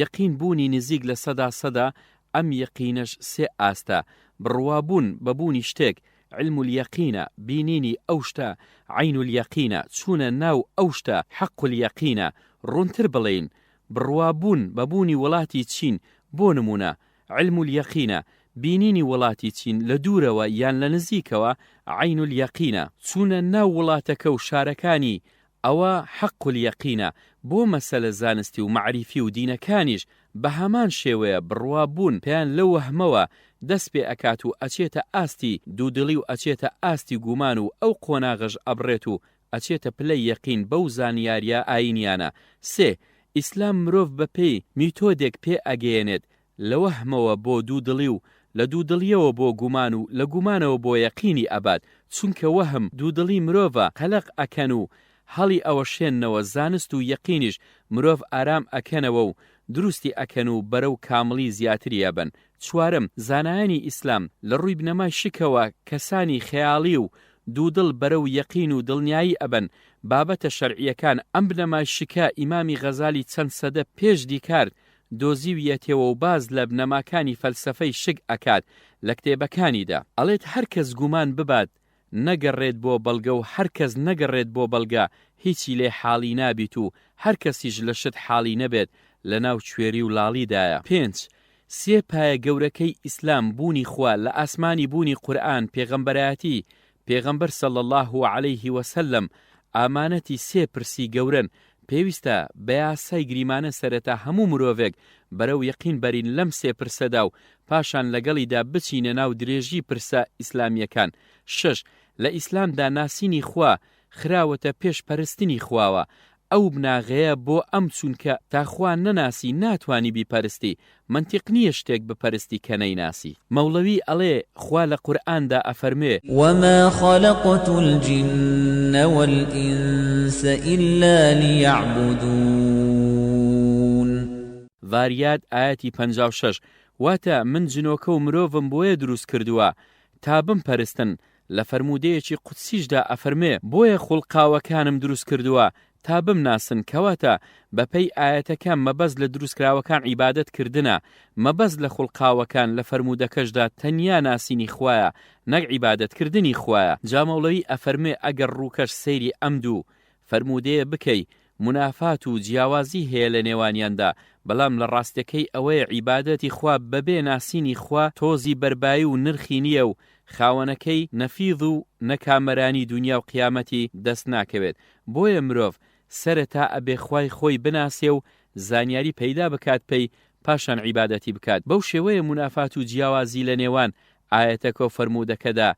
یەقین بوونی نزیک لە سەدا سەدە، ئەم یەقینەش سێ ئاستە، بڕوا بوون بە بوونی شتێک، علم الیقینە، بینینی ئەو شتە، عین الیقینە، چوونە ناو ئەو شتە، حق الیقینە، ڕوونتر بڵێین، بڕوا بوون بە بوونی وڵاتی چین، بۆ نموونە، علم الیقینە، بینینی وڵاتی چین لە دوورەوە یان لە نزیکەوە، عین الیقینە، چوونە ناو وڵاتەکە و شارەکانی، ئەوە، حق الیقینە، بۆ مەسەلە زانستی و مەعریفی و دینەکانیش بە هەمان شێوەیە بڕوا بوون پێیان لەو وەهمەوە دەست پێ ئەکات و ئەچێتە ئاستی دوودڵی و ئەچێتە ئاستی گومان و ئەو قۆناغەش ئەبڕێت و ئەچێتە پلەی یەقین بەو زانیاریە ئاینیانە. سێ، ئیسلام مرۆڤ بە پێی میتۆدێک پێ ئەگەیەنێت لە وەهمەوە بۆ دوودڵی و لە دوودڵیەوە بۆ گومان و لە گومانەوە بۆ یەقینی ئەبات، چونکە وەهم دوودڵی مرۆڤە قەلەق ئەکەن و هەڵی ئەوەشێننەوە زانست و یەقینیش مرۆڤ ئارام ئەکەنەوە و دروستی ئەکەن و بەرەو کامڵی زیاتری ئەبەن. چوارەم، زانایانی ئیسلام لە ڕووی بنەمای شکەوە کەسانی خەیاڵی و دوودڵ بەرەو یەقین و دڵنیایی ئەبەن بابەتە شەرعییەکان، ئەم بنەمای شکە ئیمامی غەزالی چەند سەدە پێش دیکارت دۆزیویەتێوە و باس لە بنەماکانی فەلسەفەی شک ئەکات لە کتێبەکانیدا. ئەڵێت هەر کەس گومان ببات نەگەڕێت بۆ بەڵگە و هەر کەس نەگەڕێت بۆ بەڵگە هیچی لێ حاڵی نابیت و هەر کەسیش لە شت حاڵی نەبێت لە ناو کوێری و لاڵیدایە. پێنج، سێ پایە گەورەکەی ئیسلام بوونی خوا لە ئاسمانی بوونی قورئان پێغەمبەرایەتی پێغەمبەر صلی اللە علیه وسلم ئامانەتی سێ پرسی گەورەن پێویستە بە یاسای گریمانە سەرەتا هەموو مرۆڤێک بەرەو یەقین بەرین لەم سێ پرسەدا و پاشان لەگەڵیدا بچینە ناو درێژی پرسە ئیسلامیەکان شەش لە ئیسلامدا ناسینی خوا خراوەتە پێش پەرستنی خواوە. ئەو بناغەیە بۆ ئەم چونکە تا خوا نەناسی ناتوانی بیپەرستی، مەنتیق نییە شتێک بپەرستی کە نەیناسی. مەوڵەوی ئەڵێ خوا لە قورئاندا ئەفەرموێ. وما خلقت الجن والانس الا لیعبدون. ذاریات ئایەتی 56، واتە، من جنۆکە و مرۆڤم بۆیە دروست کردووە تا بمپەرستن، لە فەرموودەیەکی قودسیشدا ئەفەرموێ، بۆیە خوڵقاوەکانم دروست کردووە تا بمناسن، کەواتە بەپێی ئایەتەکە مەبەست لە دروستکراوەکان عیبادەت کردنە، مەبەست لە خوڵقاوەکان لە فەرموودەکەشدا تەنیا ناسینی خوایە نەک عیبادەت کردنی خوایە. جا مەوڵەوی ئەفەرموێ ئەگەر ڕووکەش سەیری ئەم دوو فەرموودەیە بکەی مونافات و جیاوازی هەیە لە نێوانیاندا، بەلام لە ڕاستیەکەی ئەوەیە عیبادەتی خوا بەبێ ناسینی خوا تۆزی بەربایی و نرخی نیە و خاوەنەکەی نە فیز و نە کامەرانی دونیا و قیامەتی دەست ناکەوێت بۆیە مرۆڤ سەرەتا ئەبێ خوای خۆی بناسێ و زانیاری پەیدا بکات پێی پاشان عیبادەتی بکات بەو شێوەیە مونافات و جیاوازی لە نێوان ئایەتەکە و فەرموودەکەدا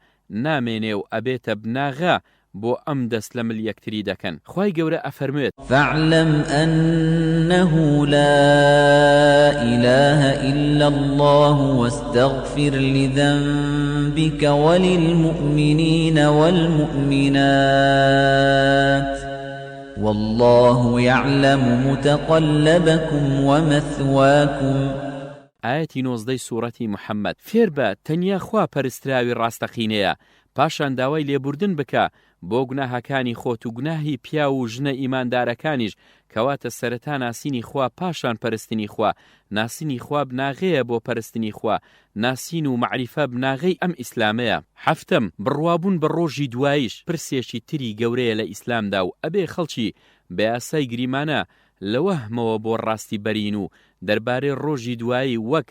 نامێنێ و ئەبێتە بناغە بۆ ئەم دەست لە مل یەکتری دەکەن خوای گەورە ئەفەرموێت. فاعلم انه لا اله الا اللە واستغفر لذنبک وللمومنین والمومنات واللە یعلم متقلبکم ومثواکم. ئایەتی نۆزدەی سوڕەتی محمد، فێربە تەنیا خوا پەرستراوی ڕاستەقینەیە، پاشان داوای لێبوردن بکە بۆ گوناهەکانی خۆت و گوناهی پیاو و ژنە ئیماندارەکانیش، کەواتە سەرەتا ناسینی خوا پاشان پەرستنی خوا، ناسینی خوا بناغەیە بۆ پەرستنی خوا، ناسین و مەعریفە بناغەی ئەم ئیسلامەیە. حەفتەم، بڕوابوون بە ڕۆژی دواییش پرسێکی تری گەورەیە لە ئیسلامدا و ئەبێ خەڵکی بە یاسای گریمانە لە وەهمەوە بۆ ڕاستی بەرین و دەربارەی ڕۆژی دوایی وەک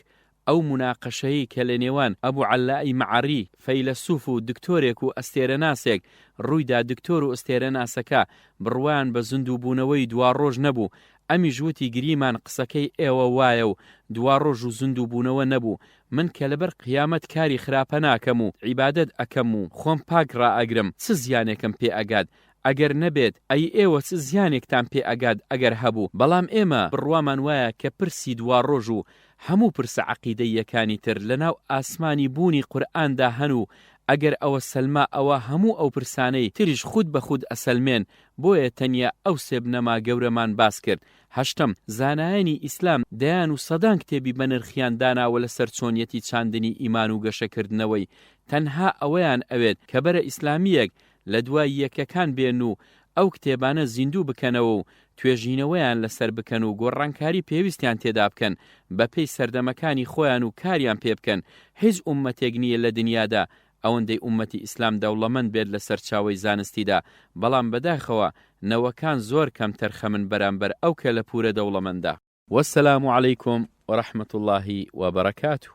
ئەو موناقەشەی کە لە نێوان ئەبو عەلائی مەعەری فەیلەسوف و دکتۆرێک و ئەستێرەناسێک ڕوویدا دکتۆر و ئەستێرەناسەکە بڕوایان بە زیندووبوونەوەی دواڕۆژ نەبوو ئەمیش وتی گریمان قسەکەی ئێوە وایە و دواڕۆژ و زیندووبوونەوە نەبوو من کە لەبەر قیامەت کاری خراپە ناکەم و عیبادەت ئەکەم و خۆم پاک ڕائەگرم چ زیانێکم پێ ئەگات ئەگەر نەبێت، ئەی ئێوە چ زیانێکتان پێ ئەگات ئەگەر هەبوو؟ بەڵام ئێمە بڕوامان وایە کە پرسی دواڕۆژ و هەموو پرسە عەقیدەییەکانی تر لەناو ئاسمانی بوونی قورئاندا هەن و ئەگەر ئەوە سەلما ئەوا هەموو ئەو پرسانەی تریش خود بە خود ئەسەلمێن بۆیە تەنیا ئەو سێ بنەما گەورەمان باس کرد. هەشتەم، زانایانی ئیسلام دەیان و سەدان کتێبی بەنرخیان داناوە لەسەر چۆنیەتی چاندنی ئیمان و گەشەکردنەوەی تەنها ئەوەیان ئەوێت کە بەرە ئیسلامییەک لە دوای یەکەکان بێن و ئەو کتێبانە زیندوو بکەنەوە و توێژینەوەیان لەسەر بکەن و گۆڕانکاری پێویستیان تێدا بکەن بەپێی سەردەمەکانی خۆیان و کاریان پێ بکەن هیچ ئوممەتێک نییە لە دنیادا ئەوەندەی ئوممەتی ئیسلام دەوڵەمەند بێت لە سەرچاوەی زانستیدا بەڵام بەداخەوە نەوەکان زۆر کەمتەرخەمن بەرامبەر ئەو کەلەپوورە دەوڵەمەندە. والسلام علیکم ورحمة اللە وبرکاته.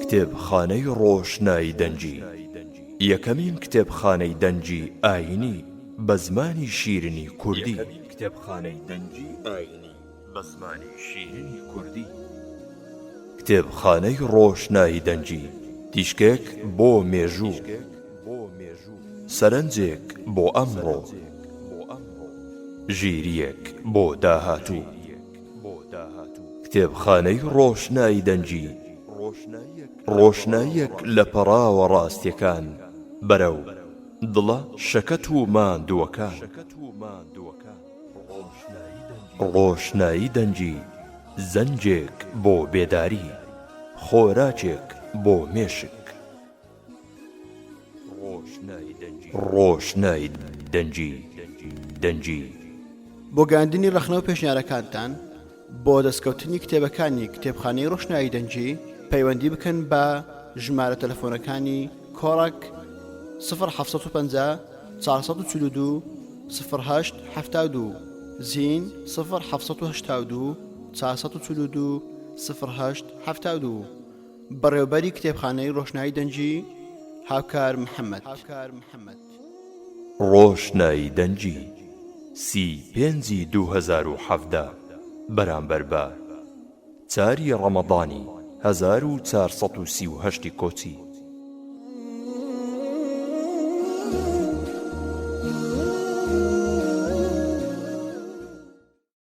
کتێبخانەی ڕۆشنایی دەنگی یەکەمین کتێبخانەی دەنگی ئایینی بە زمانی شیرینی کوردی. یەکەمین کتێبخانەی دەنگی ئایینی بە زمانی شیرینی کوردی. کتێبخانەی ڕۆشنایی دەنگی تیشکێک بۆ مێژوو. سەرنجێک بۆ ئەمڕۆ، ژیرییەک بۆ داهاتوو. کتێبخانەی ڕۆشنایی دەنگی، ڕۆشناییەک لە پەڕاوە ڕاستییەکان بەرەو دڵە شەکەت و ماندووەکان. ڕۆشنایی دەنگی، زەنگێک بۆ بێداری، خۆراکێک بۆ مێشک. ڕۆشنای دەنگی دەنگی. بۆ گەیاندنی ڕەخنە و پێشنیارەکانتان بۆ دەستکەوتنی کتێبەکانی کتێبخانەی ڕۆشنایی دەنگی پەیوەندی بکەن بە ژمارە تەلەفۆنەکانی کۆڕەک 0750 442 08 72 زین 0782 442 08 72 بەڕێوبەری کتێبخانەی ڕۆشنایی دەنگی، هاوکار محەمەد. ڕۆشنایی دەنگی، سی پێنجی 2017 بەرامبەر بە چاری ڕەمەضانی. 1438 ی کۆچی.